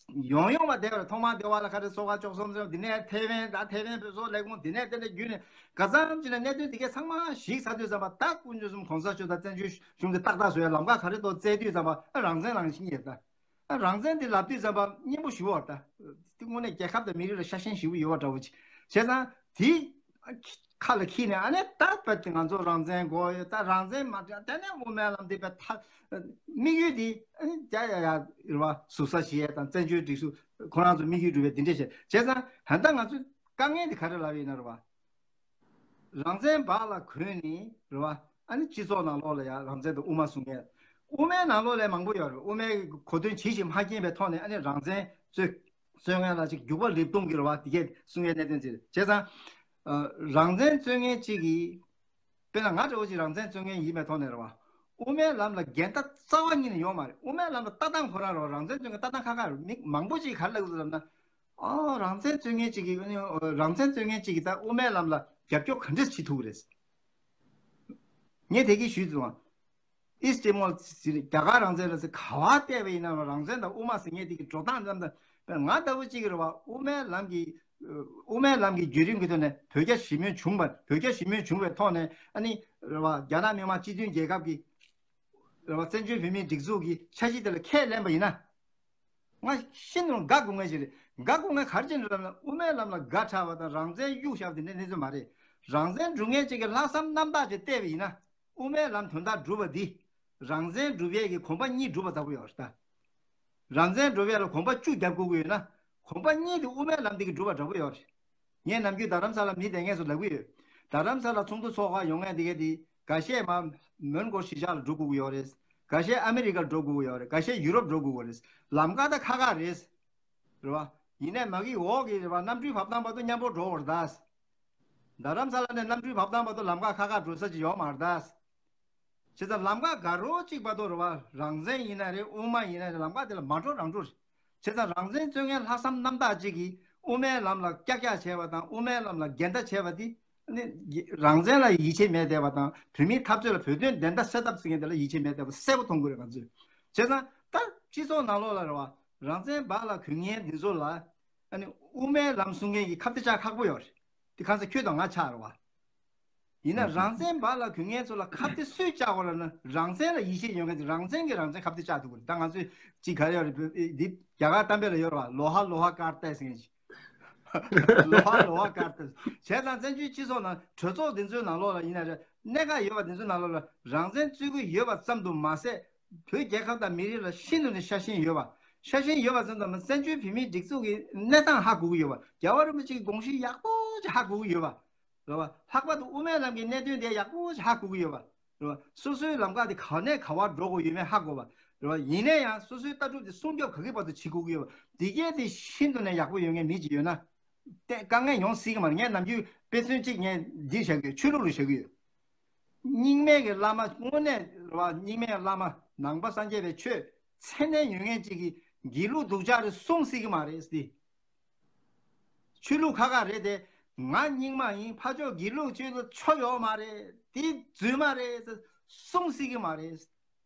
ཡོང་ཡོང་བ་དེ་བར་ཐོག་མར་འདི་བ་ལ་ཁ་རེ་སོ་ཁ་ཅོག་གསུམ་ཟེར། འདི་ནས་ཐེ་ཝན་ད་ཐེ་ཝན་བོད་སོག་ལས་ཁུངས་འདི་ནས་དེ་ནས་བརྒྱུད་ནས་ག་ཙམ་ཅིག་ན་གནད་དོན་འདི་གས་ཚང་མ་ཞིག་ཚར་དུས་ཙམ་པ། ད་དཀོན་མཆོག་གསུམ་གོང་ས་མཆོག་དང་བཙན་བྱོལ་གཞུང་དེ་ཏག་ཏག་བཟོ་ཡ་ལམ་ཁ་ག་རེ་ཐོག་བཙལ་དུས་ཙམ་པ། ཨ་རང་བཙན་རང་བཞིན་ཡོད་ད། ཨ་རང་བཙན་འདི་ལབ་དུས་ཙམ་པ་སྙན་པོ་ཞུ་བར་ད། དེ་དངོས་གནས་རྒྱལ་ཁབ་དང་མི་རིགས་ལ་ཤ་ཞེན་ཞེ་པོ་ཡོད་པ་འདྲ་བོ་ཅིག་བྱས་ཙང་དེ་ཁ་ལ་འཁྱེར་ནས་ཨ་ནི་ད་བོད་དེ་ང་ཚོ་རང་བཙན་དགོས་ཡོད། ད་རང་བཙན་མ་སྤྲད་དེ་ནས་དབུ་མའི་ལམ་འདི་བས་ཐ་དམིགས་ཡུལ་འདི་ཨ་ནི་རྒྱ་ཡ་ཡ་རེད་བ། ཟུར་ཟ་བྱེད་ཡས་དང་བཙན་བྱོལ་སྒྲིག་སྲོལ་ཁོ་རང་ཚོ་དམིགས་ཡུལ་སྒྲུབ་པའི་འདི་འདྲས་བྱས། བྱས་ཙང་ད་ལྟ་ང་ཚོ་དཀའ་ངལ་འདི་ག་རེ་ལབ་ཡིན་ན་རེད་བ། རང་བཙན་འབག་ལ་གོན་ནས་རེད་བ། ཨ་ནི་སྤྱི་ཚོགས་ནང་ལོགས་ལ་ཡང་རང་བཙན་དང་དབུ་མ་གསུང་མཁན། དབུ་མའི་ནང་ལོགས་ལ་མང་པོ་ཡོད་རེད། དབུ་མའི་གོ་དོན་ཇི་བཞིན་མ་མཁྱེན་པའི་ཐོག་ནས་ཨ་ནི་རང་བཙན་རྩོད་རྩོད་མཁན་ལ་ཅིག་རྒྱུག་པ་ལེབ་སྟོང་གི་རེད་བ། དེ་གས་གསུང་མཁན་གནད་དོན་ཅིག་རེད། བྱས་ཙང་། ཨ། རང་བཙན་རྩོད་མཁན་གཅིག་གིས། དཔེར་ན་ང་འདྲ་བོ་ཅིག་རང་བཙན་རྩོད་མཁན་ཡིན་པའི་ཐོག་ནས་རེད་བ། དབུ་མའི་ལམ་ལ་འགལ་ཟླ་རྩ་བ་ཉིད་ནས་ཡོད་མ་རེད། དབུ་མའི་ལམ་ལ་ལྟ་སྟངས་ཁོ་རང་རེད་བ། རང་བཙན་རྩོད་མཁན་ལྟ་སྟངས་ཁ་ཁ་རེད། མི་མང་པོ་ཅིག་ག་རེ་ལབ་ཀྱི་འདུག་ལབ་ན། ཨོ། རང་བཙན་རྩོད་མཁན་གཅིག་གིས། རང་བཙན་རྩོད་མཁན་གཅིག་གིས་ད་དབུ་མའི་ལམ་ལ་རྒྱབ་སྐྱོར་ག་འདྲས་བྱེད་ཐུབ་ཀྱི་རེད། ངས་དེ་གི་ཞུས་ཙང་། ཨིས་ཊི་མོར་ཟེར། རྒྱ་གར་རང་བཙན་ལ་ཟེར། ག་བ་བལྟས་པ་ཡིན་ན་རང་བཙན་དང་དབུ་མ་ཟེར་མཁན་དེ་གི་འགྲོ་སྟངས་ཙམ་དང་། ང་ལྟ་བུ་གཅིག་གིས་རེད་བ། དབུ་མའི་ལམ་གྱི། དབུ་མའི་ལམ་གྱི་བརྒྱུད་རིམ་གྱི་ཐོག་ནས་བོད་རྒྱ་ཞི་མོལ་བྱུང་བ། བོད་རྒྱ་ཞི་མོལ་བྱུང་བའི་ཐོག་ནས་ཨ་ནི་རེད་བ། རྒྱ་ནག་མི་དམངས་སྤྱི་མཐུན་རྒྱལ་ཁབ་ཀྱི་རེད་བ། བཙན་བྱོལ་བོད་མིའི་སྒྲིག་འཛུགས་ཀྱི་འཆར་གཞི་དེ་ལ་ཁས་ལེན་པ་ཡིན་ན། ང་ཤིན་ཏུ་དགའ་དགོས་ངེས་ཤིག་རེད། དགའ་དགོས་ངེས་ག་རེ་བྱས་ནས་རེད་ལབ་ན། དབུ་མའི་ལམ་ལ་དགའ་དྲགས་པ་དང་རང་བཙན་གཡུག་བཞག་པ་དེ་འདྲའི་གནས་ཚུལ་མ་རེད། རང་བཙན་སྒྲུབ་མཁན་གཅིག་གི་ལྷག་བསམ་རྣམ་དག་ཅིག་བལྟས་པ་ཡིན་ན། དབུ་མའི་ལམ་དོན་དག་སྒྲུབ་པ་འདི། རང་བཙན་སྒྲུབ་ཡས་ཀྱི་གོམ་པ་གཉིས་སྒྲུབ་པ་ལྟ་བུ་ཡོད་རེད་ད། རང་བཙན་སྒྲུབ་ཡས་ལ་གོམ་པ་བཅུ་རྒྱབ་དགོས་ཀྱི་ཡོད་ན། གོམ་པ་གཉིས་དེ་དབུ་མའི་ལམ་འདི་གིས་སྒྲུབ་པ་འདྲ་པོ་ཡོད་རེད། ངས་ནམ་རྒྱུན་རྡ་རམ་ས་ལ་མི་བསྡད་མཁན་ཚོ་ལབ་ཀྱི་ཡོད། རྡ་རམ་ས་ལ་ཚོགས་འདུ་ཚོགས་ག་ཡོང་མཁན་དེ་གས་དེ་འགའ་ཤས་མར་མོན་གྷོ་གཞིས་ཆགས་ལ་འགྲོ་དགོས་ཀྱི་ཡོད་རེད། འགའ་ཤས་ཨ་མི་རི་ཀར་འགྲོ་དགོས་ཀྱི་ཡོད་རེད། འགའ་ཤས་ཡུ་རོབ་འགྲོ་དགོས་ཀྱི་རེད། ལམ་ཁ་ད་ཁག་ཁག་རེད། རེད་བ། ཡིན་ནའི་མ་གི་འོག་གི་རེད་བ། གནམ་གྲུའི་བབས་སྟངས་བར་དུ་མཉམ་པོ་འགྲོ་བར་གདའ། རྡ་རམ་ས་ལ་ནས་གནམ་གྲུའི་བབས་སྟངས་བར་དུ་ལམ་ཁ་ཁག་ཁག་འགྲོ་ས་ཅིག་ཡོད་མ་རེད་ད། བྱས་ཙང་ལམ་ཁ་ག་རོ་གཅིག་བར་དུ་རེད་བ། རང་བཙན་ཡིན་ན་རེད། དབུ་མ་ཡིན་ན་རེད། ལམ་ཁ་དེ་ལ་མ་འགྲོ་རང་འགྲོ་རེད། བྱས་ཙང་རང་བཙན་རྩོད་མཁན་ལྷག་བསམ་རྣམ་དག་ཅིག་གིས་དབུ་མའི་ལམ་ལ་ཀྱག་ཀྱག་བྱས་པ་དང་། དབུ་མའི་ལམ་ལ་འགལ་ཟླ་བྱས་པ་དེ་ནི་རང་བཙན་ལ་ཡིད་ཆེས་མེད་བསྡད་པ་དང་། བོད་མིའི་འཐབ་རྩོད་ལ། བོད་དོན་བདེན་མཐའ་གསལ་ཐབས་ཟེར་མཁན་དེ་ལ་ཡིད་ཆེས་མེད་བསྡད་པ་གསལ་པོ་མཐོང་གི་རེད་ང་ཚོས། བྱས་ཙང་ད་སྤྱི་ཚོགས་ནང་ལོགས་ལ་རེད་བ། རང་བཙན་བག་ལ་གོན་མཁན་འདི་ཚོ་ལ་ཨ་ནི་དབུ་མའི་ལམ་གསུང་མཁན་གྱི་ཁ་གཏད་བཅག་ཁག་པོ་ཡོད་རེད། དེ་གང་ཟེར་ཁྱོད་དང་ང་ཆགས་རེད་བ། ཡིན་ན་རང་བཙན་བག་ལ་གོན་མཁན་ཚོ་ལ་ཁ་གཏད་སུས་བཅག་པ་ལབ་ན། རང་བཙན་ལ་ཡིད་ཆེས་ཡོད་མཁན་དེ་རང་བཙན་གྱིས་རང་བཙན་ཁ་གཏད་བཅག་ཐུབ་ཀྱི་རེད། ད་ང་ཚོས་ཅིག་ག་རེ་ཡོད་རེད། འདི་རྒྱ་གར་གཏམ་དཔེ་ལ་ཡོད་རེད་བ། ལོ་ཧ་ལོ་ཧ་ཀར་ཏེ་ཟེར་མཁན་ཅིག་ལོ་ཧ་ལོ་ཧ་ཀར་ཏེ། བྱས་ཙང་བཙན་བྱོལ་སྤྱི་ཚོགས་ནང་གྲོས་ཚོགས་འདི་ཚོའི་ནང་ལོགས་ལ་ཡིན་ན་རེད། གནད་འགག་ཡོད་པ་འདི་ཚོའི་ནང་ལོགས་ལ་རང་བཙན་རྩོད་ཀྱི་ཡོད་པ་ཙམ་དུ་མ་ཟད། བོད་རྒྱལ་ཁབ་དང་མི་རིགས་ལ་ཤིན་ཏུ་ནས་ཤ་ཞེན་ཡོད་པ། ཤ་ཞེན་ཡོད་པ་ཙམ་དུ་མ་ཟད། བཙན་བྱོལ་བོད་མིའི་སྒྲིག་འཛུགས་ཀྱི་གནས་སྟངས་ཧ་གོ་གི་ཡོད་པ། རྒྱལ་བ་རིན་པོ་ཆེ་གི་དགོངས་གཞི་ཡག་པོ་ཅིག་ཧ་གོ་གི་ཡོད་པ། རེད་བ། ལྷག་པར་དུ་དབུ་མའི་ལམ་གྱི་གནད་དོན་དེ་ཡག་པོ་ཞིག་ཧ་གོ་གི་ཡོད་པ། རེད་བ། སོ་སོའི་ལམ་ཁ་དེ་ག་ནས་ག་བར་འགྲོ་དགོས་ཡོད་མེད་ཧ་གོ་བ། རེད་བ། ཡིན་ན་ཡང་སོ་སོའི་ལྟ་གྲུབ་དེ་སྲུང་སྐྱོབ་ག་གི་བར་དུ་བྱེད་དགོས་ཀྱི་ཡོད་པ། འདི་གས་དེ་ཤིན་ཏུ་ནས་ཡག་པོ་ཡོད་མཁན་མི་གཅིག་ཡོད་ན། དེ་དཀའ་ངལ་ཡོང་སྲིད་ཀྱི་མ་རེད། ངས་ནམ་རྒྱུན་དཔེ་མཚོན་གཅིག་ངས་འདི་བཞག་གི་ཡོད། ཆོས་ལུགས་ལ་བཞག་གི་ཡོད། རྙིང་མའི་གི་བླ་མ་དངོས་གནས་རེད་བ། རྙིང་མའི་བླ་མ་ནང་པ་སངས་རྒྱས་པའི་ཆོས་མཚན་ལྡན་ཡོད་མཁན་གཅིག་གིས་དགེ་ལུགས་སྡུག་ཅག་རེད་གསུང་སྲིད་ཀྱི་མ་རེད་ཟེར། ཆོས་ལུགས་ཁག་ཁག་རེད་དེ། ང་རྙིང་མ་ཡིན། ཕར་ཕྱོགས་དགེ་ལུགས་ཆོས་ལ་ཆོ་ཡོད་མ་རེད། དེ་རྫུན་མ་རེད་ཟེར་གསུང་སྲིད་ཀྱི་མ་རེད།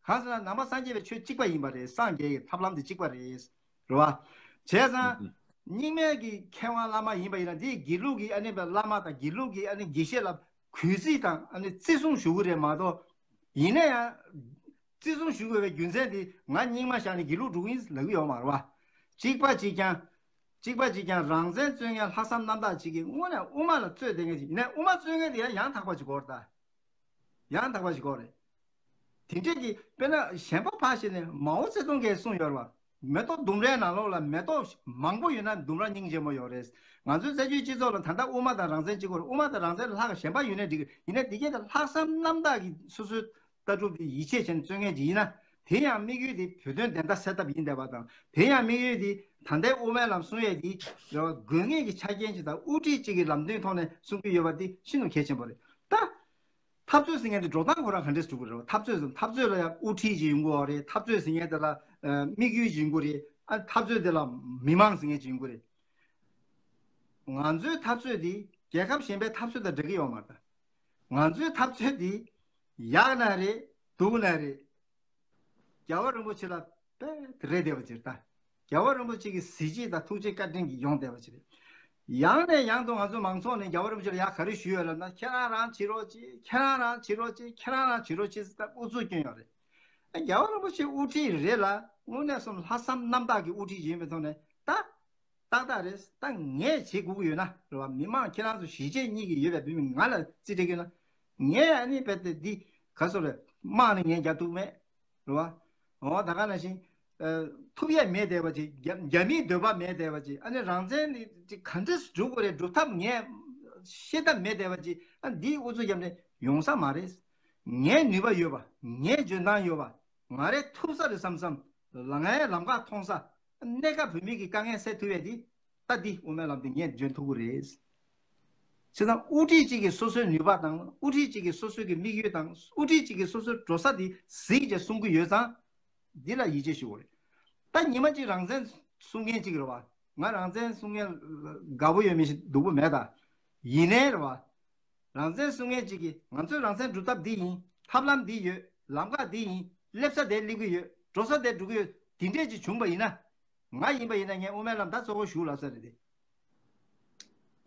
གང་ཟེར་ན་ནང་པ་སངས་རྒྱས་པའི་ཆོས་གཅིག་པ་ཡིན་པ་རེད། སངས་རྒྱས་ཀྱི་ཐབས་ལམ་དེ་གཅིག་པ་རེད། རེད་བ། བྱས་ཙང་། རྙིང་མའི་གི་མཁས་དབང་བླ་མ་ཡིན་པ་ཡིན་ན། དེ་དགེ་ལུགས་ཀྱི་ཨ་ནི་བླ་མ་དང་དགེ་ལུགས་ཀྱི་ཨ་ནི་དགེ་བཤེས་ལ་གུས་བརྩི་དང་ཨ་ནི་བརྩི་སྲུང་ཞུ་གི་རེད་མ་གཏོགས། ཡིན་ན་ཡང་བརྩི་སྲུང་ཞུ་དགོས་པའི་རྒྱུ་མཚན་དེ་ང་རྙིང་མ་བཞག་ནས་དགེ་ལུགས་འགྲོ་གི་ཡིན་ལབ་ཀྱི་ཡོད་མ་རེད་བ། གཅིག་པ་གཅིག་རྐྱང་། གཅིག་པ་གཅིག་རྐྱང་རང་བཙན་རྩོད་མཁན་ལྷག་བསམ་རྣམ་དག་ཅིག་གིས་དངོས་གནས་དབུ་མ་ལ་རྩོད་བསྡད་མཁན་ཅིག་ཡིན་ན། དབུ་མ་རྩོད་མཁན་དེ་ཡང་ཡང་དག་པ་ཅིག་དགོས་རེད་ད། ཡང་དག་པ་ཞིག་དགོས་རེད། དེ་འདྲས་ཀྱི་དཔེར་ན་གཞན་པ་ཕར་བཞག་ནས་མའོ་ཙེ་ཏུང་གིས་གསུངས་ཡོད་རེད་བ། མེ་ཏོག་ལྡུམ་རའི་ནང་ལོགས་ལ་མེ་ཏོག་མང་པོ་ཡོད་ན་ལྡུམ་ར་སྙིང་རྗེ་མོ་ཡོད་རེད། ང་ཚོའི་བཙན་བྱོལ་སྤྱི་ཚོགས་ལ་ད་ལྟ་དབུ་མ་དང་རང་བཙན་གཅིག་པ་རེད། དབུ་མ་དང་རང་བཙན་ལ་ལྷག་གཞན་པ་ཡོད་ན་འགྲིག་གི་ཡིན་ན། དེ་གས་དེ་ལྷག་བསམ་རྣམ་དག་གིས་སོ་སོའི་ལྟ་གྲུབ་དེ་ཡིད་ཆེས་བྱས་ནས་རྩོད་མཁན་ཅིག་ཡིན་ན། དེ་ཡང་དམིགས་ཡུལ་དེ་བོད་དོན་བདེན་མཐའ་གསལ་ཐབས་ཡིན་བསྡད་པ་དང་། དེ་ཡང་དམིགས་ཡུལ་དེ་ད་ལྟའི་དབུ་མའི་ལམ་གསུང་ཡས་དེ་དགོས་ངེས་ཀྱི་ཆ་རྐྱེན་ཅིག་དང་དབུ་ཁྲིད་ཅིག་གི་ལམ་སྟོན་ཐོག་ནས་གསུང་གི་ཡོད་པ་དེ་ཤིན་ཏུ་གལ་ཆེན་པོ་རེད་ད། འཐབ་རྩོད་ཟེར་མཁན་དེ་འགྲོ་སྟངས་ཁོ་རང་ག་འདྲས་འགྲོ་གི་རེད། འཐབ་རྩོད་ཟེར། འཐབ་རྩོད་ལ་ཡང་དབུ་ཁྲིད་ཅིག་ཡོང་གི་ཡོད་རེད། འཐབ་རྩོད་ཟེར་མཁན་དེ་ལ་ཨ་དམིགས་ཡུལ་ཅིག་ཡོང་གི་རེད། ཨ་འཐབ་རྩོད་དེ་ལ་མི་མང་ཟེར་མཁན་ཅིག་ཡོང་གི་རེད། ང་ཚོའི་འཐབ་རྩོད་དེ་རྒྱལ་ཁབ་གཞན་པའི་འཐབ་རྩོད་དང་འདྲ་གི་ཡོད་མ་རེད། ང་ཚོའི་འཐབ་རྩོད་དེ་ཡག་ན་རེད། སྡུག་ན་རེད། རྒྱལ་བ་རིན་པོ་ཆེ་ལ་དཔེ་དེ་རེད་བསྡད་པ་ཅིག་རེད་ད། རྒྱལ་བ་རིན་པོ་ཆེ་གི་གཟི་བརྗིད་དང་ཐུགས་རྗེ་བཀའ་དྲིན་གྱིས་ཡོང་བསྡད་པ་ཅིག་རེད། ཡང་ནས་ཡང་དུ་ང་ཚོ་མང་ཚོགས་ནས་རྒྱལ་བ་རིན་པོ་ཆེ་ལ་ཡག་ག་རེ་ཞུས་ཡོད་ལབ་ན། ཁྱེད་རང་རང་བྱེད་རོགས་གྱིས། ཁྱེད་རང་རང་བྱེད་རོགས་གྱིས། ཁྱེད་རང་རང་བྱེད་རོགས་གྱིས་ཟེར་ད་ཨུ་ཚུགས་སྐྱོན་ཡོད་རེད། ཨ་རྒྱལ་བ་རིན་པོ་ཆེ་དབུ་ཁྲིད་རེད་ལ། དངོས་གནས་སོང་ལྷག་བསམ་རྣམ་དག་གི་དབུ་ཁྲིད་ཡིན་པའི་ཐོག་ནས་ད། ཏག་ཏག་རེད། ད་ངས་བྱེད་དགོས་ཀྱི་ཡོད་ན་རེད་བ། མི་མང་ཁྱེད་རང་ཚོ་གཞིས་བྱེས་གཉིས་ཀྱི་ཡོད་པའི་བོད་མི་ང་ལ་རྩིས་སྤྲད་ཀྱི་ཡོད་ན། ངས་ཨ་ནི་རྦད་དེ་འདི་ག་སོ་རེད། དམག་ནི་ངས་རྒྱག་ཐུབ་མེད་རེད་བ། འོ་ད་ག་ནང་བཞིན་ཨ་ཐུབ་ཡས་མེད་བསྡད་པ་ཅིག་རྒྱ་རྒྱ་མིའི་འདོད་པ་མེད་བསྡད་པ་ཅིག་ཨ་ནི་རང་བཙན་ནི་ཅིག་ག་འདྲས་སྒྲུབ་དགོས་རེད། སྒྲུབ་ཐབས་ངས་ཤེས་ཐབས་མེད་བསྡད་པ་ཅིག་ཨ་འདིའི་ཨུ་ཚུགས་བརྒྱབ་ནས་ཡོང་ས་མ་རེད། ངའི་ནུས་པ་ཡོད་པ། ངའི་འཇོན་ཐང་ཡོད་པ། ང་རའི་ཐུབ་ས་རེད་བསམ་བསམ། ལ་ངའི་ལམ་ཁ་མཐོང་ས། གནས་སྐབས་བོད་མི་གི་དཀའ་ངལ་སེལ་ཐུབ་ཡས་དེ། ད་འདི་དབུ་མའི་ལམ་དེ་ངས་འཇོན་ཐུབ་ཀྱི་རེད། བྱས་ཙང་དབུ་ཁྲིད་གཅིག་གིས་སོ་སོའི་ནུས་པ་དང་། དབུ་ཁྲིད་གཅིག་གིས་སོ་སོའི་གི་དམིགས་ཡུལ་དང་། དབུ་ཁྲིད་གཅིག་གིས་སོ་སོའི་འགྲོ་ས་དེ་གཟིགས་བྱས་གསུང་གི་ཡོད་ཙང་། འདི་ལ་ཡིད་ཆེས་ཞུ་དགོས་རེད། ད་ཉི་མ་གཅིག་རང་བཙན་གསུང་མཁན་གཅིག་རེད་བ། ང་རང་བཙན་གསུང་མཁན་དགའ་པོ་ཡོད་མི་ཞིག་སྡུག་པོ་མེད་ད། ཡིན་ནའི་རེད་བ། རང་བཙན་གསུང་མཁན་གཅིག་གིས་ང་ཚོའི་རང་བཙན་སྒྲུབ་ཐབས་འདི་ཡིན། ཐབས་ལམ་འདི་ཡོད། ལམ་ཁ་འདི་ཡིན། སླེབས་ས་དེར་སླེབས་ཀྱི་ཡོད། འགྲོ་ས་དེར་འགྲོ་གི་ཡོད། དེ་འདྲས་ཅིག་བྱུང་པ་ཡིན་ན། ང་ཡིན་པ་ཡིན་ན་ངས་དབུ་མའི་ལམ་ད་གཙོ་བོ་ཞུ་ལབ་ས་རེད་དེ།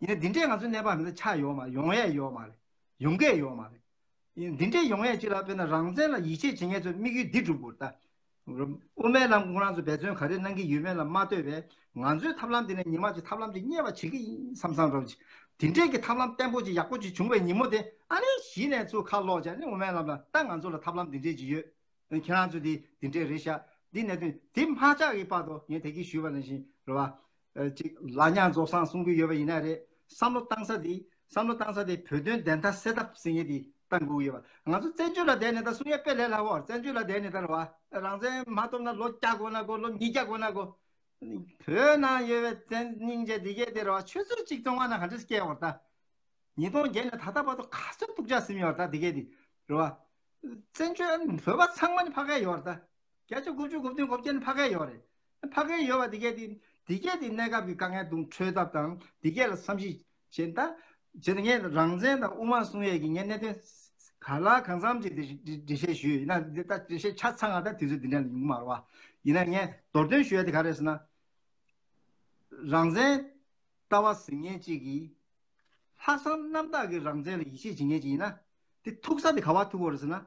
ཡིན་ན་འདི་འདྲས་ང་ཚོའི་གནས་བབ་མི་འདྲ་ཆགས་ཡོད་མ་རེད། ཡོང་ཡས་ཡོད་མ་རེད། ཡོང་གི་ཡོད་མ་རེད། ཡིན་འདི་འདྲས་ཡོང་ཡས་ཅིག་ལ་དཔེར་ན་རང་བཙན་ལ་ཡིད་ཆེས་བྱེད་མཁན་ཚོའི་དམིགས་ཡུལ་འདི་སྒྲུབ་དགོས་རེད་ད། དབུ་མའི་ལམ་ཁོང་རང་ཚོ་འབད་བརྩོན་ག་རེ་གནང་གི་ཡོད་མེད་ལ་མ་ལྟོས་པའི་ང་ཚོའི་ཐབས་ལམ་འདི་ནས་ཉི་མ་གཅིག་ཐབས་ལམ་ཅིག་རྙེད་པ་བྱེད་ཀྱི་ཡིན་བསམ་བསམ་རོགས་ཅིག་དེ་འདྲས་ཀྱི་ཐབས་ལམ་བརྟན་པོ་ཅིག་ཡག་པོ་ཅིག་བྱུང་བའི་ཉིན་མོ་དེ་ཨ་ནི་གཞི་ནས་ཚུར་ཁ་ལོག་བྱས་ནས་དབུ་མའི་ལམ་ལ་ད་ང་ཚོ་ལ་ཐབས་ལམ་འདི་འདྲས་ཅིག་ཡོད། ཁྱེད་རང་ཚོ་འདི་འདི་འདྲས་རེད་ཤག་འདི་གནད་དོན་འདི་མ་ཆགས་ཀྱི་བར་དུ་ངས་དེ་གིས་ཞུས་པ་ནང་བཞིན་རེད་བ། ཨ་ཅིག་ལ་ཉག་རྫོགས་སངས་གསུང་གི་ཡོད་པ་ཡིན་ན་རེད། བསམ་བློ་བཏང་ས་དེ་བསམ་བློ་བཏང་ས་དེ་བོད་དོན་བདེན་མཐའ་གསལ་ཐབས་ཟེར་མཁན་དེ་ བཏང་དགོས་ཡོད་པ། ང་ཚོ་བཙན་བྱོལ་ལ་བསྡད་ནས་ད་གསུང་ཡས་དཔེ་ལས་སླ་བོ། བཙན་བྱོལ་ལ་བསྡད་ནས་ད་རེད་བ། རང་བཙན་མ་ཐོབ་ན་ལོ་བརྒྱ་འགོར་ན་འགོར། ལོ་ཉིས་བརྒྱ་འགོར་ན་འགོར། བོད་ནང་ཡོད་པའི་བཙན་སྙིང་རྗེ་འདི་གས་དེ་རེད་བ། ཆུ་ཚོད་གཅིག་བཙོང་བ་ན་ག་འདྲས་སྐྱེལ་བར་ད། ཉིས་སྟོང་བརྒྱད་ནས་ད་ལྟ་བར་དུ་ག་ཚོད་སྡུག་ཅག་ཟིན་ཡོད་ད་འདི་གས་དེ་རེད་བ། བཙན་བྱོལ་བོད་པ་ཚང་མ་ནི་ཕ་གས་ཡོད་རེད་ད། བརྒྱ་ཆ་དགུ་བཅུ་གོ་བདུན་གོ་བརྒྱད་ནི་ཕ་གས་ཡོད་རེད། ཕ་གས་ཡོད་པ་འདི་གས་དེ་འདི་གས་དེ་གནས་སྐབས་ཀྱི་དཀའ་ངལ་དང་འཕྲོད་ཐབས་དང་འདི་གས་ལ་བསམ་གཞིག་བྱེད་ད། བྱས་ན་ངས་རང་བཙན་དང་དབུ་མ་གསུང་ཡས་ཀྱི་ངས་གནད་དོན་ག་ལ་གང་འཚམ་ཅིག་འགྲེལ་བཤད་ཞུས་ཡིན་ན། འདི་ལྟ་འགྲེལ་བཤད་ཆ་ཚང་བ་ད་དུས་ཚོད་འདི་འདྲ་ལ་ཡོང་གི་མ་རེད་བ། ཡིན་ན་ངས་མདོར་བསྟན་ཞུ་ཡས་དེ་ག་རེད་ཟེར་ན། རང་བཙན་ལྟ་བ་ཟིན་མཁན་གཅིག་གིས་ལྷག་བསམ་རྣམ་དག་གིས་རང་བཙན་ལ་ཡིད་ཆེས་བྱེད་མཁན་གཅིག་ཡིན་ན། དེ་ཐུག་ས་དེ་ག་བ་ཐུག་གི་རེད་ཟེར་ན།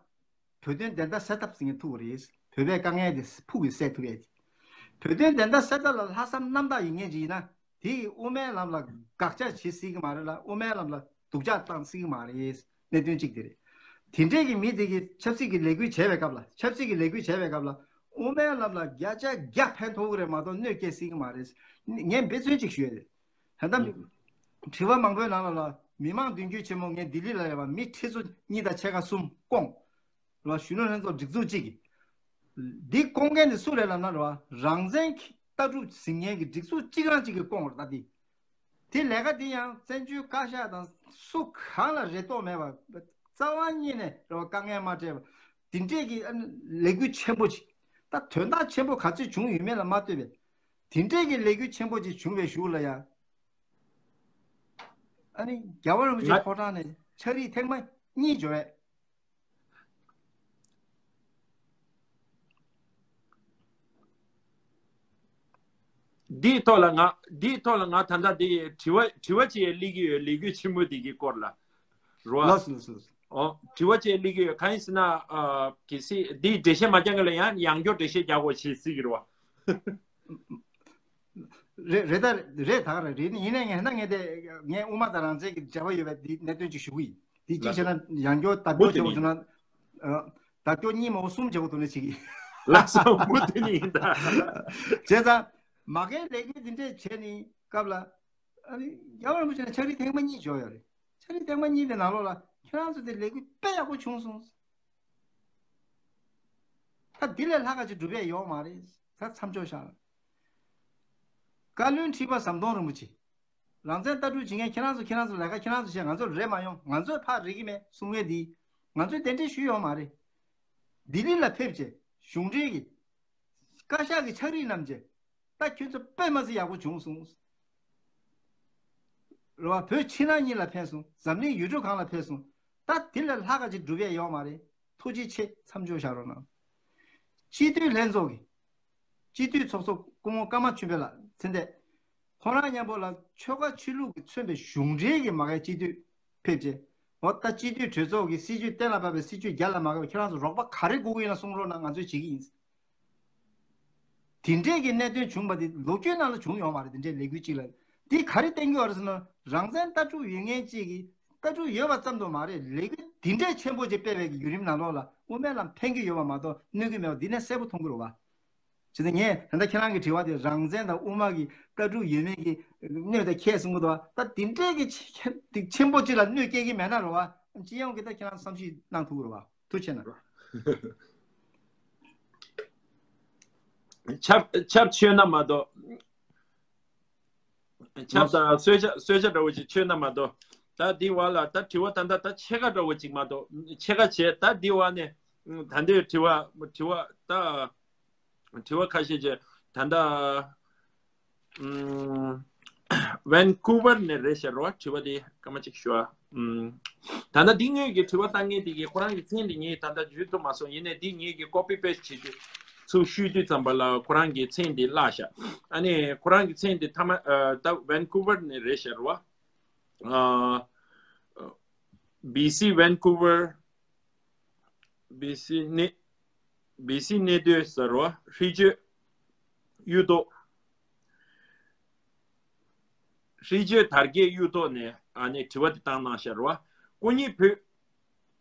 བོད་དོན་བདེན་མཐའ་གསལ་ཐབས་ཟེར་མཁན་ཐུག་གི་རེད། བོད་པའི་དཀའ་ངལ་དེ་ཕུགས་ཀྱིས་སེལ་ཐུབ་ཡས་དེ། བོད་དོན་བདེན་མཐའ་གསལ་ཐབས་ལ་ལྷག་བསམ་རྣམ་དག་ཡིན་མཁན་གཅིག་ཡིན་ན། དེ་ཡིས་དབུ་མའི་ལམ་ལ་དགག་བྱ་བྱེད་སྲིད་ཀྱི་མ་རེད་ལ། དབུ་མའི་ལམ་ལ་སྡུག་ཅག་བཏང་སྲིད་ཀྱི་མ་རེད། གནད་དོན་གཅིག་དེ་རེད། དེ་འདྲས་ཀྱི་མི་དེ་གིས་ཆབ་སྲིད་ཀྱི་ལས་འགུལ་བྱས་པའི་སྐབས་ལ། ཆབ་སྲིད་ཀྱི་ལས་འགུལ་བྱས་པའི་སྐབས་ལ་དབུ་མའི་ལམ་ལ་བརྒྱ་ཆ་བརྒྱ་ཕན་ཐོགས་ཀྱི་རེད་མ་གཏོགས་གནོད་སྐྱེལ་སྲིད་ཀྱི་མ་རེད། ངས་འབད་བརྩོན་ཅིག་ཞུ་ཡ་རེད། ད་ལྟ་དྲི་བ་མང་པོའི་ནང་ལ་ལ་མི་མང་མདུན་སྐྱོད་ཆེན་མོ་ངས་ལྡི་ལི་ལ་ཡོད་པ་མི་ཁྲི་ཚོ་གཉིས་དང་ཕྱེད་ཀ་གསུམ་བསྐོངས། རེད་བ། གཞོན་ནུ་ལྷན་ཚོགས་སྒྲིག་འཛུགས་གཅིག་གིས། འདི་བསྐོང་མཁན་དེ་སུ་རེད་ལབ་ན་རེད་བ། རང་བཙན་གྱི་ལྟ་གྲུབ་ཟིན་མཁན་གྱི་སྒྲིག་འཛུགས་གཅིག་རང་གཅིག་གིས་བསྐོངས་རེད་ད་འདི། དེ་ལས་ཀ་འདི་ཡང་བཙན་བྱོལ་བཀའ་ཤག་དང་སུ་གང་ལ་རེ་དོགས་མེད་པ། རྩ་བ་ཉིད་ནས་རེད་བ། དཀའ་ངལ་མ་སྤྲད་པ། འདི་འདྲས་ཀྱི་ཨ་ནི་ལས་འགུལ་ཆེན་པོ་ཅིག་ད་དོན་དག་ཆེན་པོ་ག་ཚོད་བྱུང་ཡོད་མེད་ལ་མ་ལྟོས་པའི། འདི་འདྲས་ཀྱི་ལས་འགུལ་ཆེན་པོ་ཅིག་བྱུང་བའི་གཞུག་ལ་ཡང་། ཨ་ནི་རྒྱལ་བ་རིན་པོ་ཆེ་ང་ཕོ་བྲང་ནས་ཕྱག་བྲིས་ཐེངས་མ་གཉིས་འབྱོར་བས། འདིའི་ཐོག་ལ་ང་འདིའི་ཐོག་ལ་ང་ད་ལྟ་འདི་དྲི་བ་དྲི་བ་ཅིག་སླེབས་ཀྱི་ཡོད། ལས་འགུལ་ཆེན་མོ་འདི་གི་སྐོར་ལ་རོ། ལགས་སོ་ལགས་སོ་ལགས་སོ། ཨོ། དྲི་བ་ཅིག་སླེབས་ཀྱི་ཡོད། གང་ཡིན་ཟེར་ན། ཨ། གལ་སྲིད་འདིའི་འགྲེལ་བཤད་མ་རྒྱག་གི་ལ་ཡང་ཡང་བསྐྱར་འགྲེལ་བཤད་རྒྱག་དགོས་བྱེད་སྲིད་ཀྱི་རེད་བ། རེད་རེད་ད་རེད་ད་ག་རེད་རེད་ནི་ཡིན་ནའི་ངས་ན་ངས་དེ་ངས་དབུ་མ་དང་རང་བཙན་གྱི་འབྲེལ་བ་ཡོད་པའི་འདི་གནད་དོན་ཅིག་ཞུ་གི་ཡིན། འདི་གཅིག་བྱས་ན་ཡང་བསྐྱར་བརྡ་སྐྱོར་བྱེད་དགོས་བྱུང་ན། ཨ། བརྡ་སྐྱོར་གཉིས་མ་འོ་གསུམ་བྱེད་དགོས་འདུག་ན་བྱེད་ཀྱི་ཡིན། ལགས་སོ། མུ་མཐུད་ནས་ཡིན་ད། བྱས་ཙང་མ་གིའི་ལས་འགུལ་འདི་འདྲས་བྱས་ནས་སྐབས་ལ། ཨ་ནི་རྒྱལ་བ་རིན་པོ་ཆེ་ནས་ཕྱག་བྲིས་ཐེངས་མ་གཉིས་འབྱོར་ཡོད་རེད། ཕྱག་བྲིས་ཐེངས་མ་གཉིས་དེ་ནང་ལོགས་ལ་ཁྱེད་རང་ཚོ་དེ་ལས་འགུལ་དཔེ་ཡག་པོ་བྱུང་སོང་། ད་འདི་ལས་ལྷག་ག་ཅིག་སྒྲུབ་ཡས་ཡོད་མ་རེད། ད་མཚམས་འཇོག་བཞག་ལ། བཀའ་བློན་ཁྲི་པ་ཟམ་གདོང་རིན་པོ་ཆེ། རང་བཙན་ལྟ་གྲུབ་བྱེད་མཁན་ཁྱེད་རང་ཚོ་ཁྱེད་རང་ཚོ་ལས་ཀ་ཁྱེད་རང་ཚོ་བྱས། ང་ཚོ་རེད་མ་ཡོང་། ང་ཚོས་ཕར་རེད་ཀྱི་མེད་གསུང་མཁན་འདི། ང་ཚོས་གདན་འདྲེན་ཞུས་ཡོད་མ་རེད། ལྡི་ལི་ལ་ཕེབས་བྱས་གཞུང་འབྲེལ་གྱི་བཀའ་ཤག་གི་ཕྱག་བྲིས་བསྣམས་བྱས། ད་ཁྱོད་ཚོ་དཔེ་མ་སྲིད་ཡག་པོ་བྱུང་སོང་། རེད་བ། བོད་ཕྱི་ནང་གཉིས་ལ་ཕེབས་སོང་། འཛམ་གླིང་ཡུལ་གྲུ་གང་ལ་ཕེབས་སོང་། ད་དེ་ལས་ལྷག་ག་ཅིག་སྒྲུབ་ཡས་ཡོད་མ་རེད། ཐུགས་རྗེ་ཆེ། མཚམས་འཇོག་བཞག་རོགས་གནང་། སྤྱི་འཐུས་ལྷན་ཚོགས་ཀྱི་སྤྱི་འཐུས་ཚོགས་གཙོ་སྐུ་ངོ་ཀརྨ་ཆོས་འཕེལ་ལགས་མཚན་ཐད། ཁོང་རང་མཉམ་པོ་ལ་ཆོལ་ཁ་ཆོས་ལུགས་ཀྱིས་མཚོན་པའི་གཞུང་འབྲེལ་གྱི་མ་གིའི་སྤྱི་འཐུས་ཕེབས་རྗེས། འོ་ད་སྤྱི་འཐུས་གྲོས་ཚོགས་ཀྱི་སྲིད་བྱུས་གཏན་ལ་ཕབ་པའི་སྲིད་བྱུས་རྒྱ་ལ་མ་བཀག་པའི་ཁྱེད་རང་ཚོ་རོགས་པ་ག་རེ་དགོས་ཀྱི་ཡིན་ན་གསུང་རོགས་གནང་། ང་ཚོས་བྱེད་ཀྱི་ཡིན། དེ་འདྲས་ཀྱི་གནད་དོན་བྱུང་བ་དེ་ལོ་རྒྱུས་ནང་ལ་བྱུང་ཡོད་མ་རེད། དེ་འདྲས་ལས་འགུལ་གཅིག་ལ་འདི་ག་རེ་བསྟན་གྱི་ཡོད་རེད་ཟེར་ན། རང་བཙན་ལྟ་གྲུབ་ཡོད་མཁན་གཅིག་གིས་ལྟ་གྲུབ་ཡོད་པ་ཙམ་དུ་མ་རེད། ལས་འགུལ་འདི་འདྲས་ཆེན་པོ་ཅིག་སྤེལ་བའི་གི་བརྒྱུད་རིམ་ནང་ལོགས་ལ་དབུ་མའི་ལམ་ཕན་གྱི་ཡོད་པ་མ་གཏོགས་གནོད་ཀྱི་མེད་པ་འདི་ནས་གསལ་པོ་མཐོང་གི་རེད་བ། བྱས་ཙང་ངས་ད་ལྟ་ཁྱེད་རང་གི་དྲི་བ་དེ་རང་བཙན་དང་དབུ་མ་གི་ལྟ་གྲུབ་ཡོད་མེད་ཀྱི་གནོད་དང་ཁྱད་གསུང་གི་འདུག་བ། ད་དེ་འདྲས་ཀྱི་ཆེ་ཆེ་དེ་ཆེན་པོ་ཅིག་ལ་གནོད་སྐྱེལ་གྱི་མེད་ན་རེད་བ། སྤྱི་ཡོངས་ཀྱི་ད་ཁྱེད་རང་བསམ་ཤེས་གནང་ཐུབ་ཀྱི་རེད་བ། ཐུགས་རྗེ་ཆེ་གནང་། ཆབ་ཆབ་ཆོད་ན་མ་གཏོགས། ཆབ་དང་གསོལ་ཇ་གསོལ་ཇ་འདྲ་བོ་ཅིག་མཆོད་ན་མ་གཏོགས། ད་འདི་བ་ལ་ད་དྲི་བ་ད་ད་ད་ཕྱེད་ཀ་འདྲ་བོ་ཅིག་མ་གཏོགས་ཕྱེད་ཀ་བྱས། ད་འདི་བ་ནས་ད་འདིར་དྲི་བ་དྲི་བ་ད་དྲི་བ་ཁ་ཤས་ཅིག་ད་ད་ཝན་ཀུ་ཝར་ནས་རེད་ཤག་རོ། དྲི་བ་དེ་སྐར་མ་གཅིག་ཞུ་ཨ། ད་ད་འདི་ངོས་ཀྱི་དྲི་བ་ལྟ་མཁན་དེ་གི་ཁོ་རང་གི་མཚན་དེ་ངས་ད་ད་བརྗོད་ཐུབ་མ་སོང་། ཡིན་ནའི་འདི་ངས་ཀྱི་ཀོ་པི་པེ་སི་བྱེད་དུས་ཚུར་བཤུས་དུས་ཙམ་པ་ལ་ཁོ་རང་གི་མཚན་དེ་བརླག་ཤག་ཨ་ནི་ཁོ་རང་གི་མཚན་དེ་ཐ་མ་ཨ་ད་ཝན་ཀུ་ཝར་ནས་རེད་ཤག་རོ། ཨ་བི་སི་ཝན་ཀུ་ཝར། བི་སི་གནས་བི་སི་གནས་སྡོད་ཟེར་བ། ཧྲི་ཅོད་གཡུ་ཐོག་ཧྲི་ཅོད་དར་རྒྱས་གཡུ་ཐོག་ནས་ཨ་ནི་དྲི་བ་དེ་བཏང་གནང་ཤག་རོ། སྐུ་ཉིད་བོད་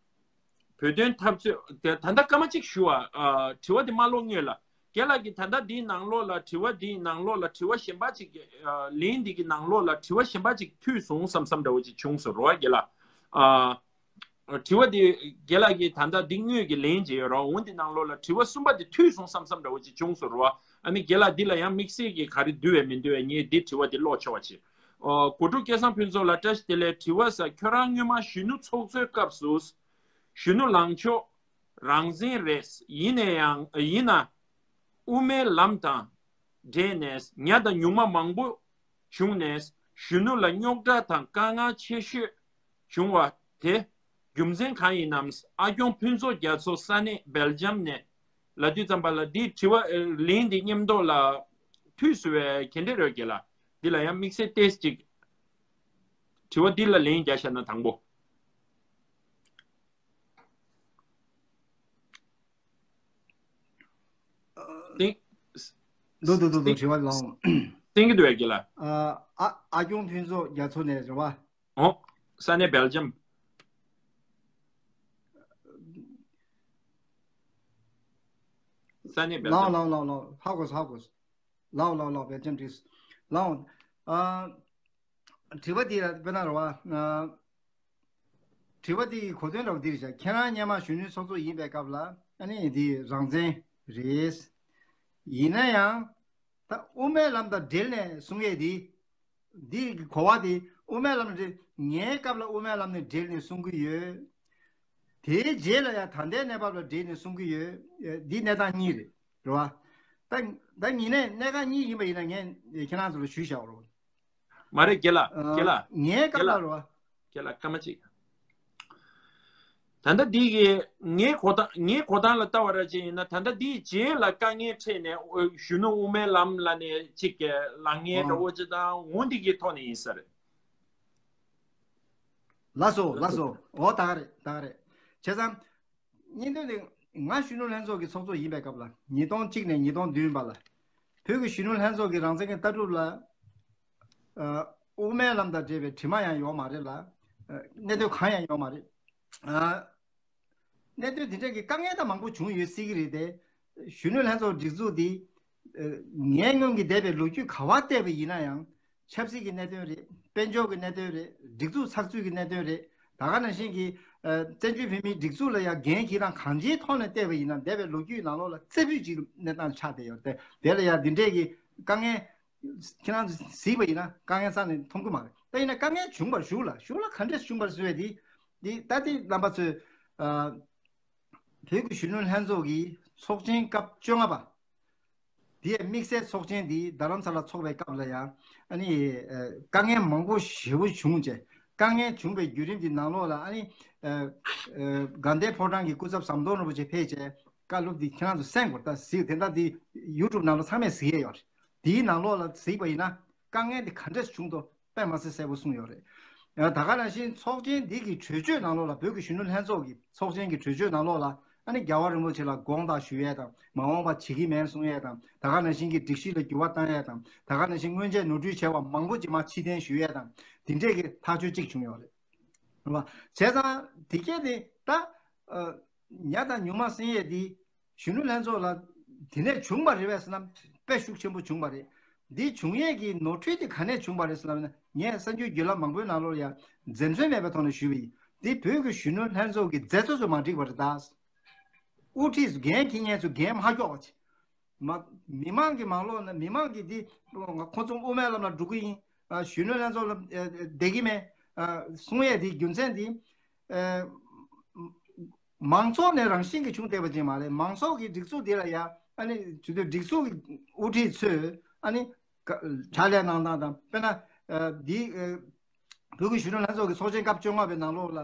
བོད་དོན་འཐབ་རྩོད་དེ་ད་ལྟ་སྐར་མ་གཅིག་ཞུ་བ། ཨ་དྲི་བ་དེ་མ་ཀློག་སྔོན་ལ། རྒན་ལགས་ཀྱིས་ད་ལྟ་འདིའི་ནང་ལོགས་ལ་དྲི་བ་འདིའི་ནང་ལོགས་ལ་དྲི་བ་གཞན་པ་ཅིག་ཨ་ལན་འདི་གི་ནང་ལོགས་ལ་དྲི་བ་གཞན་པ་ཅིག་ཐུག་སོང་བསམ་བསམ་འདྲ་བོ་ཅིག་བྱུང་སོང་རོ་རྒན་ལགས། ཨ་ དྲི་བ་འདི་རྒན་ལགས་ཀྱིས་ད་ལྟ་འདི་དངོས་ཀྱི་ལན་བྱས་ཡོད་ར། འོ་འདི་ནང་ལོགས་ལ་དྲི་བ་གསུམ་པ་འདི་འཐུས་སོང་བསམ་བསམ་འདྲ་བོ་ཅིག་བྱུང་སོང་ར་བ། ཨ་ནི་རྒན་ལགས་འདི་ལ་ཡང་དམིགས་བསལ་གྱི་ག་རེ་འདུལ་བས་མི་འདུལ་བས་ངས་འདི་དྲི་བ་འདི་ཀློག་ཆོག་པ་བྱེད། ཨོ། གོ་དྲུག་སྐལ་བཟང་ཕུན་ཚོགས་ལགས་བཀྲ་ཤིས་བདེ་ལེགས། དྲི་བ་ས། ཁྱོད་རང་སྔོན་མ་གཞོན་ནུ་ཚོགས་གཙོའི་སྐབས་སུ་གཞོན་ནུ་ལངས་ཕྱོགས་རང་བཙན་རེད། ཡིན་ན་ཡང་ཡིན་ན་དབུ་མའི་ལམ་དང་འབྲེལ་ནས་ཉ་དང་ཉུང་མ་མང་པོ་བྱུང་ནས་གཞོན་ནུ་ལ་རྙོག་དྲ་དང་དཀའ་ངལ་ཆེ་ཤོས་བྱུང་བ་དེ་རྒྱུ་མཚན་གང་ཡིན་ནམ། ཨ་སྐྱོང་ཕུན་ཚོགས་རྒྱ་མཚོ་ས་གནས་སྦེལ་ཇམ་ནས་ལབ་དུས་ཙམ་པ་ལ་འདི་དྲི་བ་ལན་འདི་མཉམ་ཐོག་ལ་འཐུས་སུ་བས་ག་འདྲ་རེད་རྒན་ལགས། འདི་ལ་ཡང་དམིགས་བསལ་ཏོག་ཙམ་ཅིག་དྲི་བ་འདི་ལ་ལན་རྒྱག་བཞག་ན་དང་པོ། ཏིང་། འདུག་འདུག་འདུག་འདུག་དྲི་བ་ལངས། ཏིང་གི་འདུག་གས་ལ། ཨ་ཨ་ཨ་སྐྱོང་ཕུན་ཚོགས་རྒྱ་མཚོ་ནས་རེད་བ། ཨོ། ས་གནས་སྦེལ་ཇམ། ས་གནས་སྦེལ་ལའོ་ཇམ། ལའོ་ལའོ་ལའོ་ལའོ། ཧ་གོ་སོང་ཧ་གོ་སོང་། ལའོ་ལའོ་ལའོ། སྦེལ་ཇམ་འགྲིག་སོང་། ལའོ། ཨ། དྲི་བ་འདི་ལ་དཔེར་ན་རེད་བ། ཨ། དྲི་བ་འདི་ཡི་གོ་དོན་འདྲ་བོ་འདི་རེད་ཤག་ཁྱེད་རང་སྔོན་མ་གཞོན་ནུའི་ཚོགས་གཙོ་ཡིན་པའི་སྐབས་ལ་ཨ་ནི་འདི་རང་བཙན་རེད། ཡིན་ན་ཡང་ད་དབུ་མའི་ལམ་དང་འབྲེལ་ནས་གསུང་ཡས་འདི། འདི་གི་གོ་བ་འདི་དབུ་མའི་ལམ་འབྲེལ། ངའི་སྐབས་ལ་དབུ་མའི་ལམ་ནས་འབྲེལ་ནས་གསུང་གི་ཡོད། དེའི་རྗེས་ལ་ཡང་ད་ལྟའི་གནས་བབ་ལ་འབྲེལ་ནས་གསུང་གི་ཡོད། འདི་གནས་སྟངས་གཉིས་རེད། རེད་བ། ད་ད་ཡིན་ནའི་གནད་འགག་གཉིས་ཡིན་པ་ཡིན་ན་ངས་ཁྱེད་རང་ཚོ་ལ་ཞུས་བཞག་རོགས། མ་རེད་རྒན་ལགས། རྒན་ལགས། ངའི་སྐབས་ལ་རེད་བ། རྒན་ལགས་སྐར་མ་གཅིག་ད་ལྟ་འདི་གི་ངའི་གོ་སྟངས་ངའི་གོ་སྟངས་ལ་ལྟ་བ་ར་ཅིག་ཡིན་ན། ད་ལྟ་འདིའི་རྗེས་ལ་དཀའ་ངལ་འཕྲད་ནས་གཞོན་ནུ་དབུ་མའི་ལམ་ལ་ནས་ཅིག་གི་ལངས་ངེས་འདྲ་བོ་ཅིག་དང་འོ་འདི་གི་ཐོག་ནས་ཡིན་ས་རེད། ལགས་སོ་ལགས་སོ། འོ་ད་ག་རེད་ད་ག་རེད། བྱས་ཙང་། བརྙན་ཐུང་འདི་ང་གཞོན་ནུ་ལྷན་ཚོགས་ཀྱི་ཚོགས་གཙོ་ཡིན་པའི་སྐབས་ལ་ཉིས་སྟོང་གཅིག་ནས་ཉིས་སྟོང་བདུན་བར་ལ། བོད་ཀྱི་གཞོན་ནུ་ལྷན་ཚོགས་ཀྱི་རང་བཙན་གྱི་ལྟ་གྲུབ་ལ། ཨ། དབུ་མའི་ལམ་དང་འབྲེལ་བའི་དྲི་མ་ཡང་ཡོད་མ་རེད་ལ། ཨ། གནད་དོན་གང་ཡང་ཡོད་མ་རེད། ཨ། གནད་དོན་འདི་འདྲ་གི་དཀའ་ངལ་ད་མང་པོ་བྱུང་ཡོད་སྲིད་ཀྱི་རེད་དེ། གཞོན་ནུ་ལྷན་ཚོགས་སྒྲིག་འཛུགས་འདི། ཨ། ངས་སྔོན་གྱི་འདས་པའི་ལོ་རྒྱུས་ག་བ་བལྟས་པ་ཡིན་ན་ཡང་། ཆབ་སྲིད་ཀྱི་གནད་དོན་རེད། དཔལ་འབྱོར་གྱི་གནད་དོན་རེད། སྒྲིག་འཛུགས་ཚགས་ཚུད་ཀྱི་གནད་དོན་རེད། ད་ག་ནང་བཞིན་གྱི། ཨ། བཙན་བྱོལ་བོད་མིའི་སྒྲིག་འཛུགས་ལ་ཡང་འགན་འཁྱེར་སྟངས་གང་ཅིའི་ཐོག་ནས་བལྟས་པ་ཡིན་ན་འདས་པའི་ལོ་རྒྱུས་ནང་ལོགས་ལ་རྩེ་ཕུད་ཅིག་གནས་སྟངས་ཆགས་བསྡད་ཡོད་རེད་དེ། དེ་ལ་ཡང་འདི་འདྲས་ཀྱི་དཀའ་ངལ། ཁྱེད་རང་ཚོ་གཟིགས་པ་ཡིན་ན་དཀའ་ངལ་རྩ་ནས་མཐོང་གི་མ་རེད། ད་ཡིན་ན་དཀའ་ངལ་བྱུང་བར་གཞུག་ལ་གཞུག་ལ་ག་འདྲས་བྱུང་བར་བཟོས་ཏེ། འདི་ད་ལྟའི་རྣམ་པ་ཚོས། ཨ། བོད་ཀྱི་གཞོན་ནུ་ལྷན་ཚོགས་ཀྱི་ཚོགས་ཆེན་སྐབས་བཅོ་ལྔ་པ། དེའི་དམིགས་བསལ་ཚོགས་ཆེན་འདི་རྡ་རམ་ས་ལ་འཚོགས་པའི་སྐབས་ལ་ཡང་ཨ་ནི། ཨ། དཀའ་ངལ་མང་པོ་ཞེ་པོ་བྱུང་རྗེས། དཀའ་ངལ་བྱུང་བའི་བརྒྱུད་རིམ་གྱི་ནང་ལོགས་ལ་ཨ་ནི། ཨ། ཨ། དགའ་ལྡན་ཕོ་བྲང་གི་སྐུ་ཚབ་ཟམ་གདོང་རིན་པོ་ཆེ་ཕེབས་རྗེས་བཀའ་སློབ་འདི་ཁྱེད་རང་ཚོ་གསན་དགོས། ད་གཟིགས་དེ་འདྲ་འདི་ཡུ་ཊུབ་ནང་ལ་ཚང་མས་གཟིགས་ཡས་ཡོད་རེད། དེའི་ནང་ལོགས་ལ་གཟིགས་པ་ཡིན་ན་དཀའ་ངལ་འདི་ག་འདྲས་བྱུང་འདུག་དཔེ་མ་སྲིད་གསལ་པོ་གསུངས་ཡོད་རེད། ཡང་ད་ག་ནང་བཞིན་ཚོགས་ཆེན་འདི་གི་གྲོས་ཆོད་ནང་ལོགས་ལ། བོད་ཀྱི་གཞོན་ནུ་ལྷན་ཚོགས་ཀྱི་ཚོགས་ཆེན་གྱི་གྲོས་ཆོད་ནང་ལོགས་ལ་ཨ་ནི་རྒྱལ་བ་རིན་པོ་ཆེ་ལ་དགོངས་དག་ཞུ་ཡས་དང་། མ་འོངས་པ་བྱེད་ཀྱི་མེད་གསུང་ཡས་དང་། ད་ག་ནང་བཞིན་གྱི་སྒྲིག་གཞི་ལ་འགྱུར་བ་བཏང་ཡས་དང་། ད་ག་ནང་བཞིན་སྔོན་ཆད་ནོར་འཁྲུལ་བྱས་པ་མང་པོ་ཅིག་མར་ཕྱིར་འཐེན་ཞུ་ཡས་དང་། འདི་འདྲས་ཀྱི་ཐག་གཅོད་ཅིག་བྱུང་ཡོད་རེད། རེད་བ། བྱས་ཙང་འདི་གས་དེ་ད། ཨ། ཉ་དང་ཉུང་མ་གསུང་ཡས་འདི། གཞོན་ནུ་ལྷན་ཚོགས་ལ་དེ་ནས་བྱུང་བ་རེད་པས་ཟེར་ན་དཔེ་ཤུགས་ཆེན་པོ་བྱུང་བ་རེད། འདི་བྱུང་ཡས་ཀྱི་ནོར་འཁྲུལ་དེ་ག་ནས་བྱུང་བ་རེད་ཟེར་ན། ངས་གསར་འགྱུར་བརྒྱུད་ལམ་མང་པོའི་ནང་ལོགས་ལ་ཡང་འཛེམ་ཟོན་མེད་པའི་ཐོག་ནས་ཞུས་པ་ཡིན། འདི་བོད་ཀྱི་གཞོན་ནུ་ལྷན་ཚོགས་ཀྱི་མཛད་གཙོ་ཚོ་མ་འགྲིག་པ་རེད་ད། དབུ་ཁྲིད་འགན་འཁྱེར་མཁན་ཚོ་འགན་མ་འཁྱོག་པ་བྱས། མ། མི་མང་གི་མང་ལོག་ན་མི་མང་གིས་འདི་ཁོ་ཚོ་དབུ་མའི་ལམ་ལ་འགྲོ་གི་ཡིན། ཨ། གཞོན་ནུ་ལྷན་ཚོགས་ལ་ཨ་བསྡད་ཀྱི་མེད། ཨ། གསུང་ཡས་འདི་རྒྱུ་མཚན་འདི། ཨ། མང་ཚོགས་ནས་རང་བཞིན་གྱིས་བྱུང་བསྡད་པ་ཅིག་མ་རེད། མང་ཚོགས་ཀྱི་སྒྲིག་འཛུགས་འདི་ལ་ཡ་ཨ་ནི་བྱེད་དུས་སྒྲིག་འཛུགས་ཀྱི་དབུ་ཁྲིད་ཚོས་ཨ་ནི་ག་ཕྱག་ལས་གནང་སྟངས་དང་། དཔེར་ན་ཨ་འདི་ཨ་བོད་ཀྱི་གཞོན་ནུ་ལྷན་ཚོགས་ཀྱི་ཚོགས་ཆེན་སྐབས་བཅོ་ལྔ་པའི་ནང་ལོགས་ལ་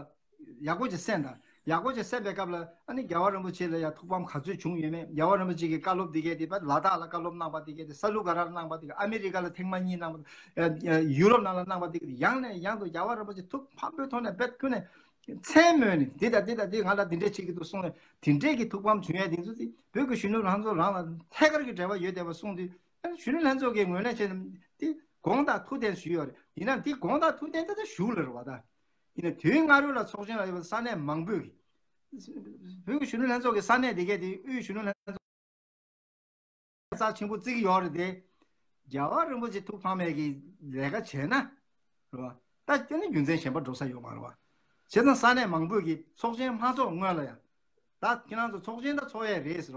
ཡག་པོ་ཅིག་གསན་དང་། ཡག་པོ་ཅིག་གསན་པའི་སྐབས་ལ་ཨ་ནི་རྒྱལ་བ་རིན་པོ་ཆེ་ལ་ཡ་ཐུགས་ཕམ་ག་ཚོད་བྱུང་ཡོད་མེད། རྒྱལ་བ་རིན་པོ་ཆེ་གིས་བཀའ་སློབ་འདི་གས་དེ་ལ་དྭགས་ལ་བཀའ་སློབ་གནང་བ་འདི་གས་དེ། ས་ལུ་ག་ར་ལ་གནང་བ་འདི་གས། ཨ་མི་རི་ཀ་ལ་ཐེངས་མ་གཉིས་གནང་བ། ཨ་ཡུ་རོབ་ནང་ལ་གནང་བ་འདི་གས་དེ། ཡང་ནས་ཡང་དུ་རྒྱལ་བ་རིན་པོ་ཆེ་ཐུགས་ཕམ་པོའི་ཐོག་ནས་དཔེ་ཁོ་ནས་མཚན་སྨོས་ནས། འདི་དང་འདི་དང་འདི་ང་ལ་འདི་འདྲས་བྱེད་ཀྱི་འདུག་གསུངས་ནས། དེ་འདྲས་ཀྱི་ཐུགས་ཕམ་བྱུང་ཡས་དེ་ཚོ་དེ་བོད་ཀྱི་གཞོན་ནུ་ལྷན་ཚོགས་རང་ལ་ཐད་ཀར་གྱི་འབྲེལ་བ་ཡོད་བསྡད་པ་གསུངས་དུས། ཨ་ནི་གཞོན་ནུ་ལྷན་ཚོགས་ཀྱི་ངོས་ནས་བྱས་ན་དེ་དགོངས་དག་ཐུགས་བདེན་ཞུས་ཡོད་རེད། ཡིན་ནའང་དེ་དགོངས་དག་ཐུགས་བདེན་དེ་ད་གཞུག་ལ་རེད་བ་ད། ཡིན་ནའང་དུས་སྔ་རོལ་ལ་ཚོགས་ཆེན་ལ་ཡོད་པ་ས་གནས་མང་པོས་ཀྱི། བོད་ཀྱི་གཞོན་ནུ་ལྷན་ཚོགས་ཀྱི་ས་གནས་དེ་གས་དེ་དབུས་གཞོན་ནུ་ལྷན་ཚོགས་རྩ་ཆེན་པོ་བརྩི་གི་ཡོད་རེད་དེ། རྒྱལ་བ་རིན་པོ་ཆེ་ཐུགས་ཕམ་མེད་ཀྱི་ལས་ཀ་བྱས་ན། རེད་བ། ད་དེ་ནི་རྒྱུ་མཚན་གཞན་པ་འགྲོ་ས་ཡོད་མ་རེད་བ། བྱས་ཙང་ས་གནས་མང་པོས་ཀྱི་ཚོགས་ཆེན་མ་ཚོགས་སྔོན་ལ་ཡང་། ད་ཁྱེད་རང་ཚོ་ཚོགས་ཆེན་ད་ཚོགས་ཡས་རེད་ཟེར་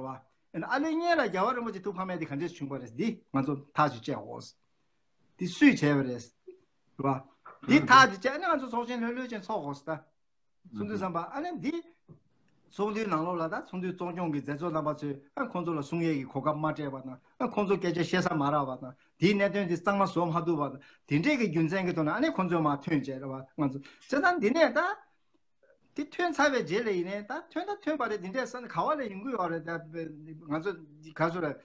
བ། ཨ་ལས་སྔོན་ལ་རྒྱལ་བ་རིན་པོ་ཆེ་ཐུགས་ཕམ་ཡས་དེ་ག་འདྲས་བྱུང་བ་རེད། འདི་ང་ཚོ་ཐག་ཅིག་བཅད་དགོས། འདི་སུས་བྱས་པ་རེད། རེད་བ། འདི་ཐག་ཅིག་བཅད་ནས་ང་ཚོ་ཚོགས་ཆེན་ལྷོད་ལྷོད་ཅན་ཚོགས་དགོས་ཟེར་ད། ཚོགས་འདུའི་བསམ་པ་ཨ་ནི་འདི། ཚོགས་འདུའི་ནང་ལོགས་ལ་ད་ཚོགས་འདུའི་གཙོ་སྐྱོང་གི་མཛད་གཙོ་རྣམ་པ་ཚོས་ཨ་ཁོང་ཚོ་ལ་གསུང་ཡས་ཀྱི་གོ་སྐབས་མ་སྤྲད་པ་དང་། ཨ་ཁོང་ཚོ་སྐད་ཆ་བཤད་ས་མ་རག་པ་དང་། དེའི་གནད་དོན་དེ་གཙང་མ་བཟོ་མ་ཐུབ་པ་དང་། དེ་འདྲས་ཀྱི་རྒྱུ་མཚན་གྱི་ཐོག་ནས་ཨ་ནི་ཁོང་ཚོས་མར་ཐོན་བྱས་རེད་བ། ང་ཚོ་བྱས་ཙང་འདི་ནས་ད། དེ་ཐོན་ཚར་བའི་རྗེས་ལ་ཡིན་ནའི་ད་ཐོན་ད་ཐོན་པ་རེད། དེ་འདྲས་ས་ནས་ག་བ་ལ་ཡོང་གི་ཡོད་རེད། ད་ང་ཚོ་ག་ཚོད་རེད།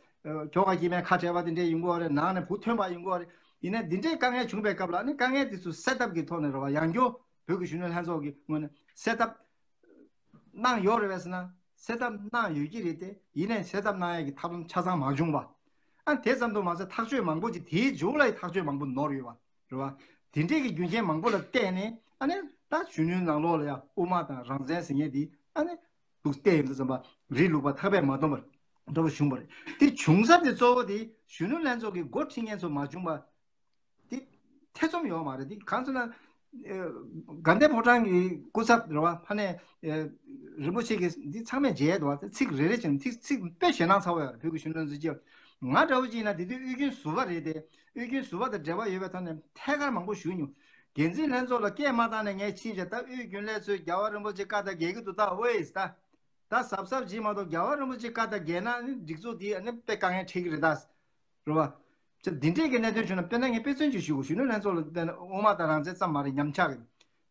ཁྱོ་ག་སྐྱེས་མའི་ཁ་བྲལ་བ་དེ་འདྲས་ཡོང་གི་ཡོད་རེད། ནང་ནས་བུ་ཐོན་པ་ཡོང་གི་ཡོད་རེད། ཡིན་ནའི་འདི་འདྲས་དཀའ་ངལ་བྱུང་པའི་སྐབས་ལ་ཨ་ནི་དཀའ་ངལ་དེ་ཚོ་སེལ་ཐབས་ཀྱི་ཐོག་ནས་རེད་བ། ཡང་སྐྱར་བོད་ཀྱི་གཞོན་ནུ་ལྷན་ཚོགས་ཀྱི་ངོས་ནས་སེལ་ཐབས་གནང་ཡོད་རེད་པས་ཟེར་ན། སེལ་ཐབས་གནང་ཡོད་ཀྱི་རེད་དེ། ཡིན་ནའི་སེལ་ཐབས་གནང་ཡས་ཀྱི་ཐབས་ལམ་ཆ་ཚང་མ་བྱུང་བ། ཨ་དེ་ཙམ་དུ་མ་ཟད་ཐག་གཅོད་མང་པོ་ཅིག་དེའི་མཇུག་ལ་ཡི་ཐག་གཅོད་མང་པོ་ནོར་ཡོད་པ་རེད་བ། དེ་འདྲས་ཀྱི་རྒྱུ་རྐྱེན་མང་པོ་ལ་བརྟེན་ནས་ཨ་ནི་ད་གཞོན་ནུའི་ནང་ལོགས་ལ་ཡང་དབུ་མ་དང་རང་བཙན་ཟེར་མཁན་དེ་ཨ་ནི་འདུག་བལྟས་ཡོང་དུས་ཙམ་པ་རི་ལུག་པ་ཐག་པས་མ་བསྡམས་པ་འདྲ་པོ་བྱུང་བ་རེད། དེ་བྱུང་ས་དེ་གཙོ་བོ་དེ་གཞོན་ནུ་ལྷན་ཚོགས་ཀྱི་འགོ་ཁྲིད་མཁན་ཚོ་མ་བྱུང་བ། འདི་ཐེ་ཚོམ་ཡོད་མ་རེད། འདི་གང་ཟེར་ན། ཨེ། དགའ་ལྡན་ཕོ་བྲང་གི་སྐུ་ཚབ་རེད་བ། ཕ་ནས་ཨེ། རིན་པོ་ཆེ་གིས་འདི་ཚང་མས་མཇལ་འདུག་བ། ཚིག་རེ་རེ་བྱས་ནས་ཚིག་ཚིག་དཔེ་ཞེད་སྣང་ཚ་བོ་ཡོད་རེད། བོད་ཀྱི་གཞོན་ནུ་ཚོས་ཀྱི། ང་འདྲ་བོ་ཅིག་ཡིན་ན་དེ་དུས་དབུས་རྒྱུན་ཟུར་པ་རེད་དེ། དབུས་རྒྱུན་ཟུར་པ་དང་འབྲེལ་བ་ཡོད་པའི་ཐོག་ནས་ཐད་ཀར་མང་པོ་ཞུ་མྱོང་། འགན་འཛིན་ལྷན་ཚོགས་ལ་སྐད་མ་བཏང་ནས་ངས་ཕྱིན་བྱས་ད་དབུས་རྒྱུན་ལས་ཚོས་རྒྱལ་བ་རིན་པོ་ཆེ་བཀའ་དང་འགལ་གྱི་འདུག་ད་ཝེ་ད། ད་གཟབ་གཟབ་བྱེད་མ་གཏོགས་རྒྱལ་བ་རིན་པོ་ཆེ་བཀའ་དང་འགལ་ན་ནི་སྒྲིག་འཛུགས་འདི་ནི་དཔེ་དཀའ་ངལ་འཕྲད་ཀྱི་རེད་ད། རེད་བ། ཅེས་འདི་འདྲས་ཀྱི་གནད་དོན་བྱུང་ན། དཔེར་ན་ངས་དཔེ་མཚོན་ཅིག་ཞུ་དགོས། གཞོན་ནུ་ལྷན་ཚོགས་ལ་བལྟས་ན་དབུ་མ་དང་རང་བཙན་ཙམ་མ་རེད། ཉམས་ཆག་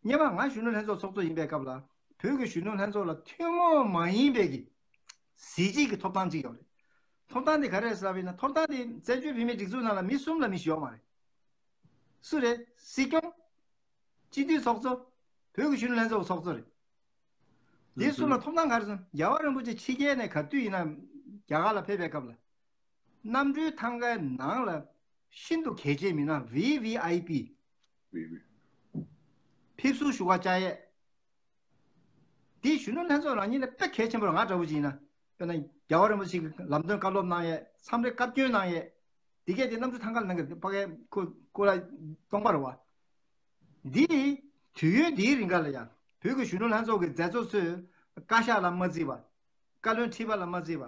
གི། སྔོན་མ་ང་གཞོན་ནུ་ལྷན་ཚོགས་ཚོགས་གཙོ་ཡིན་པའི་སྐབས་ལ་བོད་ཀྱི་གཞོན་ནུ་ལྷན་ཚོགས་ལ་ཐུན་མོང་མ་ཡིན་པའི་གི་གཟི་བརྗིད་ཀྱི་ཐོབ་ཐང་ཅིག་ཡོད་རེད། ཐོབ་ཐང་དེ་ག་རེ་རེད་ཟེར་བ་ཡིན་ན། ཐོབ་ཐང་དེ་བཙན་བྱོལ་བོད་མིའི་སྒྲིག་འཛུགས་ནང་ལ་མི་གསུམ་ལ་མི་ཞིག་ཡོད་མ་རེད། སུ་རེད། སྲིད་སྐྱོང་། སྤྱི་འཐུས་ཚོགས་གཙོ། བོད་ཀྱི་གཞོན་ནུ་ལྷན་ཚོགས་ཚོགས་གཙོ་རེད། འདི་ཚོ་ལ་ཐོབ་ཐང་ག་རེ་སོང་། རྒྱལ་བ་རིན་པོ་ཆེ་ཕྱི་རྒྱལ་ནས་ག་དུས་ཡིན་ན་རྒྱ་གར་ལ་ཕེབས་པའི་སྐབས་ལ། གནམ་གྲུའི་ཐང་གའི་ནང་ལ་ཤིན་ཏུ་གལ་ཆེའི་མི་སྣ་བི་བི་ཨའི་པི། ཕེབས་བསུ་ཞུ་བ་བཅར་ཡས། འདི་གཞོན་ནུ་ལྷན་ཚོགས་རང་ཉིད་ལ་དཔེ་གལ་ཆེན་པོ་རེད། ང་འདྲ་བོ་ཅིག་ཡིན་ན། དཔེར་ན་རྒྱལ་བ་རིན་པོ་ཆེ་གི་ལམ་སྟོན་བཀའ་སློབ་གནང་ཡས། མཚམས་རེ་བཀའ་བཀྱོན་གནང་ཡས། འདི་གས་དེ་གནམ་གྲུ་ཐང་ག་ལ་གནང་གི་རེད། ཕ་གའི་ཁོ་ཁོ་ལ་སྟོང་པ་རེད་བ། འདི་དུས་ཡུན་འདིའི་རིང་ག་ལ་ཡང་བོད་ཀྱི་གཞོན་ནུ་ལྷན་ཚོགས་ཀྱི་མཛད་གཙོ་ཚོས་བཀའ་ཤག་ལ་མ་བརྩིས་པ། བཀའ་བློན་ཁྲི་པ་ལ་མ་བརྩིས་པ།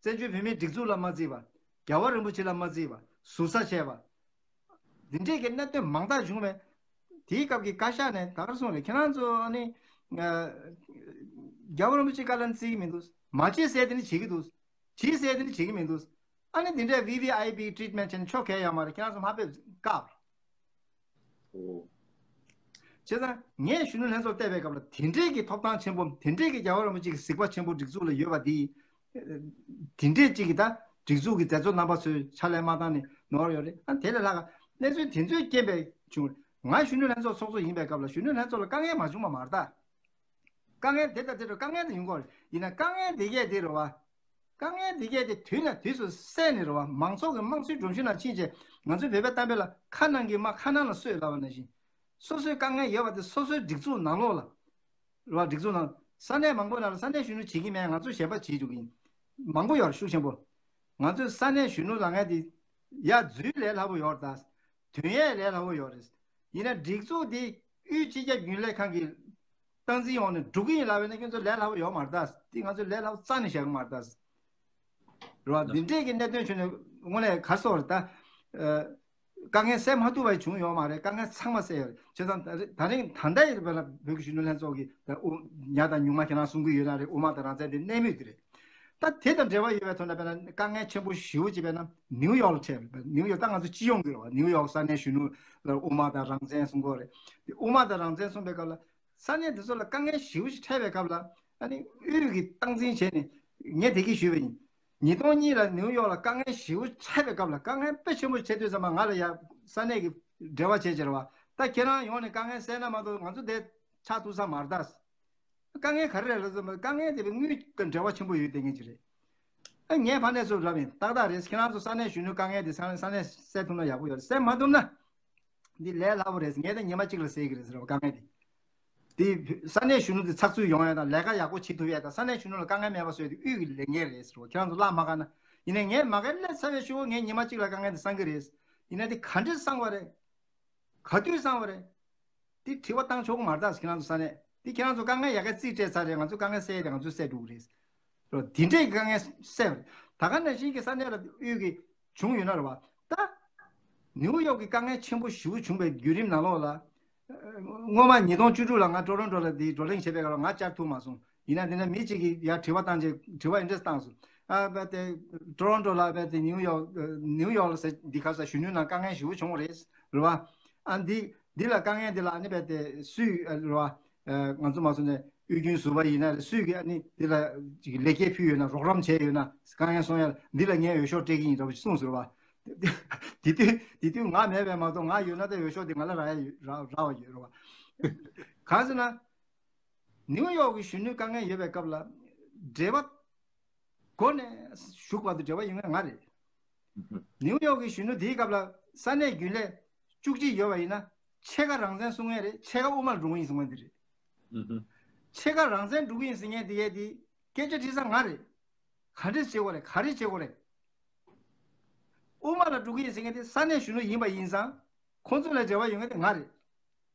བཙན་བྱོལ་བོད་མིའི་སྒྲིག་འཛུགས་ལ་མ་བརྩིས་པ། རྒྱལ་བ་རིན་པོ་ཆེ་ལ་མ་བརྩིས་པ། ཟུར་ཟ་བྱས་པ། འདི་འདྲས་ཀྱི་གནད་དོན་མང་དག་བྱུང་བས། དེའི་སྐབས་ཀྱི་བཀའ་ཤག་ནས་ད་ག་རེ་གསུངས་རེད། ཁྱེད་རང་ཚོ་ཨ་ནི། ཨ། རྒྱལ་བ་རིན་པོ་ཆེ་བཀའ་ལན་བརྩི་གི་མི་འདུག་མ་བྱེད་ཟེར་དེ་ནི་བྱེད་ཀྱི་འདུག་བྱེད་ཟེར་དེ་ནི་བྱེད་ཀྱི་མི་འདུག་ཨ་ནི་འདི་འདྲའི་བི་བི་ཨའི་པི་ཊི་རི་ཊི་མེན་ཊི་བྱས་ནས་ཆོ་ག་ཡོད་མ་རེད། ཁྱེད་རང་ཚོ་མ་ཕེབས་བཀག་རེད། ཨོ། བྱས་ཙང་ངས་གཞོན་ནུ་ལྷན་ཚོགས་བལྟས་པའི་སྐབས་ལ་དེ་འདྲས་ཀྱི་ཐོབ་ཐང་ཆེན་པོ། དེ་འདྲས་ཀྱི་རྒྱལ་བ་རིན་པོ་ཆེ་གི་གཟིགས་པ་ཆེན་པོ་སྒྲིག་འཛུགས་ལ་ཡོད་པ་འདི། དེ་འདྲས་ཅིག་གི་ད་སྒྲིག་འཛུགས་ཀྱི་མཛད་གཙོ་རྣམ་པ་ཚོས་ཕྱག་ལས་མ་བཏང་ནས་ནོར་ཡོད་རེད། ཨ་དེ་ལས་ལྷག་ག་གནས་ཚུལ་དེ་ཚོའི་རྐྱེན་པས་བྱུང་། ང་གཞོན་ནུ་ལྷན་ཚོགས་ཚོགས་གཙོ་ཡིན་པའི་སྐབས་ལ་གཞོན་ནུ་ལྷན་ཚོགས་ལ་དཀའ་ངལ་མ་བྱུང་བ་མ་རེད་ད། དཀའ་ངལ་དེ་དང་དེ་འདྲ་དཀའ་ངལ་དེ་ཡོང་གི་རེད། ཡིན་ན་དཀའ་ངལ་དེ་གས་དེ་རེད་བ། དཀའ་ངལ་དེ་གས་དེ་དུས་ནས་དུས་སུ་སེལ་ནས་རེད་བ། མང་ཚོགས་ཀྱི་དམངས་གཙོའི་སྒྲོམ་གཞི་ནང་ཕྱིན་བྱས། ང་ཚོའི་བོད་པའི་གཏམ་དཔེ་ལ་ཁ་ནང་གི་རྨ་ཁ་ནང་ལ་གསོས་ལབ་པ་ནང་བཞིན། སོ་སོའི་དཀའ་ངལ་ཡོད་པ་དེ་སོ་སོའི་སྒྲིག་འཛུགས་ནང་ལོགས་ལ། རེད་བ། སྒྲིག་འཛུགས་ནང་ས་གནས་མང་པོ་ནང་ལ་ས་གནས་གཞོན་ནུ་བྱེད་ཀྱི་མེད། ང་ཚོ་གཞན་པ་བྱེད་འགྲོ་གི་ཡིན། མང་པོ་ཡོད་རེད། ཤུགས་ཆེན་པོ། ང་ཚོའི་ས་གནས་གཞོན་ནུ་ལབ་མཁན་དེ་ཡ་འཛུལ་ལས་སླ་པོ་ཡོད་རེད་ད། དོན་ཡས་ལས་སླ་པོ་ཡོད་རེད། ཡིན་ན་སྒྲིག་འཛུགས་དེ་དབུས་སྤྱི་ཁྱབ་རྒྱུན་ལས་ཁང་གི་སྟངས་འཛིན་འོག་ནས་འགྲོ་གི་ཡིན་ལབ་པ་ཡིན་ན་ཁྱོད་ཚོ་ལས་སླ་པོ་ཡོད་མ་རེད་ད། དེ་ང་ཚོས་ལས་སླ་པོ་རྩ་ནས་བཞག་གི་མ་རེད་ད། རེད་བ། འདི་འདྲས་ཀྱི་གནད་དོན་བྱུང་ནས་དངོས་གནས་ག་རེ་ཟེར་དགོས་རེད་ད། ཨ། དཀའ་ངལ་སེལ་མ་ཐུབ་པ་བྱུང་ཡོད་མ་རེད། དཀའ་ངལ་ཚང་མ་སེལ་ཡོད་རེད། བྱས་ཙང་ད་རེས་ད་རིང་ད་ལྟ་ཡིན་པ་ལ་བོད་ཀྱི་གཞོན་ནུ་ལྷན་ཚོགས་ཀྱི་ད་དབུ་ཉག་དང་ཉུང་མ་ཁྱེད་རང་གསུང་གི་ཡོད་ན་རེད། དབུ་མ་དང་རང་བཙན་དེ་གནས་མུས་དེ་རེད། ད་དེ་དང་འབྲེལ་བ་ཡོད་པའི་ཐོག་ནས་དཔེར་ན་དཀའ་ངལ་ཆེན་པོ་ཞེ་པོ་ཅིག་དཔེར་ན་ནིའུ་ཡོག་ལ་འཕྲད་པ་རེད། ནིའུ་ཡོག་ད་ང་ཚོ་སྤྱི་ཡོངས་ཀྱི་རེད་བ། ནིའུ་ཡོག་ས་གནས་གཞོན་ནུ་ལ་དབུ་མ་དང་རང་བཙན་གསུང་གི་ཡོད་རེད། དེ་དབུ་མ་དང་རང་བཙན་གསུངས་པའི་སྐབས་ལ། ས་གནས་འདི་ཚོ་ལ་དཀའ་ངལ་ཞེ་པོ་ཞིག་འཕྲད་པའི་སྐབས་ལ། ཨ་ནི་དབུས་ཀྱི་སྟངས་འཛིན་བྱས་ནས་ངས་དེ་གིས་ཞུས་པ་ཡིན། ཉིས་སྟོང་གཉིས་ལ་ནིའུ་ཡོག་ལ་དཀའ་ངལ་ཞེ་པོ་འཕྲད་པའི་སྐབས་ལ། དཀའ་ངལ་དཔེ་ཆེན་པོ་འཕྲད་དུས་ཙམ་པ་ང་ལ་ཡ་ས་གནས་ཀྱི་འབྲེལ་བ་བྱས་བྱས་རེད་བ། ད་ཁྱེད་རང་ཡོང་ནས་དཀའ་ངལ་སེལ་ན་མ་གཏོགས་ང་ཚོ་འདིར་ཆགས་ཐུབ་ས་མ་རེད་ད། དཀའ་ངལ་ག་རེ་རེད་ལབ་ཙམ་པ། དཀའ་ངལ་དེ་དངུལ་དང་འབྲེལ་བ་ཆེན་པོ་ཡོད་བསྡད་མཁན་ཅིག་རེད། ཨ་ངས་ཕ་ནས་ཚུར་ལབ་ཡིན། ཏག་ཏག་རེད། ཁྱེད་རང་ཚོ་ས་གནས་གཞོན་ནུའི་དཀའ་ངལ་དེ་ས་གནས་ས་གནས་སེལ་ཐུབ་ན་ཡག་པོ་ཡོད་རེད། སེལ་མ་ཐུབ་ན། འདི་ལས་སླ་པོ་རེད། ངས་ད་ཉི་མ་གཅིག་ལ་སེལ་གི་རེད་ཟེར་བ་དཀའ་ངལ་དེ། དེ་ས་གནས་གཞོན་ནུ་དེ་ཚགས་ཚུད་ཡོང་ཡ་དང་ལས་ཀ་ཡག་པོ་བྱེད་ཐུབ་ཡ་དང་། ས་གནས་གཞོན་ནུ་ལ་དཀའ་ངལ་མེད་པ་བཟོ་ཡ་དེ་དབུས་ཀྱི་ལས་འགན་རེད་ཟེར་བ། ཁྱེད་རང་ཚོ་ལབ་མ་དགའ་ན། ཡིན་ནའི་ངས་མ་དགའ་སླེབས་ཚར་བའི་ཤོག་ངས་ཉི་མ་གཅིག་ལ་དཀའ་ངལ་དེ་སངས་གི་རེད། ཡིན་ན་དེ་ག་འདྲས་སངས་པ་རེད། ག་དུས་སངས་པ་རེད། དེ་དྲི་བ་བཏང་ཆོག་གི་མ་རེད་ད། ཁྱེད་རང་ཚོ་ས་གནས། དེ་ཁྱེད་རང་ཚོ་དཀའ་ངལ་ཡག་ག་རྩིས་སྤྲད་ཚར་རེད། ང་ཚོ་དཀའ་ངལ་སེལ་ཡས་དེ་ང་ཚོ་སེལ་འགྲོ་གི་རེད། རོ། དེ་འདྲས་ཀྱི་དཀའ་ངལ་སེལ་བ་རེད། ད་ག་ནང་བཞིན་གྱི་ས་གནས་ལ་དབུས་ཀྱི་བྱུང་ཡོད་ན་རེད་བ། ད་ནིའུ་ཡོག་གི་དཀའ་ངལ་ཆེན་པོ་ཞེ་པོ་བྱུང་བའི་བརྒྱུད་རིམ་ནང་ལོགས་ལ། སྔོན་མ་ཉིས་སྟོང་བཅུ་དྲུག་ལ་ང་ཊོ་རོན་ཊོ་ལ་དེ་བགྲོ་གླེང་བྱེད་པའི་སྐབས་ལ་ང་བཅར་ཐུབ་མ་སོང་། ཡིན་ན་དེ་ནས་མི་གཅིག་གིས་ཡར་དྲི་བ་བཏང་བྱས་དྲི་བ་ཨེ་འདྲས་བཏང་སོང་། ཨ་བས་ཏེ་ཊོ་རོན་ཊོ་ལ་བས་ཏེ་ནིའུ་ཡོག་ནིའུ་ཡོག་ལ་ཟེར་འདི་ག་ས་གཞོན་ནུ་ནང་དཀའ་ངལ་ཞེ་པོ་བྱུང་བ་རེད། རེད་བ། ཨ་འདི་འདི་ལ་དཀའ་ངལ་འདི་ལ་ཨ་ནི་བས་ཏེ་སུས་རེད་བ། ང་ཚོ་མ་སོང་ནས་དབུས་རྒྱུན་ཟུར་པ་ཡིན་ན་རེད། སུས་ཀྱིས་ཨ་ནི་འདི་ལ་ཅིག་ལེགས་སྐྱེས་ཕུལ་ཡོད་ན་རོགས་རམ་བྱས་ཡོད་ན་དཀའ་ངལ་སོང་ཡ་འདི་ལ་ངས་འོས་ཤོག་སྤྲད་ཀྱི་ཡིན་འདྲ་པོ་ཞིག་གསུངས་ཟེར་བ། དེ་དུས་དེ་དུས་ང་མེད་པས་མ་གཏོགས་ང་ཡོད་ན་ད་འོས་ཤོག་དེ་ང་ལ་རག་ཡ་ཡོད་རག་རག་པ་ཡོད་རེད་བ། གང་ཟེར་ན། ནིའུ་ཡོག་གི་གཞོན་ནུའི་དཀའ་ངལ་ཡོད་པའི་སྐབས་ལ་འབྲེལ་བ་སྒོ་ནས་ཞུགས་པ་དང་འབྲེལ་བ་ཡོད་མཁན་ང་རེད། ནིའུ་ཡོག་གི་གཞོན་ནུ་དེའི་སྐབས་ལ་ས་གནས་རྒྱུན་ལས་བཅུ་གཅིག་ཡོད་པ་ཡིན་ན་ཕྱེད་ཀ་རང་བཙན་སྲུང་མཁན་རེད། ཕྱེད་ཀ་དབུ་མར་འགྲོ་གི་ཡིན་གསུང་མཁན་དེ་རེད། ཕྱེད་ཀ་རང་བཙན་འགྲོ་གི་ཡིན་ཟེར་མཁན་དེ་གས་དེ་སྐད་ཆ་དྲིས་ས་ང་རེད། ག་འདྲས་བྱེད་དགོས་རེད། ག་རེ་བྱེད་དགོས་རེད། དབུ་མ་ལ་འགྲོ་གི་ཡིན་ཟེར་མཁན་དེ་ས་གནས་གཞོན་ནུ་ཡིན་པ་ཡིན་ཙང་ཁོང་ཚོ་ལ་འབྲེལ་བ་ཡོད་མཁན་དེ་ང་རེད། རེད་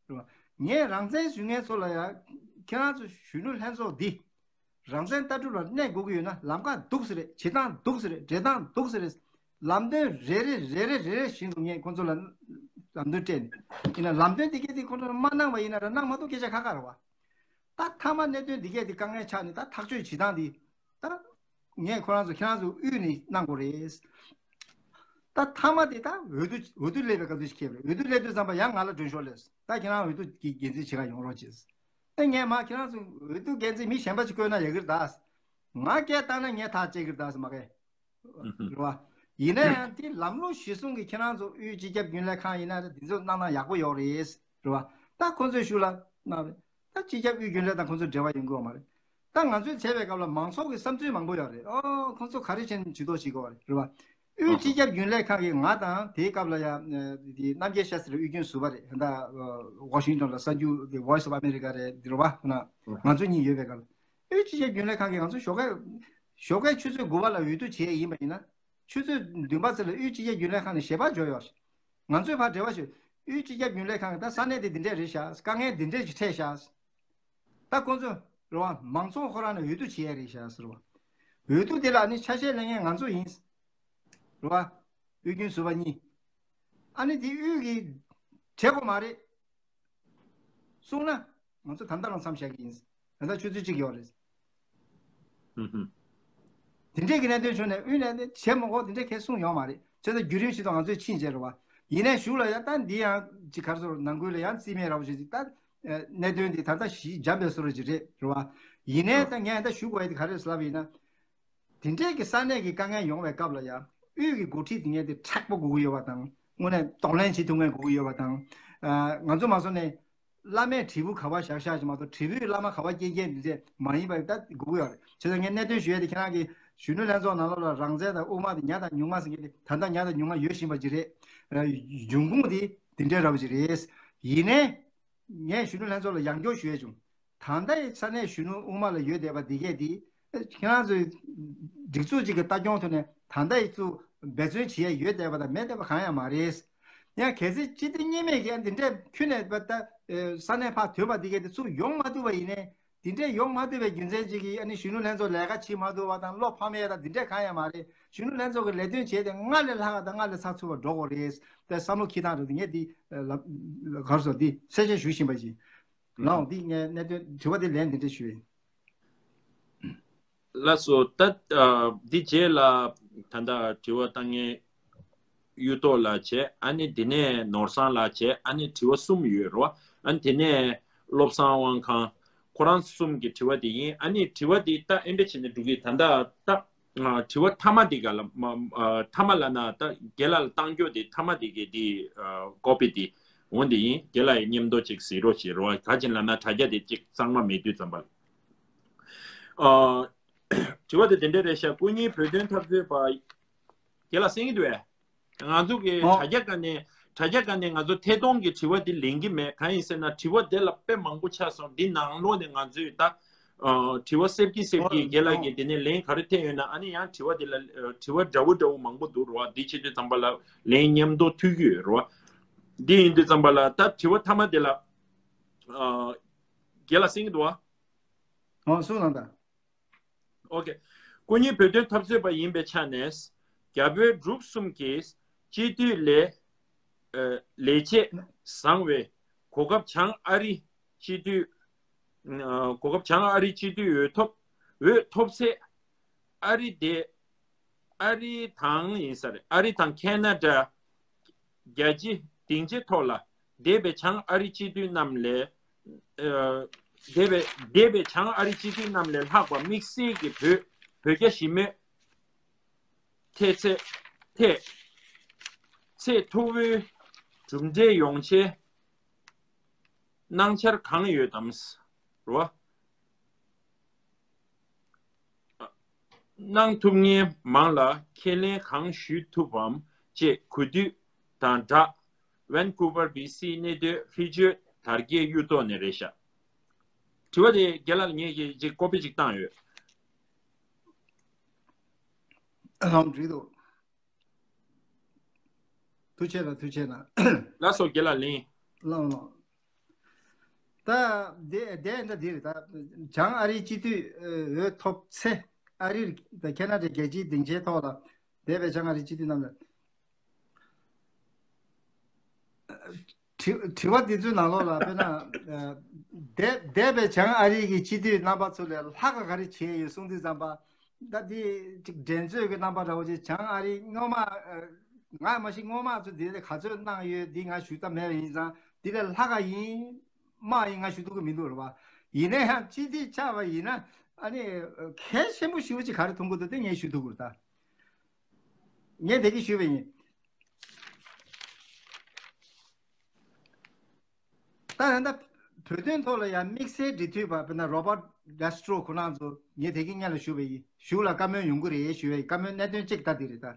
བ། ངས་རང་བཙན་ཞུ་མཁན་ཚོ་ལ་ཡང་ཁྱེད་རང་ཚོ་གཞོན་ནུ་ལྷན་ཚོགས་འདི་རང་བཙན་ལྟ་གྲུབ་ལ་གནས་དགོས་ཀྱི་ཡོད་ན་ལམ་ཁ་འདུག་སེ་རེད། བྱེད་སྟངས་འདུག་སེ་རེད། འབྲེལ་སྟངས་འདུག་སེ་རེད། ལམ་སྟོན་རེ་རེ་རེ་རེ་རེ་རེ་བཞིན་དུ་ངས་ཁོང་ཚོ་ལ་ལམ་སྟོན་སྤྲད་ནས་ཡིན་ན་ལམ་སྟོན་དེ་གས་དེ་ཁོང་ཚོ་ལ་མ་གནང་བ་ཡིན་ན་ར་གནང་མ་ཐུབ་སྐད་ཆ་ཁ་ཁ་རེད་བ། ད་མཐའ་མ་གནད་དོན་འདི་གས་དེ་དཀའ་ངལ་ཆགས་ནས་ད་ཐག་གཅོད་བྱེད་སྟངས་འདི་ད་ངས་ཁོ་རང་ཚོ་ཁྱེད་རང་ཚོ་དབུས་ནས་གནང་དགོས་རེད། ད་མཐའ་མ་དེ་ད་འོས་བསྡུ་འོས་བསྡུ་སླེབས་པའི་སྐབས་དུ་ཞིག་ཁེལ་བ་རེད། འོས་བསྡུ་སླེབས་དུས་ཙམ་པ་ཡང་ང་ལ་མགྲོན་ཤོག་སླེབས་སོང་། ད་ཁྱེད་རང་འོས་བསྡུ་གི་འགན་འཛིན་བྱེད་ག་ཡོང་རོགས་བྱེད། ད་ངས་མ་ཁྱེད་རང་ཚོ་འོས་བསྡུ་འགན་འཛིན་མི་གཞན་པ་ཞིག་བསྐོས་ན་ཡག་གི་རེད་ད། ང་སྐད་བཏང་ན་ངས་ཐག་བཅད་གི་རེད་ད་ཟེར་མ་གས། རེད་བ། ཡིན་ན་ཡང་དེ་ལམ་ལུགས་གཞིར་བཟུང་གི་ཁྱེད་རང་ཚོ་དབུས་སྤྱི་ཁྱབ་རྒྱུན་ལས་ཁང་ཡིན་ན་རེད། འདི་ཚོ་གནང་ན་ཡག་པོ་ཡོད་རེད། རེད་བ། ད་ཁོང་ཚོས་ཞུ་ལ་གནང་རེད། ད་སྤྱི་ཁྱབ་དབུས་རྒྱུན་ལས་དང་ཁོང་ཚོ་འབྲེལ་བ་ཡོང་གི་ཡོད་མ་རེད། ད་ང་ཚོས་བྱས་པའི་སྐབས་ལ་མང་ཚོགས་ཀྱི་བསམ་ཚུལ་མང་པོ་ཡོད་རེད། ཨོ་ཁོང་ཚོ་ག་རེ་བྱས་ནས་ཇུས་གཏོགས་བྱེད་དགོས་པ་རེད། རེད་བ། དབུས་སྤྱི་ཁྱབ་རྒྱུན་ལས་ཁང་གིས་ང་དང་དེའི་སྐབས་ལ་ཡང་དེ་རྣམ་རྒྱལ་ཤཱ་སྟྲི་དབུས་རྒྱུན་ཟུར་པ་རེད། ད་ཝ་ཤིང་ཊོན་ལ་གསར་འགྱུར་དེ་Voice of America རེད། འདི་རེད་བ། ང་ཚོ་གཉིས་ཡོད་པའི་སྐབས་ལ། དབུས་སྤྱི་ཁྱབ་རྒྱུན་ལས་ཁང་གིས་ང་ཚོ་ཞོགས་ཀས་ཞོགས་ཀའི་ཆུ་ཚོད་དགུ་པ་ལ་འོས་བསྡུ་བྱེད་ཡས་ཡིན་པ་ཡིན་ན། ཆུ་ཚོད་བདུན་པ་ཙམ་ལ་དབུས་སྤྱི་ཁྱབ་རྒྱུན་ལས་ཁང་ནས་ཞལ་པར་འབྱོར་ཡོད། ང་ཚོས་ཕར་འབྲེལ་བ་ཞུས། དབུས་སྤྱི་ཁྱབ་རྒྱུན་ལས་ཁང་གིས་ད་ས་གནས་དེ་འདི་འདྲས་རེད་ཤག་དཀའ་ངལ་འདི་འདྲས་ཀྱི་འཕྲད་ཤག་ད་ཁོང་ཚོ་རེད་བ། མང་ཚོགས་ཁོ་རང་ནས་འོས་བསྡུ་བྱེད་ཡས་རེད་ཤག་ཟེར་བ། འོས་བསྡུ་དེ་ལ་ནི་ཆ་ཤས་ལེན་མཁན་ང་ཚོ་ཡིན། རེད་བ། དབུས་རྒྱུན་ཟུར་པ་གཉིས། ཨ་ནི་དེ་དབུས་ཀྱིས་བྱེད་དགོས་མ་རེད། གསུངས་ན་ང་ཚོ་ད་ལྟ་རང་མཚམས་བཞག་གི་ཡིན། ད་ལྟ་ཆུ་ཚོད་གཅིག་ཡོད་རེད། ཧུམ་ཧུམ། དེ་འདྲས་ཀྱི་གནད་དོན་བྱུང་ནས་དབུས་ནས་ནི་བྱེད་མི་དགོས་དེ་འདྲས་གས་གསུངས་ཡོད་མ་རེད། བྱས་ཙང་བརྒྱུད་རིམ་ཞིག་ཏུ་ང་ཚོས་ཕྱིན་བྱས་རེད་བ། ཡིན་ནའི་གཞུག་ལ་ཡང་ད་འདི་ཡང་ཅིག་ག་རེ་ཟེར་ནང་ཁུལ་ལ་ཡང་རྩིས་མེད་ར་བ་ཞིག་ཅིག་ད་གནད་དོན་འདི་ད་ལྟ་གཞི་འཇམ་པའི་བཟོ་འདྲ་ཅིག་རེད། རེད་བ། ཡིན་ནའི་ད་ངས་ད་ཞུ་དགོས་ཡ་དེ་ག་རེ་ཟེར་ལབ་པ་ཡིན་ན། དེ་འདྲས་ཀྱི་ས་གནས་ཀྱི་དཀའ་ངལ་ཡོང་བའི་སྐབས་ལ་ཡང་དབུས་ཀྱི་འགོ་ཁྲིད་དེ་ངས་དེ་མཁྲེགས་པོ་དགོས་ཀྱི་ཡོད་པ་དང་དངོས་གནས་གདོང་ལེན་བྱེད་ཐུབ་མཁན་དགོས་ཀྱི་ཡོད་པ་དང་། ཨ་ང་ཚོ་མ་སོང་ནས་བླ་མས་དྲིལ་བུ་ག་པར་བཞག་བཞག་ཅིག་མ་གཏོགས་དྲིལ་བུས་བླ་མ་ག་པར་སྐྱེལ་སྐྱེལ་འདི་འདྲས་མ་ཡིན་པ་ད་དགོས་ཀྱི་ཡོད་རེད། བྱས་ཙང་ངས་གནད་དོན་ཞུ་ཡས་དེ་ཁྱེད་རང་གི་གཞོན་ནུ་ལྷན་ཚོགས་ནང་ལོགས་ལ་རང་བཙན་དང་དབུ་མ་དེ་ཉག་དང་ཉུང་མ་ཟེར་མཁན་དེ་ད་ལྟ་ཉག་དང་ཉུང་མ་ཡོད་བཞིན་པ་ཅིག་རེད། ཨ་འབྱུང་ཁུངས་དེ་དེ་འདྲས་འདྲ་པོ་ཅིག་རེད། ཡིན་ནའི། ངས་གཞོན་ནུ་ལྷན་ཚོགས་ལ་ཡང་བསྐྱར་ཞུ་ཡས་བྱུང་། ད་ལྟ་ཡི་ས་གནས་གཞོན་ནུ་དབུ་མ་ལ་ཡོད་བསྡད་པ་འདི་གས་འདི། ཁྱེད་རང་ཚོའི་སྒྲིག་འཛུགས་གཅིག་གི་ལྟ་སྐྱོང་ཐོག་ནས་ད་ལྟ་ཡི་ཚུ་འབད་བརྩོན་བྱེད་ཡས་ཡོད་བསྡད་པ་དང་མེད་བསྡད་པ་གང་ཡང་མ་རེད། ཡང་གལ་སྲིད་སྤྱི་བདེ་གཉིས་མེད་ཀྱི་འདི་འདྲས་ཁྱོན་ནས་པ་ད་ས་གནས་ཕར་ཐོན་པ་འདི་གས་འདི་ཚུར་ཡོང་མ་ཐུབ་པ་ཡིན་ནའི། འདི་འདྲས་ཡོང་མ་ཐུབ་པའི་རྒྱུ་མཚན་གཅིག་གིས་ཨ་ནི་གཞོན་ནུ་ལྷན་ཚོགས་ལས་ཀ་བྱེད་མ་ཐུབ་པ་དང་བློ་ཕམ་ཡས་དང་འདི་འདྲས་གང་ཡང་མ་རེད། གཞོན་ནུ་ལྷན་ཚོགས་ཀྱི་ལས་དོན་བྱས་ཏེ་སྔར་ལས་ལྷག་དང་སྔར་ལས་ཚགས་ཚུད་པ་འགྲོ་དགོས་རེད། དེ་བསམ་བློ་འཁྱེར་སྟངས་རེད། ངས་འདི་ལབ་གར་སོ་འདི་གསལ་བཤད་ཞུ་བཞིན་པ་ཞིག་ལའོ། འདི་ངས་གནད་དོན་དྲི་བ་འདི་ལན་འདི་འདྲས་ཞུ་ཡིན། ལགས་སོ། ད་འདི་རྗེས་ལ་ད་ལྟ་དྲི་བ་བཏང་མཁན་གཡུ་ཐོག་ལགས་བྱས། ཨ་ནི་དེ་ནས་ནོར་བཟང་ལགས་བྱས། ཨ་ནི་དྲི་བ་གསུམ་ཡོད་རེད་བ། ཨ་ནི་དེ་ནས་བློ་བཟང་དབང་ཁང་། ཁོ་རང་གསུམ་གྱི་དྲི་བ་དེ་ཡིན། ཨ་ནི་དྲི་བ་དེ་ད་ཨེ་འདྲ་བྱས་ནས་འགྲོ་གི། ད་ལྟ་ད་དྲི་བ་མཐའ་མ་དེ་ག་ལ་མ་མཐའ་མ་ལ་ན་ད་རྒན་ལགས་ལ་བཏང་རྒྱུ་དེ་མཐའ་མ་དེ་གི་དེ་ཀོ་པི་དེ་འོ་དེ་ཡིན། རྒན་ལགས་ཡི་མཉམ་དུ་ཅིག་གཟིགས་རོགས་བྱེད་རོགས། ག་ཅིག་ལབ་ན་དྲ་རྒྱ་དེ་ཅིག་གཙང་མ་མེད་དུས་ཙམ་པ་ལ། ཨ། དྲི་བ་དེ་དེ་འདྲ་རེད་ཤག་སྐུ་ཉིད་བོད་དོན་འཐབ་རྩོད་པ། རྒན་ལགས་གསན་གྱི་འདུག་གས། ང་ཚོ་གི་ཨོ། དྲ་རྒྱ་སྒང་ནས་དྲ་རྒྱ་སྒང་ནས་ང་ཚོ་ཐད་གཏོང་གི་དྲི་བ་འདི་ལེན་གྱི་མེད། གང་ཡིན་ཟེར་ན་དྲི་བ་དེ་ལ་དཔེ་མང་པོ་ཆགས་སོང་། འདི་ནང་ལོགས་ནས་ང་ཚོས་ད་ཨ་དྲི་བ་སེབ་ཀྱི་སེབ་ཀྱི་ཨོ། རྒན་ལགས་ཀྱིས་དེ་ནས་ལན་ག་རེ་ཐེབས་ཡོད་ན། ཨ་ནི་ཡང་དྲི་བ་དེ་ལ་ཨ་དྲི་བ་འདྲ་བོ་འདྲ་བོ་མང་པོ་འདུག་རེད་བ། འདི་བྱེད་དུས་ཙམ་པ་ལ་ལན་མཉམ་དུ་མཐུད་ཀྱི་ཡོད་རེད་བ། འདི་ཡིན་དུས་ཙམ་པ་ལ་ད་དྲི་བ་མཐའ་མ་དེ་ལ་ཨ། རྒན་ལགས་གསན་གྱི་འདུག་བ། ཨོ་གསུངས་གནང་དང་། ཨོ་ཀེ། སྐུ་ཉིད་བོད་དོན་འཐབ་རྩོད་པ་ཡིན་པའི་ཆ་ནས། རྒྱ་བོད་འབྲུག་གསུམ་གྱི་སྤྱི་འཐུས་ལས། ཨ། ལས་བྱེད་བཟང་བའི་གོ་སྐབས་བྱང་ཨ་རི་སྤྱི་འཐུས། ཨ། གོ་སྐབས་བྱང་ཨ་རི་སྤྱི་འཐུས་འོས་ཐོབ། འོས་ཐོབ་ཚེ། ཨ་རི་དེ། ཨ་རི་དང་ཡིན་ས་རེད། ཨ་རི་དང་ཁེ་ན་ཌ། རྒྱལ་སྤྱི་སྡིངས་ཆའི་ཐོག་ལ་འདས་པའི་བྱང་ཨ་རི་སྤྱི་འཐུས་རྣམས་ལས། ཨ། འདས་པའི་འདས་པའི་བྱང་ཨ་རི་སྤྱི་འཐུས་རྣམས་ལས་ལྷག་པ་དམིགས་བསལ་གྱི་བོད་བོད་རྒྱ་ཞི་མོལ་ཐད་ཚད་ཐད་ཚད་མཐོ་བོའི་གྲུབ་འབྲས་ཡོང་ཆེད་གནང་འཆར་གང་ཡོད་དམ། རོ། གནང་ཐུབ་མཁན་མང་ལ་ཁས་ལེན་གང་ཞུ་ཐུབ་བམ་ཅེས་གུས་འདུད་དང་སྦྲགས། ཝན་ཀུ་ཝར་བྷི་སི་གནས་སྡོད་ཧྲི་ཅོད་དར་རྒྱས་གཡུ་ཐོག་ནས་རེད་ཤག་དྲི་བ་དེ་རྒན་ལགས་ལ་ངས་ཀྱིས་ཅིག་ཀོ་པི་ཅིག་བཏང་ཡོད། ལགས་འགྲིག་འདུག་ཐུགས་རྗེ་གནང་། ཐུགས་རྗེ་གནང་། ལགས་སོ་རྒན་ལགས་ལན། ལགས་ལགས། ད་དེ་དེ་འདྲ་དེ་རེད། ད་བྱང་ཨ་རིའི་སྤྱི་འཐུས་འོས་ཐོབ་ཚེ། ཨ་རིར་ད་ཁེ་ན་ཌའི་རྒྱལ་སྤྱིའི་སྡིངས་ཆའི་ཐོག་ལ་འདས་པའི་བྱང་ཨ་རིའི་སྤྱི་འཐུས་རྣམས་ལ། དྲི་དྲི་བ་འདི་ཚོའི་ནང་ལོགས་ལ་དཔེར་ན། ཨ། འདས་འདས་པའི་བྱང་ཨ་རིའི་གི་སྤྱི་འཐུས་རྣམ་པ་ཚོ་ལས་ལྷག་ག་ག་རེ་བྱས་ཡོད་གསུངས་དུས་ཙམ་པ། ད་འདི་ཅིག་འགྲན་རྩོད་ཀྱི་རྣམ་པ་འདྲ་བོ་ཅིག་བྱང་ཨ་རི་སྔོན་མ། ཨ། ང་མ་གཞི་སྔོན་མ་ཚོ་འདི་ལས་ག་ཚོད་གནང་ཡོད་འདི་ང་ཞུ་ཐབས་མེད་པ་ཡིན་ཙང་། འདི་ལས་ལྷག་ག་ཡིན་མ་ཡིན་ང་ཞུ་ཐུབ་ཀྱི་མི་འདུག་རེད་བ། ཡིན་ན་ཡང་སྤྱི་འཐུས་ཆགས་པ་ཡིན་ན། ཨ་ནི་གལ་ཆེན་པོ་ཞེ་པོ་ཅིག་ག་རེ་མཐོང་གི་འདུག་དེ་ངས་ཞུ་ཐུབ་ཀྱི་རེད་ད། ངས་དེ་གི་ཞུས་པ་ཡིན། ད་ད་ལྟ་བོད་དོན་ཐོག་ལ་ཡང་དམིགས་བསལ་འབྲེལ་མཐུད་པ་དཔེར་ན་རོ་བར་ཌེ་སི་ཊོ་ཁོ་རང་ཚོ་ངས་དེ་གི་སྔོན་ལ་ཞུས་པ་ཡིན། གཞུག་ལ་བཀའ་མོལ་ཡོང་གི་རེད་ཞུས་པའི་བཀའ་མོལ་གནད་དོན་གཅིག་ད་འདི་རེད་ད།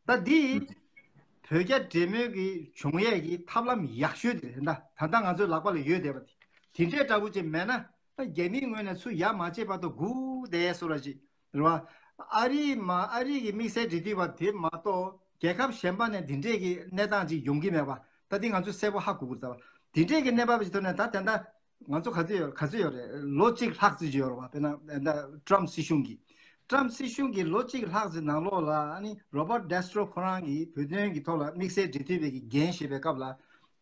ད་འདི་བོད་རྒྱ་འབྲེལ་མོལ་གྱི་བྱུང་ཡས་ཀྱི་ཐབས་ལམ་ཡག་ཤོས་དེ་རེད་ད། ད་ལྟ་ང་ཚོའི་ལག་པ་ལ་ཡོད་བསྡད་པ་དེ། དེ་འདྲའི་འདྲ་པོ་ཅིག་མེད་ན། རྒྱ་མིའི་ངོས་ནས་ཚུར་ཡ་མ་བྱེད་བར་དུ་སྒུག་བསྡད་སོ་ར་ཅིག་རེད་བ། ཨ་རིའི་མ་ཨ་རིའི་གི་དམིགས་བསལ་འབྲེལ་མཐུད་པ་དེ་མ་གཏོགས་རྒྱལ་ཁབ་གཞན་པ་ནས་འདི་འདྲས་ཀྱི་གནས་སྟངས་ཅིག་ཡོང་གི་མེད་པ། ད་འདི་ང་ཚོས་གསལ་པོ་ཧ་གོ་དགོས་ཚར་བ། འདི་འདྲས་ཀྱི་གནས་བབ་ཅིག་ཐོག་ནས་ད་དེ་འདྲ་ང་ཚོ་ག་ཚོད་ཡོད་ག་ཚོད་ཡོད་རེད། ལོ་གཅིག་ལྷག་ཙམ་ཅིག་ཡོད་རེད་བ། དཔེར་ན་ད་ཊམ་སྲིད་གཞུང་གི་ཊམ་སྲིད་གཞུང་གི་ལོ་གཅིག་ལྷག་ཙམ་ནང་ལོགས་ལ་ཨ་ནི་རོ་བར་ཌེ་སི་ཊོ་ཁོ་རང་གིས་བོད་དོན་གྱི་ཐོག་ལ་དམིགས་བསལ་འབྲེལ་མཐུད་པའི་གི་འགན་བཞེས་པའི་སྐབས་ལ།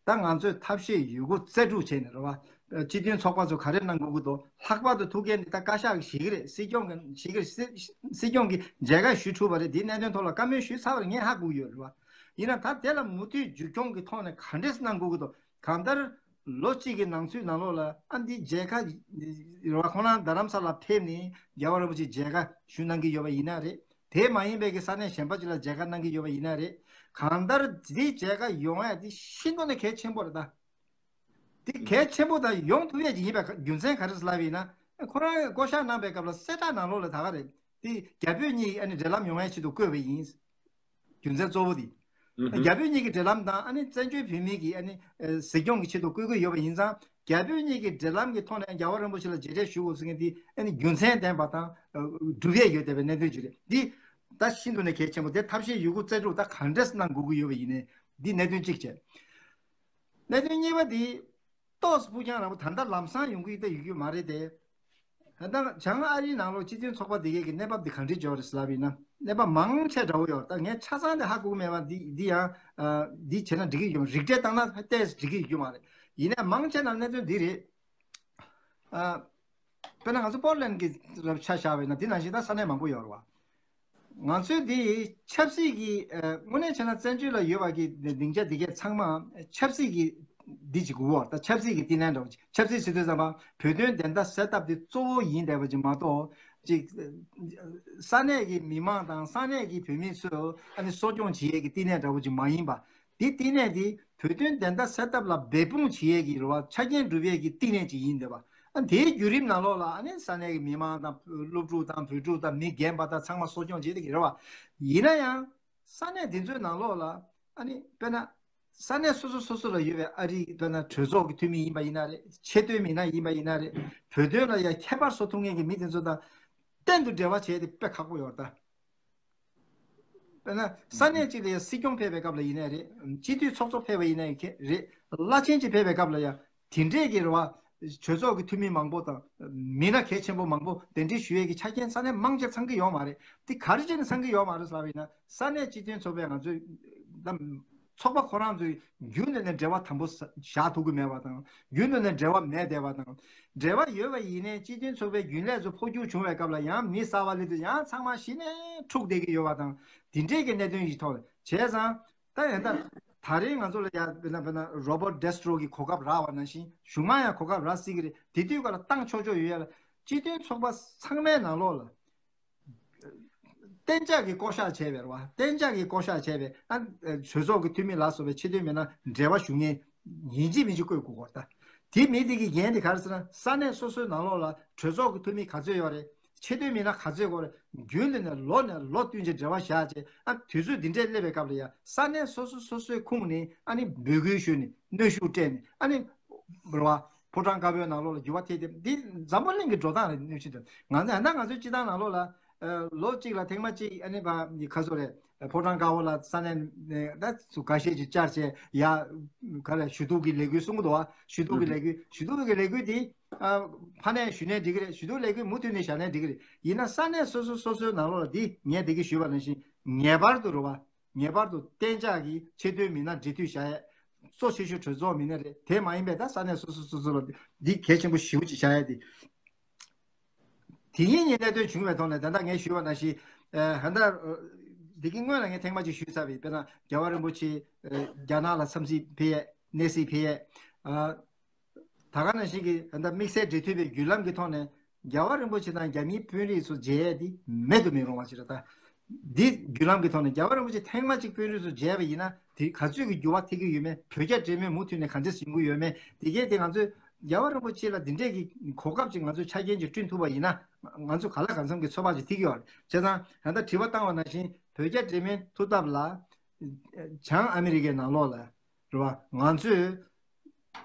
ད་ང་ཚོས་ཐབས་ཤེས་ཡོད་རྒུ་རྩལ་སྤྲུགས་བྱས་ནས་རེད་བ། སྤྱི་མཐུན་ཚོགས་པ་ཚོ་ག་རེ་གནང་དགོས་ཀྱི་འདུག་ལྷག་པར་དུ་ཐུགས་འགན་འདི་ད་བཀའ་ཤག་གིས་བཞེས་ཀྱི་རེད། སྲིད་སྐྱོང་གིས་བཞེས་ཀྱི་རེད། སྲིད་སྲིད་སྐྱོང་གིས་མཇལ་ཁ་ཞུ་ཐུབ་པ་རེད། འདིའི་གནད་དོན་ཐོག་ལ་བཀའ་མོལ་ཞུས་ཚར་བ་རེད། ངས་ཧ་གོ་གི་ཡོད་རེད་བ། ཡིན་ན་ད་དེ་ལ་མུ་མཐུད་མཇུག་སྐྱོང་གི་ཐོག་ནས་ག་འདྲས་གནང་དགོས་ཀྱི་འདུག་གང་ལྟར་ལོ་གཅིག་གི་ནང་ཚུད་ནང་ལོགས་ལ་ཨ་འདི་མཇལ་ཁ་རེད་བ། ཁོང་རང་རྡ་རམ་ས་ལ་ཕེབས་ནས་རྒྱལ་བ་རིན་པོ་ཆེ་མཇལ་ཁ་ཞུ་གནང་གི་ཡོད་པ་ཡིན་ན་རེད། དེ་མ་ཡིན་པའི་གི་ས་གནས་གཞན་པ་ཅིག་ལ་མཇལ་ཁ་གནང་གི་ཡོད་པ་ཡིན་ན་རེད། གང་ལྟར་འདི་མཇལ་ཁ་ཡོང་ཡ་འདི་ཤིན་ཏུ་ནས་གལ་ཆེན་པོ་རེད་ད། འདི་གལ་ཆེན་པོ་དང་ཡོང་ཐུབ་ཡ་ཅིག་ཡིན་པའི་རྒྱུ་མཚན་ག་རེ་ལབ་ཡིན་ན། ཁོ་རང་བསྐོ་བཞག་གནང་པའི་སྐབས་ལ་གསལ་བསྒྲགས་ནང་ལོགས་ལ་ད་ག་རེད། འདི་རྒྱ་བོད་གཉིས་ཀྱི་ཨ་ནི་འབྲེལ་ལམ་ཡོང་ཡ་ཆེད་དུ་བསྐོས་པ་ཡིན། རྒྱུ་མཚན་གཙོ་བོ་འདི། ཨུ་ཧུ། རྒྱ་བོད་གཉིས་ཀྱི་འབྲེལ་ལམ་དང་ཨ་ནི་བཙན་བྱོལ་བོད་མིའི་གི་ཨ་ནི་ཨ་གཟིགས་སྐྱོང་གི་ཆེད་དུ་བསྐོས་ཀྱི་ཡོད་པ་ཡིན་ཙང་། རྒྱ་བོད་གཉིས་ཀྱི་འབྲེལ་ལམ་གྱི་ཐོག་ནས་རྒྱལ་བ་རིན་པོ་ཆེ་ལ་མཇལ་འཕྲད་ཞུ་དགོས་ཟེར་མཁན་འདི་ཨ་ནི་རྒྱུ་མཚན་ལྡན་པ་དང་ཨ་སྒྲུབ་ཡས་ཡོད་བསྡད་པའི་གནད་དོན་ཅིག་རེད། འདི་ད་ཤིན་ཏུ་ནས་གལ་ཆེན་པོ་དེ་ཐབས་ཤེས་ཡོད་རྒུ་རྩལ་སྤྲུགས་ད་ག་འདྲས་གནང་དགོས་ཀྱི་ཡོད་པ་ཡིན་ནའི་འདི་གནད་དོན་གཅིག་བྱས། གནད་དོན་གཉིས་པ་འདི། ཏོག་ཙམ་སྤུ་རྐྱང་ར་བོ་ད་ལྟ་ལམ་སང་ཡོང་གི་ད་ཡོད་རྒྱུ་མ་རེད་དེ། ད་ལྟ་བྱང་ཨ་རིའི་ནང་ལོགས་སྤྱི་མཐུན་ཚོགས་པ་དེ་གའི་གི་གནས་བབ་དེ་གང་འདྲ་ཅིག་ཡོད་རེད་ཟེར་ལབ་ཡིན་ན། གནས་བབ་མང་ཆེ་འདྲ་བོ་ཡོད་རེད། ད་ངས་ཆ་ཚང་དེ་ཧ་གོ་གི་མེད་པ་འདི་འདི་ཡང་ཨ་འདི་བྱས་ན་འགྲིག་གི་ཡོད། རིགས་འགྲེ་བཏང་ན་ཏོག་ཙམ་འགྲིག་གི་ཡོད་རྒྱུ་མ་རེད། ཡིན་ནའི་མང་ཆེ་ནང་གནད་དོན་འདི་རེད། ཨ། དཔེར་ན་ང་ཚོ་པོར་ལེན་གྱི་རབ་ཆ་བཞག་པ་ཡིན་ན་འདི་ནང་བཞིན་ད་ས་གནས་མང་པོ་ཡོད་རེད་བ། ང་ཚོའི་འདི་ཆབ་སྲིད་ཀྱི་ཨ་དངོས་གནས་བྱས་ན་བཙན་བྱོལ་ལ་ཡོད་པ་གི་སྡིངས་ཆ་འདི་གས་ཚང་མ་ཆབ་སྲིད་ཀྱི་འདི་ཅིག་དགོས་པ། ད་ཆབ་སྲིད་ཀྱི་བརྟན་ལྷིང་འདྲ་བོ་ཅིག་ཆབ་སྲིད་ཟེར་དུས་ཙམ་པ་བོད་དོན་བདེན་མཐའ་གསལ་ཐབས་འདི་གཙོ་བོ་ཡིན་བསྡད་པ་ཅིག་མ་གཏོགས་ཅིག་ས་གནས་ཀྱི་མི་མང་དང་ས་གནས་ཀྱི་བོད་མི་ཚོས་ཨ་ནི་གསོ་སྐྱོང་བྱེད་ཡས་ཀྱི་བརྟན་ལྷིང་འདྲ་བོ་ཅིག་མ་ཡིན་པ། འདི་བརྟན་ལྷིང་འདི་བོད་དོན་བདེན་མཐའ་གསལ་ཐབས་ལ་འབད་འབུངས་བྱེད་ཡས་ཀྱི་རེད་བ། ཆ་རྐྱེན་སྒྲུབ་ཡས་ཀྱི་བརྟན་ལྷིང་ཅིག་ཡིན་བསྡད་པ། ཨ་དེའི་བརྒྱུད་རིམ་ནང་ལོགས་ལ་ཨ་ནི་ས་གནས་ཀྱི་མི་མང་དང་སློབ་ཕྲུག་དང་བོད་ཕྲུག་དང་མི་རྒན་པ་དང་ཚང་མ་གསོ་སྐྱོང་བྱེད་བསྡད་ཀྱི་རེད་བ། ཡིན་ན་ཡང་ས་གནས་འདི་ཚོའི་ནང་ལོགས་ལ་ཨ་ནི་དཔེར་ན་ས་གནས་སོ་སོ་སོ་སོ་ལ་ཡོད་པའི་ཨ་རིའི་དཔེར་ན་གྲོས་ཚོགས་ཀྱི་འཐུས་མི་ཡིན་པ་ཡིན་ན་རེད། ཆེས་མཐོའི་མི་སྣ་ཡིན་པ་ཡིན་ན་རེད། བོད་དོན་ལ་ཡང་ཁྱད་པར་བཟོ་ཐུབ་མཁན་གྱི་མི་དེ་ཚོ་དང་གཏན་དུ་འབྲེལ་བ་བྱས་ཏེ་དཔེ་ཁག་པོ་ཡོད་རེད་ད། དཔེར་ན་ས་གནས་གཅིག་ལ་ཡང་སྲིད་སྐྱོང་ཕེབས་པའི་སྐབས་ལ་ཡིན་ནའི་རེད། སྤྱི་འཐུས་ཚོགས་གཙོ་ཕེབས་པ་ཡིན་ནའི་རེད། བླ་ཆེན་གཅིག་ཕེབས་པའི་སྐབས་ལ་ཡང་དེ་འདྲས་ཀྱི་རེད་བ། གྲོས་ཚོགས་ཀྱི་འཐུས་མི་མང་པོ་དང་མི་སྣ་གལ་ཆེན་པོ་མང་པོ་གདན་འདྲེན་ཞུ་ཡས་ཀྱི་ཆ་རྐྱེན་ས་གནས་མང་ཆེ་ཚང་གི་ཡོད་མ་རེད། དེ་ག་རེ་བྱས་ནས་ཚང་གི་ཡོད་མ་རེད་ལབ་པ་ཡིན་ན། ས་གནས་སྤྱི་མཐུན་ཚོགས་པས་ང་ཚོས་ད་ཚོགས་པ་ཁོ་རང་ཚོས་རྒྱུན་དུ་ནས་འབྲེལ་བ་དམ་པོ་བཞག་ཐུབ་ཀྱི་མེད་པ་དང་། རྒྱུན་དུ་ནས་འབྲེལ་བ་མེད་བསྡད་པ་དང་། འབྲེལ་བ་ཡོད་པ་ཡིན་ནའི་སྤྱི་མཐུན་ཚོགས་པའི་རྒྱུན་ལས་ཚོ་འཕོ་འགྱུར་བྱུང་བའི་སྐབས་ལ་ཡང་མི་གསར་པ་སླེབས་དུས་ཡང་ཚང་མ་གཞི་ནས་འཁྲུག་བསྡད་ཀྱི་ཡོད་པ་དང་། དེ་འདྲས་ཀྱི་གནད་དོན་ཞིག་ཐོག་ལ་བྱས་ཙང་། ད་ཡང་ད་ད་རེས་ང་ཚོ་ལ་ཡ་དཔེར་ན་དཔེར་ན་Robert Destro གི་གོ་སྐབས་རག་པ་ནང་བཞིན་གཞུག་མ་ཡང་གོ་སྐབས་རག་སྲིད་ཀྱི་རེད། དེ་དུས་སྐབས་ལ་བཏང་ཆོག་ཆོག་ཡོད་ཡ་ལ། སྤྱི་མཐུན་ཚོགས་པ་ཚང་མའི་ནང་ལོགས་ལ་གཏན་འཇགས་ཀྱི་བསྐོ་གཞག་བྱས་པའི་རེད་བ། གཏན་འཇགས་ཀྱི་བསྐོ་གཞག་བྱས་པའི་ཨ་གྲོས་ཚོགས་ཀྱི་འཐུས་མི་ལ་སོགས་པའི་ཆེས་མཐོའི་མི་སྣ་འབྲེལ་བ་ཞུ་མཁན་ཡིན་གཅིག་མིན་གཅིག་བསྐོ་དགོས་སྐོར། ད་དེ་མི་དེ་གི་འགན་དེ་ག་རེ་ཟེར་ན། ས་གནས་སོ་སོའི་ནང་ལོགས་ལ་གྲོས་ཚོགས་ཀྱི་འཐུས་མི་ག་ཚོད་ཡོད་རེད། ཆེས་མཐོའི་མི་སྣ་ག་ཚོད་ཡོད་རེད། རྒྱུན་དུ་ནས་ལོ་ནས་ལོ་བསྟུན་ཅིག་འབྲེལ་བ་བཞག་བྱས། ཨ་དུས་ཚོད་འདི་འདྲས་སླེབས་པའི་སྐབས་ལ་ཡ་ས་གནས་སོ་སོ་སོ་སོའི་ཁོངས་ནས་ཨ་ནི་འབོད་སྐུལ་ཞུས་ནས་གནོན་ཤུགས་སྤྲད་ནས་ཨ་ནི་རེད་བ། ཕོ་བྲང་དཀར་པོའི་ནང་ལོགས་ལ་འགྱུར་བ་ཐེབས་ཏེ། འདི་འཛམ་བུ་གླིང་གི་འགྲོ་སྟངས་རེད། གནས་ཚུལ་དེ་ང་ཚོ་ཡང་ན་ང་ཚོའི་སྤྱི་བཏང་ནང་ལོགས་ལ་ལོ་གཅིག་ལ་ཐེངས་མ་གཅིག་ཨ་ནི་བ་ག་ཚོད་རེད། ཕོ་བྲང་དཀར་པོ་ལ་ས་གནས་ད་སུ་འགའ་ཤས་ཀྱིས་བཅར་བྱས་ཡ་ག་ལ་ཞུ་གཏུག་གི་ལས་འགུལ་གསུང་གི་འདུག་བ། ཞུ་གཏུག་གི་ལས་འགུལ་ཞུ་གཏུག་གི་ལས་འགུལ་དེ་ཕ་ནས་ཞུ་ནས་འགྲིག་གི་རེད། ཞུ་གཏུག་ལས་འགུལ་མུ་མཐུད་ནས་བཞག་ནས་འགྲིག་གི་རེད། ཡིན་ན་ས་གནས་སོ་སོ་སོ་སོའི་ནང་ལོགས་ལ་འདི་ངས་འདི་གི་ཞུས་པ་ནང་བཞིན་ངེས་པར་དུ་རེད་བ། ངེས་པར་དུ་གཏན་འཇགས་ཀྱི་ཆེས་མཐོའི་མི་སྣ་འབྲེལ་མཐུད་བྱ་ཡས་གཙོ་ཆེ་ཤོས་གྲོས་ཚོགས་མི་སྣ་རེད། དེ་མ་ཡིན་པའི་ད་ས་གནས་སོ་སོ་སོ་སོ་ལ་འདི་གལ་ཆེན་པོ་ཞེ་པོ་ཅིག་བྱ་ཡས་དེ། དེ་ཡིན་ཉིན་གནད་དོན་བྱུང་བའི་ཐོག་ནས་ད་ལྟ་ངས་ཞུས་པ་ནང་བཞིན། ཧན་ད་འདི་གི་སྔོན་ལ་ངས་ཐེངས་མ་གཅིག་ཞུས་ཚར་བའི་དཔེར་ན་རྒྱལ་བ་རིན་པོ་ཆེ་རྒྱ་ནག་ལ་འཚམས་གཟིགས་ཕེབས་ཡས་གནས་གཟིགས་ཕེབས་ཡས། ད་ག་ནང་བཞིན་གྱི་ད་དམིགས་བསལ་འབྲེལ་མཐུད་པའི་བརྒྱུད་ལམ་གྱི་ཐོག་ནས་རྒྱལ་བ་རིན་པོ་ཆེ་དང་རྒྱ་མིའི་དཔོན་རིགས་ཚོ་མཇལ་ཡས་དེ་མེད་དུ་མི་རུང་བ་ཞིག་རེད། ད་འདི་བརྒྱུད་ལམ་གྱི་ཐོག་ནས་རྒྱལ་བ་རིན་པོ་ཆེ་ཐེངས་མ་གཅིག་དཔོན་རིགས་ཚོ་མཇལ་བ་ཡིན་ན་དེ་ག་ཚོད་ཀྱི་འགྱུར་བ་ཐེབས་ཀྱི་ཡོད་མེད། བོད་རྒྱ་འབྲེལ་མོལ་མུ་མཐུད་ནས་ག་འདྲས་ཡོང་གི་ཡོད་མེད། དེ་གས་དེ་ང་ཚོས་རྒྱལ་བ་རིན་པོ་ཆེ་ལ་འདི་འདྲས་ཀྱི་གོ་སྐབས་ཅིག་ང་ཚོས་ཆ་རྐྱེན་ཅིག་བསྐྲུན་ཐུབ་པ་ཡིན་ན་ང་ཚོ་ག་ལ་གང་འཚམ་གྱི་ཚོད་དཔག་ཅིག་ཐེབས་ཀྱི་ཡོད་རེད། བྱས་ཙང་ད་ལྟ་དྲི་བ་བཏང་བ་ནང་བཞིན་བོད་རྒྱ་འབྲེལ་མོལ་ཐུབ་ཐབས་ལ་བྱང་ཨ་མི་རི་ཀའི་ནང་ལོགས་ལ་རེད་བ། ང་ཚོས་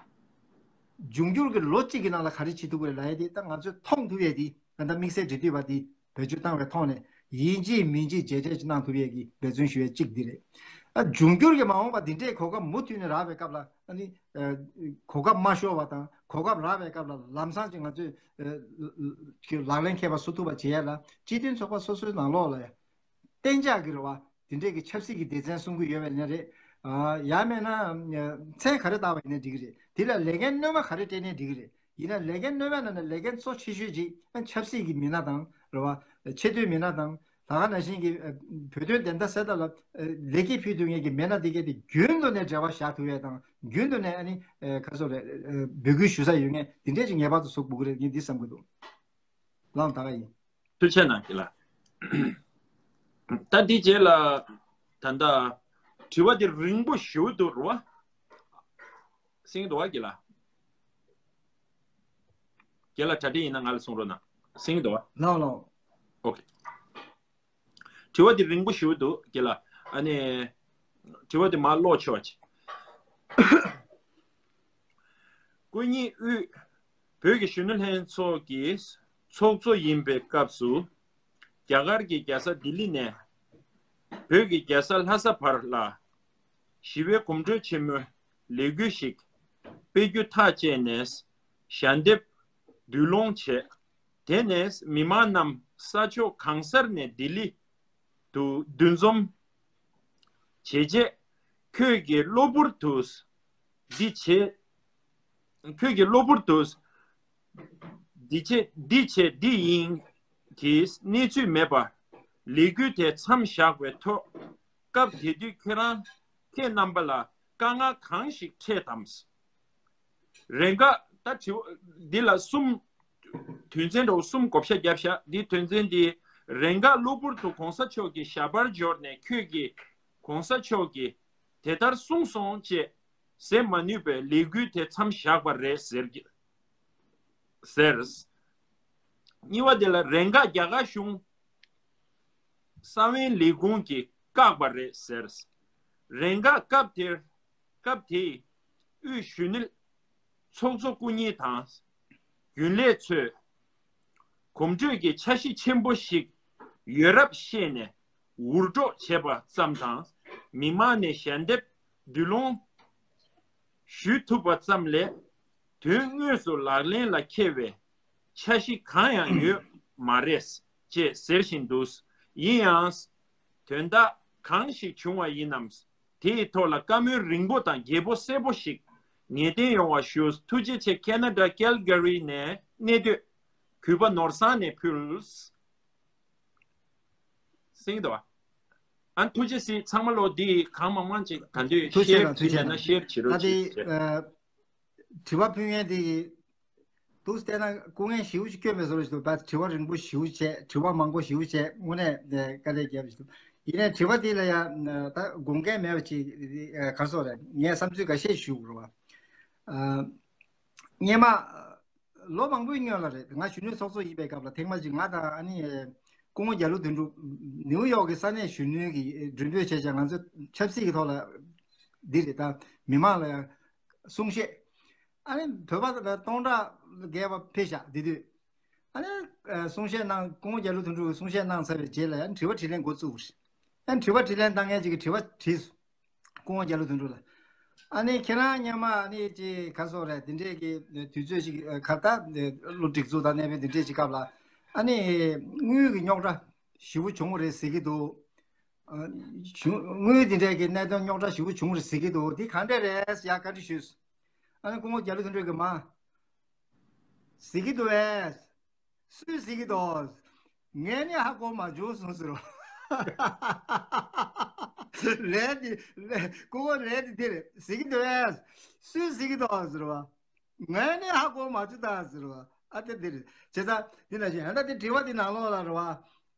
འབྱུང་འགྱུར་གྱི་ལོ་གཅིག་གི་ནང་ལ་ག་རེ་བྱེད་ཐུབ་ཀྱི་རེད་ལབ་ཡས་དེ་ད་ང་ཚོས་མཐོང་ཐུབ་ཡས་དེ་ད་ལྟ་དམིགས་བསལ་འབྲེལ་མཐུད་པ་དེ་བེད་སྤྱོད་བཏང་བའི་ཐོག་ནས་ཡིན་གཅིག་མིན་གཅིག་བརྗེ་རེས་ཅིག་གནང་ཐུབ་ཡས་ཀྱི་འབད་བརྩོན་ཞུ་ཡས་གཅིག་འདི་རེད། ཨ་འབྱུང་འགྱུར་གྱི་མ་འོངས་པ་འདི་འདྲའི་གོ་སྐབས་མུ་མཐུད་ནས་རག་པའི་སྐབས་ལ་ཨ་ནི་གོ་སྐབས་མ་ཤོར་བ་དང་གོ་སྐབས་རག་པའི་སྐབས་ལ་ལམ་སང་ཅིག་ང་ཚོས་ལག་ལེན་འཁེལ་བ་བཟོ་ཐུབ་པ་བྱེད་ཡས་ལ་སྤྱི་མཐུན་ཚོགས་པ་སོ་སོའི་ནང་ལོགས་ལ་གཏན་འཇགས་ཀྱི་རེད་བ། དེ་འདྲས་ཀྱི་ཆབ་སྲིད་ཀྱི་སྡེ་ཚན་གསུང་གི་ཡོད་པ་ཡིན་ན་རེད། ཡང་མེད་ན་མཚན་ག་རེ་བཏགས་པ་ཡིན་ན་འགྲིག་གི་རེད། དེ་ལ་ལས་འགན་སྣོན་མ་ག་རེ་སྤྲད་ནའི་འགྲིག་གི་རེད། ཡིན་ན་ལས་འགན་སྣོན་མ་ནང་ནས་ལས་འགན་གཙོ་ཆེ་ཤོས་ཅིག་ཆབ་སྲིད་ཀྱི་མི་སྣ་དང་རེད་བ། ཆེས་མཐོའི་མི་སྣ་དང་ད་ག་ནང་བཞིན་གྱི་བོད་དོན་བདེན་མཐའ་གསལ་ཐབས་ལ་ལེགས་སྐྱེས་ཕུལ་ཐུབ་མཁན་གྱི་མི་སྣ་དེ་གས་དེ་རྒྱུན་དུ་ནས་འབྲེལ་བ་བཞག་ཐུབ་ཡས་དང་རྒྱུན་དུ་ནས་ཨ་ནི་ག་ཚོད་རེད་འབོད་སྐུལ་ཞུ་ས་ཡོད་མཁན་དེ་འདྲས་ཅིག་ངེས་པར་དུ་བཟོ་དགོས་ཀྱི་རེད། ངས་འདི་བསམ་གྱི་འདུག་ལགས་ད་ག་ཡིན། ཐུགས་རྗེ་གནང་། ཁྱེད་ལ། ད་འདི་རྗེས་ལ་ད་ལྟ་དྲི་བ་འདི་རིང་པོ་ཞེ་པོ་འདུག་རེད་བ། གསན་གྱི་འདུག་བ་ཁྱེད་ལ། ཁྱེད་ལ་གྲ་སྒྲིག་ཡིན་ན་ང་ལ་གསུང་རོགས་གནང་། གསན་གྱི་འདུག་བ། ལགས་ལགས། ཨོ་ཁེ། དྲི་བ་འདི་རིང་པོ་ཞེ་པོ་འདུག་ཁྱེད་ལ། ཨ་ནི། དྲི་བ་འདི་མར་ཀློག་ཆོག་ཅིག་སྐུ་ཉིད་དབུས་བོད་ཀྱི་གཞོན་ནུ་ལྷན་ཚོགས་ཀྱི་ཚོགས་གཙོ་ཡིན་པའི་སྐབས་སུ། རྒྱ་གར་གྱི་རྒྱལ་ས་ལྡི་ལི་ནས་བོད་ཀྱི་རྒྱལ་ས་ལྷ་ས་བར་ལ་ཞི་བའི་གོམ་བགྲོད་ཆེན་མོའི་ལས་འགུལ་ཞིག་སྤེལ་རྒྱུ་ཐག་བཅད་ནས་ཞལ་འདེབས་བསྡུ་སློང་བྱས། དེ་ནས་མི་མང་རྣམས་ས་ཕྱོགས་གང་སར་ནས་ལྡི་ལི་དུ་འདུ་འཛོམས་བྱས་རྗེས། ཁྱོད་ཀྱིས་གློ་བུར་དུ་འདི་བྱས། ཁྱོད་ཀྱིས་གློ་བུར་དུ་འདི་བྱས་འདི་བྱས་འདི་ཡིན་གྱི་གནས་ཚུལ་མེད་པར་ལས་འགུལ་དེ་མཚམས་བཞག་པའི་ཐོག་སྐབས་དེ་དུས་ཁྱོད་རང་ཁྱེད་རྣམ་པ་ལ་དཀའ་ངལ་གང་ཞིག་འཕྲད་དམ། རེ་འགའ་ད་དྲི་བ་འདི་ལ་གསུམ། དོན་ཚན་འདྲ་བོ་གསུམ་བགོ་བཤའ་བརྒྱབ་བཞག་འདི་དོན་ཚན་འདི་རེ་འགའ་གློ་བུར་དུ་གོང་ས་མཆོག་གི་ཞལ་པར་འབྱོར་ནས་ཁྱོད་ཀྱིས་གོང་ས་མཆོག་གིས་དེ་ལྟར་གསུངས་སོང་ཅེས་ཟེར་མ་ནུས་པའི་ལས་འགུལ་དེ་མཚམས་བཞག་པ་རེད་ཟེར་གྱི་ཟེར། གཉིས་པ་དེ་ལ་རེ་འགའ་རྒྱ་གར་གཞུང་ས་བོན་ལས་ཁུངས་ཀྱིས་བཀག་པ་རེད་ཟེར། རེ་འགའ་སྐབས་དེར་སྐབས་དེའི་དབུས་གཞོན་ནུ་ཚོགས་གཙོ་སྐུ་ཉིད་དང་རྒྱུན་ལས་ཚོས་གོམ་བགྲོད་ཀྱི་འཆར་གཞི་ཆེན་པོ་ཞིག་ཡོད་རབས་བཤད་ནས་འུར་སྒྲོག་བྱས་པ་ཙམ་དང་མི་མང་ནས་ཞལ་འདེབས་བསྡུ་སློང་ཞུས་ཐུབ་པ་ཙམ་ལས་ དོན་དངོས་སུ་ལག་ལེན་ལ་འཁེལ་བའི་འཆར་གཞི་གང་ཡང་ཡོད་མ་རེད་ཅེས་ཟེར་བཞིན་འདུག་ཡིན་ཡང་། དོན་དག་གང་ཞིག་བྱུང་བ་ཡིན་ནམ། དེའི་ཐོག་ལ་བཀའ་མོལ་རིང་པོ་དང་རྒྱས་པོ་གསལ་པོ་ཞིག་ངེས་གཏན་ཡོང་བ་ཞུ། ཐུགས་རྗེ་ཆེ། ཁེ་ན་ཌ་ཀལ་ག་རི་ནས་གནས་སྡོད་གུས་པ་ནོར་བཟང་ནས་ཕུལ། སེང་དོ། ཨ་ཐུགས་རྗེ་གཟིགས། ཚང་མ་ལོ་འདི་གང་མང་མང་ཅིག་ག་འདོད་ཐུགས་རྗེ་ཆེ་ཤེར་ལ་ཐུགས་ཅིག་རྗེ་མེད་ན་ལ། ཤེར་བྱེད་ད་རོགས་དེ་ཅིག་བྱས། ཨ། དྲི་བ་ཕུལ་མཁན་དེ་གིས་འདུག་བལྟས་ན་སྐུ་ངལ་ཞེ་པོ་ཅིག་སྐྱོན་པའི་བཟོ་འདྲ་ཞིག་འདུག་ད་དྲི་བ་རིང་པོ་ཞེ་པོ་བྱས། དྲི་བ་མང་པོ་ཞེ་པོ་བྱས། དངོས་གནས་དེ་དཀའ་ལས་བརྒྱབ་ཞིག་འདུག་ཡིན་ནའི་དྲི་བ་དེ་ལ་ཡང་ད་དགོངས་འགལ་མེད་པ་ཅིག་ག་རེ་ཟེར་དགོས་རེད། ངས་བསམ་ཚུལ་འགའ་ཤས་ཞུ་དགོས་རེད་བ། ཨ། སྔོན་མ། ལོ་མང་པོའི་སྔོན་ལ་རེད། ང་གཞོན་ནུའི་ཚོགས་གཙོ་ཡིན་པའི་སྐབས་ལ་ཐེངས་མ་གཅིག་ང་དང་ཨ་ནི་སྐུ་ངོ་རྒྱ་ལོ་དོན་གྲུབ་ནིའུ་ཡོག་གི་ས་གནས་གཞོན་ནུའི་གི་མགྲོན་འབོད་བྱས་བྱས། ང་ཚོ་ཆབ་སྲིད་ཀྱི་ཐོག་ལ་འདི་རེད། ད་མི་མང་ལ་ཡང་གསུང་བཤད། ཨ་ནི་བོད་པ་དང་སྟོང་ཕྲག་བརྒལ་བ་ཕེབས་ཤག་དེ་དུས་ཨ་ནི་གསུང་བཤད་གནང་། སྐུ་ངོ་རྒྱ་ལོ་དོན་གྲུབ་ཀྱིས་གསུང་བཤད་གནང་ཚར་བའི་རྗེས་ལ་ཡང་དྲི་བ་དྲིས་ལན་འགོ་བཙུགས་པ་རེད། ཨ་ནི་དྲི་བ་དྲིས་ལན་བཏང་མཁན་ཅིག་གིས་དྲི་བ་དྲིས་སོང་། སྐུ་ངོ་རྒྱ་ལོ་དོན་གྲུབ་ལ། ཨ་ནི་ཁྱེད་རང་སྔོན་མ་ཨ་ནི་ཅིག་ག་རེ་ཟེར་དགོས་རེད། དེ་འདྲས་ཀྱི་དུས་ཚོད་ཅིག་ག་ད་བློ་སྒྲིག་འཛུགས་དང་གནས་པའི་དེ་འདྲས་ཅིག་སྐབས་ལ། ཨ་ནི་དངུལ་གྱི་རྙོག་དྲ་ཞེ་པོ་བྱུང་བ་རེད་ཟེར་གྱི་འདུག་ཨ། བྱུང་། དངུལ་དེ་འདྲས་ཀྱི་གནད་དོན་རྙོག་དྲ་ཞེ་པོ་བྱུང་བ་རེད་ཟེར་གྱི་འདུག་འདི་གང་འདྲས་རེད་ཟེར་ཡ་བཀའ་འདྲི་ཞུས་སོང་། ཨ་ནི་སྐུ་ངོ་རྒྱ་ལོ་དོན་གྲུབ་ཀྱིས་མ་ཟེར་གྱི་འདུག་པས། སུས་ཟེར་གྱི་འདུག་ངས་ནི་ཧ་གོ་མ་བྱུང་གསུངས་ཟེར་བ། ལན་དེ། ལན། སྐུ་ངོ་ལན་དེ་འདི་རེད། ཟེར་གྱི་འདུག་པས། སུས་ཟེར་གྱི་འདུག་ཟེར་བ། ངས་ནི་ཧ་གོ་མ་བྱུང་ད་ཟེར་བ། ཨ་དེ་འདི་རེད། བྱས་ཙང་འདི་ནང་བཞིན་ཨ་ད་དེ་དྲི་བ་དེ་ནང་ལོགས་ལ་རེད་བ།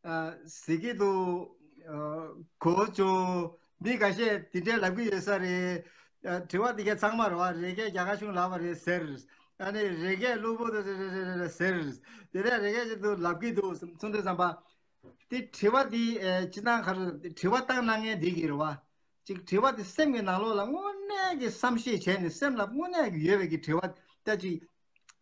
ཨ། ཟེར་གྱི་འདུག་ཨ། གོ་བྱུང་། མི་འགའ་ཤས་དེ་འདྲའི་ལབ་ཀྱི་ཡོད་ས་རེད། ཨ། དྲི་བ་དེ་གའི་ཚང་མ་རེད་བ། རེ་འགས་རྒྱ་གར་གཞུང་ལབ་པ་རེད་ཟེར། ཨ་ནི་རེ་འགས་གློ་བུར་དུ་རེ་རེ་རེ་རེ་ཟེར། དེ་འདྲ་རེ་འགས་ཅིག་ཏུ་ལབ་ཀྱི་འདུག་གསུང་དུས་ཙམ་པ། དེ་དྲི་བ་དེ་ཨེ་སྤྱིར་བཏང་ག་རེ། དྲི་བ་བཏང་གནང་མཁན་དེ་གིས་རེད་བ། ཅིག་དྲི་བ་དེ་སེམས་ཀྱི་ནང་ལོགས་ལ་དངོས་གནས་ཀྱི་བསམ་ཤེས་བྱས་ནས་སེམས་ལ་དངོས་གནས་ཀྱི་ཡོད་པའི་གི་དྲི་བ་ད་ཅིག་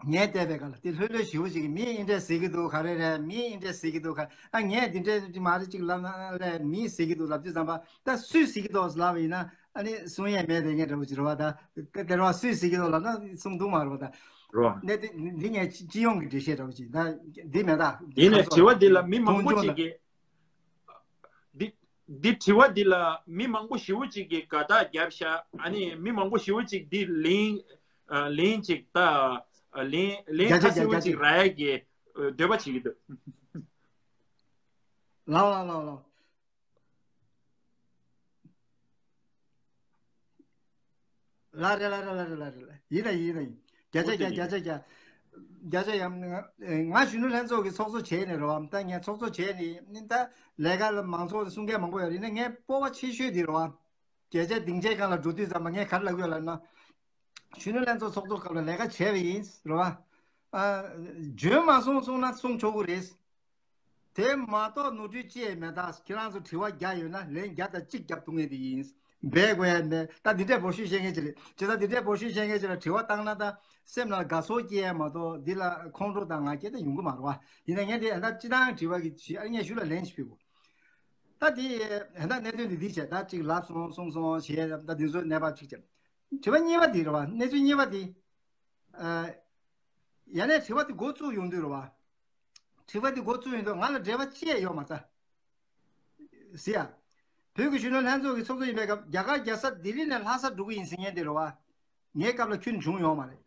ངས་བལྟས་པའི་སྐབས་ལ་དེ་ལྷོད་ལྷོད་ཞེ་པོ་ཅིག་གིས་མིས་འདི་འདྲས་ཟེར་གྱི་འདུག་ག་རེ་རེད། མིས་འདི་འདྲས་ཟེར་གྱི་འདུག་ག་ཨ། ངས་འདི་འདྲས་མ་རེད་ཅིག་ལབ་ན་ལས། མིས་ཟེར་གྱི་འདུག་ལབ་དུས་ཙམ་པ། ད་སུས་ཟེར་གྱི་འདུག་ལབ་པ་ཡིན་ན་ཨ་ནི་གསུང་ཡས་མེད་དེ་ངས་འདྲ་པོ་ཅིག་རེད་བ། ད་དེ་རེད་བ། སུས་ཟེར་གྱི་འདུག་ལབ་ན་གསུང་ཐུབ་མ་རེད་བ། ད་རེད་བ། གནད་དོན་འདི་ངས་སྤྱི་ཡོངས་ཀྱི་འགྲེལ་བཤད་འདྲ་པོ་ཅིག་ད་འདི་མེད། ད་ཡིན་ནའི་དྲི་བ་འདི་ལ་མི་མང་པོ་ཅིག་གིས། འདི། འདི་དྲི་བ་འདི་ལ་མི་མང་པོ་ཞེ་པོ་ཅིག་གིས་དགའ་རྟགས་བརྒྱབ་ཤག་ཨ་ནི་མི་མང་པོ་ཞེ་པོ་ཅིག་འདི་ལན། ཨ། ལན་ཅིག་ད། ཨ། ལན། ལན་བརྒྱ་ཆ་ཁ་གསལ་བོ་བརྒྱ་ཅིག་བརྒྱ་ཅིག་རག་ཡག་གི་འདོད་པ་བྱེད་ཀྱི་འདུག་ལགས་ལགས་ལགས་ལགས། ལ་རེ་ལ་རེ་ལ་རེ་ལ་རེ་ལ། ཡིན་ན་ཡིན་ན་ཡིན། བརྒྱ་ཆ་བརྒྱ། བརྒྱ་ཆ་བརྒྱ། བརྒྱ་ཆ་ཡང་ང་གཞོན་ནུ་ལྷན་ཚོགས་ཀྱི་ཚོགས་གཙོ་བྱས་ནས་རེད་བ། ད་ངས་ཚོགས་གཙོ་བྱས་ནས་ནི་ད་ལས་ཀ་ལ་མང་ཚོགས་གསུང་མཁན་མང་པོ་ཡོད་རེད། ཡིན་ན་ངའི་སྤོབས་པ་ཆེ་ཤོས་དེ་རེད་བ། བརྒྱ་ཆ་སྡིངས་ཆའི་སྒང་ལ་འགྲོ་དུས་ཙམ་པ་ངས་ག་རེ་ལབ་ཀྱི་ཡོད་ལབ་ན། གཞོན་ནུ་ལྷན་ཚོགས་ཚོགས་གཙོ་སྐབས་ལ་ལས་ཀ་བྱས་པ་ཡིན་རེད་བ། ཨ། འཇོན་མ་སོང་གསུངས་ན་གསུང་ཆོག་གི་རེད། དེ་མ་གཏོགས་ནོར་འཁྲུལ་ཅི་ཡང་མེད། ད་ཁྱེད་རང་ཚོ་དྲི་བ་བརྒྱ་ཡོད་ན་ལན་བརྒྱ་དང་གཅིག་བརྒྱབ་ཐུབ་མཁན་དེ་ཡིན། འབད་དགོས་ཡ་མེད། ད་འདི་འདྲས་འབོར་ཤུགས་བཤད་མཁན་ཅིག་རེད། བྱས་ཙང་འདི་འདྲས་འབོར་ཤུགས་བཤད་མཁན་ཅིག་ལ་དྲི་བ་བཏང་ན་ད་སེམས་ལ་དགའ་ཚོར་སྐྱེ་ཡ་མ་གཏོགས་འདི་ལ་ཁོང་ཁྲོ་དང་ང་རྒྱལ་ད་ཡོང་གི་མ་རེད་བ། ཡིན་ན་ངས་འདི་ད་སྤྱིར་བཏང་དྲི་བ་གི་ཞིག་ཨ་ངས་ཞུ་ལ་ལན་ཞིག་ཕུལ་དགོས། ད་འདི་ད་གནད་དོན་འདི་འདི་བྱས། ད་ཅིག་ལབ་སོང་གསུངས་སོང་ཞེས་ད་འདི་ཚོའི་གནས་བབ་ཅིག་བྱས། དྲི་བ་གཉིས་པ་འདི་རེད་བ། གནས་ཚུལ་གཉིས་པ་འདི། ཨ། ཡ་ནས་དྲི་བ་འདི་འགོ་བཙུགས་ཡོང་དུས་རེད་བ། དྲི་བ་འདི་འགོ་བཙུགས་ཡོང་དུས་ང་ལ་འབྲེལ་བ་ཅི་ཡང་ཡོད་མ་རེད། ཟེར་ཡ། བོད་ཀྱི་གཞོན་ནུ་ལྷན་ཚོགས་ཀྱི་ཚོགས་གཙོ་ཡིན་པའི་སྐབས་རྒྱ་གར་རྒྱལ་ས་ལྡི་ལི་ནས་ལྷ་སར་འགྲོ་གི་ཡིན་ཟེར་མཁན་དེ་རེད་བ། ངའི་སྐབས་ལ་ཁྱོན་བྱུང་ཡོད་མ་རེད།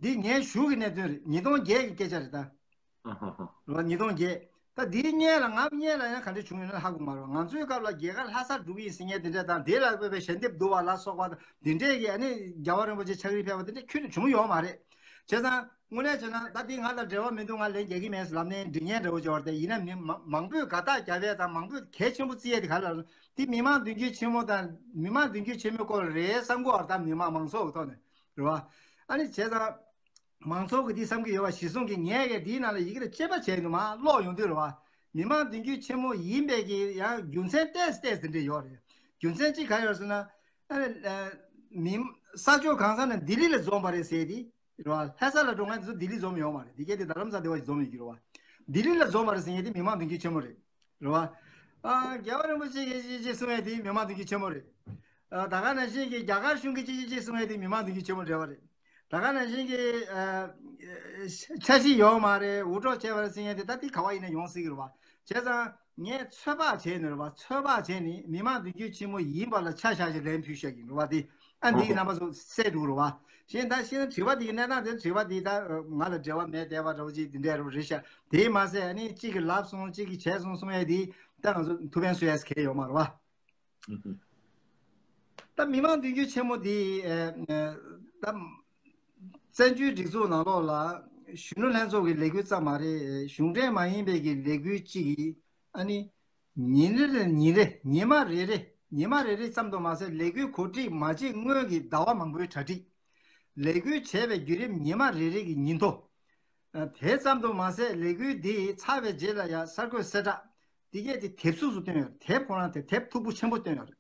འདི་ངའི་གཞུག་གི་གནད་དོན་རེད། ཉིས་སྟོང་བརྒྱད་ཀྱི་སྐད་ཆ་རེད་ད། ཨ་ཧ་ཧ། རེད་བ། ཉིས་སྟོང་བརྒྱད། ད་འདིའི་སྔོན་ལ་ང་སྔོན་ལ་ཡང་ག་འདྲ་བྱུང་ཡོད་ན་ཧ་གོ་མ་རེད་བ། ང་ཚོའི་སྐབས་ལ་རྒྱ་གར་ལྷ་སར་འགྲོ་གི་ཡིན་ཟེར་མཁན་དེ་འདྲ་དང་། དེ་ལ་དཔེ་བའི་ཞལ་འདེབས་བསྡུ་བ་ལ་སོགས་པ་དང་། དེ་འདྲས་ཀྱི་ཨ་ནི་རྒྱལ་བ་རིན་པོ་ཆེ་ཕྱག་བྲིས་ཕེབས་པ་དེ་འདྲ་ཁྱོན་ནས་བྱུང་ཡོད་མ་རེད། བྱས་ཙང་དངོས་གནས་བྱས་ན་ད་འདི་ང་དང་འབྲེལ་བ་མི་འདུག་ང་ལན་རྒྱག་གི་མེད་ལབ་ནས་འགྲིག་མཁན་འདྲ་བོ་ཅིག་ཡོད་རེད་དེ། ཡིན་ན་མི་མང་མང་པོས་དགའ་རྟགས་བརྒྱབ་ཡས་དང་མང་པོས་གལ་ཆེན་པོ་བརྩི་ཡས་དེ་ག་རེ་ལབ་ན། འདི་མི་མང་མདུན་སྐྱོད་ཆེན་མོ་དང་། མི་མང་མདུན་སྐྱོད་ཆེན་མོའི་སྐོར་རེད་བསམ་གྱི་ཡོད་རེད་ད། མི་མང་མང་ཚོགས་ཀྱི་ཐོག་ནས་རེད་བ། ཨ་ནི་བྱས་ཙང་། མང་ཚོགས་ཀྱིས་འདི་བསམ་གྱི་ཡོད་པ་གཞིར་བཟུང་གིས་ངས་ཀྱང་འདིའི་ནང་ལ་ཡི་གེ་ལ་དཔྱད་པ་བྱས་ཡོང་དུས་མར་ཀློག་ཡོང་དུས་རེད་བ། མི་མང་མདུན་སྐྱོད་ཆེན་མོ་ཡིན་པའི་གི་ཡང་རྒྱུ་མཚན་ཏོག་ཙམ་ཏོག་ཙམ་དེ་འདྲ་ཡོད་རེད། རྒྱུ་མཚན་གཅིག་ག་རེ་ཡོད་ཟེར་ན། ཨ་ནི་ཨ། མི་ས་ཕྱོགས་གང་ས་ནས་ལྡི་ལི་ལ་འཛོམས་པ་རེད་ཟེར་དེ་རེད་བ། ལྷ་ས་ལ་འགྲོ་མཁན་དེ་ཚོ་ལྡི་ལི་འཛོམས་ཡོད་མ་རེད། དེ་གས་དེ་རྡ་རམ་ས་དེ་བ་ཞིག་འཛོམས་ཡོད་ཀྱི་རེད་བ། ལྡི་ལི་ལ་འཛོམས་པ་རེད་ཟེར་མཁན་དེ་མི་མང་མདུན་སྐྱོད་ཆེན་མོ་རེད། རེད་བ། ཨ། རྒྱལ་བ་རིན་པོ་ཆེ་གིས་ཅི་ཅི་གསུང་ཡས་དེ་མི་མང་མདུན་སྐྱོད་ཆེན་མོ་རེད། ཨ། ད་ག་ནང་བཞིན་གྱི་རྒྱ་གར་གཞུང་གིས་ཅི་ཅི་ཅི་གསུང་ཡས་དེ་མི་མང་མདུན་སྐྱོད་ཆེན་མོ་རེད་བ་རེད། ད་ག་ནང་བཞིན་གྱི་ཨ་འཆར་གཞི་ཡོད་མ་རེད། འུར་སྒྲོག་བྱས་པ་རེད་ཟེར་མཁན་དེ་ད་དེ་ག་བ་ཡིན་ན་ཡོང་སྲིད་ཀྱི་རེད་བ། བྱས་ཙང་ངས་ཚོད་དཔག་བྱས་ནས་རེད་བ། ཚོད་དཔག་བྱས་ནས་མི་དམངས་མདུན་སྐྱོད་ཆེན་མོ་ཡིན་པ་ལ་ཆ་བཞག་ཅིག་ལན་ཕུལ་བཞག་གི་རེད་བ། དེ་ཨ་འདིའི་རྣམ་པ་ཚོ་གསལ་འགྲོ་རེད་བ། གཞན་ད་ཤེས་ན་དྲི་བ་དེ་གི་གནས་སྟངས་དེ། དྲི་བ་དེ་ད་ང་ལ་འབྲེལ་བ་མེད་བསྡད་པ་འདྲ་བོ་ཅིག་དེ་འདྲ་རེད་ཤག་དེ་མ་ཟད་ཨ་ནི་གཅིག་གིས་ལབ་སོང་། གཅིག་གིས་བྱས་སོང་གསུང་ཡས་དེ་ད་ང་ཚོ་ཐུགས་ཕན་གསོས་ཡས་གང་ཡང་ཡོད་མ་རེད་བ། ད་མི་མང་མདུན་སྐྱོད་ཆེན་མོ་འདི་ཨ་ཨ་ད་བཙན་བྱོལ་སྒྲིག་འཛུགས་ནང་ལོགས་ལ་གཞོན་ནུ་ལྷན་ཚོགས་ཀྱི་ལས་འགུལ་ཙམ་མ་རེད། གཞུང་འབྲེལ་མ་ཡིན་པའི་གི་ལས་འགུལ་གཅིག་གིས་ཨ་ནི་ཉིན་རེ་ལ་ཉིན་རེ་ཉི་མ་རེ་རེ་ཉི་མ་རེ་རེ་ཙམ་དུ་མ་ཟད། ལས་འགུལ་གོ་སྒྲིག་མ་བྱེད་སྔོན་གྱི་ཟླ་བ་མང་པོའི་གྲ་སྒྲིག་ལས་འགུལ་བྱས་པའི་བརྒྱུད་རིམ་ཉི་མ་རེ་རེ་གི་ཉིན་ཐོ། ཨ་དེ་ཙམ་དུ་མ་ཟད། ལས་འགུལ་འདི་ཚར་བའི་རྗེས་ལ་ཡང་གསར་འགོད་གསལ་བསྒྲགས་འདི་གས་དེ་དེབ་གཟུགས་སུ་བཏོན་ཡོད། དེབ་ཁོ་རང་དེ་དེབ་མཐུག་པོ་ཆེན་པོ་བཏོན་ཡོད་རེད།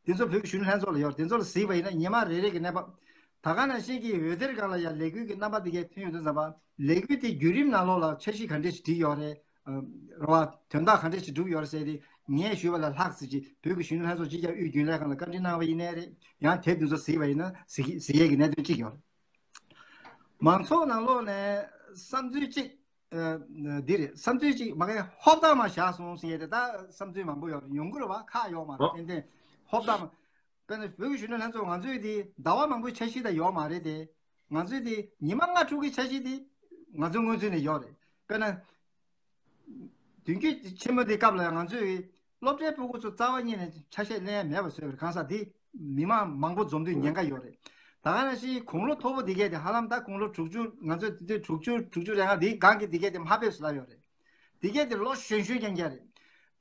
དེ་ཚོ་བོད་ཀྱི་གཞོན་ནུ་ལྷན་ཚོགས་ལ་ཡོད་རེད། དེ་ཚོ་ལ་གཟིགས་པ་ཡིན་ན་ཉི་མ་རེ་རེ་གི་གནས་བབ། ད་ག་ནང་བཞིན་གྱི་འོད་སྡེར་སྒང་ལ་ཡང་ལས་འགུལ་གྱི་རྣམ་པ་འདི་གས་ཐོན་ཡོང་དུས་ཙམ་པ། ལས་འགུལ་དེ་བརྒྱུད་རིམ་ནང་ལོགས་ལ་འཆར་གཞི་ག་འདྲས་ཞིག་བསྒྲིགས་ཡོད་རེད། ཨ་རེད་བ། དོན་དག་ག་འདྲས་ཞིག་བསྒྲུབས་ཡོད་རེད་ཟེར་དེ་ངས་ཞུས་པ་ལས་ལྷག་ཙམ་ཅིག་བོད་ཀྱི་གཞོན་ནུ་ལྷན་ཚོགས་སྤྱི་ཁྱབ་དབུས་རྒྱུན་ལས་ཁང་ལ་བཀའ་འདྲི་གནང་བ་ཡིན་ནའི་རེད། ཡང་དེབ་འདི་ཚོ་གཟིགས་པ་ཡིན་ན་གཟིགས་གཟིགས་ཡས་ཀྱི་གནད་དོན་གཅིག་ཡོད་རེད། མང་ཚོགས་ནང་ལོགས་ནས་བསམ་ཚུལ་གཅིག་ཨ་འདི་རེད། བསམ་ཚུལ་གཅིག་མ་གན་ཧོབ་ཐང་མ་བཞག་སོང་ཟེར་ཡས་དེ། ད་བསམ་ཚུལ་མང་པོ་ཡོད་རེད། ཡོང་གི་རེད་བ། ཁག་ཡོད་མ་རེད། ཨོ། ཏན་ཏན་ཧོབ་ཐང་མ། དཔེར་ན་བོད་ཀྱི་གཞོན་ནུ་ལྷན་ཚོགས་ང་ཚོའི་དེ་ཟླ་བ་མང་པོའི་འཆར་གཞི་ད་ཡོད་མ་རེད་དེ། ང་ཚོའི་དེ་ཉི་མ་ལྔ་དྲུག་གི་འཆར་གཞི་དེ་ང་ཚོའི་སྔོན་ཚུད་ནས་ཡོད་རེད། དཔེར་ན། མདུན་སྐྱོད་ཆེན་མོ་དེ་སྐབས་ལ་ང་ཚོས་སློབ་གྲྭའི་སྤུ་གུ་ཚོ་རྩ་བ་ཉིད་ནས་ཆ་ཤས་ལེན་ཡ་མེད་པ་བཟོས་པ་རེད། གང་ཟག་དེ་མི་མང་མང་པོ་འཛོམས་དུས་ཉེན་ཁ་ཡོད་རེད། ད་ག་ནང་བཞིན་དགུང་ལོ་མཐོ་པོ་དེ་གས་དེ་ཧ་ལམ་ད་དགུང་ལོ་དྲུག་ཅུ། ང་ཚོས་དེ་དུས་དྲུག་ཅུ་དྲུག་ཅུ་རེ་ལྔ་དེའི་སྒང་གི་དེ་གས་དེ་མ་ཕེབས་སུ་ལབ་ཡོད་རེད། དེ་གས་དེ་ལོ་གཞོན་གཞོན་རྐྱང་རྐྱང་རེད།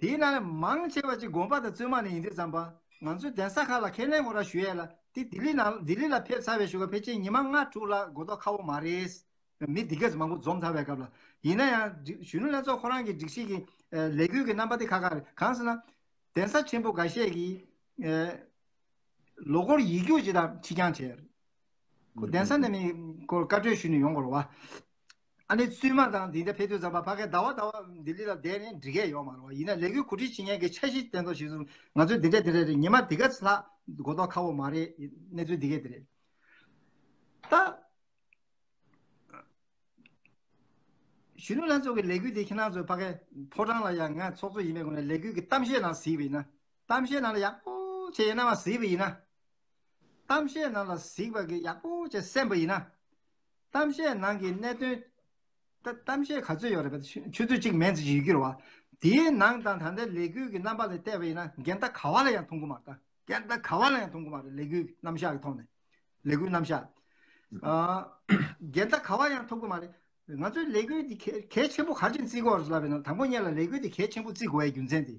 དེའི་ནང་ནས་མང་ཆེ་བ་ཅིག་དགོན་པ་དང་བཙུན་མ་ནས་ཡིན་དུས་ཙམ་པ། ང་ཚོའི་གདན་ས་ཁག་ལ་ཁས་ལེན་ཁོ་རང་ཞུ་ཡས་ལ་དེ་ལྡི་ལི་ནང་ལྡི་ལི་ལ་ཕེབས་ཚར་བའི་གཞུག་ག་ཕལ་ཆེར་ཉི་མ་ལྔ་དྲུག་ལ་གོ་ཐོག་ཁ་པོ་མ་རེད། མི་འདི་གས་མང་པོ་འཛོམས་ཚར་བའི་སྐབས་ལ། ཡིན་ན་ཡང་སྒྲིག་གཞོན་ནུ་ལྷན་ཚོགས་ཁོ་རང་གི་སྒྲིག་གཞི་གི་ཨ་ལས་འགུལ་གྱི་རྣམ་པ་དེ་ཁག་ཁག་རེད། གང་ཟེར་ན། གདན་ས་ཆེན་པོ་འགའ་ཤས་ཀྱིས་ཨ་ལོ་འཁོར་ཡིག་རྒྱུགས་ཅིག་དང་ཕྱི་འགྱངས་བྱས། ཁོ་གདན་ས་ནས་མི་ཁོ་བཀའ་འཁྲོལ་ཞུས་ནས་ཡོང་དགོས་རེད་བ། ཨ་ནི་བཙུན་མ་དང་འདི་འདྲ་ཕེབས་དུས་ཙམ་པ་ཕ་གིར་ཟླ་བ་ཟླ་བ་ལྡི་ལི་ལ་བསྡད་ནས་འགྲིག་གི་ཡོད་མ་རེད་བ། ཡིན་ན་ལས་འགུལ་གོ་སྒྲིག་བྱེད་མཁན་གྱི་འཆར་གཞི་བསྟན་ཐོག་གཞི་བཟུང་ང་ཚོས་འདི་འདྲ་འདི་འདྲ་རེད། ཉི་མ་འདི་ག་ཚོད་ལྷག་གོ་ཐོག་ཁ་པོ་མ་རེད། གནས་ཚུལ་འདི་གས་འདི་རེད། ད། གཞོན་ནུ་ལྷན་ཚོགས་ཀྱི་ལས་འགུལ་དེ་ཁྱེད་རང་ཚོས་ཕ་གིའི་ཕོ་བྲང་ལ་ཡང་ང་ཚོགས་གཙོ་ཡིན་པའི་སྒོ་ནས་ལས་འགུལ་གྱི་གཏམ་བཤད་ནང་གཟིགས་པ་ཡིན་ན། གཏམ་བཤད་ནང་ལ་ཡག་པོ་བྱས་ཡིན་ན་མ་གཟིགས་པ་ཡིན་ན། གཏམ་བཤད་ནང་ལ་གཟིགས་པ་གི་ཡག་པོ་བྱས་གསན་པ་ཡིན་ན། གཏམ་བཤད་ནང་གི་གནད་དོན། ད་གཏམ་བཤད་ག་ཚོད་ཡོད་རེད་པས། ཆུ་ཆུ་ཚོད་གཅིག་མན་ཙམ་ཞིག་ཡོད་ཀྱི་རེད་བ། དེའི་ནང་དང་ད་ལྟའི་ལས་འགུལ་གྱི་རྣམ་པ་ལ་བལྟས་པ་ཡིན་ན་འགལ་ཟླ་ག་བ་ལ་ཡང་མཐོང་གི་མ་རེད་ད། འགལ་ཟླ་ག་བ་ལ་ཡང་མཐོང་གི་མ་རེད། ལས་འགུལ་རྣམ་གཞག་གི་ཐོག་ནས། ལས་འགུལ་རྣམ་གཞག་ཨ། འགལ་ཟླ་ག་བ་ཡང་མཐོང་གི་མ་རེད། ང་ཚོའི་ལས་འགུལ་འདི་གལ་གལ་ཆེན་པོ་ག་རེ་བྱས་ནས་བརྩི་དགོས་རེད་ལབ་པ་ཡིན་ན། དང་པོ་ཉིད་ལ་ལས་འགུལ་འདི་གལ་ཆེན་པོ་བརྩི་དགོས་པའི་རྒྱུ་མཚན་དེ།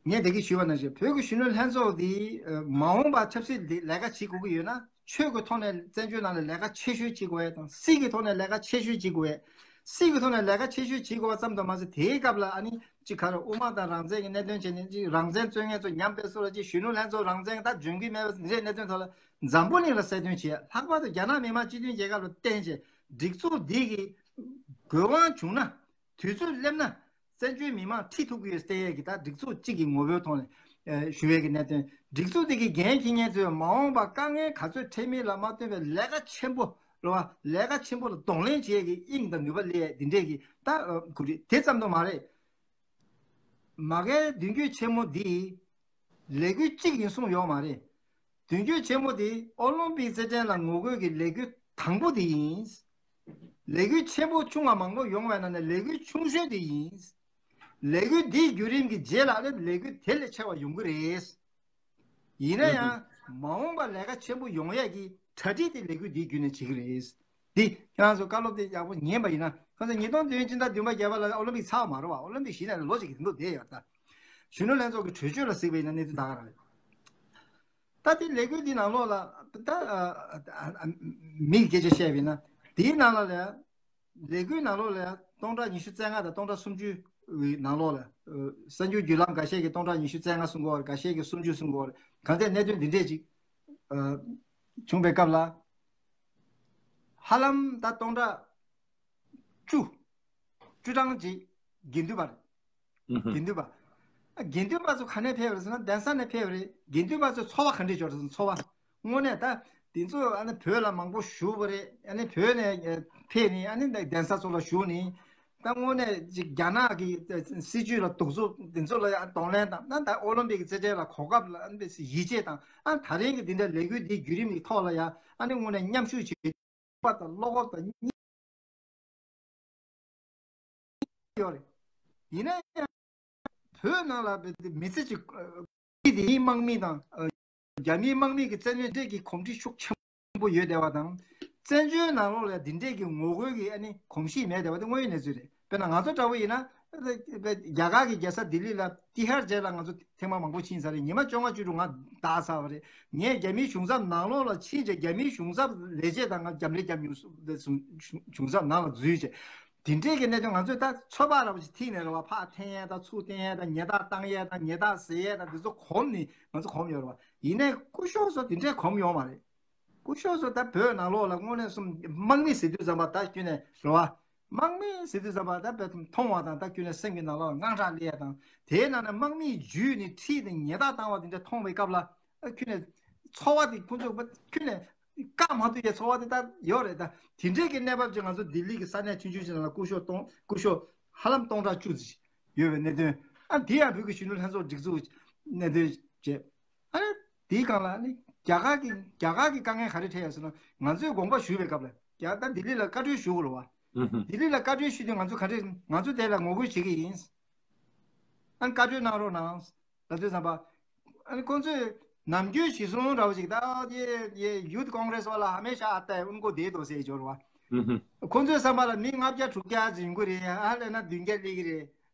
ངས་དེ་གི་ཞུས་པ་ནང་བཞིན་བོད་ཀྱི་གཞོན་ནུ་ལྷན་ཚོགས་འདི་ཨ་མ་འོངས་པ་ཆབ་སྲིད་འདི་ལས་ཀ་བྱེད་དགོས་ཀྱི་ཡོད་ན། ཆོས་ཀྱི་ཐོག་ནས་བཙན་བྱོལ་ནང་ལ་ལས་ཀ་ཆེ་ཤོས་བྱེད་དགོས་ཡས་དང་། སྲིད་ཀྱི་ཐོག་ནས་ལས་ཀ་ཆེ་ཤོས་བྱེད་དགོས་ཡས། སྲིད་ཀྱི་ཐོག་ནས་ལས་ཀ་ཆེ་ཤོས་བྱེད་དགོས་པ་ཙམ་དུ་མ་ཟད། དེའི་སྐབས་ལ་ཨ་ནི་ཅིག་ག་རེ་དབུ་མ་དང་རང་བཙན་གྱི་གནད་དོན་བྱས་ནས་ཅིག་རང་བཙན་རྩོད་མཁན་ཚོ་ཉམས་དཔེ་སོགས་ལ་ཅིག་གཞོན་ནུ་ལྷན་ཚོགས་རང་བཙན་ད་འཇོན་གྱི་མེད་པ་འདི་འདྲའི་གནད་དོན་ཐོག་ལ་འཛམ་བུ་གླིང་ལ་གསལ་སྟོན་བྱས། ལྷག་པར་དུ་རྒྱ་ནག་མི་དམངས་སྤྱི་མཐུན་རྒྱལ་ཁབ་ལ་བརྟེན་བྱས་སྒྲིག་འཛུགས་འདི་གི་དགོས་དབང་བྱུང་ན། དུས་ཚོད་སླེབས་ན་བཙན་བྱོལ་མི་མང་ཁྲིད་ཐུབ་ཀྱི་ཡོད་བསྟན་ཡས་ཀྱི་ད་སྒྲིག་འཛུགས་གཅིག་གི་ངོ་བོའི་ཐོག་ནས་ཨེ་ཞུ་ཡས་ཀྱི་གནད་དོན། སྒྲིག་འཛུགས་དེ་གི་འགན་འཁྱེར་མཁན་ཚོས་མ་འོངས་པ་དཀའ་ངལ་ག་ཚོད་འཕྲད་མིན་ལ་མ་ལྟོས་པའི་ལས་ཀ་ཆེན་པོ་རེད་བ། ལས་ཀ་ཆེན་པོ་ལ་གདོང་ལེན་བྱེད་ཡས་ཀྱི་དབྱིངས་དང་ནུས་པ་སླེབས་ཡས་འདི་འདྲས་ཀྱི་ད་ཨ་གོ་སྒྲིག་དེ་ཙམ་དུ་མ་རེད། མ་གིའི་མདུན་སྐྱོད་ཆེན་མོ་འདི་ལས་འགུལ་གཅིག་ཡིན་གསུངས་ཡོད་མ་རེད། མདུན་སྐྱོད་ཆེན་མོ་འདི་ཨོ་ལིམ་པིག་རྩེད་འགྲན་ལ་ངོ་རྒོལ་གྱི་ལས་འགུལ་དང་པོ་འདི་ཡིན། ལས་འགུལ་ཆེན་པོ་ཆུང་བ་མང་པོ་ཡོང་བའི་ནང་ནས་ལས་འགུལ་ཆུང་ཤོས་འདི་ཡིན། ལས་འགུལ་འདིའི་བརྒྱུད་རིམ་གྱི་རྗེས་ལ་ལས་འགུལ་དེ་ལས་ཆེ་བ་ཡོང་གི་རེད། ཡིན་ན་ཡང་མ་འོངས་པ་ལས་ཀ་ཆེན་པོ་ཡོང་ཡས་ཀྱི་གྲ་སྒྲིག་དེ་ལས་འགུལ་འདིའི་བརྒྱུད་ནས་བྱེད་ཀྱི་རེད། འདི་ཁྱེད་རང་ཚོ་བཀའ་སློབ་དེ་ཡག་པོ་ཉན་པ་ཡིན་ན། ཁྱེད་ཚོ་ཉིས་སྟོང་བདུན་ཕྱི་ཟླ་བདུན་པ་བརྒྱད་པ་ལ་ཨོ་ལིམ་པིག་ཚར་བ་མ་རེད་བ། ཨོ་ལིམ་པིག་གཞི་ནས་ལོ་གཅིག་གི་འདུག་བསྡད་ཡོད་ད། གཞོན་ནུ་ལྷན་ཚོགས་ཀྱི་གྲོས་ཆོད་ལ་གཟིགས་པ་ཡིན་ན་གནས་ཚུལ་ད་ག་རང་རེད། ད་དེ་ལས་འགུལ་འདི་ནང་ལོགས་ལ་ད་ཨ་ཨ་ཨ་མིག་སྐད་ཆ་བཤད་པ་ཡིན་ན། དེའི་ནང་ལ་ལས་ལས་འགུལ་ནང་ལོགས་ལ་སྟོང་ཕྲག་ཉི་ཤུ་རྩ་ལྔ་དང་སྟོང་ཕྲག་སུམ་ཅུ་ནང་ལོགས་ལ་ཨ་གསར་འགྱུར་བརྒྱུད་ལམ་འགའ་ཤས་ཀྱིས་སྟོང་ཕྲག་ཉི་ཤུ་རྩ་ལྔ་གསུང་གི་ཡོད་རེད། འགའ་ཤས་ཀྱིས་སུམ་ཅུ་གསུང་གི་ཡོད་རེད། གང་ལྟར་གནད་དོན་འདི་འདྲས་ཅིག་ཨ་བྱུང་བའི་སྐབས་ལ། ཧ་ལམ་ད་སྟོང་ཕྲག་བཅུ། བཅུ་གྲངས་ཅིག་དགེ་འདུན་པ་རེད། ཨུ་ཧུ། དགེ་འདུན་པ། ཨ་དགེ་འདུན་པ་ཚོ་ག་ནས་ཕེབས་རེད་ཟེར་ན་གདན་ས་ནས་ཕེབས་རེད། དགེ་འདུན་པ་ཚོའི་འཚོ་བ་ག་འདྲས་འབྱོར་རེད་ཟེར་ན། འཚོ་བ་དངོས་གནས་ད་ དེ་ཚོ་ཨ་ནི་བོད་ལ་མང་པོ་བཞུགས་པ་རེད། ཨ་ནི་བོད་ནས་ཕེབས་ནས་ཨ་ནི་གདན་ས་ཚོ་ལ་བཞུགས་ནས། ད་དངོས་གནས་ཅིག་རྒྱ་ནག་གི་སྲིད་བྱུས་ལ་གདུག་རྩུབ་དེ་ཚོ་ལ་ཡང་གདོང་ལེན་དང་། ད་ད་ཨོ་ལིམ་པིག་གི་རྩེད་འགྲན་ལ་གོ་སྐབས་ལ་ཨ་ནི་ཡིད་ཆེས་དང་། ཨ་ད་རིང་གི་འདི་འདྲ་ལས་འགུལ་འདིའི་བརྒྱུད་རིམ་གྱི་ཐོག་ལ་ཡང་ཨ་ནི་དངོས་གནས་མཉམ་ཞུགས་བྱེད་པ་དང་བློ་ཁོག་དང་གཉིས་ཡོད་རེད། ཡིན་ན་ཡང་བོད་ནང་ལ་མི་ཚེ་གཅིག་དེ་དམག་མི་དང་རྒྱ་མིའི་དམག་མི་གི་བཙན་གནོན་འདྲེས་ཀྱི་གོམས་འདྲིས་ཤུགས་ཆེན་པོ་ཡོད་བསྡད་པ་དང་། བཙན་བྱོལ་ནང་ལོགས་ལ་འདི་འདྲས་ཀྱི་ངོ་རྒོལ་གྱི་ཨ་ནི་གོམས་གཤིས་མེད་བསྡད་པ་དེ་དངོས་ཡོད་གནས་ཚུལ་རེད། དཔེར་ན་ང་ཚོ་འདྲ་བོ་ཡིན་ན། རྒྱ་གར་གྱི་རྒྱལ་ས་ལྡི་ལི་ལ་ཏི་ཧར་རྗེས་ལ་ང་ཚོ་ཐེངས་མ་མང་པོ་ཕྱིན་ཚར་རེད། ཉི་མ་བཅོ་ལྔ་བཅུ་དྲུག་ང་བདག་ཚར་བ་རེད། ངས་རྒྱ་མིའི་གཞུང་ཚབ་ནང་ལོགས་ལ་ཕྱིན་རྗེས་རྒྱ་མིའི་གཞུང་ཚབ་ལས་བྱེད་དང་ང་མཉམ་ལས་རྒྱབ་མྱོང་། གཞུང་ཚབ་ནང་ལ་འཛུལ་རྗེས། དེ་འདྲས་ཀྱི་གནད་དོན་ང་ཚོས་ད་ཚོད་དཔག་ར་བ་ཞིག་ཐིག་ནས་རེད་བ། ཕར་འཐེན་ཡས་དང་ཚུར་འཐེན་ཡས་དང་ཉེས་རྡུང་བཏང་ཡས་དང་ཉེས་རྡུང་ཟེར་ཡས་དང་དེ་ཚོ་གོམས་ནས་ང་ཚོ་གོམས་ཡོད་རེད་བ། ཡིན་ནའི་སྐུ་ཞབས་ཚོ་དེ་འདྲས་གོམས་ཡོད་མ་རེད། སྐུ་ཞབས་ཚོ་ད་བོད་ནང་ལོགས་ལ་དངོས་གནས་སོང་དམག་མི་ཟེར་དུས་ཙམ་པ་ད་ཁྱོན་ནས་རེད་བ། དམག་མི་ཟེར་དུས་ཙམ་པ་ད་བོད་མཐོང་བ་དང་ད་ཁྱོན་ནས་སེམས་ཀྱི་ནང་ལོགས་དངངས་སྐྲག་སླེབས་ཡས་དང་། དེའི་ནང་ནས་དམག་མིའི་བརྒྱུད་ནས་ཁྲིད་དེ་ཉེས་རྡུང་བཏང་བ་དེ་འདྲ་མཐོང་བའི་སྐབས་ལ་ཨ་ཁྱོན་ནས་ཚོར་བ་དེ་ཁོང་ཚོ་ཁྱོན་ནས་བཀག་མ་ཐུབ་ཡས་ཚོར་བ་དེ་ད་ཡོད་རེད། ད་དེ་འདྲས་ཀྱི་གནས་བབ་ཅིག་ང་ཚོ་ལྡི་ལི་གི་ས་གནས་ཆུང་ཆུང་ཞིག་ནང་ལ་སྐུ་ཞབས་སྟོང་སྐུ་ཞབས་ཧ་ལམ་སྟོང་ཕྲག་བཅུ་ཙམ་ཡོད་པའི་གནད་དོན། ཨ་དེ་ཡང་བོད་ཀྱི་གཞོན་ནུ་ལྷན་ཚོགས་སྒྲིག་འཛུགས་གནད་དོན་བྱས། ཨ་ནི་དེའི་སྒང་ལ་ཨ་ནི་རྒྱ་གར་གྱི་རྒྱ་གར་གྱི་དཀའ་ངལ་ག་རེ་འཕྲད་ཡོད་ཟེར་ན། ང་ཚོས་དགོངས་པ་ཞུས་པའི་སྐབས་ལ་རྒྱ་ད་ལྡི་ལི་ལ་བཀའ་འཁྲོལ་ཞུ་དགོས་རེད་བ། ལྡི་ལི་ལ་བཀའ་འཁྲོལ་ཞུས་དུས་ང་ཚོ་ག་རེ་ང་ཚོ་དེ་ལ་ངོ་རྒོལ་བྱེད་ཀྱི་ཡིན། ཨ་ནི་བཀའ་འཁྲོལ་གནང་རོགས་གནང་། ད་དུས་ཙམ་པ། ཨ་ནི་ཁོང་ཚོས་ནམ་རྒྱུན་གཞི་བཟུང་འདྲ་བོ་ཞིག་ད་ཡེ་ཡེ་ཡུཐ་ཀོང་གྷི་རེ་སི་བ་ལ་ཧ་མེ་ཤ་ཨ་ཏའི་ཨུན་ཀོ་དེ་དོ་ཟེར་འབྱོར་བ། ཁོང་ཚོའི་བསམ་པ་ལ་མི་ལྔ་བརྒྱ་དྲུག་བརྒྱ་ཙམ་ཡོང་གི་རེད། ཨ་ལས་ན་བདུན་བརྒྱ་སླེབས་ཀྱི་རེད།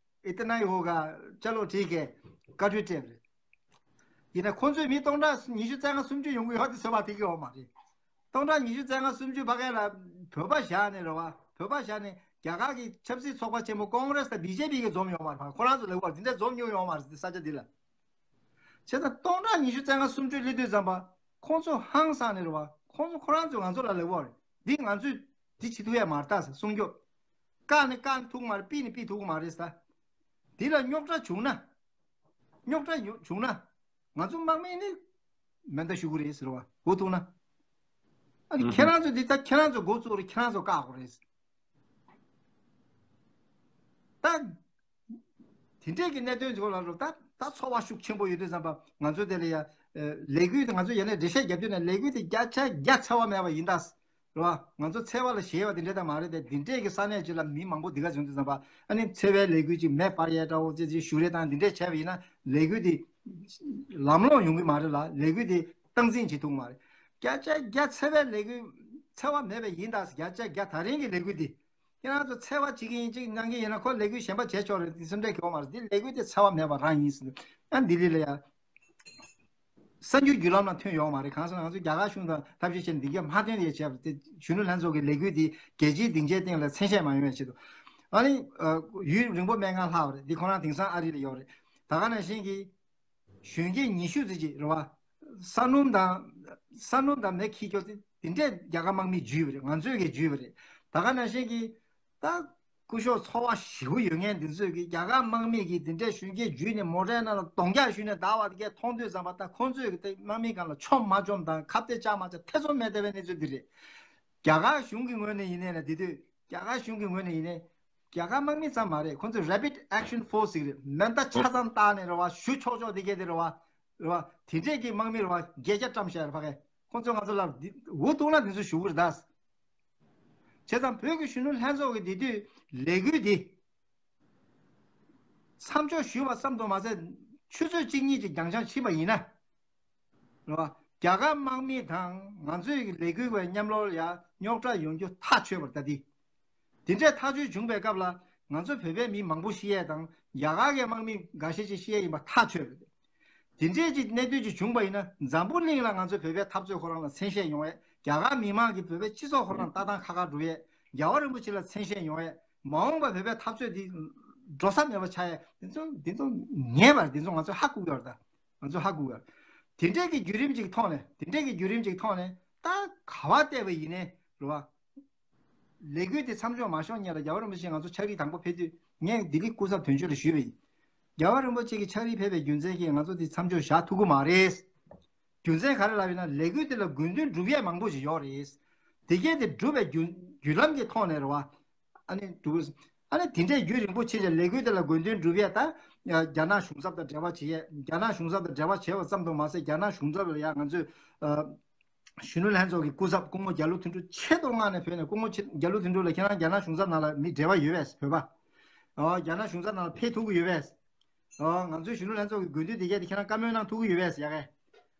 ཨི་ཏི་ན་ཡི་ཧོ་ག་ཅ་ལོ་ཁྲིག་གེ་བཀའ་འཁྲོལ་སྤྲད་པ་རེད། ཡིན་ན་ཁོང་ཚོས་མི་སྟོང་ཕྲག་ཉི་ཤུ་རྩ་ལྔ་སུམ་ཅུ་ཡོང་གི་ཡོད་དེ་ཟེར་བ་དེ་གི་འོག་མ་རེད། སྟོང་ཕྲག་ཉི་ཤུ་རྩ་ལྔ་སུམ་ཅུ་ཕ་གི་ལ་བོད་པ་བཞག་ནས་རེད་བ། བོད་པ་བཞག་ནས་རྒྱ་གར་གྱི་ཆབ་སྲིད་ཚོགས་པ་ཆེན་མོ་ཀོང་རེ་སི་དང་བི་ཇེ་པི་གིས་འཛོམས་ཡོང་མ་རེད་བ། ཁོ་རང་ཚོ་ལབ་པ་དེ་འདྲ་འཛོམས་མྱོང་ཡོད་མ་རེད། དེ་ས་ཆ་འདི་ལ། བྱས་ཙང་སྟོང་ཕྲག་ཉི་ཤུ་རྩ་ལྔ་སུམ་ཅུ་སླེབས་དུས་ཙམ་པ་ཁོང་ཚོ་ཧང་སངས་ནས་རེད་བ། ཁོང་ཚོ་ཁོ་རང་ཚོས་ང་ཚོ་ལ་ལབ་པ་རེད། འདི་ང་ཚོས་འདི་བྱེད་ཐུབ་ཡ་མ་རེད་ད་ཟེར་སྲུང་སྐྱོབ། བཀག་ནི་བཀག་ཐུབ་ཀྱི་མ་རེད། ཕུད་ནི་ཕུད་ཐུབ་ཀྱི་མ་རེད་ཟེར། འདི་ལ་རྙོག་དྲ་བྱུང་ན། རྙོག་དྲ་ཡོང་བྱུང་ན། ང་ཚོ་དམག་མི་ནི་མེ་མདའ་གཞུ་གི་རེད་ཟེར་བ་འགོ་ཐུག་ན། ཨ་ནི་ཁྱེད་རང་ཚོ་འདི་ད་ཁྱེད་རང་ཚོ་འགོ་བཙུགས་རེད། ཁྱེད་རང་ཚོ་བཀག་དགོས་རེད། ད་དེ་འདྲས་ཀྱི་གནད་དོན་ཚོ་ལ་རོ་ད་ད་ཚོར་བ་ཤུགས་ཆེན་པོ་ཡོད་དུས་ཙམ་པ་ང་ཚོ་དེ་ལ་ཡ་ལས་འགུལ་དེ་ང་ཚོ་ཡ་ནས་འགྲེལ་བཤད་རྒྱབ་དུས་ན་ལས་འགུལ་དེ་བརྒྱ་ཆ་བརྒྱ་འཚེ་བ་མེད་པ་ཡིན་ད། རེད་བ། ང་ཚོ་འཚེ་བ་ལ་ཞེད་པ་དེ་འདྲས་ད་མ་རེད་དེ། འདི་འདྲས་ཀྱི་ས་གནས་ཅིག་ལ་མི་མང་པོ་འདི་ག་བྱུང་དུས་ཙམ་པ་ཨ་ནི་འཚེ་བའི་ལས་འགུལ་ཅིག་མེ་སྤར་ཡས་འདྲ་བོ་ཅིག་ཅིག་ཞུ་རེས་དང་འདི་འདྲས་བྱས་པ་ཡིན་ན་ལས་འགུལ་དེ་ལམ་ལྷོང་ཡོང་གི་མ་རེད་ལ། ལས་འགུལ་དེ་སྟངས་འཛིན་བྱེད་ཐུབ་ཀྱི་མ་རེད། བརྒྱ་ཆ་བརྒྱ་འཚེ་བའི་ལས་འགུལ་འཚེ་བ་མེད་པ་ཡིན་ད། བརྒྱ་ཆ་བརྒྱ་ད་རིང་གི་ལས་འགུལ་དེ་ཁྱེད་རང་ཚོ་འཚེ་བ་བྱེད་ཀྱི་ཡིན་ཅིག་གནང་གི་ཡིན་ན་ཁོ་ལས་འགུལ་གཞན་པ་བྱས་ཆོག་རེད། དེ་སེམས་ཁྲལ་གྱི་འོ་མ་རེད། འདི་ལས་འགུལ་དེ་འཚེ་བ་མེད་པ་རང་ཡིན་ཟེར། ཨ་ལྡི་ལི་ལ་ཡ། གསར་འགྱུར་བརྒྱུད་ལམ་ལ་ཐོན་ཡོང་མ་རེད། གང་ཟེར་ན་ང་ཚོ་རྒྱ་གར་གཞུང་དང་ཐབས་ཤེས་བྱས་ནས་འདི་ག་མ་ཐོན་ཡས་བྱས་པ་དེ་གཞོན་ནུ་ལྷན་ཚོགས་ཀྱི་ལས་འགུལ་འདི་རྒྱལ་སྤྱིའི་སྡིངས་ཆའི་སྟེང་ལ་མཚན་ཤས་མ་ཡོང་བའི་ཆེད་དུ། ཨ་ནི་ཡུན་རིང་པོ་མེད་ང་ལྷག་པ་རེད། འདི་ཁོ་རང་དེང་སང་ཨ་རི་ལ་ཡོད་རེད། ད་ག་ནང་བཞིན་གྱི་གཞོན་སྐྱེས་ཉི་ཤུ་ཙམ་ཅིག་རེད་བ། ས་སྣུམ་དང་ས་སྣུམ་དང་མེ་འཁྱེར་རྒྱུ་དེ་འདི་འདྲས་རྒྱ་གར་དམག་མིས་འཇུས་པ་རེད། ང་ཚོས་ཀྱིས་འཇུས་པ་རེད། ད་ག་ནང་བཞིན་གྱི་ད། སྐུ་ཞབས་ཚོར་བ་ཞེ་པོ་ཡོད་མཁན་འདི་ཚོས་ཀྱི་རྒྱ་གར་དམག་མི་གིས་འདི་འདྲའི་གཞོན་སྐྱེས་འཇུས་ནས་མོ་ཊའི་ནང་ལ་གདོང་རྒྱག་གཞུས་ནས་བདའ་བ་དེ་གས་མཐོང་དུས་ཙམ་པ་ད་ཁོང་ཚོས་ཀྱི་དེ་དམག་མི་སྒང་ལ་ཆོམ་མ་ཆོམ་དང་ཁ་གཏད་བཅག་མ་བཅག་ཐེ་ཚོམ་མེད་བསྡད་པའི་གནས་ཚུལ་འདི་རེད། རྒྱ་གར་གཞུང་གི་ངོས་ནས་ཡིན་ནའི་ལ་འདི་དུས་རྒྱ་གར་གཞུང་གི་ངོས་ནས་ཡིན་ནའི་རྒྱ་གར་དམག་མི་ཙམ་མ་རེད། ཁོང་ཚོས་Rapid Action Force ཟེར་གི་རེད། མེ་མདའ་ཆ་ཚང་བཏགས་ནས་རེད་བ། གཞུ་ཆོག་ཆོག་དེ་གས་དེ་རེད་བ། རེད་བ། དེ་འདྲས་ཀྱི་དམག་མི་རེད་བ། བརྒྱད་བརྒྱ་བཀྲམ་བཞག་རེད་ཕ་གས། ཁོང་ཚོས་ང་ཚོ་ལ་འུ་ཐུག་ན་དེ་ཚོ་ཞུ་གི་རེད་ད། བྱས་ཙང་བོད་ཀྱི་གཞོན་ནུ་ལྷན་ཚོགས་ཀྱི་འདི་དུས་ལས་འགུལ་འདི་མཚམས་འཇོག་ཞུས་པ་ཙམ་དུ་མ་ཟད། ཆུ་ཚོད་གཅིག་གཉིས་ཀྱི་རྒྱང་ཤང་ཕྱིན་པ་ཡིན་ན། རེད་བ། རྒྱ་གར་དམག་མི་དང་ང་ཚོའི་ལས་འགུལ་བའི་མཉམ་ལོགས་ལ་ཡང་རྙོག་དྲ་ཡོང་རྒྱུ་ཐག་ཆོད་པ་རེད་ད་འདི། དེ་འདྲའི་ཐག་གཅོད་བྱུང་བའི་སྐབས་ལ་ང་ཚོ་བོད་པའི་མི་མང་པོ་ཤི་ཡས་དང་རྒྱ་གར་གྱི་དམག་མི་འགའ་ཤས་ཅིག་ཤི་ཡས་ཡིན་པ་ཐག་ཆོད་རེད། དེ་འདྲའི་ཅིག་གནད་དོན་ཅིག་བྱུང་པ་ཡིན་ན་འཛམ་བུ་གླིང་ལ་ང་ཚོ་བོད་པའི་འཐབ་རྩོད་ཁོ་རང་ལ་མཚན་ཤས་ཡོང་ཡས། རྒྱ་གར་མི་མང་གིས་བོད་པའི་སྤྱི་ཚོགས་ཁོ་རང་ལ་ལྟ་སྟངས་ཁ་ཁ་འགྲོ་ཡས། རྒྱལ་བ་རིན་པོ་ཆེ་ལ་མཚན་ཤས་ཡོང་ཡས། མ་འོངས་པ་བོད་པའི་འཐབ་རྩོད་འདི་འགྲོ་ས་མེད་པ་ཆགས་ཡས། དེ་ཚོ་དེ་ཚོ་ངེས་པར་དེ་ཚོ་ང་ཚོ་ཧ་གོ་གི་ཡོད་རེད་ད། ང་ཚོ་ཧ་གོ་གི་ཡོད་རེད། དེ་འདྲའི་གི་བརྒྱུད་རིམ་ཅིག་ཐོག་ནས་དེ་འདྲའི་གི་བརྒྱུད་རིམ་ཅིག་ཐོག་ནས་ད་ག་བ་བལྟས་པ་ཡིན་ནའི་རེད་བ། ལས་འགུལ་དེ་མཚམས་འཇོག་མ་ཤོར་སྔོན་ལ་རྒྱལ་བ་རིན་པོ་ཆེ་ང་ཚོ་ཕྱག་བྲིས་དང་པོ་ཕེབས་དུས་ངས་ལྡི་ལི་སྐུ་ཚབ་དོན་གཅོད་ལ་ཞུས་པ་ཡིན། རྒྱལ་བ་རིན་པོ་ཆེ་གི་ཕྱག་བྲིས་ཕེབས་པའི་རྒྱུ་མཚན་གྱིས་ང་ཚོ་དེ་མཚམས་འཇོག་བཞག་ཐུབ་ཀྱི་མ་རེད། རྒྱུ་མཚན་ག་རེ་ལབ་ཡིན་ན། ལས་འགུལ་དེ་ལ་དགོས་འདུན་སྒྲུབ་ཡས་མང་པོ་ཞིག་ཡོད་རེད། དེ་གས་དེ་སྒྲུབ་པའི་བརྒྱུད་བརྒྱུད་ལམ་གྱི་ཐོག་ནས་རེད་བ། ཨ་ནི་འདུག་ཨ་ནི་དེ་འདྲའི་རྒྱུན་རིང་པོ་ཕྱིན་ཅིང་ལས་འགུལ་དེ་ལ་དགོས་འདུན་སྒྲུབ་ཡས། ད་རྒྱ་ནག་གཞུང་ཚབ་དང་འབྲེལ་བ་བྱེད་ཡས། རྒྱ་ནག་གཞུང་ཚབ་དང་འབྲེལ་བ་བྱས་པ་ཙམ་དུ་མ་ཟད། རྒྱ་ནག་གཞུང་ཚབ་ལ་ཡང་ང་ཚོས་ཨ་གཞོན་ནུ་ལྷན་ཚོགས་ཀྱི་སྐུ་ཚབ་སྐུ་ངོ་རྒྱ་ལོ་དོན་གྲུབ་ཆེད་དུ་མངགས་ནས་བོད་ནས། སྐུ་ངོ་ཆེ་རྒྱ་ལོ་དོན་གྲུབ་ལགས། ཁྱེད་རང་རྒྱ་ནག་གཞུང་ཚབ་ནང་ལ་མི་འབྲེལ་བ་ཡོད་པས། བོད་པ། ཨོ། རྒྱ་ནག་གཞུང་ཚབ་ནང་ལ་ཕེབས་ཐུབ་ཀྱི་ཡོད་པས། ཨོ། ང་ཚོའི་གཞོན་ནུ་ལྷན་ཚོགས་ཀྱི་དགོས་འདུན་དེ་གས་དེ་ཁྱེད་རང་བཀའ་མོལ་གནང་ཐུབ་ཀྱི་ཡོད་པས་ཟེར་ཡ་གི།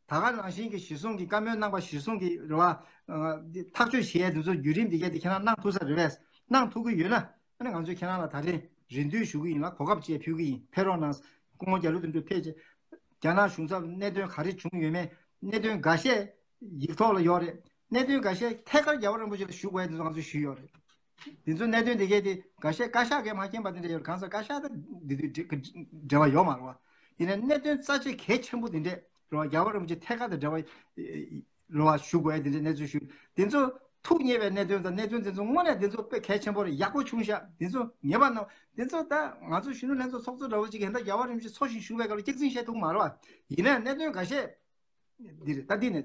ད་ག་ནང་བཞིན་གྱི་གཞི་བཟུང་གི་བཀའ་མོལ་གནང་པ་གཞི་བཟུང་གི་རེད་བ། ཨ་ཐག་གཅོད་བྱེད་ཡས་དེ་ཚོ་བརྒྱུད་རིམ་དེ་གས་དེ་ཁྱེད་རང་གནང་ཐུབ་ས་རེད་པས། གནང་ཐུབ་ཀྱི་ཡོད་ན། ཨ་ནི་ང་ཚོས་ཁྱེད་རང་ལ་ད་རེས་རེ་འདུན་ཞུ་གི་ཡིན་ལ། གོ་སྐབས་བཅས་ཕུལ་གྱི་ཡིན། ཕེབས་རོགས་གནང་། སྐུ་ངོ་རྒྱ་ལོ་དོན་གྲུབ་ཕེབས་རྗེས་རྒྱ་ནག་གཞུང་ཚབ་གནད་དོན་ག་རེ་བྱུང་ཡོད་མེད། གནད་དོན་འགའ་ཤས་ཡིག་ཐོག་ལ་ཡོད་རེད། གནད་དོན་འགའ་ཤས་ཐད་ཀར་རྒྱལ་བ་རིན་པོ་ཆེ་ལ་ཞུ་དགོས་ཡ་དེ་ཚོ་ང་ཚོས་ཞུས་ཡོད་རེད། དེ་ཚོ་གནད་དོན་དེ་གས་དེ་འགའ་ཤས་བཀའ་ཤག་གིས་མ་མཁྱེན་པ་དེ་འདྲ་ཡོད་རེད། གང་ཟེར་བཀའ་ཤག་དང་འདི་དུས་འབྲེལ་འབྲེལ་བ་ཡོད་མ་རེད་བ། ཡིན་ནའི་གནད་དོན་རྩ་ཆེ་གལ་ཆེན་པོ་དེ་འདྲས་རེད་བ། རྒྱལ་བ་རིན་པོ་ཆེ་ཐད་ཀར་དང་འབྲེལ་བ་རེད་བ། ཞུ་དགོས་ཡ་དེ་འདྲས་གནས་ཚུལ་ཞུ། དེ་ཚོ་ཐུགས་མཉེས་པའི་གནད་དོན་དང་། གནད་དོན་དེ་ཚོ་དངོས་གནས་དེ་ཚོ་དཔེ་གལ་ཆེན་པོ་རེད། ཡག་པོ་བྱུང་ཤག་དེ་ཚོ་ངེས་པ་ན། དེ་ཚོ་ད་ང་ཚོ་གཞོན་ནུ་ལྷན་ཚོགས་ཚོགས་གཙོ་འདྲ་བོ་ཅིག་གིས་ད་རྒྱལ་བ་རིན་པོ་ཆེ་འཚོ་ཞིང་བཞུགས་པའི་སྐབས་ལ་སྐྱག་རྫུན་བཤད་ཐུབ་ཀྱི་མ་རེད་བ། ཡིན་ནའི་གནད་དོན་འགའ་ཤས་འདི་རེད། ད་འདི་ནས་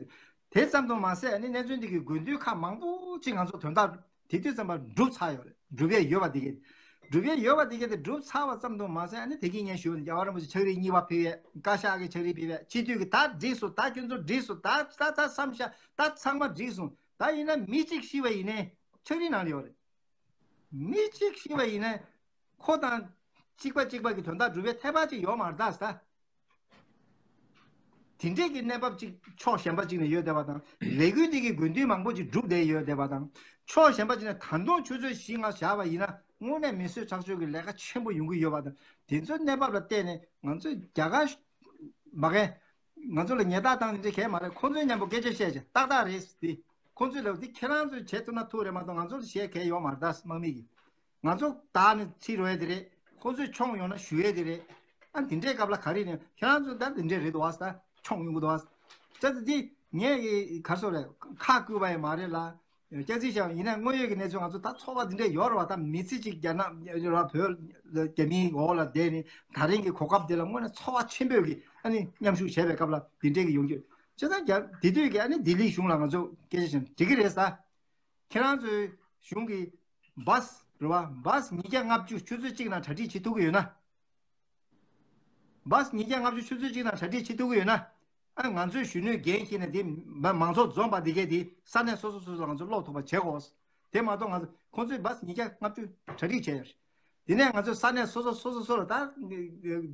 དེ་ཙམ་དུ་མ་ཟད། ཨ་ནི་གནད་དོན་འདི་གི་དགོས་འདུན་ཁག་མང་པོ་ཅིག་ང་ཚོ་དོན་དག་དེ་དུས་ཙམ་པ་སྒྲུབ་ཚར་ཡོད་རེད། སྒྲུབ་ཡས་ཡོད་པ་དེ་གས། སྒྲུབ་ཡས་ཡོད་པ་དེ་གས་དེ་སྒྲུབ་ཚར་བ་ཙམ་དུ་མ་ཟད། ཨ་ནི་དེ་གིན་ངས་ཞུས་པ་ནི་རྒྱལ་བ་རིན་པོ་ཆེ་ཕྱག་བྲིས་གཉིས་པ་ཕེབས་ཡས། བཀའ་ཤག་གི་ཕྱག་བྲིས་ཕེབས་ཡས། སྤྱི་འཐུས་ཀྱི་ད་འགྲིགས་སོང་། ད་ཁྱོད་ཚོ་འགྲིགས་སོང་། ད་ད་ད་བསམ་ཤག་ད་ཚང་མ་འགྲིགས་སོང་། ད་ཡིན་ན་མི་གཅིག་ཤི་བ་ཡིན་ནའི་ཕྱག་བྲིས་ནང་ལ་ཡོད་རེད། མི་གཅིག་ཤི་བ་ཡིན་ན་ཁོ་དང་གཅིག་པ་གཅིག་པ་གི་དོན་དག་སྒྲུབ་པའི་ཐད་པ་ཅིག་ཡོད་མ་རེད་ད་ཟེར། དེ་འདྲས་ཀྱི་གནས་བབ་ཅིག་ཕྱོགས་གཞན་པ་ཅིག་ནས་ཡོད་བསྡད་པ་དང་། ལས་འགུལ་འདི་གི་དགོས་འདུན་མང་པོ་ཅིག་སྒྲུབ་བསྡད་ཡོད་བསྡད་པ་དང་། ཕྱོགས་གཞན་པ་ཅིག་ནས་ད་དུང་ཆུ་ཚོད་བཞི་ལྔ་བཞག་པ་ཡིན་ན་དངོས་གནས་མི་གསོད་ཁྲག་སྦྱོར་གྱི་ལས་ཀ་ཆེན་པོ་ཡོང་གི་ཡོད་པ་དང་། དེ་ཚོའི་གནས་བབ་ལ་བལྟས་ནས་ང་ཚོས་རྒྱ་གར་མ་གན། ང་ཚོ་ལ་ཉེས་རྡུང་བཏང་ནི་འདི་གས་མ་རེད། ཁོང་ཚོའི་མཉམ་པོ་སྐད་ཆ་བཤད་བྱས་ཏག་ཏག་རེད་དེ། ཁོང་ཚོས་ལབ་འདི་ཁྱེད་རང་ཚོས་བྱེད་ཐུབ་ན་ཐུབ་རེད་མ་གཏོགས་ང་ཚོ་ལ་བྱེད་གལ་ཡོད་མ་རེད་ད། དམག་མི་གིས་ང་ཚོ་བདག་ནི་ཁྲིད་རོགས་ཡས་དེ་རེད། ཁོང་ཚོས་མཆོང་ཡོང་ན་ཞུ་ཡས་དེ་རེད། ཨ་འདི་འདྲའི་སྐབས་ལ་ག་རེ་ནས་ཁྱེད་རང་ཚོ་ད་འདི་འདྲའི་རེད་འདུག་བ་ད་མཆོང་ཡོང་གི་འདུག་བ། ད་འདི་ངས་ག་རེ་ཟེར་རེད། ཁ་བསྐུལ་བ་ཡང་མ་རེད་ལ། སྐྱག་རྫུན་བཤད་པ་ཡིན་ན་དངོས་ཡོད་ཀྱི་གནས་ཚུལ་ང་ཚོ་ད་ཚོར་བ་འདི་འདྲ་ཡོད་རེད་བ། ད་མི་ཚེ་གཅིག་རྒྱ་ནག་ར་བོད་རྒྱ་མིའི་འོག་ལ་བསྡད་ནས་ད་རིང་གི་གོ་སྐབས་འདི་ལ་དངོས་གནས་ཚོར་བ་ཆེན་པོས་ཀྱི་ཨ་ནི་མཉམ་ཞུགས་བྱས་པའི་སྐབས་ལ་འདི་འདྲའི་གི་ཡོང་རྒྱུ། བྱས་ཙང་རྒྱ་དེ་དུས་ཀྱི་ཨ་ནི་ལྡི་ལིའི་གཞུང་ལ་ང་ཚོ་སྐད་ཆ་བཤད་ན་འགྲིག་གི་རེད་ཟེར། ཁྱེད་རང་ཚོའི་གཞུང་གི་བཱས་རེད་བ། བཱས་ཉིས་བརྒྱ་ལྔ་བཅུ་ཆུ་ཚོད་གཅིག་ནང་གྲ་སྒྲིག་བྱེད་ཐུབ་ཀྱི་ཡོད་ན། བཱས་ཉིས་བརྒྱ་ལྔ་བཅུ་ཆུ་ཚོད་གཅིག་ནང་གྲ་སྒྲིག་བྱེད་ཐུབ་ཀྱི་ཡོད་ན། ཨ་ང་ཚོའི་གཞོན་ནུས་འགན་འཁྱེར་ནས་དེ་མ་མང་ཚོགས་འཛོམས་པ་དེ་གས་དེ་ས་གནས་སོ་སོ་སོ་སོ་ལ་ང་ཚོ་སློག་ཐུབ་པ་བྱེད་དགོས། དེ་མ་གཏོགས་ང་ཚོ་ཁོང་ཚོས་བཱས་ཉིས་བརྒྱ་ལྔ་བཅུ་གྲ་སྒྲིག་བྱས་ཡོད་རེད། དེ་ནས་ང་ཚོ་ས་གནས་སོ་སོ་སོ་སོ་སོ་ལ་ད་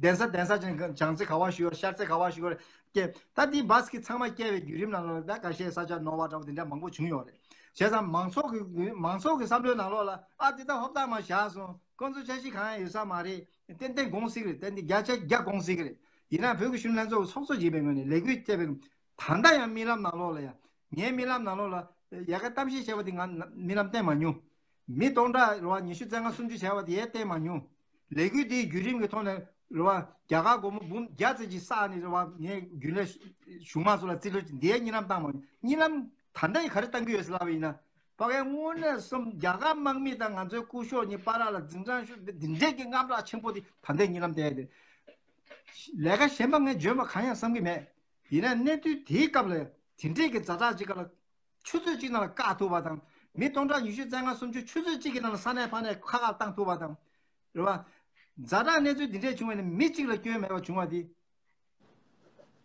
གདན་ས་གདན་ས་ཅན་བྱང་རྩེ་ག་བ་ཞུ་བ། ཤར་རྩེ་ག་བ་ཞུ་བ་སྐྱེ། ད་དེ་བཱས་ཀྱི་ཚང་མ་བསྐྱལ་བའི་བརྒྱུད་རིམ་ནང་ལོགས་ལ་ད་ཁ་ཤས་ས་ཆ་ནོར་བ་འདྲ་བོ་དེ་འདྲ་མང་པོ་བྱུང་ཡོད་རེད། བྱས་ཙང་མང་ཚོགས་ཀྱི་མང་ཚོགས་ཀྱི་བསམ་བློའི་ནང་ལོགས་ལ་ཨ་དེ་ད་ཧོབ་ཏག་མ་བཞག་སོང་། ཁོང་ཚོ་འཆར་གཞི་གང་ཡང་ཡོད་ས་མ་རེད། ཏན་ཏན་དགོངས་སྲིད་ཀྱི་རེད། ཏན་ཏན་བརྒྱ་ཆ་བརྒྱ་དགོངས་སྲིད་ཀྱི་རེད། ཡིན་ན་བོད་ཀྱི་གཞོན་ནུ་ལྷན་ཚོགས་ཀྱི་ཚོགས་གཙོ་བྱས་པའི་ངོས་ནས་ལས་འགུལ་སྤེལ་བའི་ད་ལྟ་ཡང་རྨི་ལམ་ནང་ལོགས་ལ་ཡང་། ངའི་རྨི་ལམ་ནང་ལོགས་ལ་ཡ་གི་གཏམ་བཤད་བྱས་པ་དེ་ང་རྨི་ལམ་བསྟན་མ་མྱོང་། མི་སྟོང་ཕྲག་རེད་བ། ཉི་ཤུ་རྩ་ལྔ་སུམ་ཅུ་བྱས་པ་དེ་ཡང་བསྟན་མ་མྱོང་། ལས་འགུལ་དེའི་བརྒྱུད་རིམ་གྱི་ཐོག་ནས་རེད་བ། རྒྱ་གར་སྒོར་མོ་འབུམ་བརྒྱ་ཙམ་ཅིག་བསགས་ནས་རེད་བ། ངས་རྒྱུན་ལས་གཞུང་མང་ཚོ་ལ་རྩིས་སྤྲོད་བྱས། འདི་ཡང་རྨི་ལམ་བཏང་མ་མྱོང་། རྨི་ལམ་ད་ལྟ་ཡི་ག་རེ་བཏང་གི་ཡོད་ཟེར་ལབ་པ་ཡིན་ན། ཕ་གིའི་དངོས་གནས་སོམ་རྒྱ་གར་དམག་མི་དང་ང་ཚོའི་སྐུ་ཞབས་གཉིས་བར་ལ་འཛིང་རྐྱང་ཤོས་འདི་འདྲས་ཀྱི་དངངས་སྐྲག་ཆེན་པོ་འདི་ད་ལྟའི་རྨི་ལམ་བསྟན་ཏེ། ལས་ཀ་གཞན་པ་ངས་འཇོན་པ་གང་ཡང་བསམ་གྱི་མེད། ཡིན་ན་གནས་དུས་དེའི་སྐབས་ལ་དེ་འདྲས་ཀྱི་ཛ་དྲག་ཅིག་ག་ལ་ཆུ་ཚོད་གཅིག་ནང་ལ་བཀག་ཐུབ་པ་དང་། མི་སྟོང་ཕྲག་ཉི་ཤུ་རྩ་ལྔ་སུམ་ཅུ་ཆུ་ཚོད་གཅིག་གི་ནང་ལ་ས་གནས་ཕར་ནས་ཁ་ཁ་བཏང་ཐུབ་པ་དང་། རེད་བ། ཛ་དྲག་གནས་ཚུལ་འདི་འདྲས་བྱུང་བ་ནི་མི་གཅིག་ལ་སྐྱོན་མེད་པ་བྱུང་བ་དེ།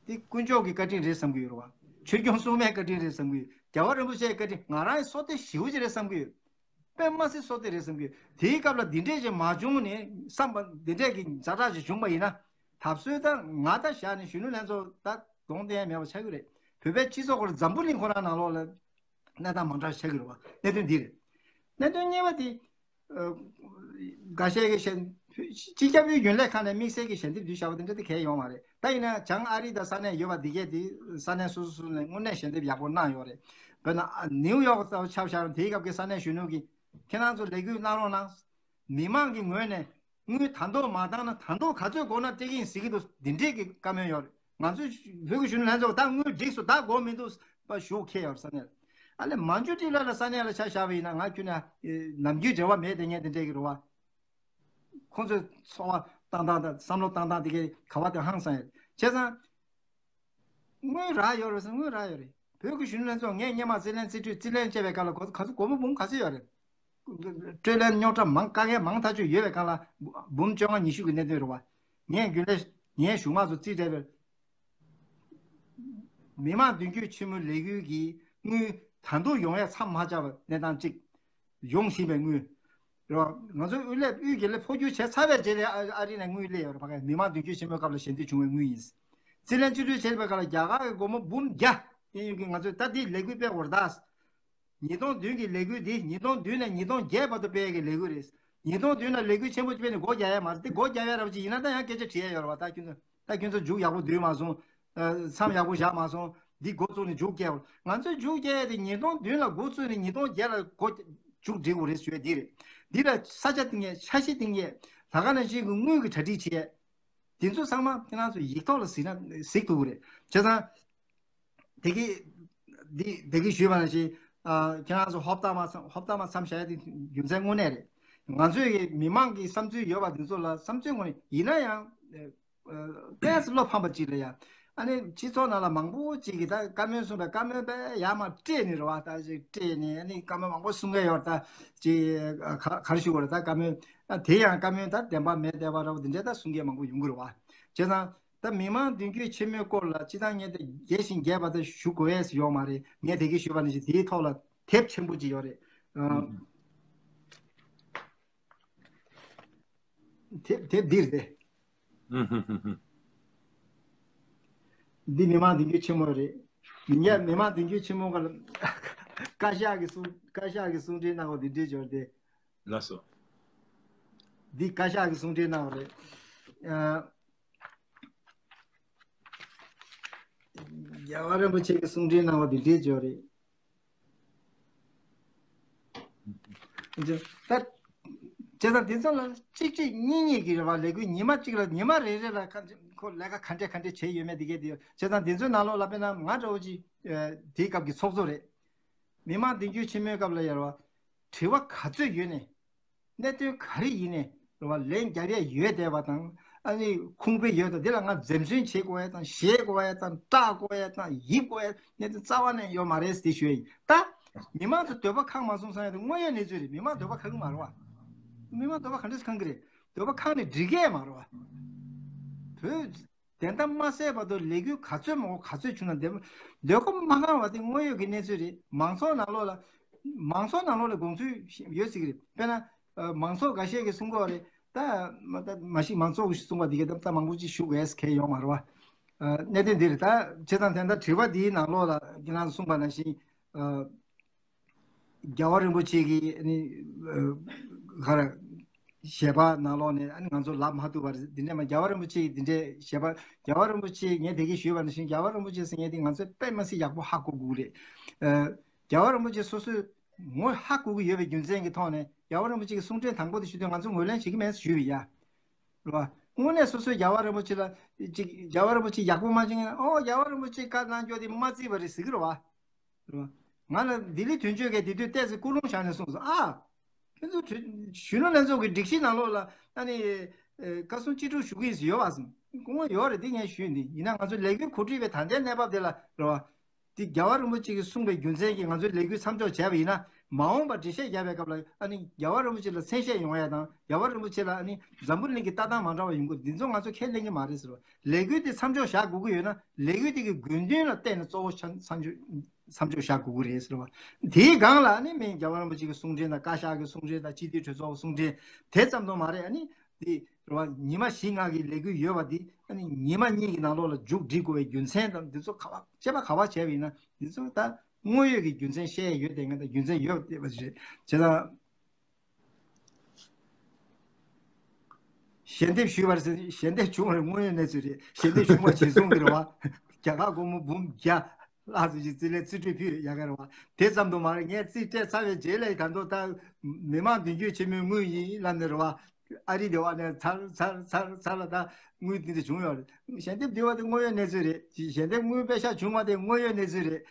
དེ་དཀོན་མཆོག་གི་བཀའ་དྲིན་རེད་བསམ་གྱི་ཡོད་རེད་བ། ཆོས་སྐྱོང་སྲུང་མའི་བཀའ་དྲིན་རེད་བསམ་གྱི་ཡོད། རྒྱལ་བ་རིན་པོ་ཆེའི་བཀའ་དྲིན། ང་རང་ཡི་བསོད་བདེ་ཞེ་པོ་ཅིག་རེད་བསམ་གྱི་ཡོད། དཔེ་མ་སྲིད་བསོད་བདེ་རེད་བསམ་གྱི་ཡོད། དེའི་སྐབས་ལ་འདི་འདྲས་ཅིག་མ་བྱུང་ནས་བསམ་པ་འདི་འདྲས་ཀྱི་ཛ་དྲག་ཅིག་བྱུང་བ་ཡིན་ན། ད་གཟོད་ད་ང་ད་བཞག་ནས་གཞོན་ནུ་ལྷན་ཚོགས་ད་གདོང་བསྟན་མེད་པ་ཆགས་ཀྱི་རེད། བོད་པའི་སྤྱི་ཚོགས་ཁོ་རང་འཛམ་བུ་གླིང་ཁོ་རང་ནང་ལོགས་ལ་གནས་སྟངས་མ་འདྲ་ཆགས་ཀྱི་རེད་བ། གནད་དོན་འདི་རེད། གནད་དོན་གཉིས་པ་དེ། ཨ། འགའ་ཤས་ཀྱིས་ཞལ། སྤྱི་ཁྱབ་པུའི་རྒྱུན་ལས་ཁག་ནས་དམིགས་བསལ་གྱི་ཞལ་འདེབས་བསྡུས་བཞག་པ་དེ་འདྲ་དེ་གལ་ཡོད་མ་རེད། ད་ཡིན་ན་བྱང་ཨ་རི་དང་ས་གནས་ཡོད་པ་འདི་གས་དེ་ས་གནས་སོ་སོ་སོ་ནས་དངོས་གནས་ཞལ་འདེབས་ཡག་པོ་གནང་ཡོད་རེད། དཔེར་ན་ཨ་ནིའུ་ཡོག་ལྟ་བུ་ཆ་བཞག་ན་དེའི་སྐབས་ཀྱི་ས་གནས་གཞོན་ནུ་གིས་ཁྱེད་རང་ཚོ་ལས་འགུལ་གནང་རོགས་གནང་། མི་མང་གི་ངོས་ནས་དངུལ་ད་དུང་མ་བཏང་ན་ད་དུང་ག་ཚོད་དགོས་ན་སྤྲད་ཀྱི་ཡིན་ཟེར་གྱི་འདུག་འདི་འདྲས་ཀྱི་བཀའ་མོལ་ཡོད་རེད། ང་ཚོས་བོད་ཀྱི་གཞོན་ནུ་ལྷན་ཚོགས་ད་དངུལ་འགྲིག་སོང་ད་དགོས་མི་འདུག་པ་ཞུ་ཁེལ་ཡོད་རེད་ས་གནས་ལ། ཨ་ལས་མན་ཇུ་ཏི་ལ་ལ་ས་གནས་ལ་ཆ་བཞག་པ་ཡིན་ན་ང་ཁྱོད་ནས་ནམ་རྒྱུན་འབྲེལ་བ་མེད་དེ་ངས་དེ་འདྲས་ཀྱི་རེད་བ། ཁོང་ཚོའི་ཚོར་བ་བཏང་སྟངས་དང་བསམ་བློ་བཏང་སྟངས་དེ་གའི་ག་བ་དེ་ཧང་སང་ཡོད་བྱས་ཙང་། དངུལ་རག་ཡོད་རེད་ཟེར། དངུལ་རག་ཡོད་རེད། བོད་ཀྱི་གཞོན་ནུ་ལྷན་ཚོགས་ངས་སྔོན་མ་རྩིས་ལེན་རྩིས་སྤྲོད་རྩིས་ལེན་བྱས་པའི་སྐབས་ལ་གོ་ག་ཚོད་སྒོར་མོ་འབུམ་ག་ཚོད་ཡོད་རེད། སྤྲོད་ལེན་རྙོག་དྲ་མང་དཀའ་ངལ་མང་ཐག་ཆོད་ཡོད་པའི་སྒང་ལ་འབུམ་བཅོ་ལྔ་ཉི་ཤུ་གི་གནད་དོན་རེད་བ། ངས་རྒྱུན་ལས་ངའི་གཞུག་མ་ཚོ་རྩིས་སྤྲད་པའི་མི་དམངས་མདུན་སྐྱོད་ཆེན་མོའི་ལས་འགུལ་གྱི་དངུལ་ད་དུང་ཡོང་ཡ་མཚམས་མ་ཆག་པའི་གནས་སྟངས་གཅིག་ཡོང་བཞིན་པའི་དངུལ། རེད་བ། ང་ཚོའི་དབུས་སླེབས་དབུས་ཀྱི་སླེབས་འཕོ་འགྱུར་བྱས་ཚར་བའི་རྗེས་ལ་ཨ་ཨ་རི་ནས་དངུལ་སླེབས་ཡོད་རེད། ཕ་གིའི་མི་དམངས་མདུན་སྐྱོད་ཆེན་མོའི་སྐབས་ལ་ཞལ་འདེབས་བྱུང་བའི་དངུལ་ཡིན། རྩིས་ལེན་རྩིས་སྤྲོད་བྱས་པའི་སྐབས་ལ་རྒྱ་གར་གྱི་སྒོར་མོ་འབུམ་བརྒྱ་ཡིན་ཡོད་ཀྱི། ང་ཚོས་ད་འདི་ལས་འགུལ་སྤེལ་བར་ད། ཉིས་སྟོང་བདུན་གྱི་ལས་འགུལ་འདི་ཉིས་སྟོང་བདུན་ནས་ཉིས་སྟོང་བརྒྱད་བར་དུ་སྤེལ་གྱི་ལས་འགུལ་རེད། ཉིས་སྟོང་བདུན་ལ་ལས་འགུལ་ཆེན་པོ་སྤེལ་ནས་སྒོ་རྒྱག་ཡ་མ་རེད། འདི་སྒོ་རྒྱག་ཡ་རབ་ཅིག་ཡིན་ན་ད་ཡང་སྐད་ཆ་དྲི་ཡ་ཡོད་རེད་བ། ད་ཁྱོད་ཚོ་ད་ཁྱོད་ཚོ་མཇུག་ཡག་པོ་བསྡུས་མ་སོང་། ཨ། མཚམས་ཡག་པོ་བཞག་མ་སོང་། འདི་འགོ་བཙུགས་ནས་མཇུག་སྐྱེལ་བ། ང་ཚོས་མཇུག་སྐྱེལ་ཡ་དེ་ཉིས་སྟོང་བདུན་ལ་འགོ་བཙུགས་ནས་ཉིས་སྟོང་བརྒྱད་ལ་འགོ་མཇུག་སྒྲིལ་དགོས་རེད་ཞུ་ཡ་འདི་རེད། འདི་ལ་ས་ཆ་སྟེང་ཡས་འཆར་གཞི་སྟེང་ཡས་ད་ག་ནང་བཞིན་གྱི་དངུལ་གྱི་གྲ་སྒྲིག་བྱེད་ཡས། དེ་ཚོ་ཚང་མ་ཁྱེད་རང་ཚོ་ཡིག་ཐོག་ལ་གཟིགས་ན་གཟིགས་ཐུབ་ཀྱི་རེད། བྱས་ཙང་། དེ་གི་འདི་དེ་གི་ཞུས་པ་ནང་བཞིན། ཨ། ཁྱེད་རང་ཚོ་ཧོབ་ཏ་མ་མཚམས་ཧོབ་ཏ་མ་མཚམས་བཞག་ཡ་དེ་རྒྱུ་མཚན་དངོས་གནས་རེད། ང་ཚོའི་གི་མི་མང་གི་བསམ་ཚུལ་ཡོད་པ་དེ་ཚོ་ལ་བསམ་ཚུལ་དངོས་གནས་ཡིན་ན་ཡང་། ཨ། ཏོག་ཙམ་བློ་ཕམ་པ་ཅིག་རེད་ཡ། ཨ་ནི་སྤྱི་ཚོགས་ནང་ལ་མང་པོ་ཅིག་གིས་ད་བཀའ་མོལ་གསུངས་པའི་བཀའ་མོལ་དཔེ་ཡར་མར་སྤྲད་ནས་རེད་བ། ད་ཅིག་སྤྲད་ནས་ཨ་ནི་བཀའ་མོལ་མང་པོ་གསུང་གི་ཡོད་རེད། ད་ཅིག་ག་ག་རེ་ཞུ་དགོས་རེད། ད་བཀའ་མོལ་དེ་ཡང་བཀའ་མོལ་ད་བདེན་པ་མེད་བསྡད་པ་འདྲ་བོ་དེ་འདྲའི་ད་གསུང་མཁན་མང་པོ་ཡོང་གི་རེད་བ། བྱས་ཙང་། ད་མི་མང་མདུན་སྐྱོད་ཆེན་མོའི་སྐོར་ལ་སྤྱིར་བཏང་ངས་དེ་རྒྱས་ཤིང་རྒྱས་པ་དེ་ཞུ་དགོས་ཡས་ཡོད་མ་རེད། ངས་དེ་གི་ཞུས་པ་ནང་བཞིན་དེའི་ཐོག་ལ་དེབ་ཆེན་པོ་ཅིག་ཡོད་རེད། ཨ། དེབ་དེབ་འདི་རེད། འདི་མི་མང་མདུན་སྐྱོད་ཆེན་མོ་རེད། མི་ཉག་མི་མང་མདུན་སྐྱོད་ཆེན་མོ་ག་ལ་བཀའ་ཤག་གི་གསུང་བཀའ་ཤག་གི་གསུང་འཕྲིན་གནང་བ་འདི་འདྲས་ཡོད་རེད། ལགས་སོ། འདི་བཀའ་ཤག་གི་གསུང་འཕྲིན་གནང་བ་རེད། ཨ། རྒྱལ་བ་རིན་པོ་ཆེ་གི་གསུང་འཕྲིན་གནང་བ་འདི་འདྲའི་འབྱོར་རེད། ད་བྱས་ཙང་དེ་ཚོ་ལ་གཅིག་གཅིག་གཉིས་གཉིས་ཀྱི་རེད་བ། ལས་འགུལ་ཉི་མ་གཅིག་ལ་ཉི་མ་རེ་རེ་ལ་ཁ་ཁོ་ལས་ཀ་ག་འདྲས་ག་འདྲས་བྱས་ཡོད་མེད་དེ་གས་དེ་ཡོད། བྱས་ཙང་དེ་ཚོའི་ནང་ལོགས་ལ་དཔེར་ན་ང་འདྲ་བོ་ཅིག་དེའི་སྐབས་ཀྱི་ཚོགས་གཙོ་རེད། མི་མང་མདུན་སྐྱོད་ཆེན་མོའི་སྐབས་ལ་ཡར་བ། དྲི་བ་ག་ཚོད་ཡོད་ནས། གནད་དོན་ག་རེ་ཡིན་ནས་རེད་བ། ལན་རྒྱབ་ཡས་ཡོད་བསྡད་པ་དང་། ཨ་ནི་ཁུངས་དཔེ་ཡོད་དང་། འདི་ལ་ང་འཛེམ་ཟོན་བྱེད་དགོས་ཡས་དང་། བཤད་དགོས་ཡས་དང་། བཀྲག་དགོས་ཡས་དང་། ཡིབ་དགོས་ཡས་གནད་དོན་རྩ་བ་ནས་ཡོད་མ་རེད་ཟེར་ཞུ་ཡས་ཡིན། ད་མི་མང་ཚོ་འདོད་པ་ཁེངས་མ་སོང་བསམ་ཡས་དེ་དངོས་ཡོད་གནས་ཚུལ་རེད། མི་མང་འདོད་པ་ཁེངས་གི་མ་རེད་བ། མི་མང་འདོད་པ་ག་འདྲས་ཁེངས་གི་རེད། འདོད་པ་ཁེངས་ནས་འགྲིག་གི་མ་རེད་བ། བོད། བདེན་གཏམ་མ་གསལ་བར་དུ་ལས་འགུལ་ག་ཚོད་མང་པོ་ག་ཚོད་བྱུང་ན་བདེན་པ། འདོད་པ་མ་ཁེངས་པ་དེ་དངོས་ཡོད་ཀྱི་གནས་ཚུལ་རེད། མང་ཚོགས་ནང་ལོགས་ལ། མང་ཚོགས་ནང་ལོགས་ལ་དགོངས་ཚུལ་ཡོད་སྲིད་ཀྱི་རེད། དཔེར་ན། ཨ། མང་ཚོགས་འགའ་ཤས་ཀྱིས་གསུང་གི་ཡོད་རེད། ད་མ་ད་མ་གཞི་མང་ཚོགས་ཀྱིས་གསུང་བ་དེ་གའི་ད་ད་མང་པོ་ཅིག་ཞུ་དགོས་ཡས་གལ་ཡོད་མ་རེད་བ། ཨ། གནད་དོན་འདི་རེད། ད་བྱས་ཙང་དེ་ད་དྲི་བ་འདིའི་ནང་ལོགས་ལ་ཁྱེད་རང་གསུངས་པ་ནང་བཞིན། ཨ། རྒྱལ་བ་རིན་པོ་ཆེ་གི་ཨ་ནི། ཨ། ག་རེ། བཞེད་པ་ནང་ལོགས་ནས་ཨ་ནི་ང་ཚོ་ལབ་མ་ཐུབ་པ་རེད། འདི་འདྲས་མ། རྒྱལ་བ་རིན་པོ་ཆེ་གི་འདི་འདྲས་བཞེད་པ། རྒྱལ་བ་རིན་པོ་ཆེ་ངས་དེ་གས་ཞུས་པ་ནང་བཞིན་རྒྱལ་བ་རིན་པོ་ཆེ་ཟེར་མཁན་དེ་ང་ཚོས་དཔེ་མི་སྲིད་ཡག་པོ་ཧ་གོ་དགོས་རེད། ཨ། རྒྱལ་བ་རིན་པོ་ཆེ་སོ་སོས་ངོས་ཧ་གོ་གི་ཡོད་པའི་རྒྱུ་མཚན་གྱི་ཐོག་ནས་རྒྱལ་བ་རིན་པོ་ཆེ་གི་གསུང་འཕྲིན་དང་པོ་དེ་ཞུ་དུས་ང་ཚོ་ངོས་ལེན་བྱེད་ཀྱི་མེད་ཞུས་པ་ཡ། རེད་བ། དངོས་གནས་སོ་སོས་རྒྱལ་བ་རིན་པོ་ཆེ་ལ་ཅིག་རྒྱལ་བ་རིན་པོ་ཆེ་ཡག་པོ་མ་བྱུང་ན། ཨོ། རྒྱལ་བ་རིན་པོ་ཆེ་བཀའ་གནང་རྒྱུ་དེ་མ་བརྩིས་པ་རེད་ཟེར་གི་རེད་བ། རེད་བ། ང་ལ་ལྡི་ལི་དོན་གཅོད་ཀྱིས་དེ་དུས་ཏོག་ཙམ་སྐུལ་སློང་བཞག་ནས་གསུངས་སོང་། ཨ། ཁྱོད་ཚོ་གཞོན་ནུ་ལྷན་ཚོགས་ཀྱི་སྒྲིག་གཞི་ནང་ལོགས་ལ་ཨ་ནི། ཨེ། བཀའ་གསུང་ཅི་སྒྲུབ་ཞུ་གི་ཡོད་པ་གསུངས། དགོངས་པ་ཡོད་རེད། དེ་ངས་ཞུས་ནི་ཡིན་ན། ང་ཚོ་ལས་འགུལ་གོ་སྒྲིག་པའི་ད་ལྟའི་གནས་བབ་དེ་ལ་རེད་བ། དེ་རྒྱལ་བ་རིན་པོ་ཆེ་གིས་གསུངས་པའི་རྒྱུ་མཚན་གྱིས་ང་ཚོའི་ལས་འགུལ་མཚམས་འཇོག་བྱས་པ་ཡིན་ན། མ་འོངས་པར་འགྲེལ་བཤད་རྒྱག་པའི་སྐབས་ལ་ཨ་ནི་རྒྱལ་བ་རིན་པོ་ཆེ་ལ་མཚན་ཤས་ཡོང་ཡ་དང་། རྒྱལ་བ་རིན་པོ་ཆེ་ལ་ཨ་ནི་འཛམ་བུ་གླིང་གི་ལྟ་སྟངས་མ་འདྲ་བ་ཡོང་གི། འདི་ཚོ་ང་ཚོ་ཁས་ལེན་གྱི་མ་རེད་ཟེར་བ། ལས་འགུལ་དེ་མཚམས་འཇོག་བཞག་དགོས་ཀྱི་ཡོད་ན། ལས་འགུལ་དེ་གི་དགོས་འདུན་ལ་བལྟས་ནས་གཙོ་བོ་ཆ་མཚམས་འཇོག་མཚམས་འཇོག་བཞག་དགོས་ཀྱི་རེད་ཟེར་བ། དེའི་སྒང་ལ་ཨ་ནི་མི་རྒྱལ་བ་རིན་པོ་ཆེ་གི་གསུང་འཕྲིན་དང་། བཀའ་ཤག་གི་གསུང་འཕྲིན་དང་། སྤྱི་འཐུས་གྲོས་ཚོགས་གསུང་འཕྲིན་དེ་ཙམ་དུ་མ་རེད། ཨ་ནི་དེ་རེད་བ། ཉི་མ་བཞི་ལྔ་གི་ལས་འགུལ་ཡོད་པ་དེ་ཨ་ནི་ཉི་མ་གཉིས་ཀྱི་ནང་ལོགས་ལ་མཇུག་སྒྲིལ་དགོས་པའི་རྒྱུ་མཚན་དང་། འདི་ཚོ་ག་བ་དཔྱད་པ་ག་བ་བྱས་པ་ཡིན་ན། འདི་ཚོ་ད་དངོས་ཡོད་ཀྱི་རྒྱུ་མཚན་བཤད་ཡ་ཡོད་བསྡད་མཁན་དང་། རྒྱུ་མཚན་ཡོད་བསྡད་པ་ཞིག་རེད། བྱས་ཙང་། ཞལ་འདེབས་ཞུས་པ་རེད་ཟེར། ཞལ་འདེབས་བྱུང་བ་རེད། དངོས་ཡོད་གནས་ཚུལ་རེད། ཞལ་འདེབས་བྱུང་བ་བྱས་སོང་གི་རེད་བ། རྒྱ་གར་སྒོར་མོ་འབུམ་བརྒྱ་ལྷག་ཙམ་ཞིག་རྩིས་ལེན་རྩིས་སྤྲོད་ཕུལ་ཡག་ག་རེད་བ། དེ་ཙམ་དུ་མ་རེད། ངས་རྩིས་སྤྲད་ཚར་བའི་རྗེས་ལ་ད་དུང་ད་མི་མང་མདུན་སྐྱོད་ཆེན་མོའི་དངུལ་ཡིན་ལབ་ནས་རེད་བ། ཨ་རི་དེ་བ་ནས་ཚར་ཚར་ཚར་ཚར་ལ་ད་ དངུལ་འདི་འདྲ་བྱུང་ཡོད་རེད། ཞལ་འདེབས་བསྡུས་པ་དེ་དངོས་ཡོད་གནས་ཚུལ་རེད། ཞལ་འདེབས་དངུལ་པེ་ཤག་བྱུང་བ་དེ་དངོས་ཡོད་གནས་ཚུལ་རེད།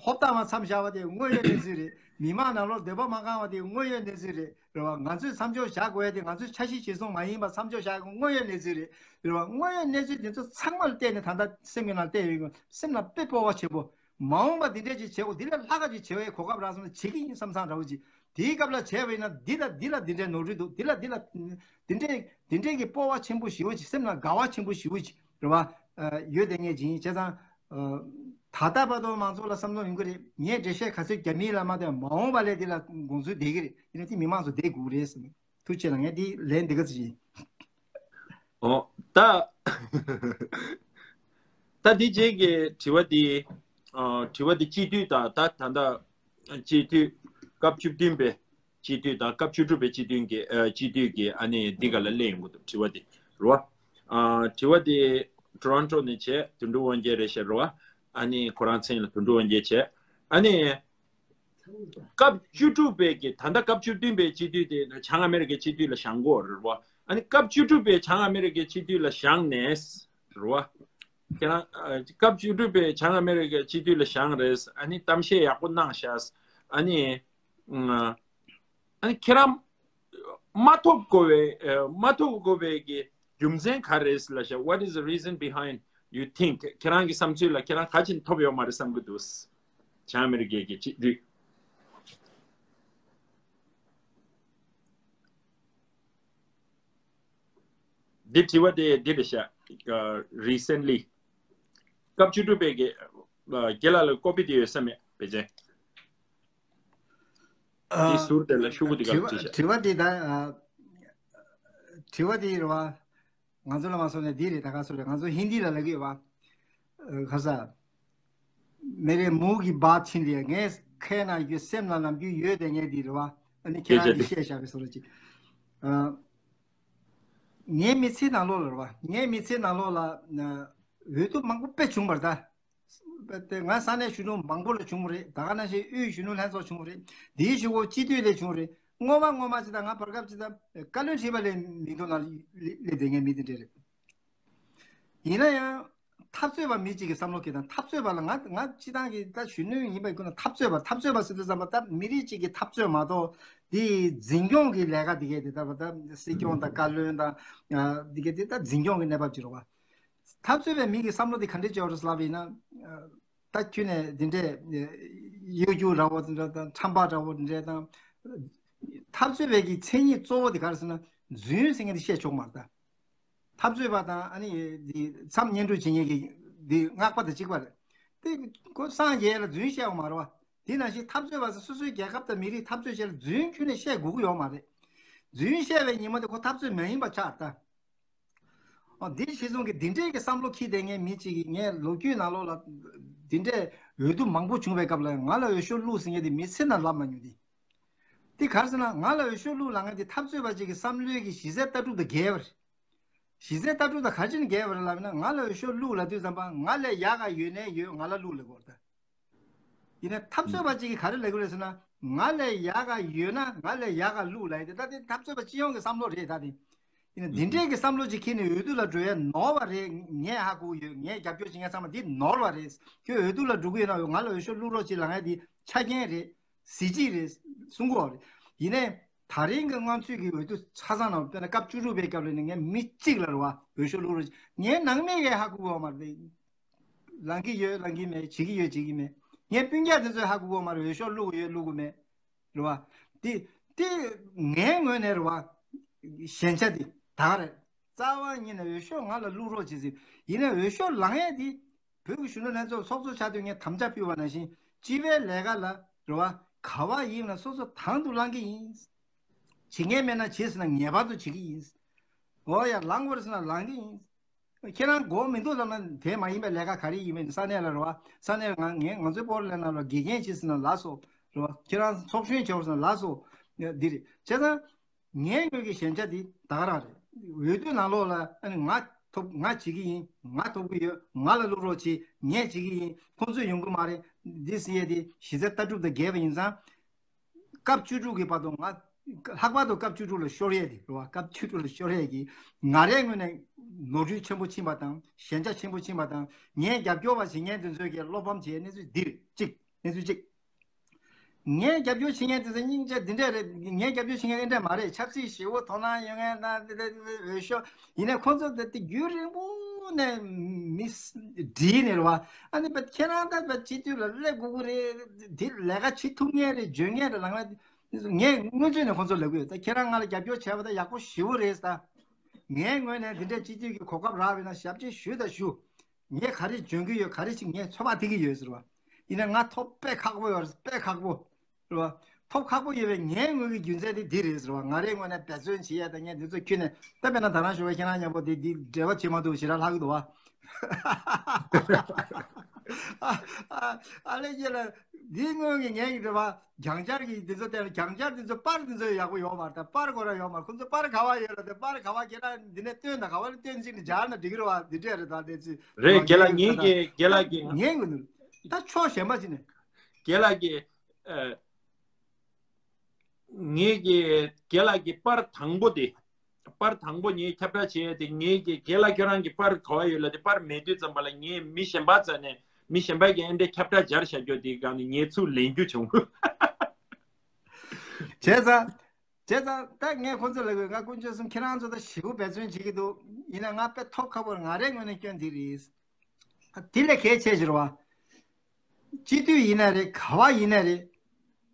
ཧོབ་ཏ་མ་མཚམས་བཞག་པ་དེ་དངོས་ཡོད་གནས་ཚུལ་རེད། མི་མང་ནང་ལོགས་འདོད་པ་མ་ཁེངས་པ་དེ་དངོས་ཡོད་གནས་ཚུལ་རེད། རེད་བ། ང་ཚོས་མཚམས་འཇོག་བྱ་དགོས་ཡ་དེ་ང་ཚོའི་འཆར་གཞི་གཞིར་བཟུང་མ་ཡིན་པ་མཚམས་འཇོག་བྱ་དགོས། དངོས་ཡོད་གནས་ཚུལ་རེད། རེད་བ། དངོས་ཡོད་གནས་ཚུལ་དེ་ཚོ་ཚང་མ་ལ་བལྟས་ནས་ད་ལྟ་སེམས་ཀྱི་ནང་བལྟས་ཡོད་ཀྱང་སེམས་ལ་དཔེ་སྤོབས་པ་ཆེ་པོ། མ་འོངས་པ་འདི་འདྲས་ཅིག་བྱེད་དགོས། འདི་ལས་ལྷག་ག་ཅིག་བྱེད་པའི་གོ་སྐབས་རག་སོང་ན་བྱེད་ཀྱི་ཡིན་བསམ་བསམ་འདྲ་བོ་ཅིག་དེའི་སྐབས་ལ་བྱས་པ་ཡིན་ན་འདི་དང་འདི་ལ་འདི་འདྲའི་ནོར་འཁྲུལ་འདུག་འདི་ལ་འདི་ལ་འདི་འདྲའི་འདི་འདྲའི་གི་སྤོབས་པ་ཆེན་པོ་ཞེ་པོ་ཅིག་སེམས་ལ་དགའ་བ་ཆེན་པོ་ཞེ་པོ་ཅིག་རེད་བ། ཡོད་དེ་ངས་བྱིན་བྱས་ཙང་། ད་ལྟ་བར་དུ་མང་ཚོགས་ལ་བསམ་བློ་ཡོང་གི་རེད། ངས་འགྲེལ་བཤད་ག་ཚོད་རྒྱབ་མིན་ལ་མ་ལྟོས་མ་འོངས་པ་ལས་འདི་ལ་དགོངས་ཚུལ་བསྡད་ཀྱི་རེད། དེ་ནས་དེ་མི་མང་ཚོ་བསྡད་དགོས་ཀྱི་རེད་ཟེར་ནས། ཐུགས་རྗེ་ཆེ་གནང་། ངས་འདི་ལན་འདི་ག་ཚོད་བྱིན། ཨོ། ད། ད་འདི་རྗེས་ཀྱི་དྲི་བ་འདི། ཨ། དྲི་བ་འདི་སྤྱི་འཐུས་དང་ད་ད་ལྟ་སྤྱི་འཐུས་སྐབས་བཅུ་བདུན་པའི་སྤྱི་འཐུས་དང་སྐབས་བཅུ་དྲུག་པའི་སྤྱི་འཐུས་ཀྱི་ཨ། སྤྱི་འཐུས་ཀྱི་ཨ་ནི་འདི་ག་ལ་སླེབས་ཡོང་གི་འདུག་དྲི་བ་འདི་རེད་བ། ཨ། དྲི་བ་འདི་ཊོ་རོན་ཊོ་ནས་བྱས། དོན་གྲུབ་དབང་རྒྱལ་རེད་ཤག་རེད་བ། ཨ་ནི་ཁོ་རང་མཚན་ལ་དོན་གྲུབ་དབང་རྒྱལ་བྱས། ཨ་ནི། སྐབས་བཅུ་དྲུག་པའི་གི་ད་ལྟ་སྐབས་བཅུ་བདུན་པའི་སྤྱི་འཐུས་དེ་བྱང་ཨ་མེ་རི་ཀའི་སྤྱི་འཐུས་ལ་བཞེངས་ཀྱི་ཡོད་རེད་བ། ཨ་ནི་སྐབས་བཅུ་དྲུག་པའི་བྱང་ཨ་མེ་རི་ཀའི་སྤྱི་འཐུས་ལ་བཞེངས་ནས་རེད་བ། ཁྱེད་རང་། ཨ། སྐབས་བཅུ་དྲུག་པའི་བྱང་ཨ་མེ་རི་ཀའི་སྤྱི་འཐུས་ལ་བཞེངས་རེད། ཨ་ནི་གཏམ་བཤད་ཡག་པོ་གནང་ཤག་ཨ་ནི། ཨ་ནི་ཁྱེད་རང་མ་ཐོབ་དགོས་པའི། ཨ། མ་ཐོབ་དགོས་པའི་གི་རྒྱུ་མཚན་ག་རེ་རེད་ལབ་ཤག What is the reason behind you think? ཁྱེད་རང་གི་བསམ་ཚུལ་ལ་ཁྱེད་རང་ག་རེ་བྱས་ནས་ཐོབ་ཡོད་མ་རེད་བསམ་གྱི་འདུག་བྱང་ཨ་མེ་རི་ཀའི་གི་སྤྱི་འཐུས། འདི་དྲི་བ་དེ་འདི་རེད་ཤག་ཨ། རི་སེན་ལི། སྐབས་བཅུ་དྲུག་པའི་གི། ཨ། རྒན་ལགས་ལ་ཀོ་པི་དེ་ཡོད་ས་མེད་ཕལ་ཆེར། ཨ། འདི་ཟུར་དེ་ལ་ཤོག་གུ་དེ་ག་དྲི་བ་བྲིས་ཤག་དྲི་བ་དེ་ད། ཨ། དྲི་བ་དེ་རེད་བ། ང་ཚོ་ལ་མ་སོང་ནས་འདི་རེད། ད་ག་སོ་རེད། ང་ཚོ་ཧིན་དི་ལ་ལབ་ཀྱི་ཡོད་བ། ཨ། ཁ་ས། མེ་རེ་མུ་གི་བ་ཆིན་རེད། ངས་ཁའི་ནང་གི་སེམས་ལ་ནམ་རྒྱུན་ཡོད་དེ་ངས་འདི་རེད་བ། ཨ་ནི་ཁྱེད་རང་གིས་བཤད་བཞག་པའི་བཟོ་འདྲ་ཅིག་ཨ། ངའི་མི་ཚེའི་ནང་ལོགས་ལ་རེད་བ། ངའི་མི་ཚེའི་ནང་ལོགས་ལ། ཨ། འོས་བསྡུ་མང་པོ་དཔེ་བྱུང་བ་རེད་ད། དེ་ང་ས་གནས་གཞོན་ནུ་མང་པོ་ལ་བྱུང་བ་རེད། ད་ག་ནང་བཞིན་དབུས་གཞོན་ནུ་ལྷན་ཚོགས་བྱུང་བ་རེད། དེའི་གཞུག་གུ་སྤྱི་འཐུས་ལ་བྱུང་བ་རེད། སྔོན་མ་སྔོན་མ་ཅིག་དང་ང་བར་སྐབས་ཅིག་དང་བཀའ་བློན་ཁྲི་པ་ལ་མིང་ཐོ་ནང་སླེབས་བསྡད་མཁན་མི་དེ་འདྲ་རེད། ཡིན་ན་ཡང་འཐབ་རྩོད་པ་མི་གཅིག་གི་བསམ་བློ་ཁེལ་དང་། འཐབ་རྩོད་པ་ལ་ང་ང་སྤྱི་བཏང་གི་ད་གཞོན་ནུ་ཡིན་པའི་ཁོ་ན་འཐབ་རྩོད་པ། འཐབ་རྩོད་པ་ཟེར་དུས་ཙམ་པ་ད་མི་རིགས་གཅིག་གི་འཐབ་རྩོད་མ་གཏོགས་དེ་འཛིན་སྐྱོང་གི་ལས་ཀ་དེ་གས་དེ་ད་ད་སྲིད་སྐྱོང་དང་བཀའ་བློན་དང་དེ་གས་དེ་ད་འཛིན་སྐྱོང་གི་གནས་བབ་ཅིག་རེད་བ། འཐབ་རྩོད་པའི་མི་གི་བསམ་བློ་དེ་ག་འདྲས་ཅིག་ཡོད་རེད་ལབ་པ་ཡིན་ན། ད་ཁྱོད་ནས་འདི་འདྲས་གཡོ་སྒྱུ་འདྲ་བོ་དེ་འདྲ་དང་ཁྲམ་པ་འདྲ་བོ་དེ་འདྲས་དང་། འཐབ་རྩོད་པའི་གི་མཚན་ཉིད་གཙོ་བོ་དེ་ག་རེ་ཟེར་ན་རྫུན་ཟེར་མཁན་དེ་བཤད་ཆོག་མ་རེད་ད། འཐབ་རྩོད་པ་དང་ཨ་ནི་འདི་མཚམས་བསྙེན་སྒྲུབ་བྱེད་མཁན་གྱི་འདི་སྔགས་པ་དང་གཅིག་པ་རེད། དེ་ཁོ་སངས་རྒྱས་ལ་རྫུན་བཤད་པ་མ་རེད་བ། དེ་ནང་བཞིན་འཐབ་རྩོད་པ་ཚོ་སོ་སོའི་རྒྱལ་ཁབ་དང་མི་རིགས་འཐབ་རྩོད་བྱས་ལ་རྫུན་ཁྱོན་ནས་བཤད་དགོས་ཀྱི་ཡོད་མ་རེད། རྫུན་བཤད་པའི་ཉིན་མོ་དེ་ཁོ་འཐབ་རྩོད་མ་ཡིན་པ་ཆགས་ད། ཨོ། འདི་གཞི་བཟུང་གི་འདི་འདྲའི་གི་བསམ་བློ་འཁྱེར་བསྡད་མཁན་མི་གཅིག་གིས་ངས་ལོ་རྒྱུས་ནང་ལོགས་ལ་འདི་འདྲའི་འོས་བསྡུ་མང་པོ་བྱུང་བའི་སྐབས་ལ་ང་ལ་འོས་ཤོག་བླུགས་ཟེར་མཁན་དེ་མི་ཚེ་ནང་ལབ་མ་མྱོང་དེ། དེ་ག་རེ་ཟེར་ན་ང་ལ་འོས་ཤོག་བླུགས་ལབ་མཁན་དེ་འཐབ་རྩོད་པ་གཅིག་གི་བསམ་བློའི་གི་གཞི་རྩའི་ལྟ་གྲུབ་དང་འགལ་བ་རེད། གཞི་རྩའི་ལྟ་གྲུབ་དང་ག་རེ་བྱས་ནས་འགལ་བ་རེད་ལབ་ན། ང་ལ་འོས་ཤོག་བླུགས་ལབ་དུས་ཙམ་པ་ང་ལས་ཡག་ག་ཡོད་ནའི་ཡོད། ང་ལ་བླུགས་ལབ་དགོས་རེད་ད། ཡིན་ན་འཐབ་རྩོད་པ་གཅིག་གིས་ག་རེ་ལབ་ཀྱི་རེད་ཟེར་ན། ང་ལས་ཡག་ག་ཡོད་ན་ང་ལས་ཡག་ག་བླུགས་ལབ་ཡ་དེ། ད་དེ་འཐབ་རྩོད་པ་སྤྱི་ཡོངས་ཀྱི་བསམ་བློ་རེད་ད་དེ། ཡིན་ན་འདི་འདྲས་ཀྱི་བསམ་བློ་ཅིག་འཁྱེར་ནས་འོས་བསྡུ་ལ་འགྲོ་ཡ་ནོར་བ་རེད། ངས་ཧ་གོ་ཡོད། ངས་རྒྱབ་སྐྱོར་བྱེད་མཁན་ཚང་མ་འདི་ནོར་བ་རེད། ཁྱོད་འོས་བསྡུ་ལ་འགྲོ་གི་ཡོད་ན་ང་ལ་འོས་ཤོག་བླུགས་རོགས་བྱེད་ལབ་ཡ་དེ་ཆ་རྐྱེན་རེད། གཟི་བརྗིད་རེད་གསུང་གི་ཡོད་རེད། ཡིན་ནའི་ད་རིང་གི་སྔོན་ཚུད་ཀྱི་འོས་བསྡུ་ཆ་ཚང་ནང་དཔེར་ན་སྐབས་བཅུ་དྲུག་པའི་སྐབས་ལ་ནི་ངས་མི་གཅིག་ལ་རེད་བ་འོས་ཤོག་བླུགས་རོགས་བྱེད། ངའི་ནང་མི་གིས་ཧ་གོ་གི་ཡོད་མ་རེད། ལངས་ཀྱི་ཡོད་ལངས་ཀྱི་མེད། བྱེད་ཀྱི་ཡོད་བྱེད་ཀྱི་མེད། ངའི་སྤུན་ཀྱག་དེ་ཚོས་ཧ་གོ་གི་ཡོད་མ་རེད། འོས་ཤོག་བླུགས་ཀྱི་ཡོད་བླུགས་ཀྱི་མེད། རེད་བ། དེ་དེ་ངའི་ངོས་ནས་རེད་བ། ཞན་ཆ་དེ་ད་ག་རེད། རྩ་བ་ཉིད་ནས་འོས་ཤོག་ང་ལ་བླུགས་རོགས་བྱེད་ཟེར། ཡིན་ནའི་འོས་ཤོག་ལངས་ཡས་དེ་བོད་ཀྱི་གཞོན་ནུ་ལྷན་ཚོགས་ཚོགས་གཙོ་ཆགས་དུས་ངས་དམ་བཅའ་ཕུལ་བ་ནང་བཞིན་སྤྱི་པའི་ལས་ཀ་ལ་རེད་བ། ག་བ་ཡིན་ན་སོ་སོ་དང་དུ་ལངས་ཀྱི་ཡིན། བྱེད་མཁན་མེད་ན་བྱེད་ཟེར་ན་ངེས་པར་དུ་བྱེད་ཀྱི་ཡིན། འོ་ཡ་ལངས་དགོས་རེད་ཟེར་ན་ལངས་ཀྱི་ཡིན། ཁྱེད་རང་དགོས་མི་འདུག་ལབ་ན་དེ་མ་ཡིན་པའི་ལས་ཀ་ག་རེ་ཡིན་མིན་ས་གནས་ལ་རེད་བ། ས་གནས་ལ་ང་ངས་ང་ཚོའི་པོར་ལེན་ལ་རེད་བ། དགེ་རྒན་བྱེད་ཟེར་ན་ལགས་སོ། རེད་བ། ཁྱེད་རང་ཚོགས་གཞོན་བྱེད་ཟེར་ན་ལགས་སོ། འདི་རེད་བྱས་ཙང་། ངའི་ངོས་ཀྱི་ཞན་ཆ་འདི་ད་ག་རང་རེད། འོས་བསྡུ་ནང་ལོགས་ལ་ཨ་ནི་ང་ཐོབ་ང་བྱེད་ཀྱི་ཡིན། ང་ཐོབ་ཀྱི་ཡོད། ང་ལ་བླུགས་རོགས་བྱེད། ངས་བྱེད་ཀྱི་ཡིན། ཁོང་ཚོས་ཡོང་གི་མ་རེད། འདི་ཟེར་ཡས་དེ་གཞི་རྩའི་ལྟ་གྲུབ་དང་འགལ་བ་ཡིན་ཙང་། སྐབས་བཅུ་དྲུག་གི་བར་དུ་ང་ ལྷག་པར་དུ་སྐབས་བཅུ་དྲུག་ལ་ཤོར་ཡས་དེ་རེད་བ། སྐབས་བཅུ་དྲུག་ལ་ཤོར་ཡས་ཀྱི་ང་རའི་ངོས་ནས་ནོར་འཁྲུལ་ཆེན་པོ་ཕྱིན་པ་དང་ཞན་ཆ་ཆེན་པོ་ཕྱིན་པ་དང་། ངས་རྒྱབ་སྐྱོར་བ་བྱེད་མཁན་དེ་ཚོས་ཀྱི་བློ་ཕམ་བྱེད་གནས་ཚུལ་འདི་རེད། གཅིག་གནས་ཚུལ་གཅིག་ངས་རྒྱབ་སྐྱོར་བྱེད་མཁན་དེ་ཚོ་སྙིང་རྗེ་འདི་འདྲ་རེད། ངས་རྒྱབ་སྐྱོར་བྱེད་མཁན་འདི་འདྲ་མ་རེད། ཆབ་སྲིད་ཞེ་པོ་དོ་སྣང་ཡོད་མཁན་ན་འདི་འདྲ་འོས་ཤོག་ཡིན་ནའི་ཁོང་ཚོ་ད་དེ་རྒྱུན་རིང་པོ་ནས་མི་བྲིས་ནས་རེད་བ། ཨ་ནི་བ་ཁྱེད་རང་ད་བ་སྤྱི་འཐུས་ལ་སླེབས་དགོས་ཀྱི་རེད། དེ་ལས་ཀ་བྱེད་ཐུབ་མཁན་རེད། འཇོན་མཁན་རེད་ལབ་ན། ངས་སྔོན་ཚུད་ནས་ཁོང་ཚོ་ལབ་ཀྱི་ཡོད། ད་ཁྱེད་རང་ང་ལ་རྒྱབ་སྐྱོར་བྱས་པ་ད་ཡག་པོ་ཞེ་པོ་རེད་ད། ངའི་ངོས་ནས་འདི་འདྲའི་སྤྱི་འཐུས་ཀྱི་གོ་སྐབས་རག་པ་ཡིན་ན་ཞབས་ཕྱི་ཞུ་དང་ཞུ། ངས་ག་རེ་འཇོན་གྱི་ཡོད། ག་རེ་ཅིག་ངས་ཚོད་དཔག་ཐིག་གི་ཡོད་ཟེར་བ། ཡིན་ན་ང་ཐོབ་དཔེ་ཁག་པོ་ཡོད་རེད། དཔེ་ཁག་པོ་རེད་བ། ཐོབ་ཁག་པོ་ཡོད་པའི་ངའི་ངོས་ཀྱི་རྒྱུ་མཚན་དེ་འདི་རེད་ཟེར་བ། ང་རའི་ངོས་ནས་འབད་བརྩོན་བྱེད་ཡ་དང་ངས་འདི་ཚོ་ཁྱོན་ནས་ད་དཔེར་ན་ད་རང་ཞུ་བ་ཁྱེད་རང་མཉམ་པོ་དེ་འདི་འབྲེལ་བ་བྱེད་མ་ཐུབ་ཞེ་དྲག་ལྷག་གི་འདུག་བ། ཨ་ཨ་ཨ་ལེ་ཁྱེད་ལ་འདིའི་སྔོན་གྱི་ངའི་འབྲེལ་བ་གྱང་སྦྱར་གྱི་འདི་ཚོ་བལྟས་ན་གྱང་སྦྱར་འདི་ཚོ་པར་འདི་ཚོ་ཡག་པོ་ཡོད་མ་རེད། ད་པར་ཁོ་རང་ཡོད་མ་རེད། ཁོ་ཚོ་པར་ག་བ་ཡོད་ལ་དེ་པར་ག་བ་ཁྱེད་རང་འདི་ནས་སྟོན་དང་ག་བ་ནས་སྟོན་ཅིག་ནས་སྦྱར་ན་འགྲིག་གི་རེད་བ། འདི་འདྲས་རེད། ད་དེ་ཚོ་རེད། རྒན་ལགས་ངེད་ཀྱི་རྒན་ལགས་ཀྱི་ངའི་ངོས་ནས་ད་ཕྱོགས་གཞན་པ་ཅིག་ནས་རྒན་ལགས་ཀྱི་ཨ། ངེད་ཀྱི་རྒན་ལགས་ཀྱི་པར་དང་པོ་དེ། པར་དང་པོ་ངས་ཁྱབ་བསྒྲགས་བྱས་ཏེ་ངེད་ཀྱི་རྒན་ལགས་ཁྱོད་རང་གི་པར་ག་བ་ཡོད་ལ་དེ་པར་མེད་དུས་ཙམ་པ་ལ་ངས་མི་གཞན་པ་རྩ་ནས་མི་གཞན་པ་གིས་ཨེ་འདྲས་ཁྱབ་བསྒྲགས་སྦྱར་བཞག་རྒྱུ་དེའི་སྒང་ནས་ངས་ཚུར་ལེན་རྒྱུ་བྱུང་། བྱས་ཙང་། བྱས་ཙང་ད་ངས་ཁོ་ཚོ་ལ་གོ་ང་དཀོན་མཆོག་གསུམ་ཁྱེད་རང་ཚོ་ད་ཞེ་པོ་འབད་བརྩོན་བྱེད་ཀྱི་འདུག་ཡིན་ན་ང་དཔེ་ཐོབ་ཁག་པོ་རེད། ང་རའི་ངོས་ནས་སྐྱོན་འདི་རེད། དེ་ལས་གལ་ཆེ་ཤོས་རེད་བ། སྤྱི་འཐུས་ཡིན་ན་རེད། ག་བ་ཡིན་ན་རེད།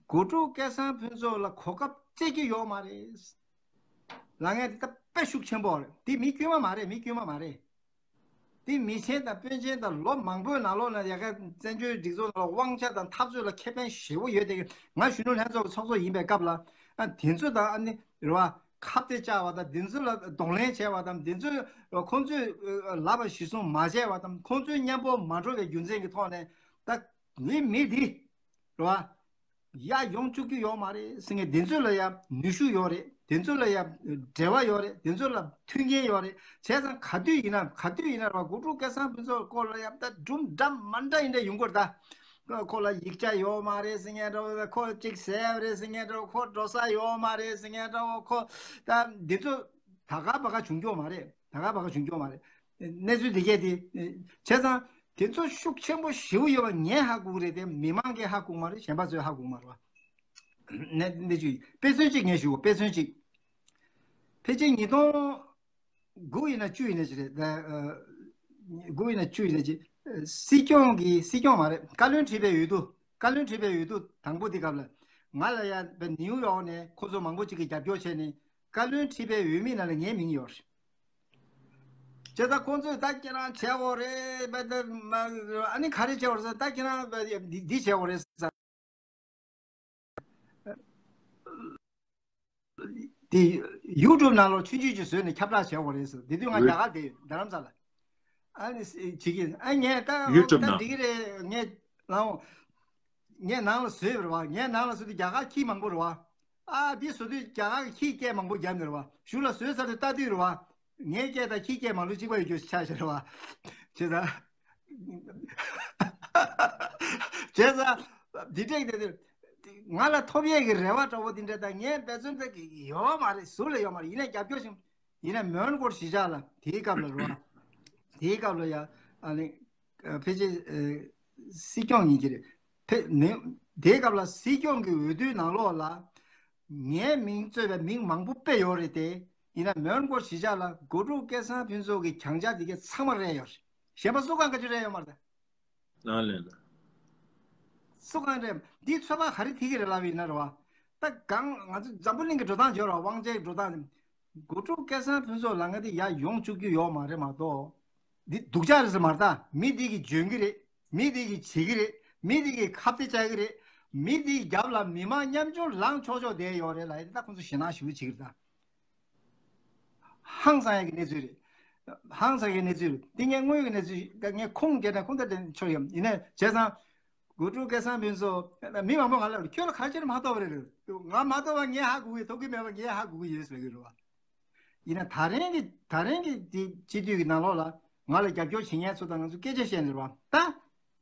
དགོ་ཕྲུག་སྐལ་བཟང་ཕུན་ཚོགས་ལ་གོ་སྐབས་སྤྲད་ཀྱི་ཡོད་མ་རེད། ལབ་མཁན་དེ་ད་དཔེ་ཤུགས་ཆེན་པོ་རེད། དེ་མི་དཀྱུས་མ་མ་རེད། མི་དཀྱུས་མ་མ་རེད། དེ་མི་ཆེན་དང་དཔོན་ཆེན་དང་ལོ་མང་པོའི་ནང་ལོགས་ན་ཡ་གི་བཙན་བྱོལ་སྒྲིག་འཛུགས་ནང་ལ་དབང་ཆ་དང་འཐབ་རྩོད་ལ་ཁེ་ཕན་ཞེ་པོ་ཡོད་དེ། ང་གཞོན་ནུ་ལྷན་ཚོགས་ཀྱི་ཚོགས་གཙོ་ཡིན་པའི་སྐབས་ལ་ཨ་དེ་ཚོ་དང་ཨ་ནི་རེད་བ། ཁ་གཏད་བཅག་པ་དང་དེ་ཚོ་ལ་གདོང་ལེན་བྱས་པ་དང་དེ་ཚོས་ཁོང་ཚོས་ལབ་པ་གཞིར་བཟུང་མ་བྱས་པ་དང་ཁོང་ཚོའི་མཉམ་པོ་མ་འགྲོ་བའི་རྒྱུ་མཚན་གྱི་ཐོག་ནས་ད་ངའི་མི་འདི་རེད་བ། ཡར་ཡོང་བཅུག་རྒྱུ་ཡོད་མ་རེད་ཟེར་མཁན་དེ་ཚོ་ལ་ཡང་ནུས་ཤུགས་ཡོད་རེད། དེ་ཚོ་ལ་ཡང་འབྲེལ་བ་ཡོད་རེད། དེ་ཚོ་ལ་མཐུན་རྐྱེན་ཡོད་རེད། བྱས་ཙང་ག་དུས་ཡིན་ན་ག་དུས་ཡིན་ན་རེད་བ། དགོ་ཕྲུག་སྐལ་བཟང་ཕུན་ཚོགས་སྐོར་ལ་ཡང་ད་སྒྲུང་འདྲ་མ་འདྲ་ཡིན་འདྲ་ཡོང་གི་རེད་ད། ཁོ་ལ་ཡིག་ཆ་ཡོད་མ་རེད་ཟེར་མཁན་འདྲ་བོ། ཁོ་གཅིག་ཟས་རེད་ཟེར་མཁན་འདྲ་བོ། ཁོ་འགྲོ་ས་ཡོད་མ་རེད་ཟེར་མཁན་འདྲ་བོ། ཁོ་ད་འདི་ཚོ་ད་ག་བ་ག་བྱུང་རྒྱུ་མ་རེད། ད་ག་བ་ག་བྱུང་རྒྱུ་མ་རེད། གནས་ཚུལ་འདི་གས་དེ་བྱས་ཙང་དེ་ཚོ་ཤུགས་ཆེན་པོ་ཞེ་པོ་ཡོད་པ་ངས་ཧ་གོ་གི་རེད་དེ། མི་མང་གིས་ཧ་གོ་གི་མ་རེད། གཞན་པ་ཚོས་ཧ་གོ་གི་མ་རེད་བ། ནས་འདི་ཅུ་དཔེ་མཚོན་གཅིག་ངས་ཞུ། དཔེ་མཚོན་གཅིག་ཕལ་ཆེར་ཉིས་སྟོང་དགུ་ཡིན་ན་བཅུ་ཡིན་ན་ཅི་རེད་ད། ཨ་དགུ་ཡིན་ན་བཅུ་ཡིན་ན་ཅི། ཨ་སྲིད་སྐྱོང་གི་སྲིད་སྐྱོང་མ་རེད། བཀའ་བློན་ཁྲི་པའི་འོས་བསྡུ། བཀའ་བློན་ཁྲི་པའི་འོས་བསྡུ་དང་པོ་དེ་སྐབས་ལ་ང་ལ་ཡ་ནིའུ་ཡོག་ནས་ཁོ་ཚོ་མང་པོ་ཅིག་གིས་རྒྱབ་སྐྱོར་བྱས་ནས་བཀའ་བློན་ཁྲི་པའི་འོས་མི་ནང་ལ་ངའི་མིང་ཡོད་རེད། བྱས་ཙང་ཁོ་ཚོས་ད་ཁྱེད་རང་བྱས་འོ་རེད་པ། ད་མ་ཨ་ནི་ག་རེ་བྱས་འོ་རེད་ཟེར། ད་ཁྱེད་རང་འདི་འདི་བྱས་འོ་རེད་ཟེར། དེ་ཡུ་ཊུབ་ནང་ལོགས་ཆུང་ཆུང་ཅིག་བཟོས་ནས་ཁྱབ་བསྒྲགས་བྱས་འོ་རེད་ཟེར། དེ་དུས་ང་རྒྱ་གར་དེ་རྡ་རམ་ས་ལ། ཨ་ནི་བྱེད་ཀྱི་ཨ་ངས་ད་ཡུ་ཊུབ་ད་ནང་འགྲིག་གི་རེད། ངས་ལའོ། ངས་ནང་ལ་བཟོས་པ་རེད་བ། ངས་ནང་ལ་བཟོས་དུས་རྒྱ་གར་ཁྱི་མང་པོ་རེད་བ། ཨ་འདི་བཟོ་དུས་རྒྱ་གར་གྱི་ཁྱིས་སྐད་མང་པོ་བརྒྱབ་ནས་རེད་བ། གཞུག་ལ་བཟོས་ཚར་དུས་ལྟ་དུས་རེད་བ། ངའི་སྐད་དང་ཁྱིའི་སྐད་མང་ལོས་གཅིག་པ་ཡོད་རྒྱུ་ཆགས་ཤག་རེད་བ། བྱས་ཙང་། བྱས་ཙང་འདི་འདྲས་དེ་དེ་ང་ལ་ཐོབ་ཡས་ཀྱི་རེ་བ་འདྲ་བོ་འདི་འདྲ་དང་ངས་འབད་བརྩོན་འདི་ཡོད་མ་རེད། ཟུར་ལ་ཡོད་མ་རེད། ཡིན་ན་རྒྱབ་སྐྱོར་ཞིག་ཡིན་ན་མོན་གྷོ་གཞིས་ཆགས་ལ་དེའི་སྐབས་ལ་རེད་བ། དེའི་སྐབས་ལ་ཡ་ཨ་ནི་ཕལ་ཆེར་སྲིད་སྐྱོང་ཡིན་གྱི་རེད། ཕེ་ནི་དེའི་སྐབས་ལ་སྲིད་སྐྱོང་གི་འོས་བསྡུའི་ནང་ལོགས་ལ་ངའི་མིང་གཙོས་པའི་མིང་མང་པོ་དཔེ་ཡོད་རེད་དེ། ཡིན་ན་མོན་གྷོ་གཞིས་ཆགས་ལ་དགོ་ཕྲུག་སྐལ་བཟང་ཕུན་ཚོགས་ཀྱི་གྱང་ཆ་དེ་གས་ཚང་མ་རེད་ཡོད་རེད། གཞན་པ་སུ་གང་ག་ཅི་རེད་ཡོད་མ་རེད་ད། ལགས་ལགས་ལགས། སུ་གང་རེད། འདིའི་ཚོད་དཔག་ག་རེ་ཐིག་གི་རེད་ལབ་ཡིན་ན་རེད་བ། ད་གང་ང་ཚོ་འཛམ་བུ་གླིང་གི་འགྲོ་སྟངས་བརྗོད་རོགས། དབང་ཆའི་འགྲོ་སྟངས། དགོ་ཕྲུག་སྐལ་བཟང་ཕུན་ཚོགས་ལབ་མཁན་དེ་ཡར་ཡོང་བཅུག་རྒྱུ་ཡོད་མ་རེད་མ་གཏོགས། འདི་སྡུག་ཅག་རེད་ཟེར་མ་རེད་ད། མི་འདི་གིས་འཇོན་གི་རེད། མི་འདི་གིས་བྱེད་ཀྱི་རེད། མི་འདི་གིས་ཁ་གཏད་བཅག་གི་རེད། མི་འདིའི་རྒྱབ་ལ་མི་མང་ཉམ་ཆུང་ལངས་ཆོག་ཆོག་བསྡད་ཡོད་རེད་ལབ་ཡ་དེ་ད་ཁོང་ཚོ་ཞེད་སྣང་ཞེ་པོ་བྱེད་ཀྱི་རེད་ད། ཧང་སང་ཡ་གི་གནས་ཚུལ་རེད། ཧང་སང་ཡ་གི་གནས་ཚུལ་རེད། འདི་ངས་དངོས་ཡོད་ཀྱི་གནས་ཚུལ་ངས་ཁུངས་སྐྱེལ་ན་ཁུངས་ཐད་དེ་ཆོག་ཡོད། ཡིན་ནའི་བྱས་ཙང་དགོ་ཕྲུག་སྐལ་བཟང་ཕུན་ཚོགས་མི་མང་པོ་ང་ལ་ཁྱོད་ལ་ག་རེ་བྱས་ནས་མ་གཏོགས་པ་རེད། ང་མ་གཏོགས་པ་ངས་ཧ་གོ་གི་ཐོབ་ཀྱི་མེད་པ་ངས་ཧ་གོ་གི་ཡོད་ཟེར་གི་རེད་བ། ཡིན་ན་ད་རིང་གི་ད་རིང་གི་དེ་སྤྱི་འཐུས་ཀྱི་ནང་ལོགས་ལ་ང་ལ་རྒྱབ་སྐྱོར་བྱེད་མཁན་ཚོ་དང་ང་ཚོ་སྐད་ཆ་བཤད་ནས་རེད་བ། ད་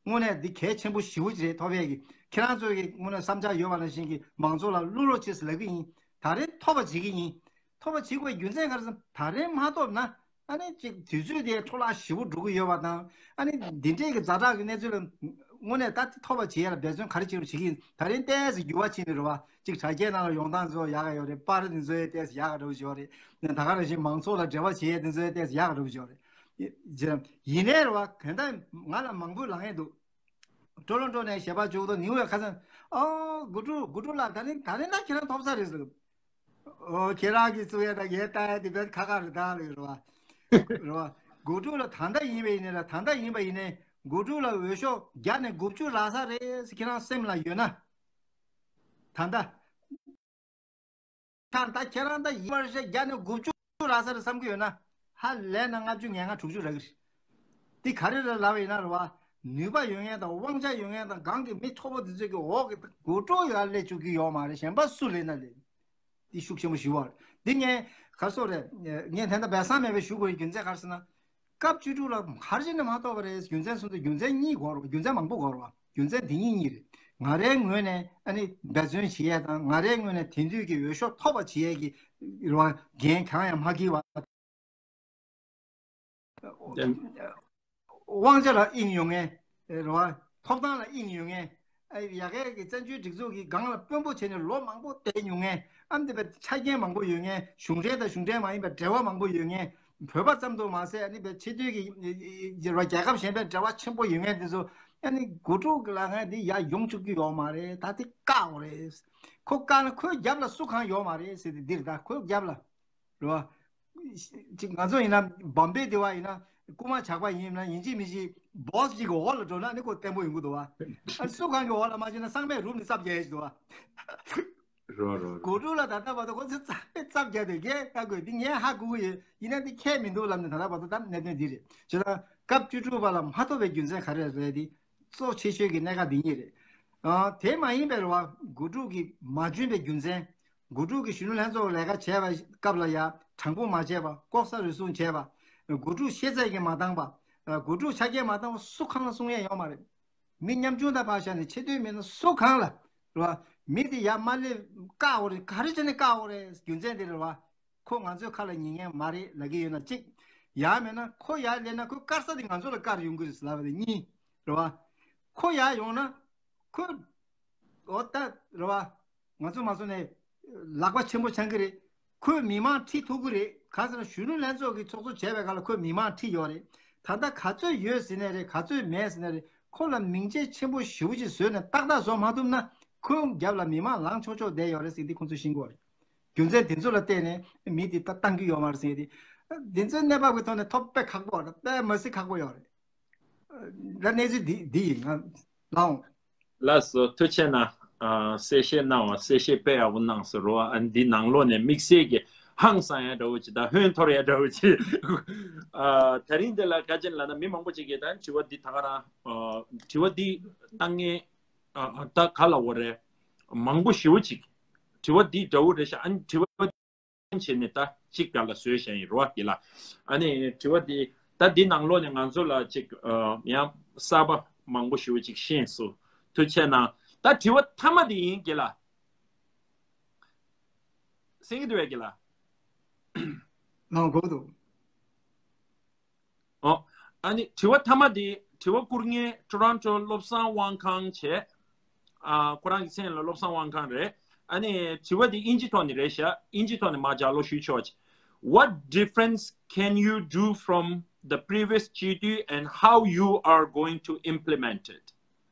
དངོས་གནས་འདི་གལ་ཆེན་པོ་ཞེ་པོ་ཅིག་རེད། ཐོབ་ཡས་ཀྱི་ཁྱེད་རང་ཚོ་གི་དངོས་གནས་བསམ་འཆར་ཡོད་པ་ནང་བཞིན་གྱི་མང་ཚོགས་ལ་བླུག་རོགས་བྱེད་ཟེར་ལབ་ཀྱི་ཡིན། ད་རེས་ཐོབ་པ་བྱེད་ཀྱི་ཡིན། ཐོབ་པ་བྱེད་དགོས་རྒྱུ་མཚན་ག་རེ་ཟེར་ན། ད་རེས་མ་ཐོབ་ན་ཨ་ནི་ཅིག་དུས་ཚོད་དེ་འཕྲོ་བརླག་ཞེ་པོ་འགྲོ་གི་ཡོད་པ་དང་། ཨ་ནི་འདི་འདྲའི་གི་ཛ་དྲག་གི་གནས་ཚུལ་ལ་དངོས་གནས་ད་ཐོབ་པ་བྱེད་ཡ་ལ་འབད་བརྩོན་ག་རེ་བྱེད་རུ་བྱེད་ཀྱི་ཡིན། ད་རེས་ཏོག་ཙམ་འགྱུར་བ་ཕྱིན་ནས་རེད་བ། ཅིག་དྲ་རྒྱའི་ནང་ལ་ཡོང་སྟངས་ཚོ་ཡག་ག་ཡོད་རེད། པར་དེ་ཚོའི་ཏོག་ཙམ་ཡག་ག་འགྲོ་གི་ཡོད་རེད། ད་ག་ནང་བཞིན་མང་ཚོགས་ལ་འབྲེལ་བ་བྱེད་ཡ་དེ་ཚོའི་ཏོག་ཙམ་ཡག་ག་འགྲོ་གི་ཡོད་རེད། ཡིན་ནའི་རེད་བ། གང་ལྟར་ང་ལ་མང་པོས་ལབ་མཁན་འདུག་ཀྲོ་ལོན་ཀྲོ་ནས་ཞལ་པར་བཅུག་དང་ནིའུ་ཡོག་ཁ་སང་། ཨོ་དགུ་ཕྲུག་དགུ་ཕྲུག་ལགས། ད་ནི་ད་ནི་ད་ཁྱེད་རང་ཐོབ་ས་རེད་ཟེར། ཨོ་ཁྱེད་རང་གིས་བཙུགས་ཡ་དང་ངས་ལྟ་ཡ་དེ་དཔེ་ཁག་ཁག་རེད་ད་ལབ་རེད་བ། རེད་བ། དགུ་ཕྲུག་ལ་ད་ལྟ་ཡིན་པ་ཡིན་ནའི་ལ། ད་ལྟ་ཡིན་པ་ཡིན་ནའི་དགུ་ཕྲུག་ལ་འོས་ཤོག་བརྒྱ་ནས་དགུ་བཅུ་རག་ས་རེད་ཟེར་ཁྱེད་རང་སེམས་ལ་ཡོད་ན། ད་ལྟ། ད་ལྟ་ཁྱེད་རང་ད་ཡིན་པར་བཤད་བརྒྱ་ནས་དགུ་བཅུ་རག་ས་རེད་བསམ་གྱི་ཡོད་ན། ཧ་ལས་ན་ལྔ་བཅུ་ང་ལྔ་དྲུག་ཅུ་རག་གི་རེད། འདི་ག་རེ་རེད་ལབ་པ་ཡིན་ན་རེད་བ། ནུས་པ་ཡོད་མཁན་དང་དབང་ཆ་ཡོད་མཁན་དང་སྒང་གི་མི་མཐོ་པོ་དེ་ཚོས་ཀྱི་འོག་གི་དགུ་ཕྲུག་ཡར་སླེབས་བཅུག་གི་ཡོད་མ་རེད། གཞན་པ་སུ་སླེབས་ན་སླེབས། འདི་ཤུགས་ཆེན་པོ་ཞིག་བ་རེད། འདི་ངས་ག་སོ་རེད། ངས་དེ་འདྲ་སྦས་གསང་མེད་པའི་ཞུ་དགོས་རྒྱུ་མཚན་ག་རེ་ཟེར་ན། སྐབས་བཅུ་དྲུག་ལ་ག་རེ་བྱས་ནས་མ་གཏོགས་པ་རེད། རྒྱུ་མཚན་སོང་ཙང་རྒྱུ་མཚན་གཉིས་འགོར་བ། རྒྱུ་མཚན་མང་པོ་འགོར་བ། རྒྱུ་མཚན་འདི་གཉིས་གཉིས་རེད། ང་རའི་ངོས་ནས་ཨ་ནི་འབད་བརྩོན་བྱེད་ཡས་དང་། ང་རའི་ངོས་ནས་དེང་དུས་ཀྱི་འོས་ཤོག་ཐོབ་པ་བྱེད་ཡས་ཀྱི་རེད་བ། འགན་གང་ཡང་མ་འཁྱེར་བ། དབང་ཆ་ལ་དབྱིངས་ཡོད་མཁན་རེད་བ། ཐོབ་ཐང་ལ་དབྱིངས་ཡོད་མཁན། ཨ་ཡ་གའི་གི་བཙན་བྱོལ་སྒྲིག་འཛུགས་ཀྱི་སྒང་ལ་དཔོན་པོ་བྱས་ནས་ལོ་མང་པོ་བསྡད་མྱོང་མཁན། ཨ་ནི་དཔེ་ཆ་རྐྱེན་མང་པོ་ཡོད་མཁན། གཞུང་འབྲེལ་དང་གཞུང་འབྲེལ་མ་ཡིན་པའི་འབྲེལ་བ་མང་པོ་ཡོད་མཁན། བོད་པ་ཙམ་དུ་མ་ཟད་ཨ་ནི་དཔེ་ཕྱི་སྡོད་ཀྱི་རྒྱལ་ཁབ་གཞན་པའི་འབྲེལ་བ་ཆེན་པོ་ཡོད་མཁན་དེ་ཚོ། ཨ་ནི་དགུ་ཕྲུག་ལ་ང་འདི་ཡར་ཡོང་བཅུག་གི་ཡོད་མ་རེད། ད་དེ་བཀག་དགོས་རེད། ཁོ་བཀག་ན་ཁོའི་རྒྱབ་ལ་སུ་གང་ཡོད་མ་རེད་ཟེར་ཏེ། འདིར་ད་ཁོའི་རྒྱབ་ལ་རེད་བ། ཅིག་ང་ཚོ་ཡིན་ན་བམ་པའི་སྡེ་བ་ཡིན་ན། རྐུ་མ་ཇག་པ་ཡིན་ན་ཡིན་གཅིག་མིན་གཅིག་བོ་སི་གཅིག་གི་འོག་ལ་འགྲོ་ན་ནི་ཁོ་བརྟན་པོ་ཡོང་གི་འདུག་བ། ཨ་སུ་གང་གི་འོག་ལ་མ་ཕྱིན་ན་གསང་བའི་རུབ་ནས་རྩབ་རྒྱག་ཡ་ཞིག་འདུག་བ། རོ་རོ་རོ། དགུ་ཕྲུག་ལ་ད་ལྟ་བར་དུ་ཁོ་ཚོས་རྩབ་པའི་རྩབ་རྒྱག་དུས་རྒྱལ་ཁ་དགོས་འདི་ངས་ཧ་གོ་གི་ཡོད། ཡིན་ན་འདི་ཁྱད་མི་འདུག་ལབ་ནས་ད་ལྟ་བར་དུ་ད་གནད་དོན་འདི་རེད། བྱས་ཙང་སྐབས་བཅུ་དྲུག་པ་ལ་མ་ཐོབ་པའི་རྒྱུ་མཚན་ག་རེ་རེད། འདི་གཙོ་ཆེ་ཤོས་ཀྱི་གནད་འགག་འདི་གཉིས་རེད། ཨ་དེ་མ་ཡིན་པའི་རེད་བ། དགུ་ཕྲུག་གིས་མ་འཇོན་པའི་རྒྱུ་མཚན། དགུ་ཕྲུག་གིས་གཞོན་ནུ་ལྷན་ཚོགས་ལས་ཀ་བྱས་པའི་སྐབས་ལ་ཡ་དྲང་པོ་མ་བྱས་པ། ལྐོག་ཟ་རུལ་སུངས་བྱས་པ། དགུ་ཕྲུག་ཤེས་ཚད་ཀྱིས་མ་འདང་པ། དགུ་ཕྲུག་ཆ་རྐྱེན་མ་འདང་བ་སུ་གང་ལ་གསུང་ཡས་ཡོད་མ་རེད། མི་ཉམ་ཆུང་དང་ཕར་བཞག་ནས་ཆེ་མཐོའི་མི་སྣ་སུ་གང་ལ་རེད་བ། མི་དེ་ཡར་མ་སླེབས་བཀག་དགོས་རེད། ག་རེ་བྱས་ནས་བཀག་དགོས་རེད། རྒྱུ་མཚན་དེ་རེད་བ། ཁོ་ང་ཚོའི་ཁ་ལ་ཉན་མཁན་མ་རེད་ལབ་ཀྱི་ཡོད་ན་གཅིག་ཡར་མེད་ན་ཁོ་ཡར་སླེབས་ན་ཁོའི་དཀར་ས་དེ་ང་ཚོ་ལ་བཀར་ཡོང་གི་རེད་ལབ་པ་དེ་གཉིས་རེད་བ། ཁོ་ཡར་ཡོང་ན་ཁོ། འོ་ད་རེད་བ། ང་ཚོ་མ་སོང་ནས་ལག་པ་ཆེན་པོ་འཆང་གི་རེད། ཁོས་མི་མང་ཁྲིད་ཐུབ་ཀྱི་རེད། གང་ཟེར་ན་གཞོན་ནུ་ལྷན་ཚོགས་ཀྱི་ཚོགས་གཙོ་བྱས་པའི་སྐབས་ལ་ཁོས་མི་མང་ཁྲིད་ཡོད་རེད། ད་ལྟ་ག་ཚོད་ཡོད་ཟེར་ནའི་རེད། ག་ཚོད་མེད་ཟེར་ནའི་རེད། ཁོ་ལ་མིང་ཆད་ཆེན་པོ་ཞེ་པོ་ཅིག་བཟོས་ནས་ཏག་ཏག་བཟོ་མ་ཐུབ་ན་ཁོའི་རྒྱབ་ལ་མི་མང་ལངས་ཆོག་ཆོག་བསྡད་ཡོད་རེད་ཟེར་འདི་ཁོང་ཚོས་ཤེས་དགོས་རེད། རྒྱུ་མཚན་དེ་ཚོ་ལ་བརྟེན་ནས་མི་དེ་ད་བཏང་གི་ཡོད་མ་རེད་ཟེར་ཏེ། དེ་ཚོའི་གནས་བབ་ཀྱི་ཐོག་ནས་ཐོབ་དཔེ་ཁག་པོ་རེད། དཔེ་མ་སྲིད་ཁག་པོ་ཡོད་རེད། ད་གནས་ཚུལ་འདི་འདི་ཡིན་ང་ལའོ། ལགས་སོ། ཐུགས་རྗེ་གནང་། ཨ་གསལ་བཤད་གནང་བ་གསལ་བཤད་དཔེ་ཡག་པོ་གནང་སོང་རོ། ཨ་འདི་ནང་ལོགས་ནས་དམིགས་བསལ་གྱི་ཧང་སང་ཡ་འདྲ་བོ་ཅིག་དང་ཧོན་འཐོར་ཡ་འདྲ་བོ་ཅིག་ཨ་དེ་རིང་འདི་ལ་བཀའ་དྲིན་ལ་ན་མི་མང་པོ་ཅིག་གིས་ད་དྲི་བ་འདི་ད་ག་རང་ཨ་དྲི་བ་འདི་བཏང་མཁན་ཨ་ད་ག་ལ་འོ་རེད། མང་པོ་ཞེ་པོ་ཅིག་དྲི་བ་འདི་འདྲ་བོ་རེད་ཤག་ཨ་ནི་དྲི་བ་བྱས་ནས་ད་གཅིག་ག་ལ་བཟོས་བཞག་ཡིན་རོ་བ་འདི་ལ། ཨ་ནི་དྲི་བ་འདི་ད་འདི་ནང་ལོགས་ནས་ང་ཚོ་ལ་ཅིག་ཨ་ཡང་གསར་པ་མང་པོ་ཞེ་པོ་ཅིག་ཤེས་སོང་། ཐུགས་རྗེ་གནང་། ད་དྲི་བ་མཐའ་མ་འདི་ཡིན་གྱི་ལ། གསན་གྱི་འདུག་བས་གྱི་ལ། ནང་གོ་འདུག་ཨོ། ཨ་ནི་དྲི་བ་མཐའ་མ་འདི་དྲི་བ་བསྐུར་མཁན་ཊོ་རོན་ཊོ་བློ་བཟང་དབང་ཁང་བྱས། ཨ་ཁོ་རང་གི་མཚན་ལ་བློ་བཟང་དབང་ཁང་རེད། ཨ་ནི་དྲི་བ་འདི་ཨིན་ཇི་ཐོག་ནས་རེད་ཤག་ཨིན་ཇི་ཐོག་ནས་མར་ལྗགས་ཀློག་ཞུས་ཆོག་ཅིག What difference can you do from the previous སྤྱི་འཐུས and how you are going to implement it?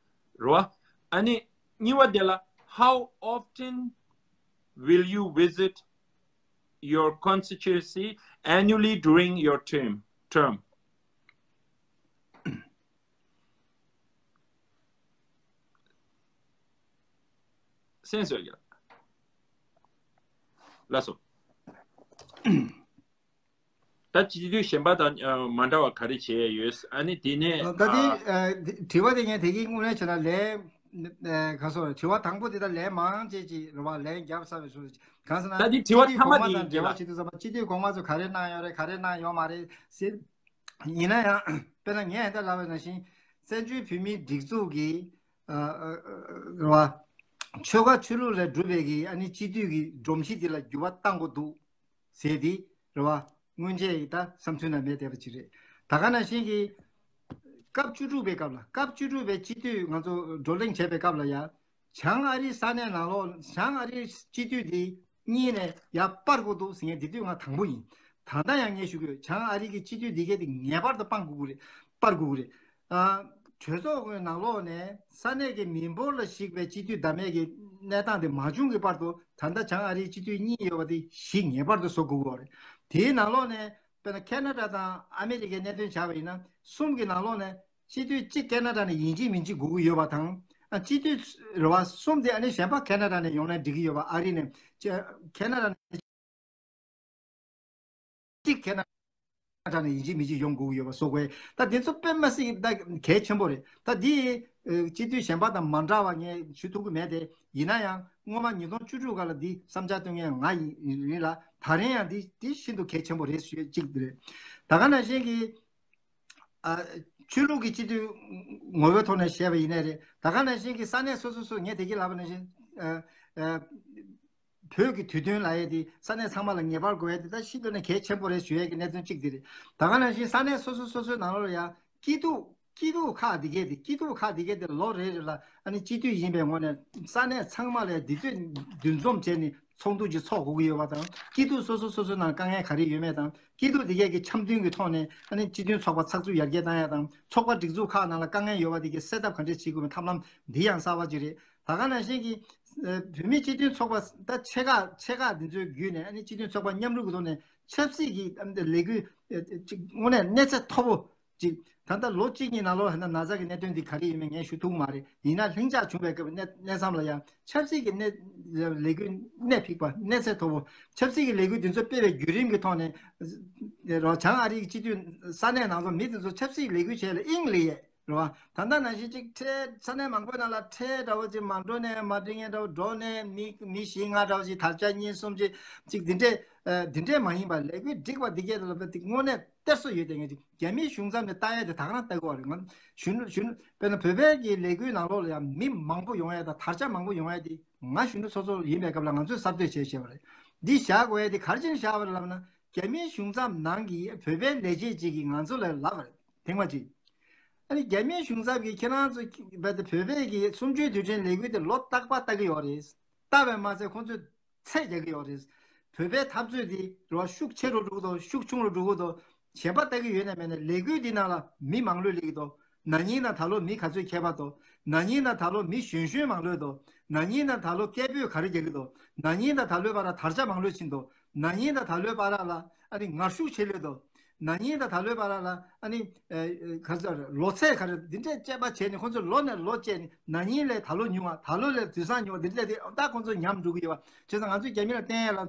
རེད་བ། ཨ་ནི་གཉིས་པ་དེ་ལ། How often will you visit your constituency annually during your term? Term. གསན་སོང་ཡ། ལགས་སོ། ད་སྤྱི་འཐུས་གཞན་པ་དང་ཨ་མ་འདྲ་བ་ག་རེ་བྱས་ཡོད། ཨ་ནི་དེ་ནས་ད་དེ་ཨ་ཨ་དྲི་བ་དེ་ངས་དེ་གའི་དངོས་གནས་བྱས་ན་ལན་ཨ་ག་སོ་དྲི་བ་དང་པོ་དེ་ད་ལན་མང་ཆེ་ཅིག་རེད་བ། ལན་རྒྱབ་ཚར་བའི་ཚོད་གང་ཟེར་ན། ད་དེ་དྲི་བ་མཐའ་མ་དེ་ཡིན་གྱི་ལ། སྤྱི་འཐུས་གོང་མ་དང་འབྲེལ་བ་བྱེད་དུས་ཙམ་པ་སྤྱི་འཐུས་གོང་མ་ཚོ་ག་རེ་གནང་ཡོད་རེད། ག་རེ་གནང་ཡོད་མ་རེད་ཟེར། ཡིན་ན་ཡང་དཔེར་ན་ངས་ད་ལབ་པ་ནང་བཞིན་བཙན་བྱོལ་བོད་མིའི་སྒྲིག་འཛུགས་ཀྱི་ཨ་ཨ་ཨ་རེད་བ། ཆོལ་ཁ་ཆོས་ལུགས་ལས་གྲུབ་པའི་གི་ཨ་ནི་སྤྱི་འཐུས་ཀྱི་སྒྲོམ་གཞི་འདི་ལ་འགྱུར་བ་གཏང་དགོས་འདུག་ཟེར་ཏེ་རེད་བ། སྔོན་ཆད་ཀྱི་ད་བསམ་ཚུལ་ནང་མེད་བསྡད་པ་ཅིག་རེད། ད་ག་ནང་བཞིན་གྱི་སྐབས་བཅུ་དྲུག་པའི་སྐབས་ལ། སྐབས་བཅུ་དྲུག་པའི་སྤྱི་འཐུས་ང་ཚོ་བགྲོ་གླེང་བྱས་པའི་སྐབས་ལ་ཡ། བྱང་ཨ་རིའི་ས་གནས་ནང་ལོགས། བྱང་ཨ་རིའི་སྤྱི་འཐུས་འདི་གཉིས་ནས་ཡར་སྤར་དགོས་འདུག་ཟེར་མཁན་འདི་དུས་ང་དང་པོ་ཡིན། ད་ལྟ་ཡང་ངས་ཞུ་གི་ཡོད། བྱང་ཨ་རི་གི་སྤྱི་འཐུས་འདི་གས་འདི་ངེས་པར་དུ་སྤང་དགོས་ཀྱི་རེད། སྤར་དགོས་ཀྱི་རེད། ཨ། གྲོས་ཚོགས་ཀྱི་ནང་ལོགས་ནས་ས་གནས་ཀྱི་མི་འབོར་ལ་གཞིགས་པའི་སྤྱི་འཐུས་བདམས་མཁན་གྱི་གནས་སྟངས་དེ་མ་བྱུང་གི་བར་དུ། ད་ལྟ་བྱང་ཨ་རིའི་སྤྱི་འཐུས་གཉིས་ཡོད་པ་དེ་བཞི་ངེས་པར་དུ་བཟོ་དགོས་ཀྱི་ཡོད་རེད། དེའི་ནང་ལོགས་ནས་དཔེར་ན་ཁེ་ན་ཌ་དང་ཨ་མི་རི་ཀའི་གནད་དོན་བྱས་པ་ཡིན་ན། གསུམ་གྱི་ནང་ལོགས་ནས་སྤྱི་འཐུས་གཅིག་ཁེ་ན་ཌ་ནས་ཡིན་གཅིག་མིན་གཅིག་དགོས་ཀྱི་ཡོད་པ་དང་། ཨ། སྤྱི་འཐུས་རེད་བ། གསུམ་དེ་ཨ་ནི་གཞན་པ་ཁེ་ན་ཌ་ནས་ཡོང་ན་འགྲིག་གི་ཡོད་པ། ཨ་རི་ནས་ཁེ་ན་ཌ་ནས། གཅིག་ཁེ་ན་ཌ་ནས་ཡིན་གཅིག་མིན་གཅིག་ཡོང་དགོས་ཀྱི་ཡོད་པ་བཟོ་དགོས། ད་འདི་ཚོ་དཔེ་མ་སྲིད་ད་གལ་ཆེན་པོ་རེད། ད་འདི་སྤྱི་འཐུས་གཞན་པ་དང་མ་འདྲ་བ་ངས་ཞུ་ཐུབ་ཀྱི་མེད་དེ། ཡིན་ན་ཡང་སྔོན་མ་ཉིས་སྟོང་བཅུ་དྲུག་སྐབས་ལ་འདི་བསམ་འཆར་བཏོན་མཁན་ང་ཡིན་ལ། ད་རིང་ཡང་འདི་འདི་ཤིན་ཏུ་གལ་ཆེན་པོ་རེད་ཞུ་གཅིག་དེ་རེད། ད་ག་ནང་བཞིན་གྱི། ཨ། ཆོས་ལུགས་ཀྱི་སྤྱི་འཐུས་ངོ་བོའི་ཐོག་ནས་བཤད་པ་ཡིན་ནའི་རེད། ད་ག་ནང་བཞིན་གྱི་ས་གནས་སོ་སོ་སོ། ངས་དེ་གི་ལབ་པ་ནང་བཞིན། ཨ། ཨ། བོད་ཀྱི་དུས་སྟོན་ལབ་ཡས་དེ་ས་གནས་ཚང་མ་ལ་ངེས་པར་དགོས་ཡས་དེ་ད་ཤིན་ཏུ་ནས་གལ་ཆེན་པོ་རེད་ཞུ་ཡས་ཀྱི་གནད་དོན་གཅིག་དེ་རེད། ད་ག་ནང་བཞིན་ས་གནས་སོ་སོ་སོ་སོའི་ནང་ལོགས་ལ་ཡ་སྐྱིད་སྡུག་སྐྱིད་སྡུག་ཁག་འདི་གས་དེ། སྐྱིད་སྡུག་ཁག་འདི་གས་དེ་ལོ་རེ་རེ་ལ་ཨ་ནི་སྤྱི་འཐུས་ཡིན་པའི་ངོས་ནས་ས་གནས་ཚང་མ་ལ་འདི་ཚོས་འདུ་འཛོམས་བྱས་ནས་ཚོགས་འདུ་ཅིག་ཚོགས་དགོས་ཀྱི་ཡོད་པ་དང་། སྐྱིད་སྡུག་སོ་སོ་སོ་སོའི་ནང་དཀའ་ངལ་ག་རེ་ཡོད་མེད་དང་། སྐྱིད་སྡུག་འདི་གས་ཀྱི་འཆམ་མཐུན་གྱི་ཐོག་ནས་ཨ་ནི་སྤྱི་མཐུན་ཚོགས་པ་ཚགས་ཚུད་ཡར་རྒྱས་བཏང་ཡ་དང་། ཚོགས་པ་སྒྲིག་འཛུགས་ཁག་ནང་ལ་དཀའ་ངལ་ཡོད་པ་འདི་གས་སེལ་ཐབས་ག་འདྲས་བྱེད་དགོས་པའི་ཐབས་ལམ་འདི་ཡང་གསར་པ་ཅིག་རེད། ད་ག་ནང་བཞིན་གྱི་ཨ། བོད་མི་སྤྱི་མཐུན་ཚོགས་པ་ད་ཆེ་ཁག་ཆེ་ཁག་འདི་ཚོའི་བརྒྱུད་ནས་ཨ་ནི་སྤྱི་མཐུན་ཚོགས་པ་མཉམ་རུབ་ཀྱི་ཐོག་ནས་ཆབ་སྲིད་ཀྱི་ཨ་ནི་ལས་འགུལ་ཨ། ཅིག་དངོས་གནས་གནས་ཚད་མཐོ་པོ་ཅིག་ད་ལྟ་ལོ་གཅིག་གཉིས་ནང་ལོགས་ཧ་ན་ན་ཚ་གི་གནད་དོན་འདི་ག་རེ་ཡིན་མིན་ངས་ཞུ་ཐུབ་ཀྱི་མ་རེད། ཡིན་ན་ལྷིང་འཇགས་བྱུང་བའི་སྐབས་གནས་གནས་མཚམས་ལ་ཡང་ཆབ་སྲིད་ཀྱི་གནས་ལས་འགུལ་གནད་འཕིགས་པ། གནས་ཚད་མཐོ་པོ། ཆབ་སྲིད་ཀྱི་ལས་འགུལ་འདི་ཚོ་སྤེལ་བའི་བརྒྱུད་རིམ་གྱི་ཐོག་ནས་རོ། བྱང་ཨ་རི་གི་སྤྱི་འཐུས་ས་གནས་ནང་ལོགས་མི་འདི་ཚོ་ཆབ་སྲིད་ཀྱི་ལས་འགུལ་བྱས་ལ་དབྱིངས་ལེན་ཡས། རེད་བ། ད་ལྟ་ནང་བཞིན་ཅིག་ཁྲལ་ས་གནས་མང་པོའི་ནང་ལ་ཁྲལ་འདྲ་བོ་ཅིག་མ་འགྲོ་ནས་མ་འགྲིག་མཁན་འདྲ་བོ། འགྲོ་ནས་མི་མི་བཞི་ལྔ་འདྲ་བོ་ཅིག་དར་ཆ་གཉིས་གསུམ་ཅིག་ཅིག་འདི་འདྲས་ཨ། འདི་འདྲས་མ་ཡིན་པ། ལས་འགུལ་འགྲིག་པ་འདི་གས་ལ་དེ་དངོས་གནས་གཏེར་སྲོལ་ཡོད་དེ། ངས་ཅིག་རྒྱ་མིའི་གཞུང་ཚབ་ནས་ལྟ་ཡ་དེ་ད་ག་རང་ལྟ་དགོས་པ་རེད། ང་གཞོན་གཞོན་དཔེར་ན་བོད་པའི་གི་ལས་འགུལ་ནང་ལོགས་ལ་ཡང་མི་མང་པོ་ཡོང་ཡ་དང་དར་ཆ་མང་པོ་ཡོང་ཡ་དེ་ང་གཞོན་ནུ་ཚོ་ཚོ་ཡིན་པའི་སྐབས་ལ་ང་ཚོས་གསར་གཏོད་བྱས་བྱས་པ་རེད། འདི་བཞག་དགོས་ཡ་དེ་ག་རེ་བྱས་ནས་བཞག་པ་རེད་ལབ་ན། རྒྱ་མིའི་གཞུང་ཚབ་ནང་གི་བོད་པའི་ལས་བྱེད་ཅིག་གིས་ང་ཚོ་ལ་ལབ་པ་རེད། ཐེངས་མ་གཅིག་ཨ་ནི་རྒྱ་མིའི་གཞུང་ཚབ་ཀྱིས་ཁྱེད་རང་ཚོ་བོད་པའི་གི་གསུམ་བཅུའི་དུས་དྲན་ལས་འགུལ་དེ་ལོ་རྟག་པར་ལྟ་གི་ཡོད་རེད། ལྟ་བས་མ་ཚད་ཁོང་ཚོས་ཚད་རྒྱག་གི་ཡོད་རེད། བོད་པའི་འཐབ་རྩོད་དེ་རེད་བ། ཤུགས་ཆེ་རུ་འགྲོ་གི་འདུག་ཤུགས་ཆུང་རུ་འགྲོ་གི་འདུག་གཞན་པ་ལྟ་གི་ཡོད་ན་མེད་ན་ལས་འགུལ་འདི་ནང་ལ་མི་མང་ལོས་སླེབས་ཀྱི་འདུག་ན་ནིང་དང་ད་ལོ་མི་ག་ཚོད་ཁྱད་པར་འདུག་ན་ནིང་དང་ད་ལོ་མི་གཞོན་གཞོན་མང་ལོས་འདུག་ན་ནིང་དང་ད་ལོ་སྐད་འབོད་ག་རེ་རྒྱག་གི་འདུག་ན་ནིང་དང་ད་ལོའི་བར་ལ་དར་ཆ་མང་ལོས་ཕྱིན་འདུག་ན་ནིང་དང་ད་ལོའི་བར་ལ་ཨ་ནི་ངར་ཤུགས་ཆེ་ལོས་འདུག་ན་ནིང་དང་ད་ལོའི་བར་ལ་ཨ་ནི་ཨ། ག་ཚོད་ལོ་ཚད་ག་རེ་འདི་འདྲས་དཔྱད་པ་བྱས་ནས། ཁོང་ཚོས་ལོ་ནས་ལོ་བཅད་ནས་ན་ནིང་ལས་ད་ལོ་ཉུང་བ། ད་ལོ་ལས་དུས་སང་ཉུང་བ། འདི་འདྲས་དེ་ད་ཁོང་ཚོ་ཉམས་འགྲོ་གི་ཡོད་པ། བྱས་ཙང་ང་ཚོས་རྒྱ་མི་ལ་བསྟན་ཡ་ལ་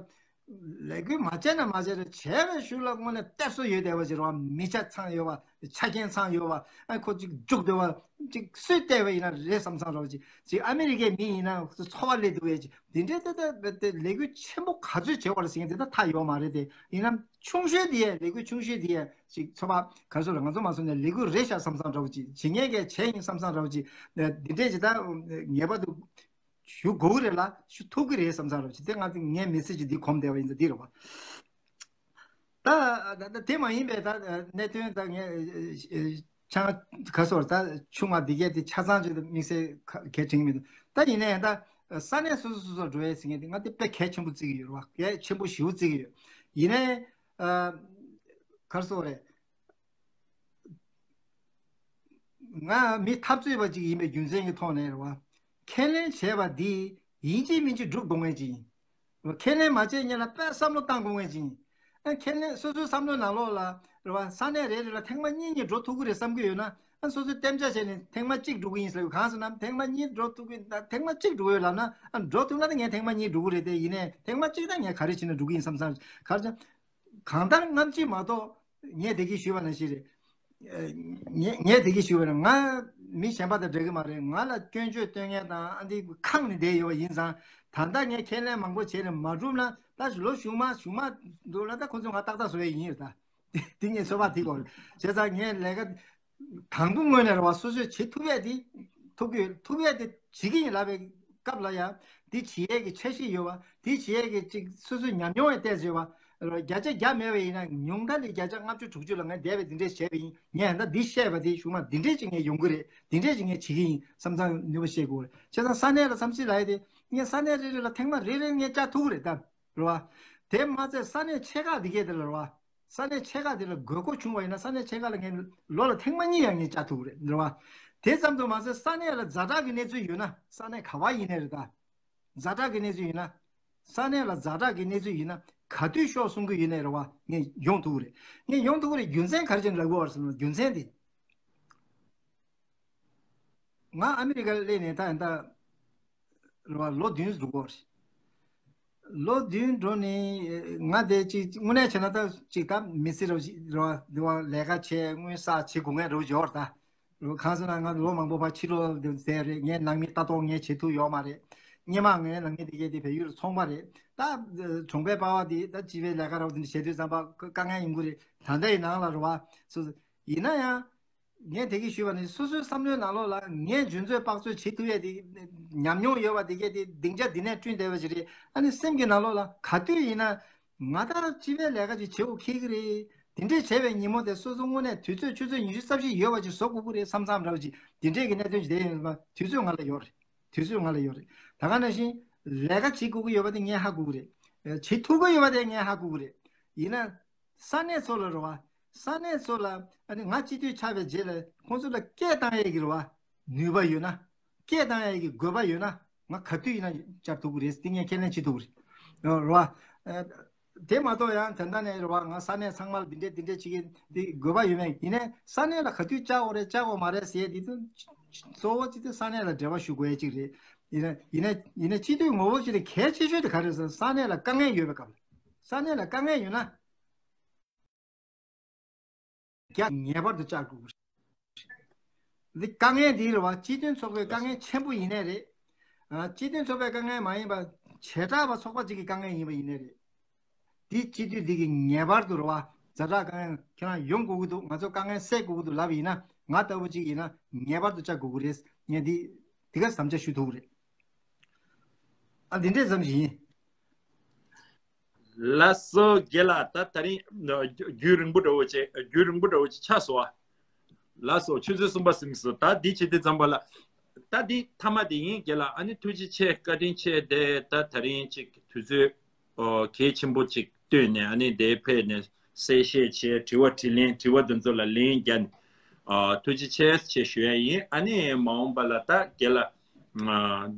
ལས་འགུལ་མ་བྱས་ན་མ་བྱས་རེད། བྱས་པའི་ཤུལ་ལ་དངོས་གནས་གཏེར་སྲོལ་ཡོད་བསྡད་པ་ཞིག་རེད་བ། མི་ཆ་ཚང་ཡོད་པ། ཆ་རྐྱེན་ཚང་ཡོད་པ། ཨ། ཁོ་ཅིག་རྒྱུགས་བསྡད་པ་ཅིག་སུས་བལྟས་པ་ཡིན་ན་རེད་བསམ་བསམ་འདྲ་བོ་ཅིག་ཅིག་ཨ་མི་རི་ཀའི་མི་ཡིན་ན་ཚོར་བ་སླེབས་འདུག་བས་ཅིག་འདི་འདྲའི་ད་ལྟ་ལས་འགུལ་ཆེན་པོ་ག་ཚོད་བྱེད་པ་རེད་ཟེར་མཁན་དེ་ད་ཐག་ཡོད་མ་རེད་དེ། ཡིན་ནའང་ཆུང་ཤོས་དེ་ཡས། ལས་འགུལ་ཆུང་ཤོས་དེ་ཡས་ཅིག་ཚོར་བ་ག་ཚོད་རེད། ང་ཚོ་མ་སོང་ནས་ལས་འགུལ་རེད་ཤག་བསམ་བསམ་འདྲ་བོ་ཅིག་བྱེད་མཁན་གས་བྱས་ཡིན་བསམ་བསམ་འདྲ་བོ་ཅིག་འདི་འདྲས་ཅིག་ད་ངེས་པར་དུ་ཞུ་དགོས་ཀྱི་རེད་ལ། ཞུ་ཐུབ་ཀྱི་རེད་བསམ་བསམ་འདྲ་བོ་ཅིག་དེ་ང་ཚོ་ངའི་མི་ཚེ་ཅིག་འདི་གོམས་བསྡད་པ་ཡིན་ཙང་འདི་རེད་བ། ད་ད་ད་དེ་མ་ཡིན་པའི་ད་གནད་དོན་ད་ངས་ཆང་ག་སོར་ད་ཆུང་བ་འདི་གས་དེ་ཆ་ཚང་ཅིག་ད་དམིགས་བསལ་ག་གལ་དྲན་གྱི་མི་འདུག་ད་ཡིན་ནའི་ད་ས་གནས་སོ་སོ་སོ་སོར་འགྲོ་ཡས་ཟེར་མཁན་དེ་ང་དེ་དཔེ་གལ་ཆེན་པོ་བརྩི་གི་ཡོད་རེད་བ། གལ་ཆེན་པོ་ཞེ་པོ་བརྩི་གི་ཡོད། ཡིན་ནའི་ག་སོར་རེད། ང་མི་འཐབ་རྩོད་པ་ཅིག་ཡིན་པའི་རྒྱུ་མཚན་གྱི་ཐོག་ནས་རེད་བ། ཁས་ལེན་བྱས་པ་འདི་ཡིན་གཅིག་མིན་གཅིག་སྒྲུབ་དགོས་མཁན་ཅིག་ཡིན། ཁས་ལེན་མ་བྱས་སྔོན་ལ་དཔེ་བསམ་བློ་བཏང་དགོས་མཁན་ཅིག་ཡིན། ཨ། ཁས་ལེན་སོ་སོའི་བསམ་བློའི་ནང་ལོགས་ལ་རེད་བ། ས་གནས་རེ་རེ་ལ་ཐེངས་མ་གཉིས་གཉིས་འགྲོ་ཐུབ་ཀྱི་རེད་བསམ་གྱི་ཡོད་ན། ཨ། སོ་སོས་གཏན་འཇགས་བྱས་ནས་ཐེངས་མ་གཅིག་འགྲོ་གི་ཡིན་ཟེར་བ། གང་ཟེར་ན་ཐེངས་མ་གཉིས་འགྲོ་ཐུབ་ཀྱི། ཐེངས་མ་གཅིག་འགྲོ་ཡོད་ལབ་ན། ཨ། འགྲོ་ཐུབ་ན་ད་ངས་ཐེངས་མ་གཉིས་འགྲོ་གི་རེད་དེ། ཡིན་ནའི་ཐེངས་མ་གཅིག་ད་ངས་ག་རེ་བྱས་ན་འགྲོ་གི་ཡིན་བསམ་བསམ། ག་རེ་བྱས། གང་ལྟར་སྔ་ཕྱི་མ་གཏོགས་ངས་དེ་གི་ཞུས་པ་ནང་བཞིན་རེད། ཨ། ངས་ངས་དེ་གི་ཞུས་པ་ནི་ང་མི་གཞན་པ་དང་འདྲ་གི་མ་རེད། ང་ལ་སྐྱོན་བརྗོད་སྟོན་མཁན་དང་ཨ་འདི་ཁེངས་ནས་བསྡད་ཡོད་པ་ཡིན་ཙང་། ད་ལྟ་ངས་ཁས་ལེན་མང་པོ་བྱས་ནས་མ་གྲུབ་ན། ད་ལོ་གཞུག་མ་གཞུག་མ་འདུག་ལ་ད་ཁོ་ཚོ་ང་ཏག་ཏག་བཟོ་ཡས་ཡིན་རེད། ད་དེ་ངས་ཚོད་དཔག་དེ་གོ་རེད། བྱས་ཙང་ངས་ལས་ཀ་དང་པོ་ངོས་ནས་རེད་བ། སོ་སོས་བྱེད་ཐུབ་ཡས་དེ་ཐུབ་ཀྱི་ཡོད། ཐུབ་ཡས་དེ་བྱེད་ཀྱི་ཡིན་ལབ་པའི་ སྐབས་ལ་ཡང་འདི་བྱེད་ཡས་ཀྱི་འཆར་གཞི་ཡོད་པ། འདི་བྱེད་ཡས་ཀྱི་ཅིག་སོ་སོའི་ཉམས་མྱོང་ཡང་བལྟས་ཡོད་པ། བརྒྱ་ཆ་བརྒྱ་མེད་པ་ཡིན་ན་ཉུང་མཐའ་ལ་བརྒྱ་ཆ་ལྔ་བཅུ་དྲུག་ཅུ་ལ་ངས་འདས་པའི་འདི་འདྲས་བྱས་པ་ཡིན། ངས་ད་འདི་བཤད་པ་འདི་གཞུག་མ་འདི་འདྲས་ཅིག་ངས་ཡོང་གི་རེད། འདི་འདྲས་ཅིག་ངས་བྱེད་ཀྱི་ཡིན་བསམ་ཙང་ནུས་པ་བཤད་དགོས་རེད། བྱས་ཙང་ས་གནས་ལ་འཚམས་གཟིགས་ལབ་ཡས་དེ་ངས་ས་གནས་རེ་རེ་ལ་ཐེངས་མ་རེ་རེ་ངས་བཅར་ཐུབ་ཀྱི་རེད་ད། རེད་བ། དེ་མ་ཚད་ས་གནས་ཆེ་ཁག་འདི་གས་དེ་ལ་རེད་བ། ས་གནས་ཆེ་ཁག་དེ་ལ་དགོས་མཁོ་བྱུང་བ་ཡིན་ན་ས་གནས་ཆེ་ཁག་ལ་ངས་ལོ་ལ་ཐེངས་མ་གཉིས་ཡང་ངས་བཅར་ཐུབ་ཀྱི་རེད། རེད་བ། དེ་ཙམ་དུ་མ་ཟད་ས་གནས་ལ་ཛ་དྲག་གི་གནས་ཚུལ་ཡོད་ན། ས་གནས་ག་བ་ཡིན་ནའི་རེད་ད། ཛ་དྲག་གི་གནས་ཚུལ་ཡིན་ན། ས་གནས་ལ་ཛ་དྲག་གི་གནས་ཚུལ་ཡིན་ན་ག་དུས་ཤོག་གསུང་གི་ཡོད་ནའི་རེད་བ། ངས་ཡོང་ཐུབ་ཀྱི་རེད། ངས་ཡོང་ཐུབ་ཀྱི་རེད། རྒྱུ་མཚན་ག་རེ་བྱས་ནས་ལབ་དགོས་བ་རེད་ཟེར་ན་རྒྱུ་མཚན་དེ། ང་ཨ་མི་རི་ཀར་སླེབས་ནས་ད་ད་རེད་བ། ལོ་བདུན་འགྲོ་གི་རེད། ལོ་བདུན་འགྲོ་ནས་ང་དེ་ཅིག་དངོས་གནས་བྱས་ན་ད་ཅིག་ད་མི་སེར་རེད་བ། འདི་བ་ལས་ཀ་བྱས་དངུལ་བསགས་བྱེད་དགོས་ངེས་རེད་བ། ད་རེད་བ། གང་ཟེར་ན་ང་ལོ་མང་པོ་ཕར་ཕྱི་ལོགས་དེ་བསྡད་རེད། ངའི་ནང་མི་ལྟ་རྟོག་ངས་བྱེད་ཐུབ་ཡོད་མ་རེད། སྔོན་མ་ངའི་ནང་མི་དེ་གས་དེ་བལ་ཡུལ་ཚོང་པ་རེད། ད་གྲོང་པའི་པ་ཕ་དེ་ད་སྤྱི་པའི་ལས་ཀ་རེད་བ། དེ་འདྲ་བྱེད་དུས་ཙམ་པ་དཀའ་ངལ་ཡོང་གི་རེད། ད་ལྟའི་ནང་ལ་རེད་བ། སོ་སོ་ཡིན་ན་ཡང་། ངས་དེ་གི་ཞུས་པ་ནི་སོ་སོའི་བསམ་བློའི་ནང་ལོགས་ལ་ངས་འཇུ་འཛོལ་དཔག་ཚོད་བྱེད་ཐུབ་ཡས་དེ་ཉམས་མྱོང་ཡོད་པ་དེ་གས་དེ་སྡིངས་ཆ་འདི་ནས་བསྐྲུན་བསྡད་པ་ཞིག་རེད། ཨ་ནི་སེམས་ཀྱི་ནང་ལོགས་ལ་ག་དུས་ཡིན་ན་ང་ད་སྤྱི་པའི་ལས་ཀ་ཅིག་བྱེད་དགོས་ཁེལ་གི་རེད། དེ་འདྲས་བྱས་པའི་ཉིན་མོ་དེ་སོ་སོ་དངོས་གནས་དུས་ཚོད་ཆུ་ཚོད་ཉི་ཤུ་རྩ་བཞི་ཡོལ་བ་ཅིག་བཟོ་དགོས་ཀྱི་རེད་བསམ་བསམ་འདྲ་བ་ཅིག་དེ་འདྲས་ཀྱི་གནད་དོན་ཅིག་དེ་ཡིན་པ་དུས་ཚོད་ང་ལ་ཡོད་རེད། དུས་ཚོད་ང་ལ་ཡོད་རེད། ད་ག་ནང་བཞིན་ལས་ཀ་བྱེད་དགོས་ཀྱི་ཡོད་པ་དེ་ངས་ཧ་གོ་གི་རེད། བྱེད་ཐུབ་ཀྱི་ཡོད་པ་དེ་ངས་ཧ་གོ་གི་རེད། ཡིན་ན། ས་གནས་ཚོ་ལ་རེད་བ། ས་གནས་ཚོ་ལ་ཨ་ནི་ང་སྤྱི་འཐུས་ཆགས་པའི་རྗེས་ལ་ཁོང་ཚོ་ལ་སྐད་བཏང་ཡས་ཀྱི་རེད་བ། ནུས་པ་ཡོད་ན། སྐད་བཏང་ཡས་ཀྱི་དགོས་པ་ཡོད་ན་ང་ག་དུས་ཡིན་ན་བཅར་ཐུབ་ཀྱི་རེད། དེ་ངས་ཁས་ལེན་བྱེད་ཐུབ་ཀྱི་རེད། རེད་བ། དེ་མ་གཏོགས་ཡང་ད་ལྟ་ནས་རེད་བ། ང་ས་གནས་ཚང་མ་ལ་འདི་འདྲས་འདི་འདྲས་བྱེད་ཀྱི་འདི་དགོས་པ་ཡོད་མེད། ཡིན་ནའི་ས་གནས་ལ་ག་དུས་བཅར་དགོས་རེད་བཅར་དགོས་མ་རེད་ཟེར་ཡས་འདི་ཚོ་གཙོ་བོ་གཅིག་དེ་ས་གནས་ལ་འབྲེལ་བ་ཞུ་དགོས་ཡས་གཅིག་རེད། ཡིན་ན་ཡིན་ན་ཡིན་ན་སྤྱི་འཐུས་ངོ་བོ་ཅིག་ལ་གལ་ཆེ་ཤོས་དེ་ག་རེ་ཟེར་ན་ས་གནས་ལ་དཀའ་ངལ་ཡོད་པའི་སྐབས་ལ། ས་གནས་ལ་དཀའ་ངལ་ཡོད་ན། རྒྱ་ངེས་པར་དུ་བཅར་དགོས་ཀྱི་རེད། འདི་དཀའ་ངལ་འདི་རེད་བ། སྤྱི་མཐུན་ཚོགས་པའི་དཀའ་ངལ་ཆེན་པོ་ཡིན་ནའི་རེད། ཨ། སྤྱི་མཐུན་ཚོགས་པའི་དཀའ་ངལ་མ་ཡིན་པ་བྱེ་བྲག་པ་ཚོགས་པ་གཅིག་གི་དཀའ་ངལ་ཡིན་པ་ཡིན་ནའི་རེད། འདི་སྤྱི་འཐུས་འདི་གི་ངེས་པར་དུ་རེད་བ། ཛ་དྲག་དཀའ་ངལ་ཁྱེད་རང་ཡོང་དགོས་ཀྱི་འདུག་ང་ཚོ་དཀའ་ངལ་སེལ་དགོས་ཀྱི་འདུག་ལབ་པ་ཡིན་ན་ང་ལྟ་བུ་གཅིག་ཡིན་ན་ངེས་པར་དུ་བཅར་དགོས་ཀྱི་རེད། ངས་འདི་འདི་ག་བསམ་འཆར་ཞུ་ཐུབ་ཀྱི་རེད། ཨ། འདི་འདྲས་ཙམ་ཞིག་ཡིན། ལགས་སོ་རྒན་ལགས། ད་ད་རིང་རྒྱུན་རིང་པོ་འདྲ་བོ་ཅིག་རྒྱུན་རིང་པོ་འདྲ་བོ་ཅིག་ཆགས་སོང་བ། ལགས་སོ། ཆུ་ཚོད་གསུམ་པ་ཟིན་སོང་། ད་འདི་བྱེད་དུས་ཙམ་པ་ལ། ད་འདི་མཐའ་མ་དེ་ཡིན་རྒན་ལགས། ཨ་ནི་ཐུགས་རྗེ་ཆེ་བཀའ་དྲིན་ཆེ། དེ་ད་ད་རིང་ཅིག་དུས་ཚོད་ཨོ་གལ་ཆེན་པོ་ཅིག་བཏོན་ནས་ཨ་ནི་དེ་ཕེབས་ནས་གསལ་བཤད་བྱས། དྲི་བ་དྲིས་ལན། དྲི་བ་དེ་ཚོ་ལ་ལན་རྒྱག་ནས་ཨ་ཐུགས་རྗེ་ཆེ་ཞེས་ཞུ་ཡ་ཡིན། ཨ་ནི་མ་འོངས་པ་ལ་ད་རྒན་ལགས་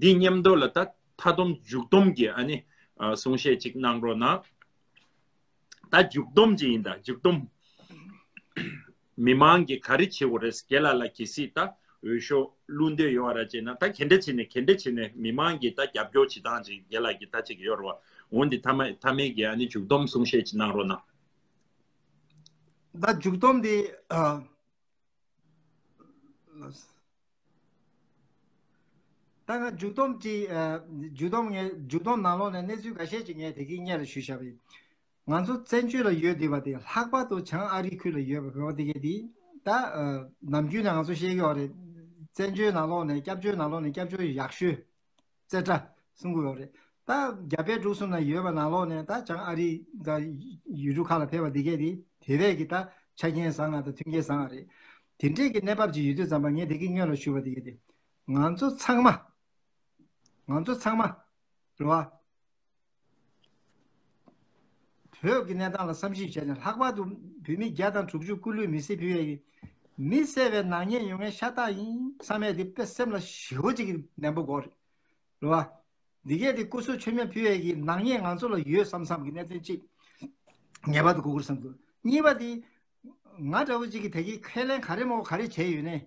འདི་མཉམ་དུ་ལ་ད་མཐའ་སྡོམ་མཇུག་སྡོམ་གྱི་ཨ་ནི་ཨ་གསུང་བཤད་ཅིག་གནང་རོགས་གནང་། ད་མཇུག་སྡོམ་ཅིག་ཡིན། ད་མཇུག་སྡོམ། མི་མང་གིས་ག་རེ་བྱེད་དགོས་རེད། རྒན་ལགས་ལ་གལ་སྲིད་ད་འོས་ཤོག་བླུག་འདོད་ཡོད་ར་བྱས་ན་ད་ག་འདྲ་བྱས་ནས་ག་འདྲ་བྱས་ནས་མི་མང་གིས་ད་རྒྱབ་སྐྱོར་བྱེད་སྟངས་ཅིག་རྒན་ལགས་ཀྱིས་ད་ཅིག་ཡོད་རེད་བ། འོ་འདི་མཐའ་མ་མཐའ་མའི་གི་ཨ་ནི་མཇུག་སྡོམ་གསུང་བཤད་ཅིག་གནང་རོགས་གནང་། ད་མཇུག་སྡོམ་འདི་ཨ། ད་ང་མཇུག་སྡོམ་ཅིག་ཨ། མཇུག་སྡོམ་ངས་མཇུག་སྡོམ་ནང་ལོགས་ནས་གནས་ཚུལ་འགའ་ཤས་ཅིག་ངས་དེ་གི་སྔོན་ལ་ཞུས་བཞག་པ་ཡིན། ང་ཚོ་བཙན་བྱོལ་ལ་ཡོད་བསྡད་པ་དེ་ལྷག་པར་དུ་བྱང་ཨ་རི་ཁུལ་ལ་ཡོད་པ་བོད་པ་དེ་གས་དེ་ད་ཨ། ནམ་རྒྱུན་ནས་ང་ཚོ་བཤད་ཀྱི་ཡོད་རེད། བཙན་བྱོལ་ནང་ལོགས་ནས་སྐྱབས་བཅོལ་ནང་ལོགས་ནས་སྐྱབས་བཅོལ་ཡག་ཤོས་རྩེ་གྲ་གསུང་གི་ཡོད་རེད། ད་རྒྱ་བལ་འབྲུག་གསུམ་ན་ཡོད་པ་ནང་ལོགས་ནས་ད་བྱང་ཨ་རི་ད་ཡུལ་གྲུ་ཁག་ལ་ཕེབས་པ་འདི་གས་དེ་དེ་བས་ཀྱི་ད་ཆ་རྐྱེན་བཟང་ང་དང་མཐུན་རྐྱེན་བཟང་ང་རེད། དེ་འདྲས་ཀྱི་གནས་བབ་ཅིག་ཡོད་དུས་ཙམ་པ་ངས་དེ་གི་སྔོན་ལ་ཞུས་པ་དེ་གས་དེ་ང་ཚོ་ཚང་མ་ང་ཚོ་ཚང་མ་རེད་བ། བོད་ཀྱི་གནས་སྟངས་ལ་བསམ་ཞིབ་བྱས་ནས་ལྷག་པར་དུ་བོད་མི་བརྒྱ་དང་དྲུག་ཅུ་སྐུ་ལུས་མེ་སྲེག་ཕུལ་བའི་མི་བསད་པའི་ནག་ཉེས་ཡོད་མཁན་ཤ་སྟག་ཡིན་བསམ་ཡས་དེ་དཔེ་སེམས་ལ་ཞེ་པོ་ཅིག་ནན་པོ་དགོས་རེད། རེད་བ། འདི་གས་དེ་སྐུ་གཟུགས་མཆོད་མེ་ཕུལ་བའི་གི་ནག་ཉེས་ང་ཚོ་ལ་ཡོད་བསམ་བསམ་གི་གནད་དོན་གཅིག་ངེས་པར་དུ་དགོས་ཀྱི་རེད་བསམ་འདུག་གཉིས་པ་དེ་ང་འདྲ་བོ་ཅིག་གིས་དེ་གི་ཁས་ལེན་ག་རེ་མོ་ག་རེ་བྱས་ཡོད་ནས་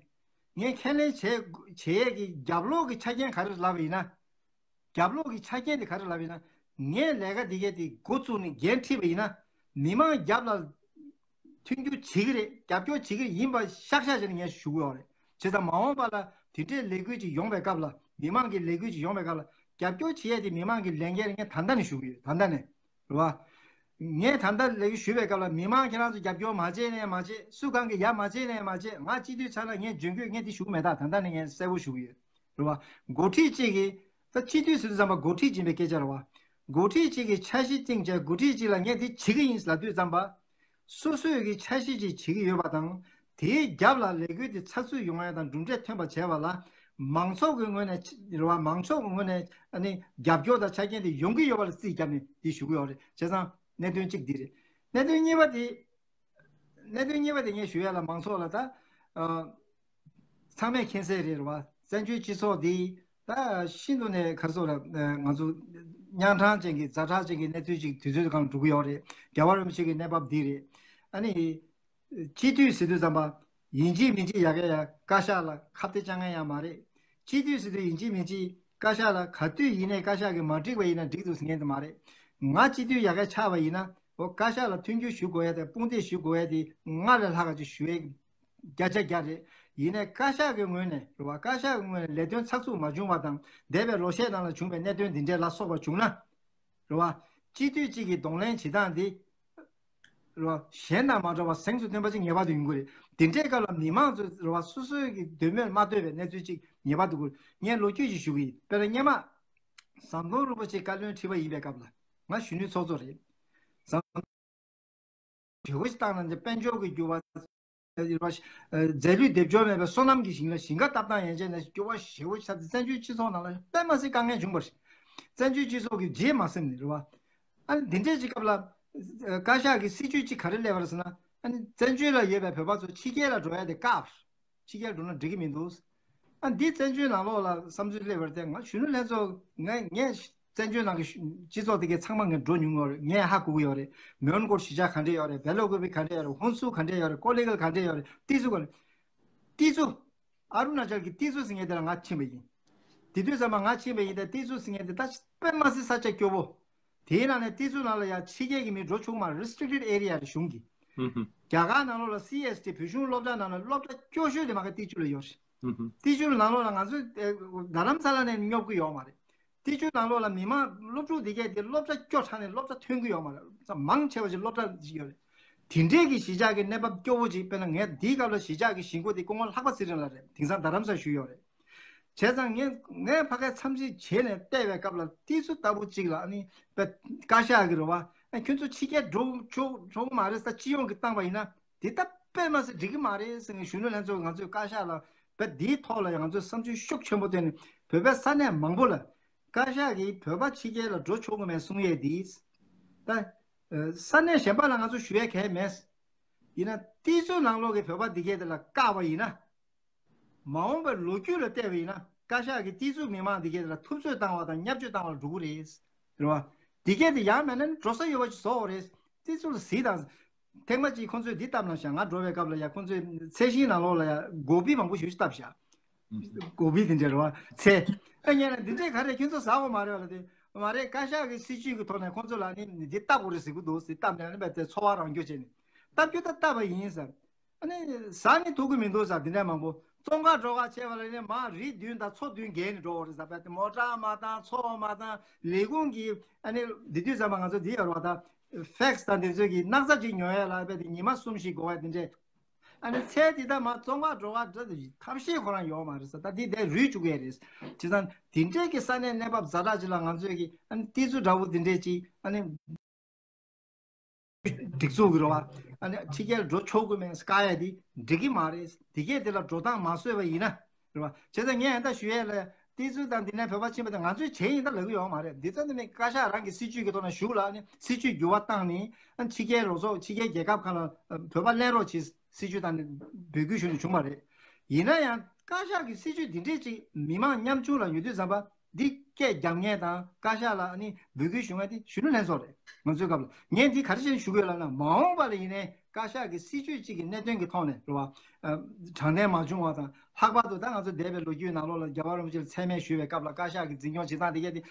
ངས་ཁས་ལེན་བྱས་བྱས་ཡས་གི་རྒྱབ་ལོགས་གི་ཆ་རྐྱེན་ག་རེ་ལབ་པ་ཡིན་ན། རྒྱབ་ལོགས་ཀྱི་ཆ་རྐྱེན་དེ་ག་རེ་ལབ་ཡིན་ན། ངས་ལས་ཀ་འདི་གས་དེ་འགོ་བཙུགས་ནས་འགན་འཁྲི་བ་ཡིན་ན། མི་མང་རྒྱབ་ལ་མཐུན་འགྱུར་བྱེད་ཀྱི་རེད། རྒྱབ་སྐྱོར་བྱེད་ཀྱི་ཡིན་པ་ཤག་ཤག་བྱས་ནས་ངས་ཞུ་གི་ཡོད་རེད། བྱས་ཙང་མ་འོངས་པ་ལ་དེ་འདྲའི་ལས་འགུལ་ཅིག་ཡོང་བའི་སྐབས་ལ་མི་མང་གི་ལས་འགུལ་ཅིག་ཡོང་བའི་སྐབས་ལ་རྒྱབ་སྐྱོར་བྱེད་ཡས་དེ་མི་མང་གི་ལས་འགན་རེད། ངས་ད་ལྟ་ནས་ཞུ་གི་ཡོད། ད་ལྟ་ནས་རེད་བ། ངས་ད་ལྟ་ལས་འགུལ་ཞུ་བའི་སྐབས་ལ་མི་མང་ཁྱེད་རང་ཚོ་རྒྱབ་སྐྱོར་མ་བྱས་ནས་མ་བྱས། སུ་གང་གི་ཡ་མ་བྱས་ནས་མ་བྱས། ང་སྤྱི་འཐུས་ཚར་ལ་ངས་འཇོན་དགོས། ངས་དེ་ཞུ་གི་མེད། ད་ད་ལྟ་ནས་ངས་གསལ་པོ་ཞུ་གི་ཡོད། རེད་བ། འགོ་ཁྲིད་ཅིག་གིས་ ད་སྤྱི་འཐུས་ཟེར་དུས་ཙམ་པ་འགོ་ཁྲིད་ཅིག་ཡིན་པའི་སྐད་ཆ་རེད་བ། འགོ་ཁྲིད་ཅིག་གིས་འཆར་གཞི་བཏིང་བྱས་འགོ་ཁྲིད་ཅིག་ལ་ངས་འདི་བྱེད་ཀྱི་ཡིན་ལབ་དུས་ཙམ་པ། སོ་སོས་ཀྱི་འཆར་གཞི་ཅིག་བྱེད་ཀྱི་ཡོད་པ་དང་། དེའི་རྒྱབ་ལ་ལས་འགུལ་དེ་ཚགས་ཚུད་ཡོང་ཡ་དང་གྲུབ་འབྲས་ཐོན་པ་བྱས་པ་ལ། མང་ཚོགས་ཀྱི་ངོས་ནས་རེད་བ། མང་ཚོགས་ཀྱི་ངོས་ནས་ཨ་ནི་རྒྱབ་སྐྱོར་དང་ཆ་རྐྱེན་དེ་ཡོང་གི་ཡོད་པ་ལ་རྩིས་བརྒྱབ་ནས་འདི་ཞུ་གི་ཡོད་རེད། བྱས་ཙང་གནད་དོན་གཅིག་འདི་རེད། གནད་དོན་གཉིས་པ་དེ། གནད་དོན་གཉིས་པ་དེ་ངས་ཞུ་ཡ་ལ་མང་ཚོགས་ལ་ད། ཨ། ཚང་མས་མཁྱེན་གསལ་རེད་བ། བཙན་བྱོལ་སྤྱི་ཚོགས་འདི་ད་ཤིན་ཏུ་ནས་ག་རེ་ཟེར་དགོས་རེད། ང་ཚོ་རྙོག་དྲ་ཅན་གྱི་ཛ་དྲག་ཅན་གྱི་གནས་ཚུལ་ཅིག་དུས་ཚོད་སྒང་འགྲོ་གི་ཡོད་རེད། རྒྱལ་བ་རིན་པོ་ཆེ་གི་གནས་བབ་འདི་རེད། ཨ་ནི། སྤྱི་འཐུས་ཟེར་དུས་ཙམ་པ། ཡིན་གཅིག་མིན་གཅིག་ཡ་གི་ཡ་བཀའ་ཤག་ལ་ཁ་གཏད་གཅོག་མཁན་ཡང་མ་རེད། སྤྱི་འཐུས་ཟེར་དུས་ཡིན་གཅིག་མིན་གཅིག་བཀའ་ཤག་ལ་ག་དུས་ཡིན་ནའི་བཀའ་ཤག་གིས་མ་འགྲིག་པ་ཡིན་ན་འགྲིག་འདུག་ཟེར་མཁན་དེ་མ་རེད། ང་སྤྱི་འཐུས་ཡ་གི་ཆགས་པ་ཡིན་ན། འོ་བཀའ་ཤག་ལ་མཐུན་འགྱུར་ཞུ་དགོས་ཡ་དང་དཔུང་འདེགས་ཞུ་དགོས་ཡ་དེ་སྔར་ལས་ལྷག་ག་ཅིག་ཞུ་ཡས་བརྒྱ་ཆ་བརྒྱ་རེད། ཡིན་ནའི་བཀའ་ཤག་གི་ངོས་ནས་རེད་བ། བཀའ་ཤག་གི་ངོས་ནས་ལས་དོན་ཚགས་ཚུད་མ་བྱུང་བ་དང་འདས་པའི་ལོ་ཤས་ནང་ལ་བྱུང་བའི་གནད་དོན་འདི་འདྲའི་ལ་སོགས་པ་བྱུང་ན། རེད་བ། སྤྱི་འཐུས་གཅིག་གིས་གདོང་ལེན་བྱེད་སྟངས་འདི། རེད་བ། གཞན་དང་མ་འདྲ་བ་གཟེངས་སུ་ཐོན་པ་ཅིག་ངེས་པར་དུ་ཡོང་གི་རེད། དེ་འདྲའི་སྐབས་ལ་མི་མང་ཚོས་རེད་བ། སོ་སོའི་གི་འདོད་མོས་མ་ཐོས་པའི་གནས་ཚུལ་ཅིག་ངེས་པར་དུ་དགོས། ངས་ལོ་རྒྱུས་ཤིག་ཞུ་གི་ཡིན། དཔེར་ན་སྔོན་མ། ཟམ་གདོང་རིན་པོ་ཆེ་བཀའ་བློན་ཁྲི་པ་ཡིན་པའི་སྐབས་ལ། ང་གཞོན་ནུའི་ཚོགས་གཙོ་རེད། ཟམ། བྱེད་སྒོ་ཞིག་བཏང་ན་དཔལ་འབྱོར་གྱི་འགྱུར་བ། རྫས་ལུད་སྡེབ་སྦྱོར་མེད་པའི་སོ་ནམ་གྱི་ཞིང་ལ་ཞིང་ཁ་བཏབ་སྟངས་ཡན་ཆད་ནས་འགྱུར་བ་ཞེ་པོ་ཆགས་ཏེ་བཙན་བྱོལ་སྤྱི་ཚོགས་ནང་ལ་དཔེ་མ་སྲིད་དཀའ་ངལ་བྱུང་བ་རེད། བཙན་བྱོལ་སྤྱི་ཚོགས་ཀྱི་རྗེས་མ་ཟིན་ནས་རེད་བ། ཨ་ནི་འདི་འདྲའི་ཅིག་སྐབས་ལ། བཀའ་ཤག་གི་སྲིད་ཇུས་ཅིག་ག་རེ་སླེབས་པ་རེད་ཟེར་ན། ཨ་ནི་བཙན་བྱོལ་ལ་ཡོད་པའི་བོད་པ་ཚོ་ཕྱི་རྒྱལ་ལ་འགྲོ་ཡ་དེ་བཀག་པ་རེད། ཕྱི་རྒྱལ་འགྲོ་ན་འགྲིག་གི་མི་འདུག་ཨ་འདི་བཙན་བྱོལ་ནང་ལོགས་ལ་བསམ་ཚུལ་སླེབས་པ་རེད་དེ། ང་གཞོན་ནུ་ལྷན་ཚོགས་ངས་ངས་བཙན་བྱོལ་ནང་གི་སྤྱི་ཚོགས་དེ་གའི་ཚང་མ་ངས་འགྲོ་མྱོང་ཡོད་རེད། ངས་ཧ་གོ་གི་ཡོད་རེད། མོན་གྷོར་གཞིས་ཆགས་ག་འདྲས་ཡོད་རེད། སྦེལ་ཀོབ་ག་འདྲས་ཡོད་རེད། ཧོན་སུར་ག་འདྲས་ཡོད་རེད། ཀོ་ལི་གྷལ་ག་འདྲས་ཡོད་རེད། ཏི་ཙུ་ག་འདྲས། ཏི་ཙུ། ཨ་རུ་ན་ཅལ་གྱི་ཏི་ཙུ་ཟེར་མཁན་དེ་ལ་ང་ཕྱིན་པ་ཡིན། དེ་དུས་ཙམ་པ་ང་ཕྱིན་པ་ཡིན། ད་ཏི་ཙུ་ཟེར་མཁན་དེ་ད་དཔེ་མ་སྲིད་ས་ཆ་སྐྱོ་པོ། དེའི་ནང་ནས་ཏི་ཙུ་ནང་ལ་ཡང་ཕྱི་རྒྱལ་གྱི་མི་འགྲོ་ཆོག་གི་མ་རེད། རི་སི་ཊིག་ཊེཌ་ཨེ་རི་ཡ་རེད། གཞུང་གིས། ཧུམ་ཧུམ། རྒྱ་གར་ནང་ལོགས་ལ་སི་ཨེས་ཊི་བོད་གཞུང་སློབ་གྲྭ་ནང་ལ་སློབ་གྲྭ་སྐྱོ་ཤོས་དེ་མ་ག་ཏི་ཙུ་ལ་ཡོད་རེད། ཧུམ་ཧུམ། ཏི་ཙུ་ནང་ལོགས་ལ་ང་ཚོ་ཨེ་རྡ་རམ་ས་ལ་ནས་སྙོབ་གི་ཡོད་མ་རེད། ཏི་ཙུ་ནང་ལོགས་ལ་མི་མང་སློབ་ཕྲུག་དེ་གས་དེ་སློབ་གྲྭ་སྐྱོ་དྲགས་ནས་སློབ་གྲྭ་ཐོན་གི་ཡོད་མ་རེད། མང་ཆེ་བ་ཅིག་སློབ་གྲྭ་ཅིག་ཡོད་རེད། དེ་འདྲས་ཀྱི་གཞིས་ཆགས་ཀྱི་གནས་བབ་སྐྱོ་བོ་ཅིག་དཔེར་ན་ངས་འདིའི་སྐབས་ལ་གཞིས་ཆགས་ཀྱི་གཞིས་འགོ་དེ་སྐུ་ངོ་ལྷག་པ་ཚེ་རིང་ལགས་རེད། དེང་སང་རྡ་རམ་ས་ཞུས་ཡོད་རེད། བྱས་ཙང་ངས་ངས་ཕ་གིར་འཚམས་གཟིགས་བྱས་ནས་བལྟས་པའི་སྐབས་ལ་ཏི་ཙུ་ལྟ་བུ་ཅིག་ལ་ཨ་ནི་དཔེ་བཀའ་ཤག་གི་རེད་བ། ཨ་ཁྱོད་ཚོ་ཕྱི་རྒྱལ་འགྲོ་ཆོག་ཆོག་གི་མ་རེད་ས། སྤྱི་ཡོངས་ཀྱི་བཏང་པ་ཡིན་ན་དེ་ལྟ་དཔེ་མ་སྲིད་འགྲིག་གི་མ་རེད་ཟེར་ནས་གཞོན་ནུ་ལྷན་ཚོགས་ང་ཚོའི་བཀའ་ཤག་ལ་དཔེ་འདིའི་ཐོག་ལ་ཡང་ང་ཚོས་བསམ་ཚུལ་ཤུགས་ཆེན་པོ་བཏོན་ནས་བོད་པའི་ས་གནས་མང་པོ་ལ་བཀའ་ཤག་གིས་བོད་པ་ཕྱི་རྒྱལ་ལ་འགྲོ་ཆོག་གི་མེད་གསུང་ཡས་འདི། ད་ས་གནས་གཞན་པ་ལ་ང་ཚོ་ཞུ་ཡས་གལ་མེད། ཡིན་ན་ཏི་ཙུ་ནང་ལོགས་ཀྱི་བོད་པ་འདི་གས་དེ་ལ་བཀག་པ་ཡིན་ན། མ་འོངས་པའི་ལོ་རྒྱུས་ལ་བལྟས་པ་ཡིན་ན་བཀའ་ཤག་གིས་ཏི་ཙུ་མི་མང་འདི་གས་དེ་ལ་ཐུབ་ཚོད་བཏང་བ་དང་བརྙས་བཅོས་བཏང་བ་ལ་འགྲོ་གི་རེད། རེད་བ། འདི་གས་དེ་ཡང་མེད་ན་འགྲོ་ས་ཡོད་པ་ཞིག་བཟོ་དགོས་རེད། ཏི་ཙུ་ལ་གཟིགས་དང་། ཐེངས་མ་གཅིག་ཁོང་ཚོས་འདི་བཏབ་ན་ཤག་ང་འགྲོ་བའི་སྐབས་ལ་ཡ་ཁོང་ཚོས་ཚལ་ཤིང་ནང་ལོགས་ལ་ཡ་གོ་བི་མང་པོ་ཞེ་པོ་ཅིག་བཏབ་ཤག་གོ་བི་འདི་འདྲ་རེད་བ། ཚལ། ཨ་ཉན་ན་འདི་འདྲས་ག་རེ་ཁྱོད་ཚོ་ཟ་དགོས་མ་རེད་བ་ལ་དེ། མ་རེད། བཀའ་ཤག་གི་སྲིད་ཇུས་ཀྱི་ཐོག་ནས་ཁོང་ཚོ་ལ་ནི་འདི་བཏབ་དགོས་རེད་ཟེར་གི་འདུག་ཟེར། བཏབ་ནས་ནི་བས་དེ་འཚོ་བ་རང་སྐྱོབ་བྱས་ནས་བཏབ་རྒྱུ་ད་བཏབ་པ་ཡིན་ཟེར། ཨ་ནི་ཟ་ནི་ཐུབ་ཀྱི་མི་འདུག་ཟེར། འདི་འདྲ་མང་པོ་བཙོན་ཁང་འགྲོ་ག་བྱས་པ་ལ་ནི་མ་རིགས་བདུན་དང་ཚོ་བདུན་བརྒལ་ནས་འགྲོ་བ་རེད་ཟེར། བས་དེ་མོ་ཊ་མ་བཏང་། ཚོ་མ་བཏང་། ལས་ཁུངས་ཀྱི་ཨ་ནི་འདི་དུས་ཙམ་པ་ང་ཚོ་འདི་ཡོད་རེད་བ། ད་ཕེག་སི་དང་འདི་ཚོ་གི་སྣག་ཚ་ཅིག་ཉོ་ཡ་ལ་བས་དེ་ཉི་མ་གསུམ་བཞི་འགོར་བ་འདི་འདྲས། ཨ་ནི་ཚལ་འདི་ད་མ་བཙོང་བ་འགྲོ་བ་འདྲ་དེ་ཐབས་ཤེས་ཁོ་རང་ཡོད་མ་རེད་ཟེར། ད་འདི་འདྲས་རུལ་བཅུག་གི་རེད། བྱས་ཙང་འདི་འདྲས་ཀྱི་ས་གནས་གནས་བབ་ཛ་དྲག་ཅིག་ལ་ང་ཚོས་ཀྱི་ཨ་ནི་ཏི་ཙུ་འདྲ་བོ་འདི་འདྲས་ཅིག་ཨ་ནི་སྒྲིག་འཛུགས་ཀྱི་རེད་བ། ཨ་ནི་ཕྱི་རྒྱལ་འགྲོ་ཆོག་གི་མེད་བཀག་ཡ་འདི་འགྲིག་གི་མ་རེད། འདི་གས་འདི་ལ་འགྲོ་སྟངས་མ་བཟོས་པ་ཡིན་ན། རེད་བ། བྱས་ཙང་ངས་ད་ཞུ་ཡས་ལ་ཏི་ཙུ་དང་འདི་ནས་བོད་པ་ཕྱིན་པ་དེ་ང་ཚོས་བྱས་ཡིན་ད་ལབ་ཀྱི་ཡོད་མ་རེད། འདི་ཙམ་དེ་ནས་བཀའ་ཤག་རང་གི་སྲིད་ཇུས་ཀྱི་ཐོག་ནས་ཞུགས་ལ་ཨ་ནི་སྲིད་ཇུས་འགྱུར་བ་བཏང་ནས་ཨ་ནི་ཕྱི་རྒྱལ་རོགས་ཚོགས་ཕྱི་རྒྱལ་རྒྱལ་ཁབ་ཁག་ལ་བོད་པ་ལེན་རོགས་བྱེད། སྲིད་ཇུས་དང་ནི་འབོད་སྐུལ་ཞུས་ནས་བྱུང་བ་རེད། ཡིན་ན་ཡང་བཀའ་ཤག་གི་སྲིད་ཇུས་འདི་འདྲས་ཅིག་མི་མང་ཉམ་ཆུང་ལ་ཡོད་དུས་ཙམ་པ་འདི་སྐད་རྒྱབ་མཁན་དང་བཀའ་ཤག་ལ་ནི་འབོད་སྐུལ་ཞུ་མཁན་དེ་གཞོན་ནུ་ལྷན་ཚོགས་རེད། ང་ཚོའི་སྐབས་ལ་ངས་འདི་ག་རེ་བྱས་ནས་ཞུ་དགོས་ལབ་ན། མ་འོངས་པ་ལ་ཡིན་ནའི་བཀའ་ཤག་གི་སྲིད་ཇུས་གཅིག་གི་གནད་དོན་གྱི་ཐོག་ནས་རེད་བ། དྲང་བདེན་མ་བྱུང་བ་དང་། ལྷག་པར་དུ་ད་ང་ཚོ་འདས་པའི་ལོ་རྒྱུས་ནང་ལོགས་ལ་རྒྱལ་བ་རིན་པོ་ཆེ་ལ་མཚན་སྨད་ཞུས་པའི་སྐབས་ལ་བཀའ་ཤག་གི་འཛིན་སྐྱོང་བྱེད་སྟངས་དེ་གས་དེ་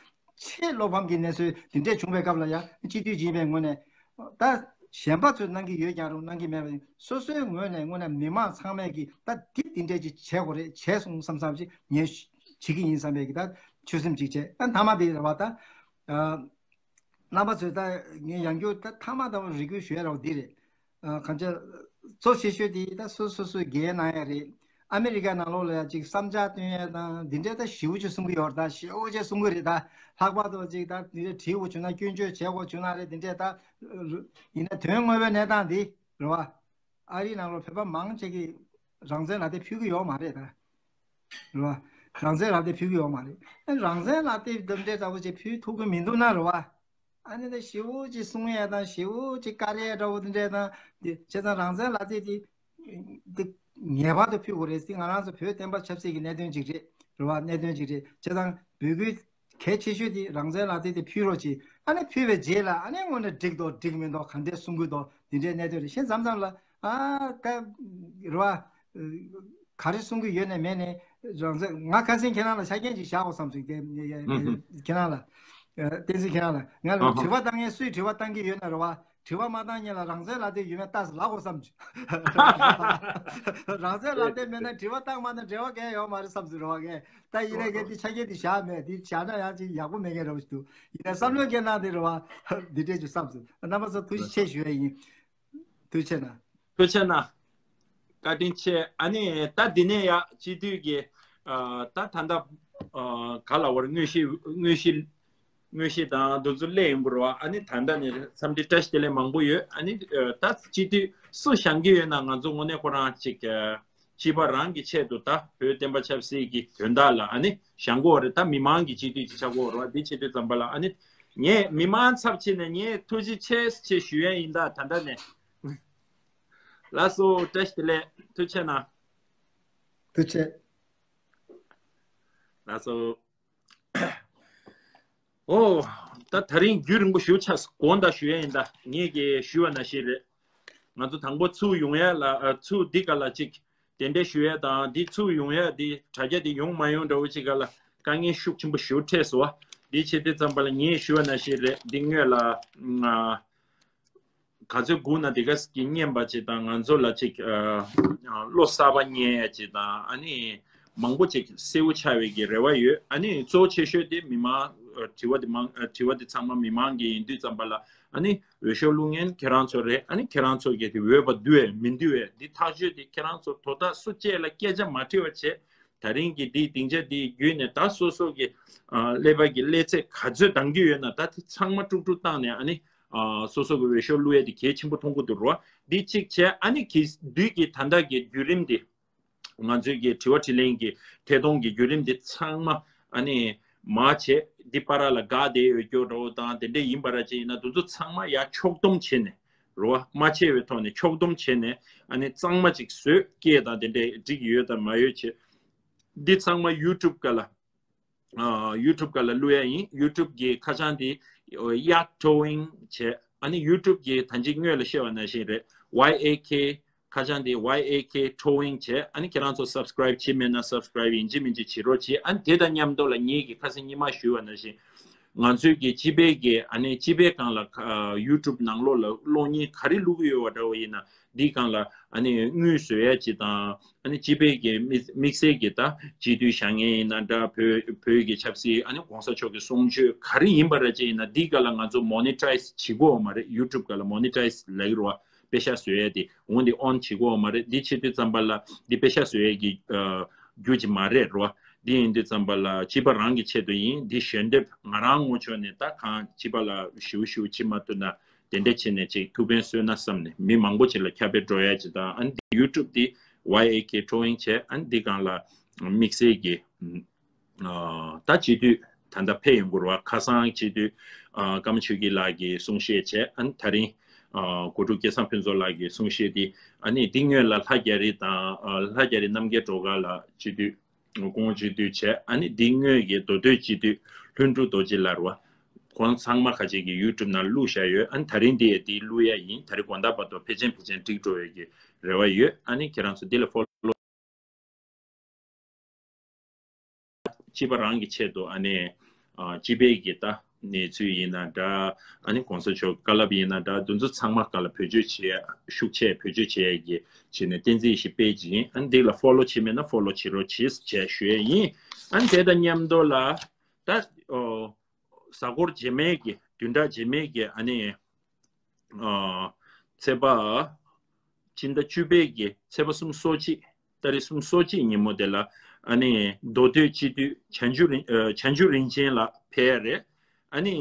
ཆེས་བློ་ཕམ་གྱི་གནས་ཚུལ་དེ་འདྲས་བྱུང་བའི་སྐབས་ལ་ཡང་སྤྱི་འཐུས་ཡིན་པའི་ངོས་ནས། ད་གཞན་པ་ཚོས་གནང་གི་ཡོད་ཀྱང་རུང་གནང་གི་མེད་པ་ཡིན། སོ་སོའི་ངོས་ནས་དངོས་གནས་མི་མང་ཚང་མས་ཀྱིས་ད་འདི་འདི་འདྲས་ཅིག་བྱེད་དགོས་རེད། བྱས་སོང་བསམ་བསམ་ཅིག་ངས་བྱེད་ཀྱི་ཡིན་བསམ་པའི་གི་ད་ཆོད་སེམས་ཅིག་བྱས། ད་མཐའ་མ་དེ་རེད་བ། ད་རྣམ་པ་ཚོས་ད་ངས་ཡང་བསྐྱར་ད་མཐའ་མ་ད་རེ་སྐུལ་ཞུ་ཡ་རེད་བ། འདི་རེད། གང་ཅི་གཙོ་ཆེ་ཤོས་དེ་ད་སོ་སོ་སོའི་འགན་གནང་ཡ་རེད། ཨ་མི་རི་ཀ་ནང་ལོགས་ལ་ཡང་ཅིག་བསམ་འཆར་བཏོན་ཡས་དང་འདི་འདྲའི་ད་ཞེ་པོ་ཅིག་གསུང་གི་ཡོད་རེད། ད་ཞེ་པོ་ཅིག་གསུང་གི་རེད། ད་ལྷག་པར་དུ་ཅིག་ད་འདི་འདྲ་བྲིས་དགོས་བྱུང་ན། སྐྱོན་བརྗོད་བྱེད་དགོས་བྱུང་ན་རེད། འདི་འདྲའི་ད་ཡིན་ན་དོན་དངོས་པོའི་གནས་སྟངས་འདི་རེད་བ། ཨ་རིའི་ནང་ལོགས་བོད་པ་མང་ཆེ་གིས་རང་བཙན་ལག་དེབ་ཕུལ་གི་ཡོད་མ་རེད་ད། རེད་བ། རང་བཙན་ལག་དེབ་ཕུལ་གི་ཡོད་མ་རེད། ཨ་རང་བཙན་ལག་དེབ་དེ་འདྲའི་འདྲ་པོ་ཅིག་ཕུལ་ཐུབ་གི་མི་འདུག་ན་རེད་བ། ཨ་ནི་ད་ཞེ་པོ་ཅིག་གསུང་ཡས་དང་ཞེ་པོ་ཅིག་བཀར་ཡས་འདྲ་པོ་དེ་འདྲའི་དང་དེ་བྱས་ཙང་རང་བཙན་ལག་དེབ་དེ་དེ་ངེས་པར་དུ་ཕུལ་དགོས་རེད་ཟེར། ང་རང་ཚོ་བོད་བསྟན་པ་ཆབ་སྲིད་ཀྱི་གནད་དོན་ཅིག་རེད། རེད་བ། གནད་དོན་ཅིག་རེད། བྱས་ཙང་འབོད་སྐུལ་གལ་ཆེ་ཤོས་དེ་རང་བཙན་ལག་དེབ་དེ་ཕུལ་རོགས་གྱིས། ཨ་ནི་ཕུལ་བའི་རྗེས་ལ་ཨ་ནི་དངོས་གནས་འགྲིག་འདུག་འགྲིག་མི་འདུག་ག་འདྲས་གསུང་གི་འདུག་འདི་འདྲའི་གནད་དོན་རེད། ཤེས་མཚམས་མཚམས་ལ་ཨ་ད་རེད་བ། ག་རེ་གསུང་གི་ཡོད་ནས་མེད་ནས་རང་བཙན། ང་ཁ་སང་ཁྱེད་རང་ལ་ཆ་རྐྱེན་ཅིག་བཞག་དགོས་བསམ་སོང་། དེ་ཁྱེད་རང་ལ་བསྟན་འཛིན་ཁྱེད་རང་ལ་ང་ལ་དྲི་བ་བཏང་མཁན་སུས་དྲི་བ་བཏང་གི་ཡོད་ན་རེད་བ། དྲི་བ་མ་བཏང་མཁན་ལ་རང་བཙན་ལག་དེབ་ཡོད་མེད་ལྟ་ཟེར་ལབ་དགོས་བསམ་བྱུང་། རང་བཙན་ལག་དེབ་མེད་ན་དྲི་བ་བཏང་མ་ན་འབྲེལ་བ་གང་ཡང་ཡོད་མ་རེད་བསམ་ཟེར་རེད་བ། ངས་ད་ཡིན་ནའི་ངས་འདི་ཆ་རྐྱེན་འདི་བཞག་མེད། འདི་བཞག་ན་ཡང་ཅིག་ཡག་པོ་མེད་མཁན་འདྲ་བོ་ཞིག་འདུག་ཡིན་ནའི་བསམ་བློ་བསྐྱེད་སྟངས་དེ་རེད་བ། འདི་འདྲས་ཅིག་བསམ་སོང་། རྣམ་པ་ཚོ་ཐུགས་རྗེ་ཆེ་ཞུ་ཡ་ཡིན། ཐུགས་རྗེ་གནང་། ཐུགས་རྗེ་གནང་། བཀའ་དྲིན་ཆེ། ཨ་ནི་ད་འདི་ནས་ཡ་སྤྱི་འཐུས་ཀྱི་ཨ་ད་ད་ལྟ་ཨ་ག་ལ་བར་དངོས་གཞི་དངོས་གཞི་དངོས་གཞི་དང་འདུ་འཛོམས་སླེབས་ཡོང་གི་རེད་བ། ཨ་ནི་ད་ལྟ་ནས་འཚམས་འདྲི་བཀྲ་ཤིས་བདེ་ལེགས་མང་པོ་ཡོད། ཨ་ནི་ཨ་ད་སྤྱི་འཐུས་སུ་བཞེངས་ཀྱི་ཡོད་ན་ང་ཚོ་དངོས་གནས་ཁོ་རང་ཅིག་ཨ་སྤྱི་པ་རང་གི་ཆེད་དུ་ད་བོད་བསྟན་པ་ཆབ་སྲིད་ཀྱི་དོན་དག་ལ་ཨ་ནི་བཞེངས་དགོས་རེད། ད་མི་མང་གི་སྤྱི་འཐུས་ཅིག་ཆགས་དགོས་རེད་བ། འདི་བྱེད་དུས་ཙམ་པ་ལ་ཨ་ནི་ངས་མི་མང་ཚབ་བྱས་ནས་ངས་ཐུགས་རྗེ་ཆེ་ཆེ་ཞུ་ཡ་ཡིན། ད་ད་ལྟ་ནས། ལགས་སོ། བཀྲ་ཤིས་བདེ་ལེགས། ཐུགས་རྗེ་གནང་། ཐུགས་རྗེ་ཆེ། ལགས་སོ། ཨོ། ད་ད་རིང་རྒྱུན་རིང་པོ་ཞེ་པོ་ཆགས་སོང་། དགོངས་དག་ཞུ་ཡ་ཡིན། ད་ངས་ཀྱིས་ཞུས་པ་ནང་བཞིན་རེད། ང་ཚོ་དང་པོ་ཚུར་ཡོང་ཡ་ལ་ཨ་ཚུར་འདི་ག་ལ་ཅིག་གདན་འདྲེན་ཞུ་ཡ་དང་འདི་ཚུར་ཡོང་ཡ་འདི་དྲ་རྒྱ་འདི་ཡོང་མ་ཡོང་འདྲ་བོ་ཅིག་ག་ལ་དཀའ་ངལ་ཤུགས་ཆེན་པོ་ཞེ་པོ་འཕྲད་སོང་བ། འདི་བྱེད་དུས་ཙམ་པ་ལ་ངས་ཞུས་པ་ནང་བཞིན་རེད། འདི་སྔོན་ལ་ང་ག་ཚོད་སྒུག་ན་དེ་ག་ཅིག་གི་རྔན་པ་ཅིག་དང་ང་ཚོ་ལ་ཅིག་ཨ་བློ་གསར་པ་རྙེད་ཡ་ཅིག་དང་ཨ་ནི་མང་པོ་ཅིག་གསལ་པོ་ཆགས་པའི་གི་རེ་བ་ཡོད། ཨ་ནི་གཙོ་བོ་ཆེ་ཤོས་དེ་མི་མང་ཨ་དྲི་བ་དེ་མང་ཨ་དྲི་བ་དེ་ཚང་མ་མི་མང་གི་ཡིན་དུས་ཙམ་པ་ལ་ཨ་ནི་འོས་ཤོག་བླུག་མཁན་ཁྱེད་རང་ཚོ་རེད། ཨ་ནི་ཁྱེད་རང་ཚོ་གི་དེ་འོས་པ་འདུས་པས་མི་འདུས་པས་འདི་ཐག་གཅོད་དེ་ཁྱེད་རང་ཚོ་དོ་བདག་སུ་གཅིག་ལ་སྐད་ཆ་མ་དྲིས་པ་བྱས། ད་རིང་གི་འདི་སྡིངས་ཆ་འདི་བརྒྱུད་ནས་ད་སོ་སོ་གི་ཨ་ཀླད་པ་གི་ཀླད་ཚད་ག་ཚོད་འདང་གི་ཡོད་ན་ད་དེ་ཚང་མ་དཀྲུག་དཀྲུག་བཏང་ནས་ཨ་ནི་ཨ་སོ་སོ་གི་འོས་ཤོག་བླུག་ཡས་དེ་གལ་ཆེན་པོ་མཐོང་གི་འདུག་རོ། འདི་གཅིག་བྱས། ཨ་ནི་གི་དུས་ཀྱི་ད་ལྟ་གི་བརྒྱུད་རིམ་འདི་ང་ཚོའི་གི་དྲི་བ་དྲིས་ལན་གྱི་ཐད་གཏོང་གི་བརྒྱུད་རིམ་འདི་ཚང་མ་ཨ་ནི་མ་བྱས། འདི་བར་ལ་འགག་བསྡད་ཡོད་རྒྱུ་འདྲ་བོ་དང་དེ་འདྲས་ཡིན་པ་ར་ཅིག་ཡིན་ན་དེ་ཚོ་ཚང་མ་ཡར་ཕྱོགས་བསྡོམས་བྱས་ནས། རེད་བ། མ་ཆད་པའི་ཐོག་ནས་ཕྱོགས་བསྡོམས་བྱས་ནས་ཨ་ནི་གཙང་མ་ཅིག་བཟོས། སྐད་དང་དེ་འདྲས་འགྲིག་ཡོད་དང་མ་ཡོད་བྱས། འདི་ཚང་མ་ཡུ་ཊུབ་སྒང་ལ་ཨ་ཡུ་ཊུབ་སྒང་ལ་བླུག་ཡ་ཡིན། ཡུ་ཊུབ་གི་ཁ་བྱང་འདི་ཡག་ཊོ་ཝིང་བྱས། ཨ་ནི་ཡུ་ཊུབ་གི་ད་ཅི་སྔོན་ལ་བཤད་པ་ནང་བཞིན་རེད། ཝའི་ཨེ་ཁེ་ཁ་བྱང་འདི་ཝའི་ཨེ་ཁེ་ཊོ་ཝིང་བྱས། ཨ་ནི་ཁྱེད་རང་ཚོ་སབ་སི་ཀ་རའིབ་བྱས་མེད་ན་སབ་སི་ཀ་རའིབ་ཡིན་གཅིག་མིན་གཅིག་བྱེད་རོགས་བྱེད། ཨ་ནི་དེ་དང་མཉམ་དུ་ལ་ངེད་ཀྱིས་ཁ་སང་ཉི་མ་ཞུས་པ་ནང་བཞིན། ང་ཚོའི་གི་སྤྱི་པའི་གི་ཨ་ནི་སྤྱི་པའི་སྒང་ལ་ཨ་ཡུ་ཊུབ་ནང་ལོགས་ལ་གློག་བརྙན་ག་རེ་བླུག་གི་ཡོད་པ་འདྲ་བོ་ཡིན་ན་འདིའི་སྒང་ལ་ཨ་ནི་དངུལ་བཟོ་ཡ་ཅིག་དང་ཨ་ནི་སྤྱི་པའི་གི་དམིགས་དམིགས་བསལ་གི་ད་སྤྱི་འཐུས་བཞེངས་མཁན་ཡིན་ན་འདྲ། བོད་བོད་ཀྱི་ཆབ་སྲིད་ཨ་ནི་གོང་ས་མཆོག་གི་གསུང་ཆོས་ག་རེ་ཡིན་པ་ར་ཅིག་ཡིན་ན་འདིའི་སྒང་ལ་ང་ཚོ་མོ་ནི་ཊའི་ཛི་བྱེད་དགོས་པ་མ་རེད། ཡུ་ཊུབ་སྒང་ལ་མོ་ནི་ཊའི་ཛི་ལབ་ཀྱི་རེད་བ། པེ་ཤག་བཟོ་ཡས་དེ་འོང་དེ་ཨོན་བྱེད་དགོས་པ་མ་རེད། འདི་བྱེད་དུས་ཙམ་པ་ལ་འདི་པེ་ཤག་བཟོ་ཡས་ཀྱི་ཨ་རྒྱུ་ཅིག་མ་རེད་རོ། འདི་ཡིན་དུས་ཙམ་པ་ལ་སྤྱི་པ་རང་གི་ཆེད་དུ་ཡིན། འདི་ཞལ་འདེབས་ང་རང་ངོ་ཕྱོགས་ནས་ད་གང་སྤྱི་པ་ལ་ཞུ་ཞུ་བྱེད་མ་ཐུབ་ན་དེ་འདྲ་བྱས་ནས་ཅིག་ཐུགས་ཕན་གསོས་ན་བསམ་ནས་མི་མང་པོ་ཅིག་ལ་ཁྱབ་སྤེལ་འགྲོ་ཡ་ཅིག་དང་། ཨ་ནི་ཡུ་ཊུབ་འདི་ཝའི་ཨེ་ཁེ་ཊོ་ཝིང་བྱས། ཨ་ནི་འདི་སྒང་ལ་དམིགས་བསལ་གྱི་ཨ་ད་སྤྱི་འཐུས་ད་ལྟ་ཕེབས་ཡོང་གི་རེད་བ། ཁ་སང་སྤྱི་འཐུས་ཨ་ཀརྨ་ཆོས་སྐྱིད་ལགས་ཀྱིས་གསུང་བཤད་བྱས། ཨ་ནི་ད་རིང་ཨ་གོ་ཀྲུག་སྐལ་བཟང་ཕུན་ཚོགས་ལགས་ཀྱིས་གསུང་བཤད་དེ། ཨ་ནི་འདི་སྔོན་ལ་ལྷ་རྒྱ་རི་དང་ཨ་ལྷ་རྒྱ་རི་རྣམ་རྒྱལ་སྒྲོལ་དཀར་ལགས་སྤྱི་འཐུས་སྐུ་ངོ་སྤྱི་འཐུས་བྱས། ཨ་ནི་འདི་སྔོན་གྱི་མདོ་སྟོད་སྤྱི་འཐུས་ལྷུན་གྲུབ་རྡོ་རྗེ་ལགས་རེད་བ། ཁོང་ཚང་མ་ཁ་ཅིག་གིས་ཡུ་ཊུབ་ནང་བླུགས་བཞག་ཡོད། ཨ་ནི་ད་རིང་འདི་ཡང་འདི་བླུགས་ཡ་ཡིན། ད་རིང་དགོང་དག་བར་དུ་ཕལ་ཆེར་ཕལ་ཆེར་འགྲིག་འགྲོ་བའི་གི་རེ་བ་ཡོད། ཨ་ནི་ཁྱེད་རང་ཚོ་འདི་ལ་ཕོ་ལོ། སྤྱི་པ་རང་གི་ཆེད་དུ་ཨ་ནི་ཨ་སྤྱི་པའི་གི་ད་གནས་ཚུལ་ཡིན་ན་འདྲ། ཨ་ནི་གོང་ས་མཆོག་བཀའ་སློབ་ཡིན་ན་འདྲ། འདི་ཚོ་ཚང་མ་སྒང་ལ་བེད་སྤྱོད་བྱེད་ཡ་ཤུགས་ཆེ་བེད་སྤྱོད་བྱེད་ཡ་གི་བྱས་ནས་བསྟན་འཛིན་ཡེ་ཤེས་དཔལ་གྱིས་ཡིན། ཨ་ནི་འདི་ལ་ཕོ་ལོ་བྱེད་མེད་ན་ཕོ་ལོ་བྱེད་རོགས་བྱེད་ཅེས་ཞུ་ཡ་ཡིན། ཨ་ནི་དེ་དང་མཉམ་དུ་ལ་ད་ཨོ་གཟའ་འཁོར་རྗེས་མའི་གི་བདུན་ཕྲག་རྗེས་མའི་གི་ཨ་ནི་ཨ་ཚེས་པ་སྤྱི་ཟླ་བཅུ་པའི་གི་ཚེས་པ་གསུམ་སོ་གཅིག་ཏ་རིག་གསུམ་སོ་གཅིག་ཉིན་མོ་དེ་ལ་ཨ་ནི་མདོ་སྟོད་སྤྱི་འཐུས་བྱང་ཆུབ་རིན་ཨ་བྱང་ཆུབ་རིན་ཆེན་ལགས་ཕེབས་ཡ་རེད། ཨ་ནི་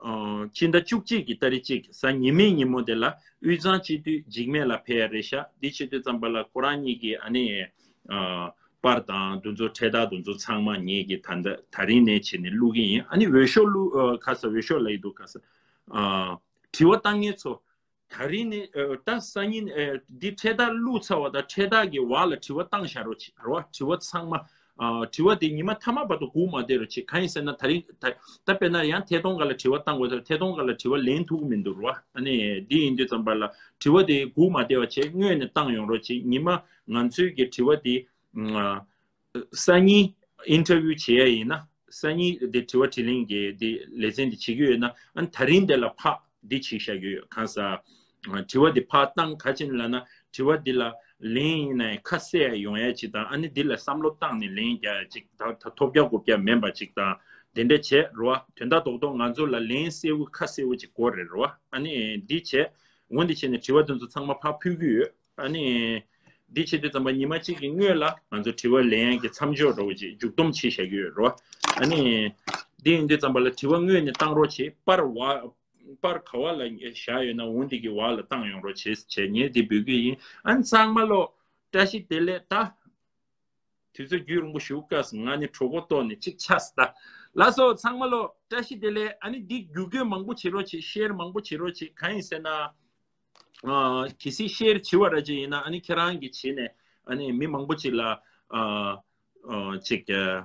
ཨ་སྤྱི་ཟླ་བཅུ་གཅིག་གི་ཏ་རིག་གཅིག་གཟའ་ཉི་མའི་ཉིན་མོ་དེ་ལ་དབུས་གཙང་སྤྱི་འཐུས་འཇིགས་མེད་ལགས་ཕེབས་ཡ་རེད་ཤག་འདི་བྱེད་དུས་ཙམ་པ་ལ་ཁོ་རང་གཉིས་ཀྱིས་ཨ་ནི་ཨ་པར་དང་དེ་ཚོ་འཕྲེད་དར་དེ་ཚོ་ཚང་མ་ངེད་ཀྱིས་ད་ལྟ་དེ་རིང་ནས་བྱས་ནས་བླུག་གི་ཡིན། ཨ་ནི་འོས་ཤོག་བླུག་ཨ་ག་ས་འོས་ཤོག་ལབ་ཡི་འདུག་ག་ས་ཨ་དྲི་བ་བཏང་མཁན་ཚོ། ད་རིང་ནི་ཨ་ད་སང་ཉིན་ཨ་འདི་འཕྲེད་དར་བླུགས་ཚར་བ་དང་འཕྲེད་དར་གྱི་འོག་ལ་དྲི་བ་བཏང་བཞག་རོགས་བྱེད་རོགས། དྲི་བ་ཚང་མ་ཨ་དྲི་བ་དེ་ཉི་མ་མཐའ་མ་བར་དུ་སྒུག་མ་བསྡད་རོགས་བྱེད། གང་ཡིན་ཟེར་ན་ད་རིང་ད་ད་དཔེར་ན་ཡང་ཐད་གཏོང་སྒང་ལ་དྲི་བ་བཏང་དགོས་ད་ཐད་གཏོང་སྒང་ལ་དྲི་བ་ལེན་ཐུབ་ཀྱི་མི་འདུག་རོགས། ཨ་ནི་འདི་ཡིན་དུས་ཙམ་པ་ལ་དྲི་བ་དེ་སྒུག་མ་བསྡད་པ་བྱེད། སྔོན་ནས་བཏང་ཡོང་རོགས་བྱེད། ཉི་མ་ང་ཚོའི་གི་དྲི་བ་དེ་ཨ་སང་ཉིན་ཨིན་ཊར་བིའུ་བྱེད་ཡ་ཡིན་ན། སང་ཉིན་དེ་དྲི་བ་དྲིས་ལན་གྱི་དེ་ལེ་ཚན་དེ་བྱེད་ཀྱི་ཡོད་ན། ཨ་ནི་ད་རིང་དེ་ལ་ཕར་འདི་བྱེད་བཞག་གི་ཡོད། གང་ཟག་དྲི་བ་དེ་ཕར་བཏང་ག་ཅི་ལབ་ན་དྲི་བ་འདི་ལ་ལན་ཡིན་ན་ཡང་ཁ་གསལ་ཡོང་ཡ་ཅིག་དང་། ཨ་ནི་འདི་ལ་བསམ་བློ་བཏང་ནས་ལན་རྒྱག་ཡ་ཅིག་ད་ད་ཐོབ་རྒྱག་དགོས་རྒྱག་མིན་པ་ཅིག་དང་། དེ་འདྲ་བྱས་རོ། དོན་དག་རྡོག་རྡོག་ང་ཚོ་ལ་ལན་གསལ་བོ་ཁ་གསལ་བོ་ཅིག་དགོས་རེད་རོ། ཨ་ནི་འདི་བྱས་འོ་འདི་བྱས་ནས་དྲི་བ་དེ་ཚོ་ཚང་མ་ཕར་ཕུལ་གྱི་ཡོད། ཨ་ནི། འདི་བྱེད་དུས་ཙམ་པ་ཉི་མ་གཅིག་གི་སྔོན་ལ་ང་ཚོ་དྲི་བ་ལེན་ཡག་གི་མཚམས་འཇོག་འདྲ་བོ་ཅིག་མཇུག་སྡོམ་བྱེད་བཞག་གི་ཡོད་རོ། ཨ་ནི། འདི་ཡིན་དུས་ཙམ་པ་ལ་དྲི་བ་སྔོན་ནས་བཏང་རོགས་བྱེད། པར་བ། པར་ག་བ་ལ་བཞག་ཡོད་ན་འོ་འདི་གི་བ་ལ་བཏང་ཡོང་རོགས་བྱེད་བྱས་ངས་འདི་འབོད་སྐུལ་ཡིན། ཨ་ནི་ཚང་མ་ལོ། བཀྲ་ཤིས་བདེ་ལེགས་ད། དུས་ཚོད་རྒྱུན་རིང་པོ་ཞིག་བཀག་སོང་། ང་ནི་གྲོད་ཁོག་ལྟོགས་ནས་གཅིག་ཆགས་སོང་ད། ལགས་སོ་ཚང་མ་ལོ་བཀྲ་ཤིས་བདེ་ལེགས། ཨ་ནི་འདི་བརྒྱུད་སྐུལ་མང་པོ་བྱེད་རོགས་བྱེད། ཤེར་མང་པོ་བྱེད་རོགས་བྱེད། གང་ཡིན་ཟེར་ན། ཨ་གལ་སྲིད་ཤེར་བྱེད་པ་ར་ཅིག་ཡིན་ན་ཨ་ནི་ཁྱེད་རང་གིས་བྱས་ནས་ཨ་ནི་མི་མང་པོ་ཅིག་ལ་ཨ་ཨ་ཅིག་ཨ་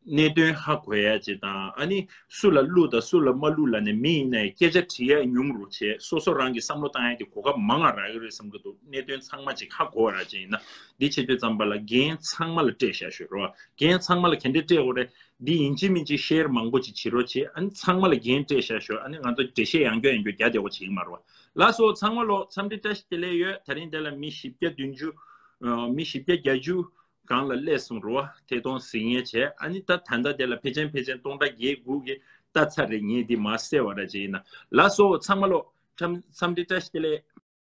གནད་དོན་ཧ་གོ་ཡ་ཅིག་དང་། ཨ་ནི་སུ་ལ་བླུགས་དང་སུ་ལ་མ་བླུགས་ལབ་ནས་མི་ཡིན་ནའི་སྐད་ཆ་དྲི་ཡ་ཉུང་རུ་བྱས། སོ་སོ་རང་གི་བསམ་བློ་བཏང་ཡ་གི་གོ་སྐབས་མང་ང་རག་གི་རེད་བསམ་གི་འདུག་གནད་དོན་ཚང་མ་ཅིག་ཧ་གོ་བ་ར་ཅིག་ཡིན་ན། འདི་བྱེད་དུས་ཙམ་པ་ལ་འགན་ཚང་མ་ལ་སྤྲད་བཞག་ཤོག་རོ། འགན་ཚང་མ་ལ་ག་འདྲ་སྤྲད་དགོས་རེད། འདི་ཡིན་གཅིག་མིན་གཅིག་ཤེར་མང་པོ་ཅིག་བྱེད་རོགས་བྱེད། ཨ་ནི་ཚང་མ་ལ་འགན་སྤྲད་བཞག་ཤོག་ཨ་ནི་ང་ཚོ་འགྲེལ་བཤད་ཡང་བསྐྱར་ཡང་བསྐྱར་རྒྱག་བདེ་བོ་བྱེད་ཀྱི་མ་རེད་བ། ལགས་སོ་ཚང་མ་ལོ་འཚམས་འདྲི་བཀྲ་ཤིས་བདེ་ལེགས་ཡོད། དེ་རིང་འདི་ལ་མི་བཞི་བརྒྱ་བདུན་ཅུ། ཨ་མི་བཞི་བརྒྱ་བརྒྱད་ཅུ་སྒང་ལ་སླེབས་སོང་རོ། ཐད་གཏོང་གཟིགས་མཁན་བྱས། ཨ་ནི་ད་ད་ལྟ་དེ་ལ་ཕལ་ཆེར་ཕལ་ཆེར་སྟོང་ཕྲག་བརྒྱད་དགུ་གི་ལྟ་ཚར་རེད། ངས་འདི་མར་གསལ་བ་ར་ཅིག་ཡིན་ན། ལགས་སོ་ཚང་མ་ལོ་འཚམས་འཚམས་འདྲི་བཀྲ་ཤིས་བདེ་ལེགས།